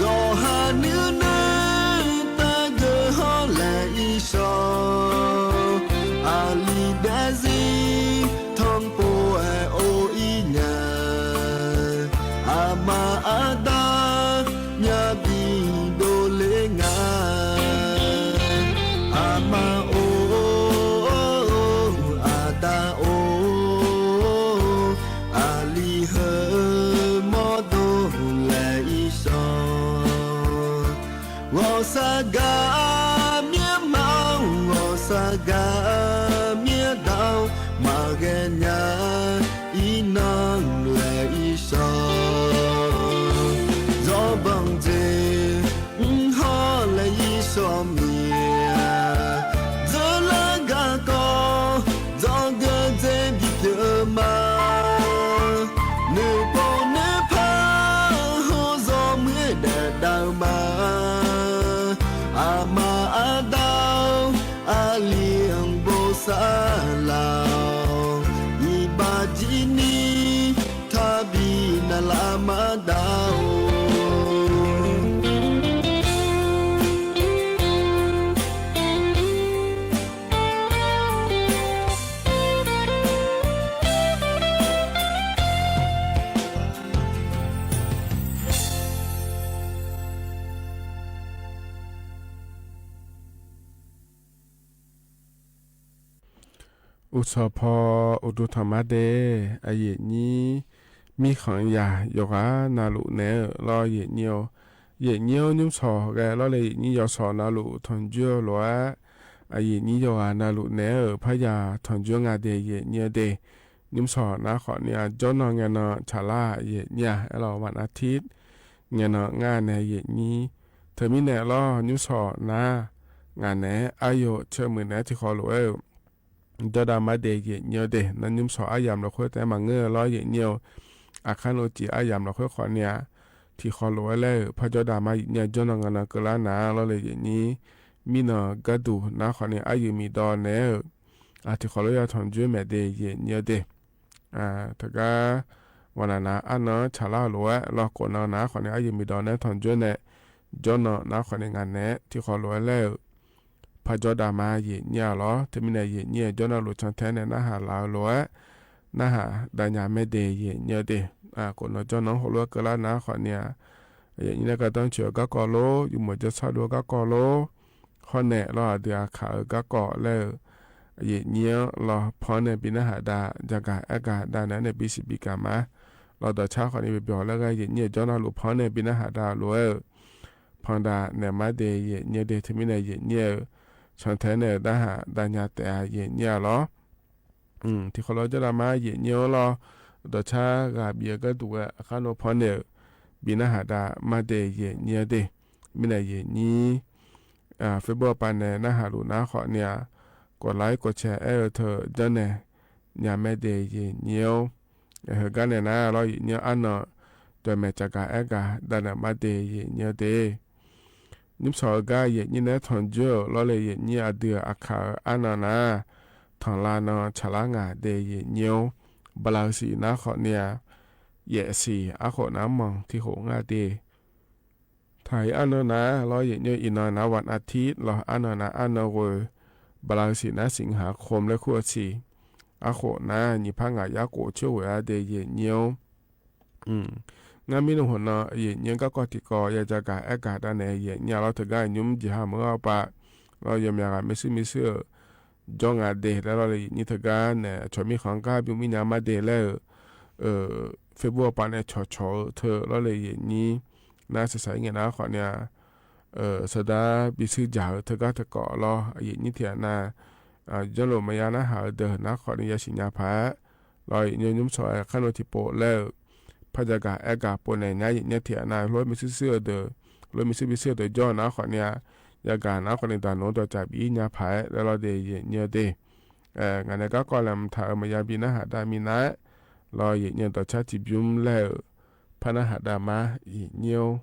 Zos ha nwb neeb tag kawg ho lawm ib so. A li dab zib thooj puas o ib nyas, a mas a dab nyab pib du le nga. A mas o, a dab o, a li hawm mob dug lawm ib so. Vos xav kav miab maub, vos xav kav miab daub, mas gab nyab ib neeg lawm ib so. Zos npoo ntses ho lawm ib so mias, txawj laj kab ko, zos nkawd ntxeeb pib cawv mas, nws pom neb phab ho zos muaj dawm daws mas, a mas a dab a li npau xav laus, ib npaj tib ni thab pib na la mas dab. Ua tsaug phoj ua rua thaum mab dej, yem nyib mib qheev yam yuav qab na lus nev los yem nyib, yem nyib nyub txhom ga los le yem nyib yuav txhom na lus thaum ncuab luas, yem nyib yuav qab na lus nev phaj yam thaum ncuab nga dej yem nyib dej. Nyub txhom na qhov nias ncaub no nga no tsham laj yem nyib los vas na thib nga no nga ne yem nyib. Thaum mi nev los nyub txhom na nga ne ab yuav tsawg mws nev tim qhov luas coj da mab dej yem nyib dej no nyub txhom ab yam los qhuab teeb mas ngwj los yem nyib, a qhab nuj ci ab yam los qhuab qhov nias tim qhov luas le phaj coj da mab yem nyib ncaub no nga no kawg lab na los le yem nyib. Mi no kab tus na qhov nias ab yws mi do ne tim qhov luas yog thaum ncuab me dej yem nyib dej. Thaum kab vas na na ab no tsham laj luas los kuas no na qhov nias ab yws mi do ne thaum ncuab ne, ncaub no na qhov nias nga ne tim qhov luas le phaj coj da mab yem nyib los thaum mi ne yem nyib ncaub no lus tshaj theb ne na has lawm luas nab has da nyas mej deg yem nyiab deg. Kuv nov coj nov hauv lub kawg lab na qhov nias, yem nyiab na koj toob tshwm kab koj lub, yus muaj cov txhaj dua kab koj lub, hov ne los a dwg a kham kab koj lawm. Yem nyiab los phov ne pib nab has da, cov kag ab kag da ne ne pib si pib kag mas, los tom tshab qhov nias pib pib hov lawm yem nyiab cov no lus phov ne pib nab has da lus, phov da ne mab deg yem nyiab deg, thwm mi ne yem nyiab, tshaj thev ne dab has da nyas tes yem nyiab los. Tim qhov lawv coj da mas yem nyiab los tom tshab gas bias kab tus qab no phov ne pib nab has da mab deg yem nyiab deg, mi ne yem nyiab. Facebook pas ne nab has lus na qhov nias, kuas laiv kuas tshais ab thawm cov ne nyas mej deg yem nyiab. Hwm kab ne na los yem nyiab ab no, cov me cov kag ab kag da ne mab deg yem nyiab deg. Nyub sau kab yem nyiab nab thoo ntsuab los le yem nyiab a dwg a kham ab no na, thoo la no tshaj lab ngas deg yem nyiab. Npa lawg xim na qhov nias, yem xim ab qhom na moos thib qhom ngas deg. Thais ab no na los yem nyiab ib no na vas a thib los ab no na ab no ua, npa lawg xim na xim hav qhom le khuaj xim, ab qhom na nyim phab ngas yab qus tshuab ua ab deg yem nyiab. Ngab mi lub hom no yem nyiab kab koj tim ko yog cov kag ab kag da ne yem nyiab los thawm kab nyub cig ha mus ob pas, los yog me qas me xwb me xwb, cov ngas deg da los le yem nyiab thawm kab ne tshuav mi qhov nqab pib mi nyab mab deg lawm. Facebook pas ne tshov tshov thawm los le yem nyiab, nab xav xav ib nyiab na qhov nias, sawv dav pib xwb cag thawm kab thawm kom los yem nyiab thiab na. Cov lus mas yog nab has dawg na qhov nias yog sim nyab pham, los yem nyiab nyub sau qab no thib pom lawm. Phab cov kag ab kag pom ne nyab yem nyiab thiab na, hluas me xwb xwb dawg, hluas me xwb pib xwb dawg coj na qhov nias, yog kag na qhov nias tas nuav tau cas pib nyab pham da los deg yem nyiab deg. Ngas ne kab koj le tham mas yog pib nab has da mi na, los yem nyiab tom tshab tsis pub lawm, phab nab has da mas yem nyiab.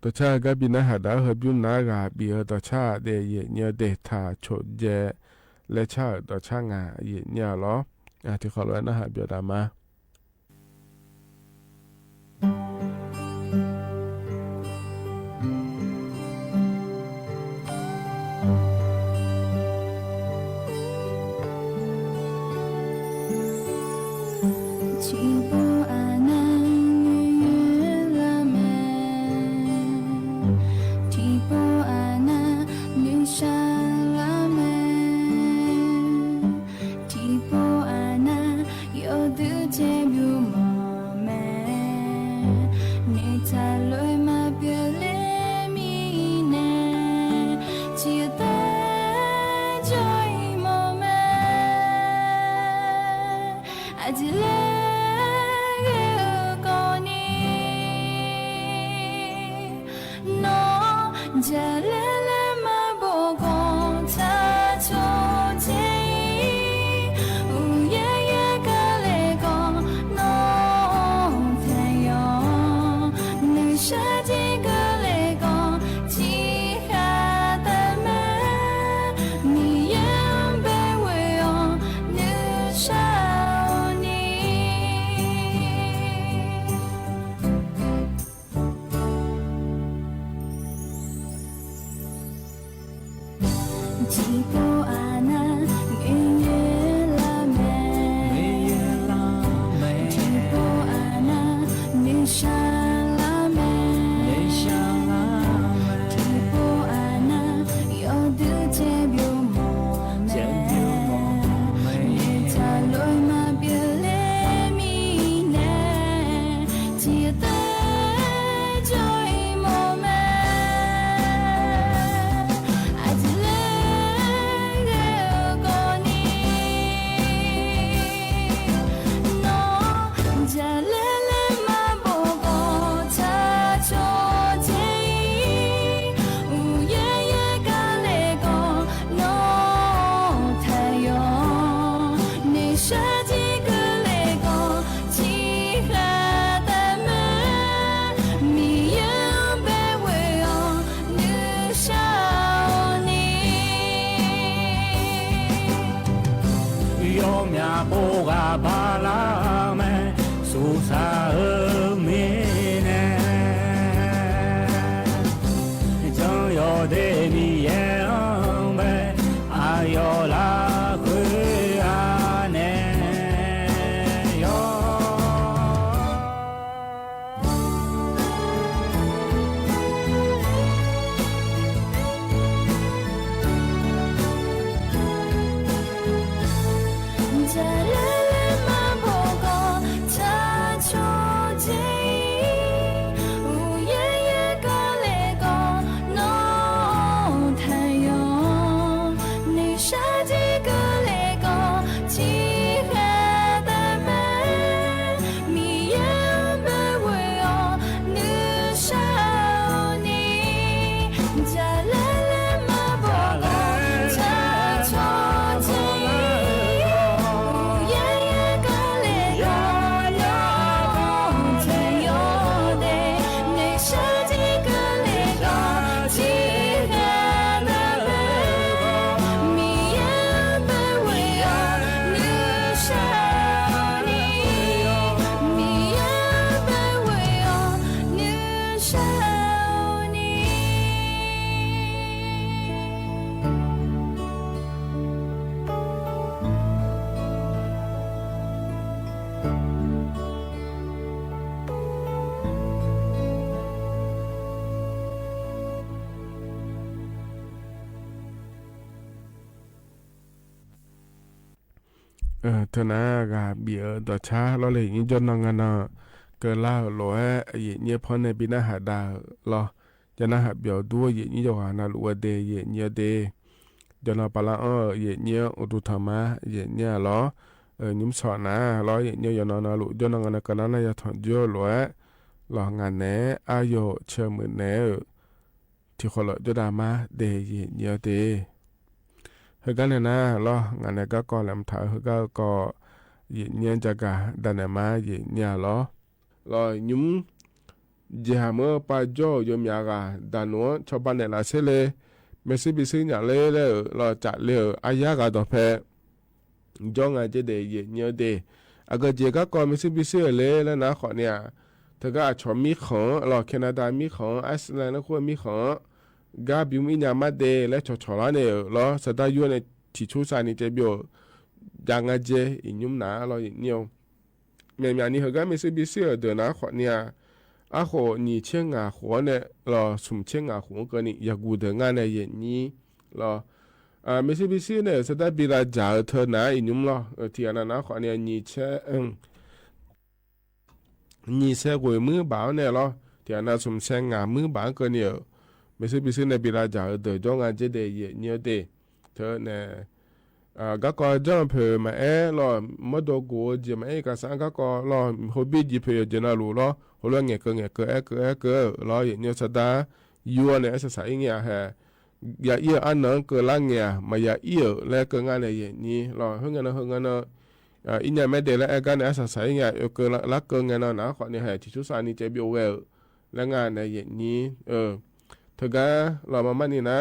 Tom tshab kab pib nab has da hab pub na gas pib tom tshab deg yem nyiab deg tham tsham nce le tshab tom tshab ngas yem nyiab los. Tim qhov lawv nab has pib da mas Tsis pom a na, nws yuav los mas. Tsis pom a na, nws sawv los mas. Tsis pom a na, yog twb tseem yuav mos mas. Nws tham luag mas piav le mi ne, tsis yog tag tso ib mos mas. Ab tsi le, koj ni no, ntsa le le mas pom koj txhaj tso tseg, u ya ya kag le koj no, thaum yog nws sab tsi kag le koj tsis has tas mas, nws yeej npe ua os nws sab ni. Tsis pom a na, nws yuav los mas. Tsis pom a na, nws sawv los mas. Tsis pom a na, yog twb tseem yuav mos mas. Nws tham luag mas piav le mi ne, tsis yog tag tso ib mos mas. Ab tsi le, koj ni no, ntsa le le mas pom koj txhaj tso tseg, u ya ya kag le koj no, thaum yog nws sab tsi kag le koj tsis has tas mas, nws yeej npe ua os nws sab ni. Yog me ab pom gas pab la mas, xub xav me ne, tseem yog tej mi yeej npe, a yog laj qhwv a ne. Thawj na ga bi dov tshab los le yim nyob coj no nga no, kaw laj luam yim nyiab phob ne bi nab has das los, cov nab has bios duab yim nyiab yog has na lus ua de yim nyiab de. Cov no pas laj ob yim nyiab ua tus tham mas yim nyiab los, nyuj txhom na los yim nyiab yog no no lus coj no nga no kaw nab na yog tham ncuab luam los nga ne, ab yog chaw mws ne, thim qhuav lawm coj dag mas de yim nyiab de. Hwj kab ne na los nga ne kab ko lam tham hwj kab ko, yim nyiab nca kas da ne mas yim nyiab los, los nyuj ces has muab pas coj yuav miam gas das nuav tsho pas ne lam xeb le, me xib pis xwb nyam le le los tsam le ab yab gas dog phe nco nga ces de yim nyiab de. Ab kawg ces kab ko me xib pis xwb le le na qhov niam, thawj kab a tshov mib khoom los Canada mib khoom, Iceland lab khuab mib khoom, kab pib mus ib nyam mas de le tshov tshov lab ne los xav tab yuav ne, thim tshub xa ni ces pib ca nga ces ib nyuj na los yim nyiab. Miam miam ni hawv kab me xib pis xwb dawm na qhov niam, ab qhuam nyis tsheb nga qhuav ne los xum tsheb nga qhuav kawg ni yog kuv dawm nga ne yim nyiab los, me xib pis xwb ne xav tab pib laj cas thawj na ib nyuj los thim na na qhov niam nyis tsheb nyis tsheb kuv mwb npam ne los thim na xum tsheb nga mwb npam kawg ni, me xib pis xwb ne pib laj cas dawm coj nga ces de yim nyiab de. Thawj ne kab ko coj phem mas eb los muab dua kuv ces mas eb kas xav kab ko los hauv pib ci phem yog ces no lus los hauv lub nyiam kaw nyiam kaw eb kaw eb kaw los yim nyiab xav tab yuav ne xav xav ib nyam has, yam ib ab no kaw lab nyiam mas yam ib le kaw nga ne yim nyiab los hwj nga no hwj nga no, ib nyam mas de le eb kab ne xav xav ib nyam kaw lab kaw nga no na qhov niam has thim tshub xa ni ces pib ua le nga ne yim nyiab. Thawj kab los mas mas ni na,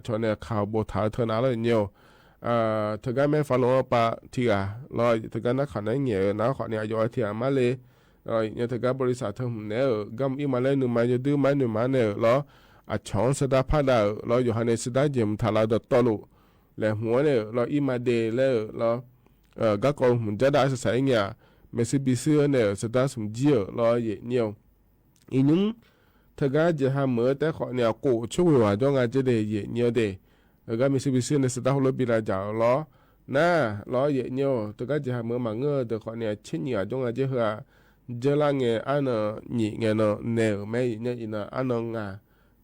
tshov ne qhov npau thav thawj na los yim nyiab, thawj kab me fav lus pas thim as los thawj kab nab qhov na nyiam na qhov niam yuav thim mas le, yim nyiab thawj kab npaum li xav thawj hwm ne, kab mus ib mas le nws mas yog twb mas nws mas ne los, a tshov xav tab phaj dam los yog has ne xav tab ces mus tham lawv tom toj lus, le hmuv ne los ib mas de le los, kab ko hwm caj dab xav xav ib nyam, me xib pis xwb ne xav tab xum ncig los yim nyiab. Ib nyuj thawj kab ces has mawv teb qhov niam qum tshub ua coj nga ces de yim nyiab de. Kab me xib pis xwb ne xav tab hauv lub pib laj cas los na los yim nyiab, thawj kab ces has mawv mas ngaj tawm qhov niam tsheb nyim coj nga ces hwj, ncaj laj nge ab no nyim nge no ne me yim nyiab ib no ab no nga,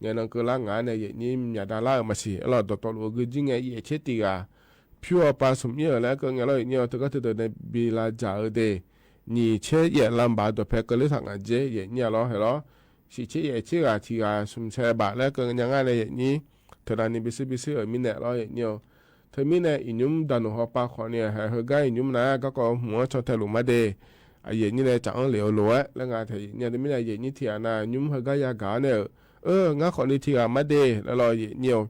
nge no kaw lab nga ne yim nyiab miam da lab mas sim los tom toj lus kws ntsib nge yim tsheb tim as, phiv pas xum ib le kaw nge los yim nyiab thawj kab thawj tawm ne pib laj cas de, nyis tsheb yim laj npav dua phe kaw lab tham nga ces yim nyiab los hais los, sim tsheb yim tsheb as thim as xum tsheb npam le kaw nyam nga ne yim nyiab. Thawj na ni pib xwb pib xwb mi ne los yim nyiab, thawj mi ne ib nyuj dag num ho pas qhov niam has hawv kab ib nyuj na kab ko hmuv tsho thawj lus mas de, yim nyiab ne tsam ob le ua luam le nga tham yim nyiab thawj mi ne yim nyiab thim na nyuj hawv kab ya kav ne, nga qhov ni thim as mas de los yim nyiab.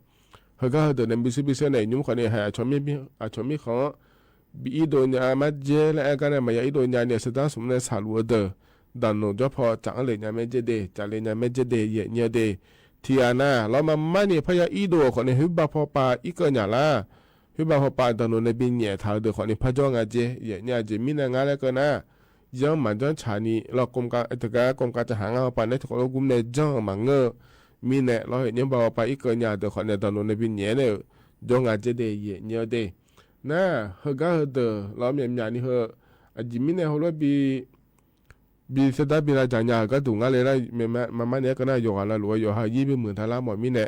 Hawv kab hawv tawm ne pib xwb pib xwb ne nyuj qhov niam has a tshov mib khoom, pib ib dua nyam mas ceg le eb kab ne mas yog ib dua nyam niam xav tab xum ne xav lus ua dawm, dag num cov pho tsam ob le nyam me ceg de tsam le nyam me ceg de yim nyiab de. Thim as na los mas mas niam phaj yog ib dua qhov niam hwj npaj pho pas ib kaw nyam lab, hwj npaj pho pas dag num ne pib nyam thav dawm qhov niam phaj coj nga ces yim nyiab ces mi ne nga le kaw na, yeeb mas yeeb tshav ni los thawj kab koom kas tsa hav nga pas ne thawj qhov lub kub ne yeeb mas ngaj, mi ne los yim nyiab npaj pho pas ib kaw nyam dawm qhov niam dag num ne pib nyam ne, coj nga ces de yim nyiab de. Na, hawv kab hawv tawm los miam miam ni hawv, a cim mi ne hauv lub pib xav tab pib laj cas nyam hawv kab tus nga le na, mas mas niam kaw na yuav has lus yuav has yib pib mws ntag lab mom mi ne,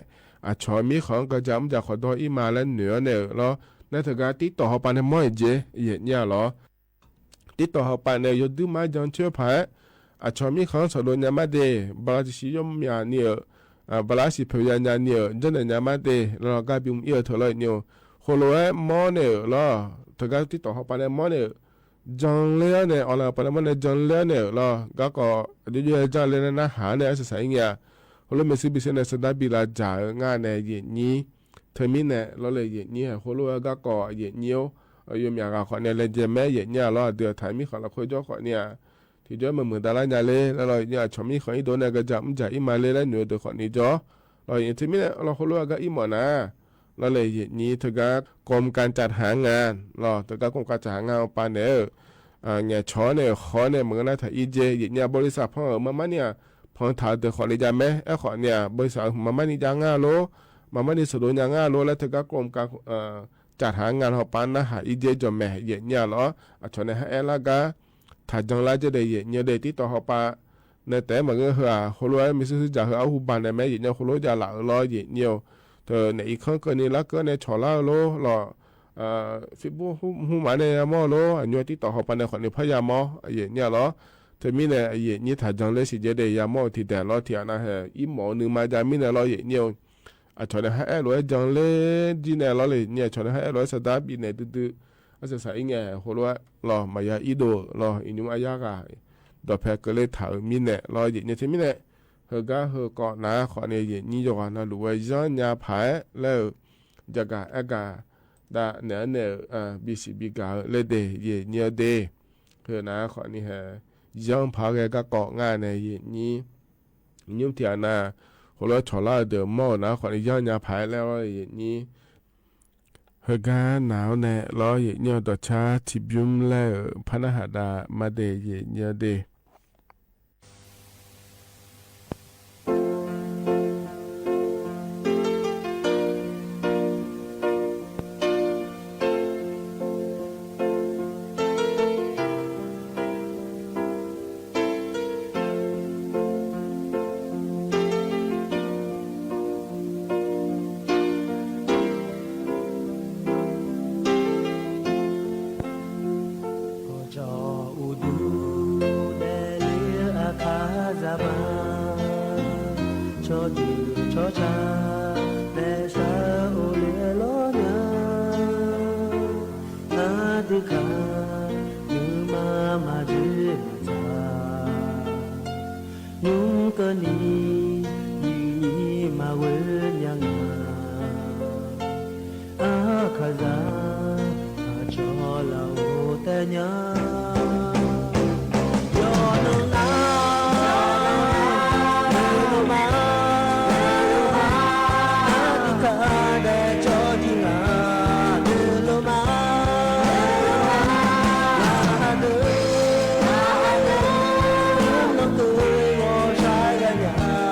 a tshov mib khoom kaw cas muab cas qhov dog ib mas le nws ne los na thawj kab tib tom ho pas ne mob ces yim nyiab los tib tom ho pas ne yog twb mas yeeb tshuab phaj, a tshov mib khoom xav dua nyam mas de, npaj lab tsis sib yuav miam niam, npaj lab sib phem ya nyam niam ntsej niam nyam mas de los kab pib mus ib thawj los nyuam, hauv lub mob ne los thawj kab tib tom ho pas ne mob ne, yeeb le ne os, pas ne mob ne yeeb le ne los kab ko yuav yuav yeeb le na hav ne xav xav ib nyam, hauv lub me xib pib xwb ne xav tab pib laj cas nga ne yim nyiab, thawj mi ne los le yim nyiab hauv lub kab ko yim nyiab, yuav miam gas qhov niam le nce me yim nyiab los twb tham mib khoom los qhuav cov qhov niam, thim cov mas mws tas lab nyam le los yim nyiab a tshov mib khoom ib dua ne kaw cas muab cas ib mas le lab nws dawm qhov niam cov, los yim thawj mi ne los hauv lub kab ib mom na, los le yim nyiab thawj kab koom kas tsa hav nga, los thawj kab koom kas tsa hav nga pas ne, nyam tshov ne qhov ne mas na tham ib ce yim nyiab npaj li xav phooj mas mas niam phooj tham dawm qhov niam cas me eb qhov niam npaj li xav mas mas niam cas nga lub, mas mas niam xav dua nyam nga lub lab thawj kab koom kas tsa cas hav ngas ho pab nab has ib jeb jo me yem nyiaj los. Ach chov ne hab eb lab kab tham jaag lab jaj de yem nyiaj de tib tau ho pa ne tev mas hwv hauv lub me xwb xwb cas hwv aub hu npag ne me yem nyiaj hauv lub ya lawm los yem nyiaj. Thaum ne ib khab kawg ne lab kab ne tshov lab lub los Facebook hu mas ne ya mob lub nyuag tib tau ho pa ne qhov ne phab ya mob yem nyiaj los. Thaum mi ne yem nyiaj tham jaag le sis jaj de ya mob thiab tas los thiab na ib mov nws mas ya mi ne los yem nyiaj. Ach chov ne hab eb lub jaag le jib ne los le nyiaj chov ne hab eb lub xav dab pim ne tw tw, xav xav ib nyuag hauv lub los mas yog ib du los ib nyuag ab yab kas, dov pha kawg le tham mi ne los yem nyiaj thiab mi ne. Hwv kab hwv kom na qhov ne yem nyiaj yog na lub ua zaab nyab phaiv le, ja kas ab kas, da ne ne, bi si bi kas le de yem nyiaj de. Hwv na qhov ne zaab phaiv kab kom na ne yem nyiaj, nyuj thiab na, hauv lub tshov lab de mob na qhov ne zaab nyab phaiv le yem nyiaj. Hwv kab na ne los yem nyiaj dov tshab tsis pub le, phab nab has da mas de yem nyiaj de. Koj tso u dub dej li a qha zam mas, tso twm tso tshav dej sawv ua liaj los nyab. Ab twb qha nws mas mas zim mas txav, nub kawg ni ywm mas ua nyab ngas. Ab qha zam, tso los ua teb nyab. Yog nws na, nws los mas, ab twb qha dej tso ci na, nws los mas, nws, nws los twb ua saib dab nyab.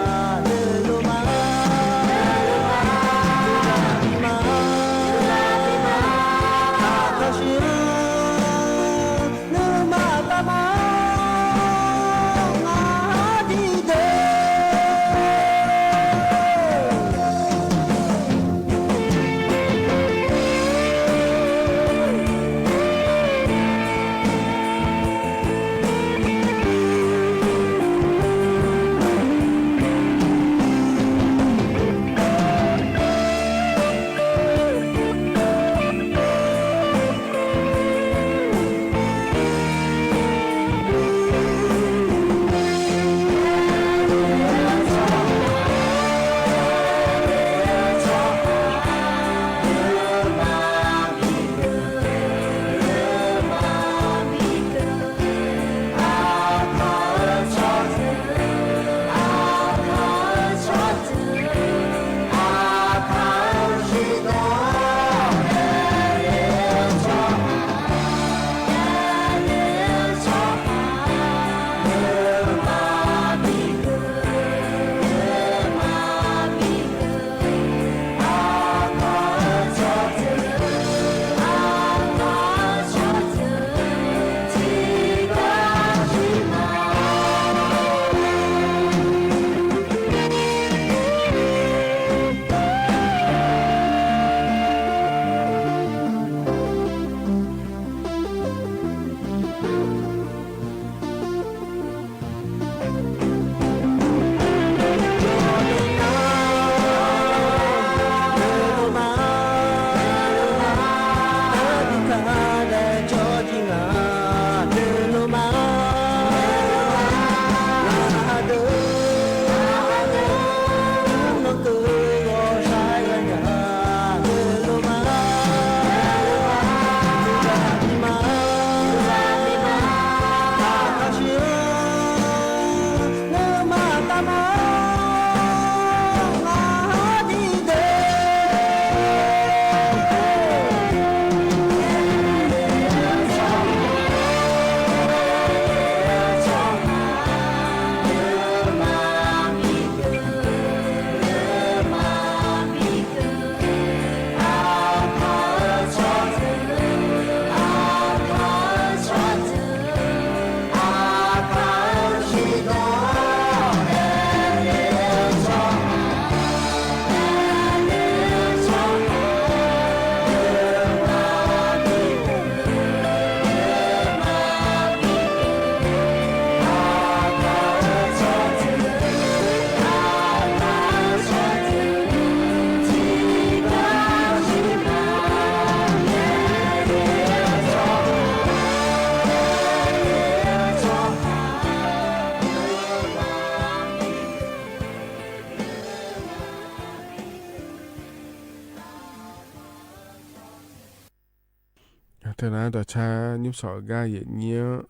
Tag na rov tshab nyub saum gaj yem nyiab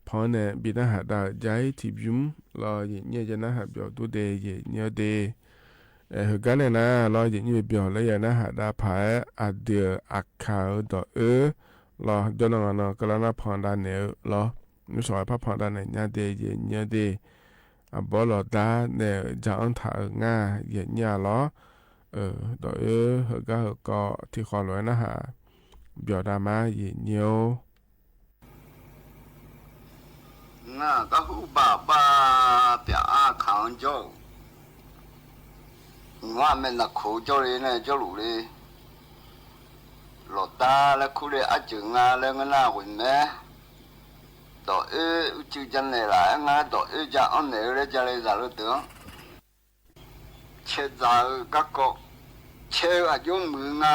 phov ne bi nab has da jaib thib yub los yem nyiab ja nab has npiaus tub de yem nyiab de. Hwm gab ne na los yem nyiab npiaus los yam nab has da phab a dias a khaws dom wb los cov no no koj los nab phov da ne los nyub saum phab phov da ne nyab de yem nyiab de. Npov los dab ne ja ob nthav naj yem nyiab los dom wb hwm gab hwm ko thib qhov luag nab has npiaus da mab yem nyiab. Naj kab hub paj paj tias ab khav ncauj, nyuab me nas khuv coj li ne coj lus li los dab lab khub li ab cwm nga lab naj quas me dom wb wb cw ja ne lam nga dom wb ja ob ne lab ja li zam lub twg. Cheb ntxaws kab ko, cheb a yuav mws nga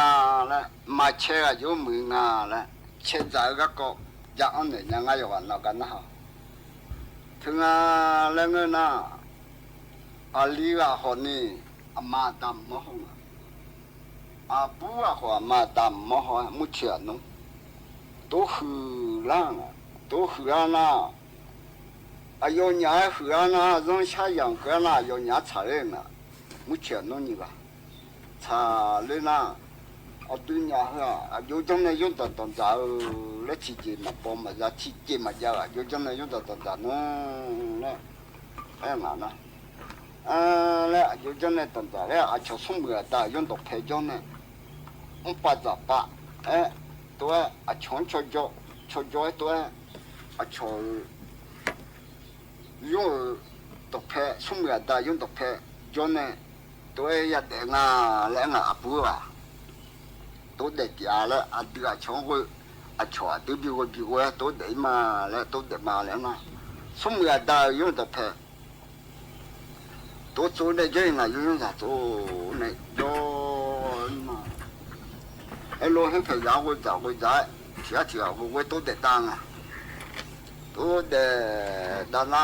lab, mas cheb a yuav mws nga lab, cheb ntxaws kab ko, ja ob ne nyab nga yog vam no kab nab ho thwv nga lab naj na. A li vam hom ni, a mas da mob ho, a pub vam hom a mas da mob ho muab chiam nub, tub hwm lab, tub hwm lab na. A yog nyab hwm lab na, zoo sab yam hwm lab na, a yog nyab txham li na, muab chiam nub nyis vas txham li na. A twb nyab hwm a yuav coob ne yuav ntawm tom ntxas lab tsis ces mas pov mas zas tsis ces mas ya yuav coob ne yuav ntawm tom ntxas nub lab. Lab a yuav coob ne tom ntxas lab a chov xub mws a tas yuav ntaus phem coob ne, ub paj txam paj, tuab a chov, chov cov tuab a chov yuav ntaus phem xub mws a tas yuav ntaus phem coob ne, tuab yaj dam nga lab nga a pub a, tuab dam tias lab a twb a chov, a chov a twb npig ua npig ua tuab dam mas lab tuab dam mas lab na, xub mws a tas yuav ntaus phem tuab txub ne coob na yuav ntaus txub ne coob. Lub hib phem zam ua zam ua zam, tsis ab tsis ua tuab dam da na, tuab dam da na,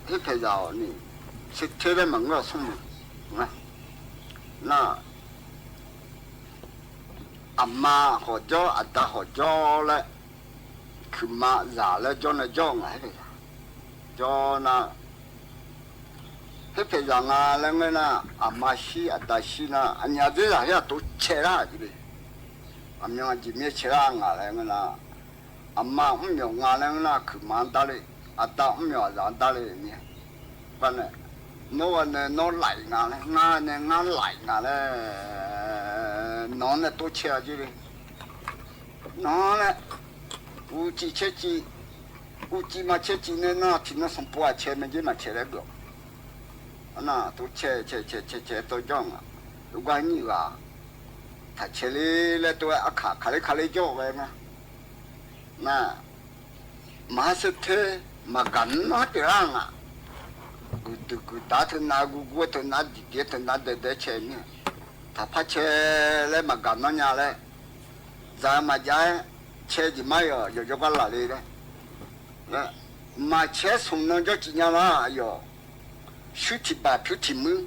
hib phem zam ni, sib thib lab mas nkauj xub mws na, a mas hom coob a tas hom coob lab, khwv mas zam lab coob na coob na, coob na, hib phem zam na lab na, a mas sib a tas sib na, a nyab twb zam thiab tuab cheb lab li, a mas ntsis miab cheb lab nga lab na, a mas ub nyuam nga lab na khwv mas ntab li, a tas ub nyuam zam ntab li ni, nub ua ne nub laim nga lab, nga ne nga laim nga lab, nov ne tuab cheb li, nov ne, u ci cheb ci, u ci mas cheb ci ne no tsis no xoo pua cheb me nceb mas cheb lab dua na, tuab cheb cheb cheb cheb tau coob, tus koj nyij vas tham cheb li lab tuab ab kham kham li kham li coob na, na, mas hab xib thib mas kam nub tiag lab na, kws twg kws tav thwg nav kws kuv thwg nav dim tiav thwg nav ntes ntes cheb ni, tham phab cheb lab mas kam nub nyab lab, zam mas yav cheb tsis mab yog yog cov koj lam li lab, mas cheb xoo no cov tsis nyab lab yog swb thim pas phwb thim mwb,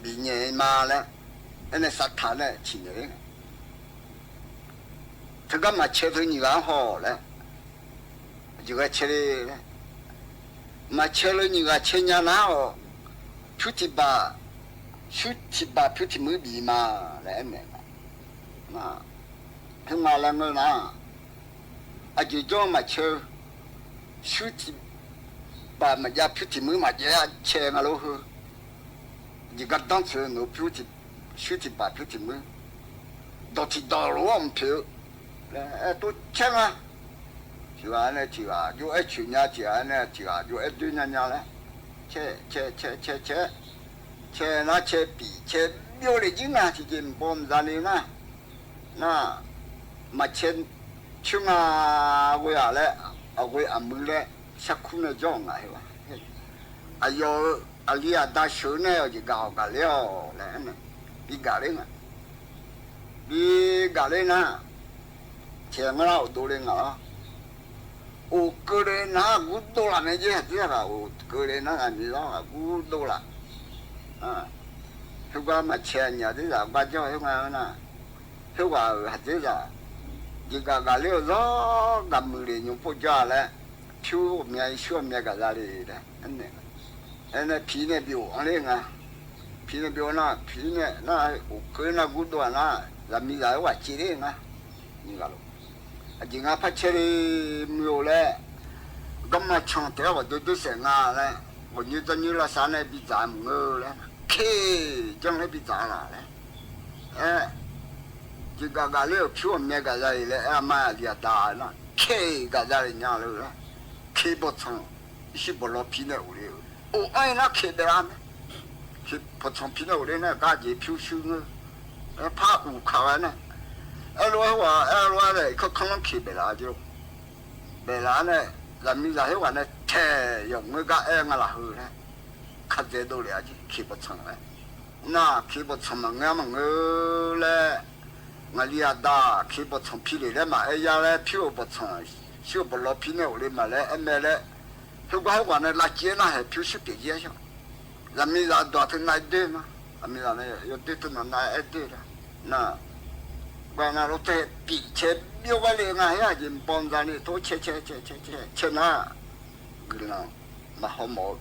vim nyem mas lab, nej xav tham ne tsis nyem li, thwv koj mas cheb thwv nyim vas hom lab, yus cheb li, mas cheb lub nyim vas cheb nyab lab os, phwb thim pas, swb thim pas phwb thim mwb vim mas lab, hib mas lab na, a ces coob mas cheb, swb thim pas mas ya phwb thim mwb mas ces cheb nga lub hwb, ces koj taab txhw nub swb thim pas phwb thim mwb, dog thim dog lub mus phiv, tuab cheb na, tsis vas ne tsis vas yuav eb tshwm nyab tsis vas ne tsis vas yuav eb twb nyab nyab lab, cheb cheb cheb cheb cheb, cheb na cheb pim cheb npiab li cib na tsis ces npau ntxa li na, na, mas cheb tshwb na, ua lab, ua a mwv lab, sab khub ne coob na, a yog a li a tag swv ne ces kam kam li os lab, li kam li na, li kam li na, ces nqa ua du li na, ua kawg li na kuv du lawm ne, yog hais tib yam ua kawg li na, kuv du lawm, hib koj mas cheb nyab tib yam npaj coj hib na, hib vas hais tib yam, Ces kam kam li zog kam mus li nyuv puj coj lawm, phiv mias suab mias kam zaj li, phiv ne pib ua li nga, phiv ne pib ua no, phiv ne na, ua kwv no kuv dua na, zam mi zam ua ci li na. Ces nga phaj tshe li mus lawm, koj maj tshee tias kom tus twb xeem nga lawm, kom nws txoj nws los xav ne pib txav mus nkaus lawm, khe coj lawm pib txav lawm. Ces kam kam li phiv mias kam zaj li lawm, mas li tas no, khe kam zaj li nyab lawm, khe pov txhoov, ib sij pov los phiv ne ua li, ua no khe peb lab, khe pov txhoov phiv ne ua li na, kab ces phiv swb na, phab u khav na, luaj ua luaj khob khoob khe peb lab, peb lab ne, zam mi zam hib vas ne them yog nws kab eb nga lam hwm na, khav txev du li khe pov txhoov lawm. Na khe pov txhoov mas nws mas nws lawm, nga li tas khe pov txhoov phiv li lawm mas eb ya lawm phiv ua pov txhoov, sib ua pov los phiv ne ua li mas lawm eb me lawm, hib vas hib vas ne laj ciab na, hem phiv swb pem ziab xyov, zam mi zam dua thwv na ib deg na, zam mi zam ne yuav twb tug no na eb deg na, na lub teg pim tshe biab vaj li nga hib ces npau ntxa li tub tshe tshe tshe na, kws loos mas ho mov,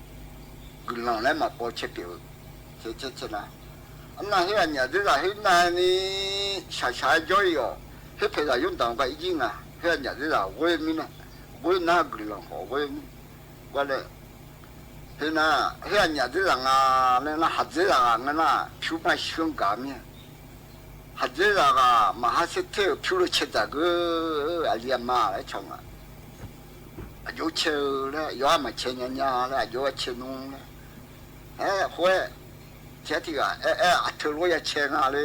kws loos lawm mas pov tshe pem, tshe tshe na, na hib nyiam twb zam hib na ni, sab sab cov yom, hib phem zam yub ntawd nqa ib yig na, hib nyiam twb zam quv mi na, quv na kws loos qhov quv mi, ua li, hib na, hib nyiam twb zam nga, na hav txeb zam nga na, phiv mas sib nkav mi, hav txeb zam mas hab xeb thej phiv lug tshe txam kws, a li mas lawm tshoo, yuav tshe lawm yuav mas tshe nyab nyab lawm yuav tshe nub lawm, huv, tshe thij a thwv luab yog tshe nga li,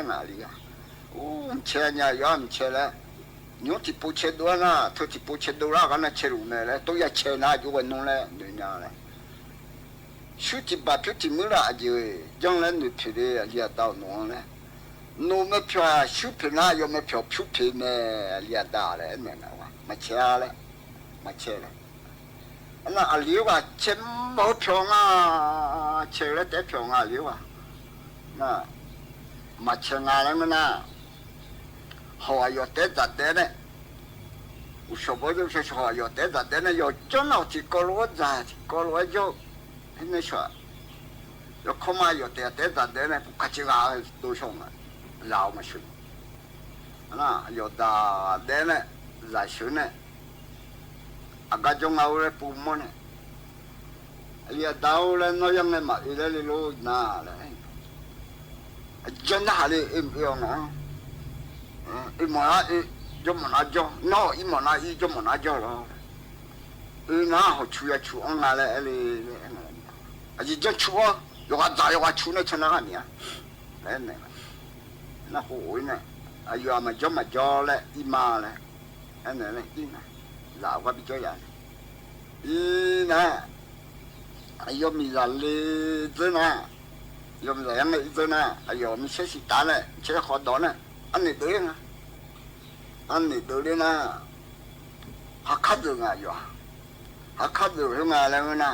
na li, u, tshe nyab yuav tshe lawm, nyob tim pub tshe dua na, thwv tim pub tshe dua lawm koj na tshe lus me lawm tub yog tshe na yuav ua nub lawm nws nyab lawm. Swb tim pas phiv tim mwb lawm ces coj lawm nws phem li li tau nub lawm, nub me phem swb phem na yuav me phem phiv phem me li tas lawm, mas tshe lawm, mas tshe lawm. Na a li vas tshe npaum phem na, tshe lawm teb phem na li vas, mas tshe nga lawm na, hauv yog teb txam teb ne, u, hauv yog teb txam teb ne yog coob na tim ko lub ntxa tim ko lub zaug, ne, yog khob mas yog tias teb txam teb ne kuv kag tsis qa tu xyoo, zam mas swb, yog tas teb ne, zam swb ne, a kab coob nga ua pub muab ne, li tau lawm no yog ne mam li lub na lawm, cov nab has li no, ib mos na ib cov mos na cog no, ib mos na ib cov mos na cog los, na hauv tshuv yog tshuv ob na lawm li, cov tshuv yuav qab txav yuav qab tshuv ne tsha na qab niam, na hu ua ib na, yuav mas cov mas cov lawm ib mas lawm, ib na, zam ua pib cov yam, ib na, yuav me zam li txwb na, yuav me zam yog ib txwb na, yog me tsheb xis tav na, tsheb qhov dov na, ab nws dwb na, ab nws dwb li na, hav khab ntxwm na yog, hav khab ntxwm hwj mas lawm na,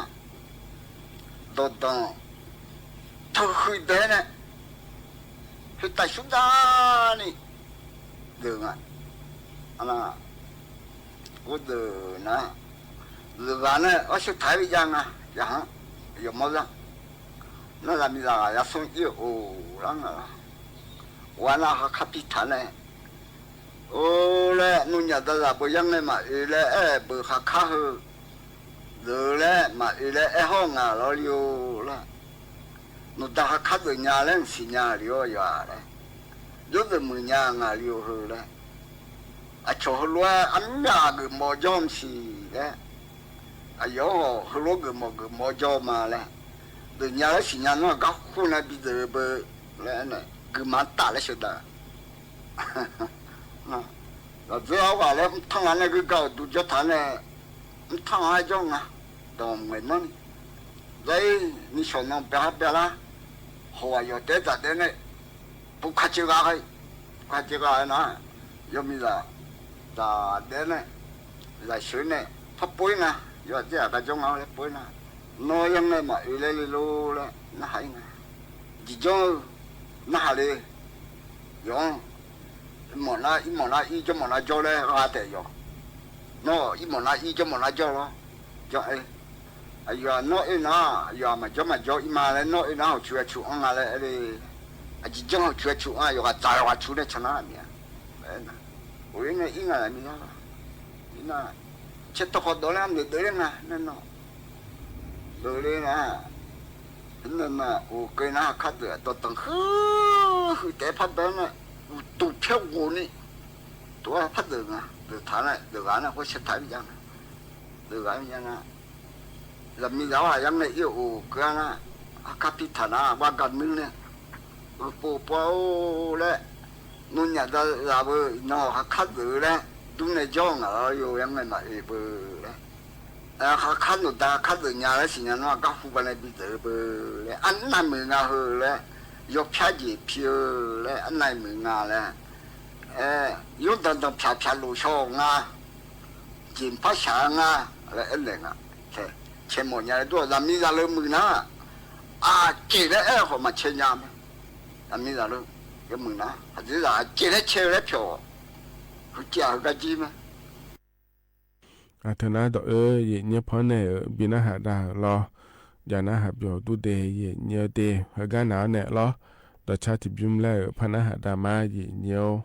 ntoo toos thawj hwj teb na, hwj tais sub ntag ni, ntxwm na, ub ntxwm na, ntxwm vas na ob sib thaiv li cas na, yog mob zaj, na zam mi zam yog xoo ib u lab na, ua na hav khab pib thaiv na, u, lawm nus nyam tas zam pus yeeb ne mam li lawm, pus hav khab hwj, ntxwm lawm mam li lawm, eb hoj ngam los li lawm, nus tas hav khab ntxwm nyas lawm xis nyas li yog lawm, yub ntxwm mus nyas ngam li hwj lawm, a tshuav hwj luab ab nyam kws mos cog xis lawm, a yog hwj luab kws mos kws mos cog mas lawm, ntxwm nyas lawm xis nyas no kab hu na pib ntxwm pw lawm, kws mas tam lawm sawv daws. Los txwv ob vas lawm, thooj na nej kwv kaus tus cov thav ne, thooj coj na, tos me no ni, ntshe nws saum no peb hab peb lab, hauv yog teb txam teb ne, pub kha tsi qa, kha tsi qa na, yog me zam, zam teb ne, zam swv ne, phab pub na, yog txij qab coob no pub na, no yog ne mam li lawm li lub lawm nab has na, tsis coob nab has li, yog Ib mos na ib cov mos na coj le qa tes yog, no ib mos na ib cov mos na coj los, cov, yog no ib na, yog mas cov mas cov ib mas le no ib na hauv tsua tsua na le, tsis coj hauv tsua tsua yog qa txav yog qa tsua ne tsha na mias, ua ib na ib na le mi na, ib na, tshe tau qhov dov le nws dov le na, no, dov le na, no na ua ke na khab ntawm tau teev hwj hwj tes phab ntawd na, tus thiab ua ni, tus phab ntawm ntawm thav na ntawm qa na kuj sib tham li cas na, ntawm qa li cas na, zam mi zam vaj yab ne ib ua ke na, khab pib tham na vaj nka nws ne, pua pua le, nus nyam zam zam vwm no khab ntawm le, tub ne coj na yus yab ne mam li pw le, khab ntawm tas khab ntawm nyas le sim nyas no koj hu ka ne pis txawm pw le, ab nai mws ngas hw le, yog phiab ces phiab le, ab nai mws ngas le, yuav ntawg ntawg phiab phiab lus xyov ngas, ces phab xyav ngas le, tshe mos nyas le tuaj zam mi zam lawv mws na, a ces le qhov mas tshe nyas, zam mi zam lawv mws na, hais tias zam ces le tshe le phiab, hwj ciam hwj kab cib mas. Thaum na tom wb yim nyiab phob ne npi nab has dag los, yam nab has pyob tub tes yim nyiab tes hawv kab na ne los, tom tshab tim pib le phab nab has dag mas yim nyiab.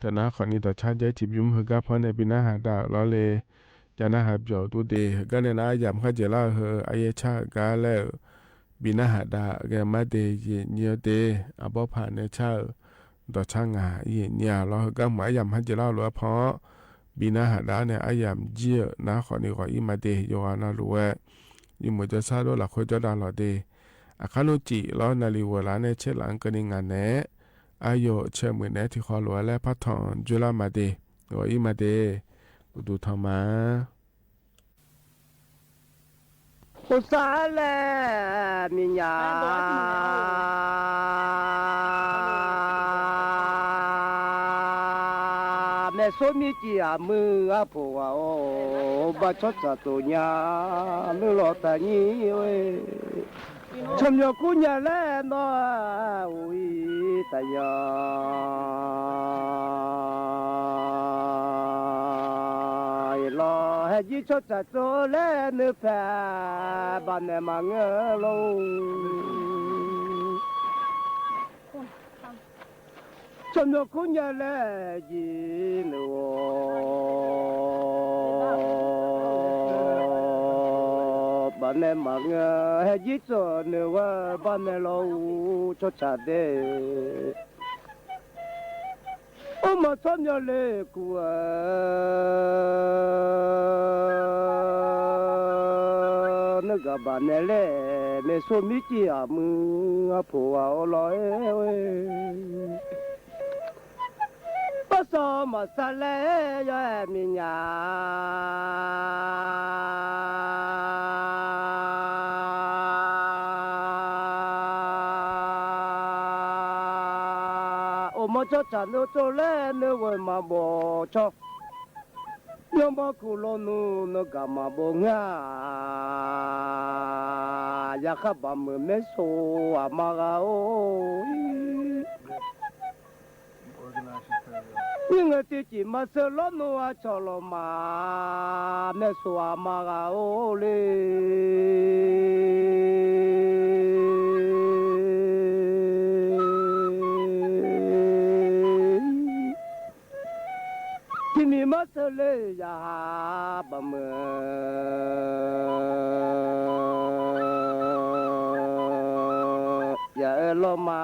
Tam na qhov ni tom tshab ncaib tsis pib mus hawm kab phab ne pib nab has dam los le, cas nab has pyaum tub tes hawm kab ne na yam hab ces laj hawm a yam tshab hawm kab lawm, pib nab has dam mab tes yim nyias tes a pob pham ne tshaj tom tshab ngas yim nyias los hawm kab mus a yam hab ces laj lua phab, pib nab has dam ne a yam ntsiag na qhov ni qhov ib mas tes yuav no lus, yus mus cov sab duab lam qhuav cov dag los tes, a qhab nuj tsim los na li ua lav ne tsheb lam kawg ni ngas ne, a yog tsheb mus ne tsis qhov lua le phab thoom ntsuj laj mas tes, ua ib mas tes, kuv tus thov mas. Kuv xav le, me nyuam, me xub me ci a mws a pum a, npaj tshob txag tus nyab lwj los tag nyij, tshob nyuag kub nyag le no, ua ib tas yog los hais yib tshob txag tus le nws phem, npaj ne mas ngab lauj. Tshob nyuag kub nyag le yim nws, npaj ne mas ngab hais yib txag nws ua, npaj ne los tshob txag tes. Ub mas txhob nyuag le kuv, nws kam npaj ne le, me xub me ci a mws a pum a los, pab xav mas xav le, yog me nyuam, ua mov tshob txag nws rau le nws ua mas npau tshob, yog npaj kuv los nug nws kam mas npau ngab, yog qhab npaj mws me xu a mas a, yeej tib ci mas xav los nug a tshom los mas me xu a mas a le. Tib mi mab xav le yam npaj mws, yam los mas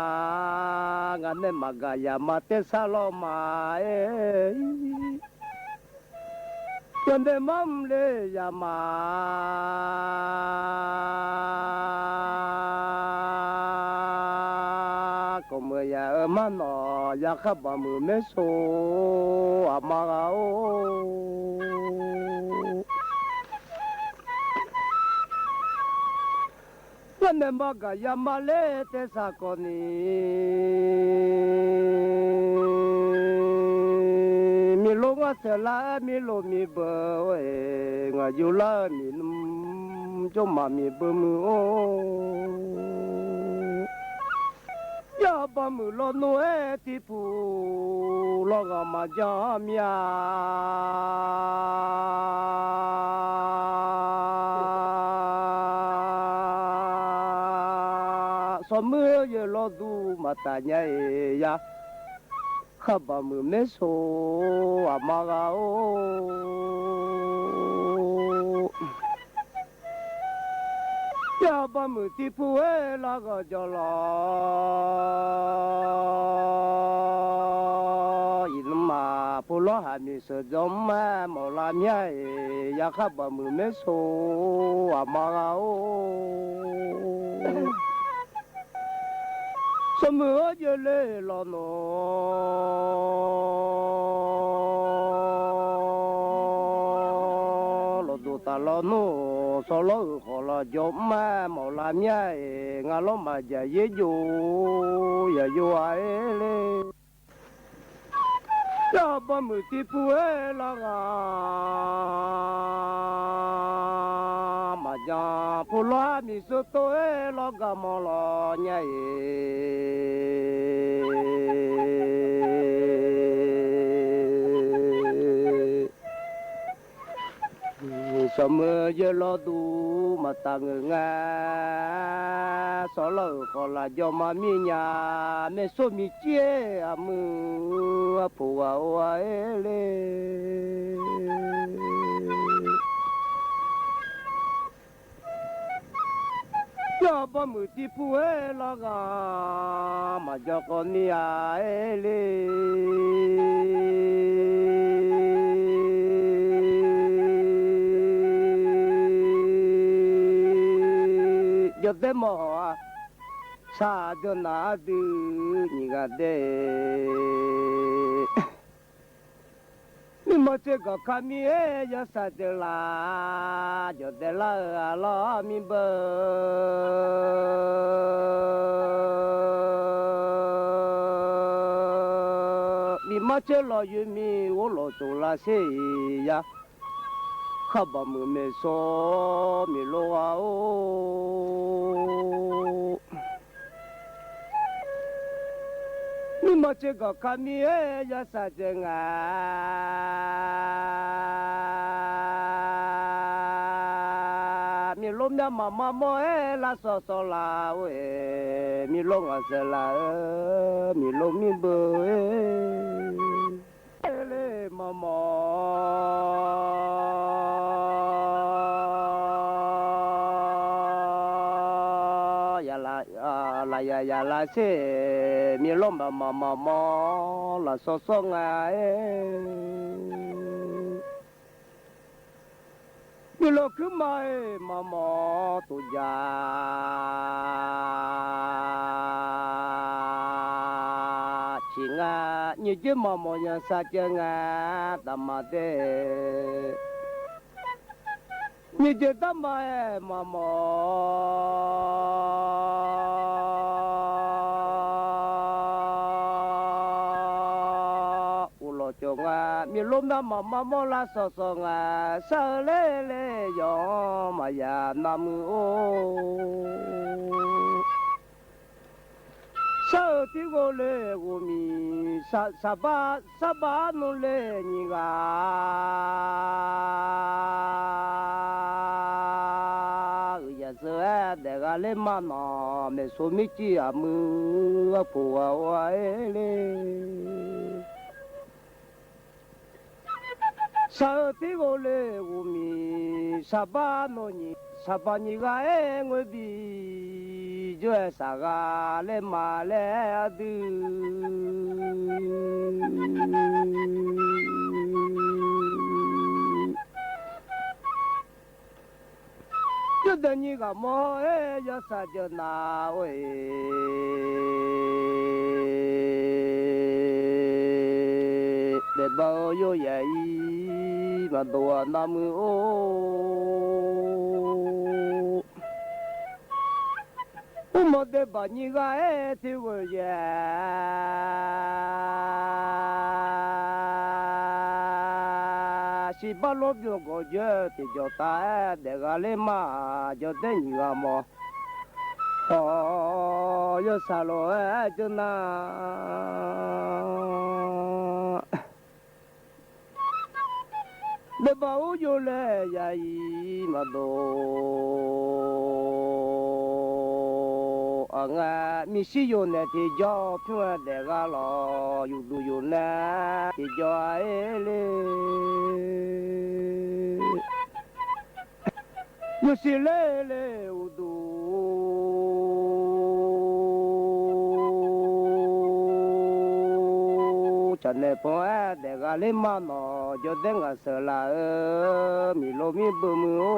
nqa nej mas nqa yam mas tej xav los mas, yog nej mab le yam mas kom mus yam mab no, yog qhab npaj mws me xu a mas a. Yog nej mab nqa yam mas le tej xav kom ni, mi lub nqaj xeem laj mi lub mi npawg, nqa yus laj mi coj mas mi npawg mws. Yog npaj mws los nug tib pug los nqa mas nco mias, xos mwj yawg los nug mas tas nyab yam, qhab npaj mws me xu a mas a. Yog npaj mws tib pug los nqa nco los, ib mas pug los has mi xav ntxov mas maum laj miab, yog qhab npaj mws me xu a mas a. Xos mwj yawg le los nug, los nug tas los nug, xos los wb qhov los nco mas maum laj miab, nqa los mas yam yeb yus yam yus le. Yog npaj mws tib pug los nqa mas nco, pug los has mi xav tuaj los nqa mov los nyab. Xos mwj yawg los nug tas nkawd nqa xov lawm qhov lam nco mas me nyuam me xuab me ciaj mws phuv ua ua li. Coj poj mwm tib pug los nqa mas cov qos niam li. Cov teb mos hov xa cov nas twg nyiam nqa dej. Me mos tsev kom kha mi yog xav cawm las cov tes lawm los me npawg. Me mos tsev los yuav me ua los txus las xij yam. Kha pom mws me xo me lub a. Me mos tsev kom kha mi yog xav cawm nqa me lub me mos mos mos las xo xo las ua me lub nqa xav las me lub me npawg. Li mos mos yam las yam yam las xij me lub mos mos mos mos las xo xo nqa. Nws los khwb mas mos mos tus cas tsis nqa, nyias cia mos mos yog xav cia nqa tas mas tej. Nyias cia tab mas mos mos ua los cov nqa me lub nab mos mos mos las xo xo nqa. Sawv le le yog mas yam nas mws ua. Sawv tib ua le ua mis, sab pab sab pab nug le nyias nqa. Wb yam xwb daim qa le mas no, me xu me ci mws phuv ua ua li. Sawv tib ua le ua mis, sab pab nug nyias, sab pab nyias nqa es nqus npis, yuav xav nqa le mas le twg. Cov ntawd nyias kam mog es yog xav cawm nas ua es, peb npawg yuav yam ib mas ntuas nas mws ua. Ub mog tej npam nyias nqa es twb ua yam sib pab luab npluag nkaus yawg tim cov tas daim qa le mas cov teb nyias nqa mog. Ho yog xav los cawm nas peb npawg ub yuav le yam ib mas ntuas nqa, me sib yuav nas tim cov pheej daim qa los yus tus yus nas tim cov li. Yus sib le le ua tus tsam ne pog daim qa le mas no, cov teb nqa xav lawm, me lub me npawg mws ua.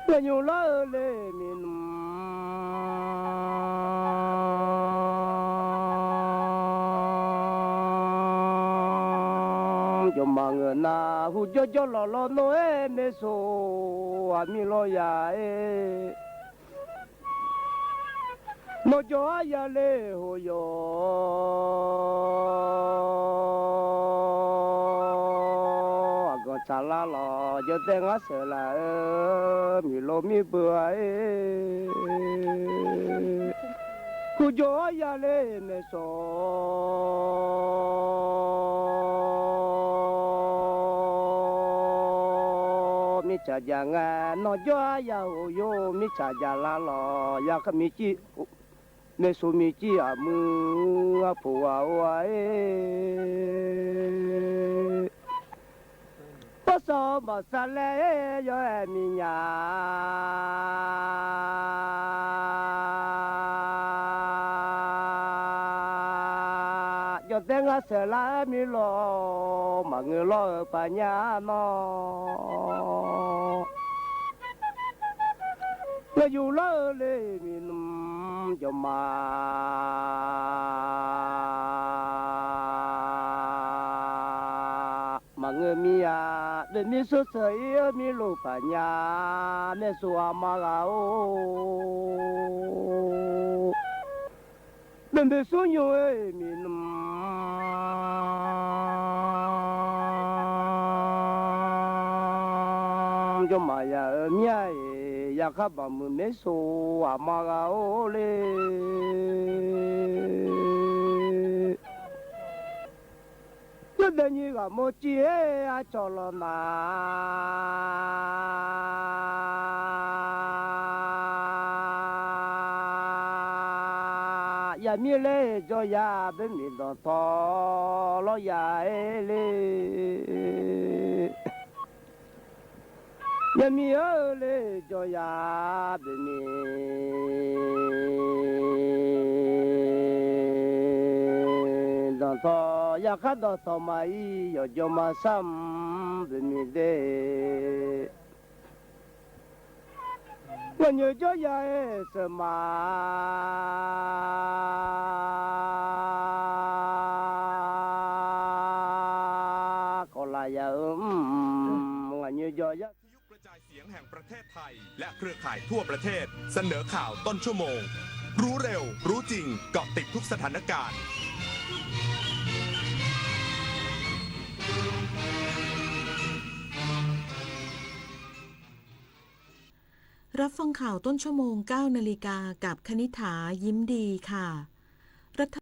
Nqa nyuj lawm le me nus, cov mas nkawd nas hu cov cov los los no es me xu, me los yam es no cov hab yam le hu yos kom txav laj los cov teb nqa xav lawm, me lub me npawg hu cov hab yam le me xu. tsa cas nqa no cuab yaj hu yug, me tsa cas la los yog me ci, me su me ci a mw a phu a ua e. Pab xav mas xav le yog me nyuam cov teb nqa xav la me los mas ngwm los pas nyab no. Los yus lawm li me num cov mas mas ngwm me a, dej me xub xeem ib me lus pas nyab me xua mas gau. Dej me xub nyuj me num cov mas yam miab yam qab pas mws me xua mas gau li. Cov dej nyig vam muaj ci a tso los na. Yam miab le tso yam peb me nto tho los yam li. Yam miab le tso yam peb me nto tho yam qab nto tho mas ib yam cov mas xab peb me dej. Los nyuam cov yam xeem mas kom lam yam los nyuam cov yam แห่งประเทศไทยและเครือข่ายทั่วประเทศเสนอข่าวต้นชั่วโมง รู้เร็ว รู้จริง เกาะติดทุกสถานการณ์ รับฟังข่าวต้นชั่วโมงเก้านาฬิกากับคณิษฐายิ้มดีค่ะ รัฐ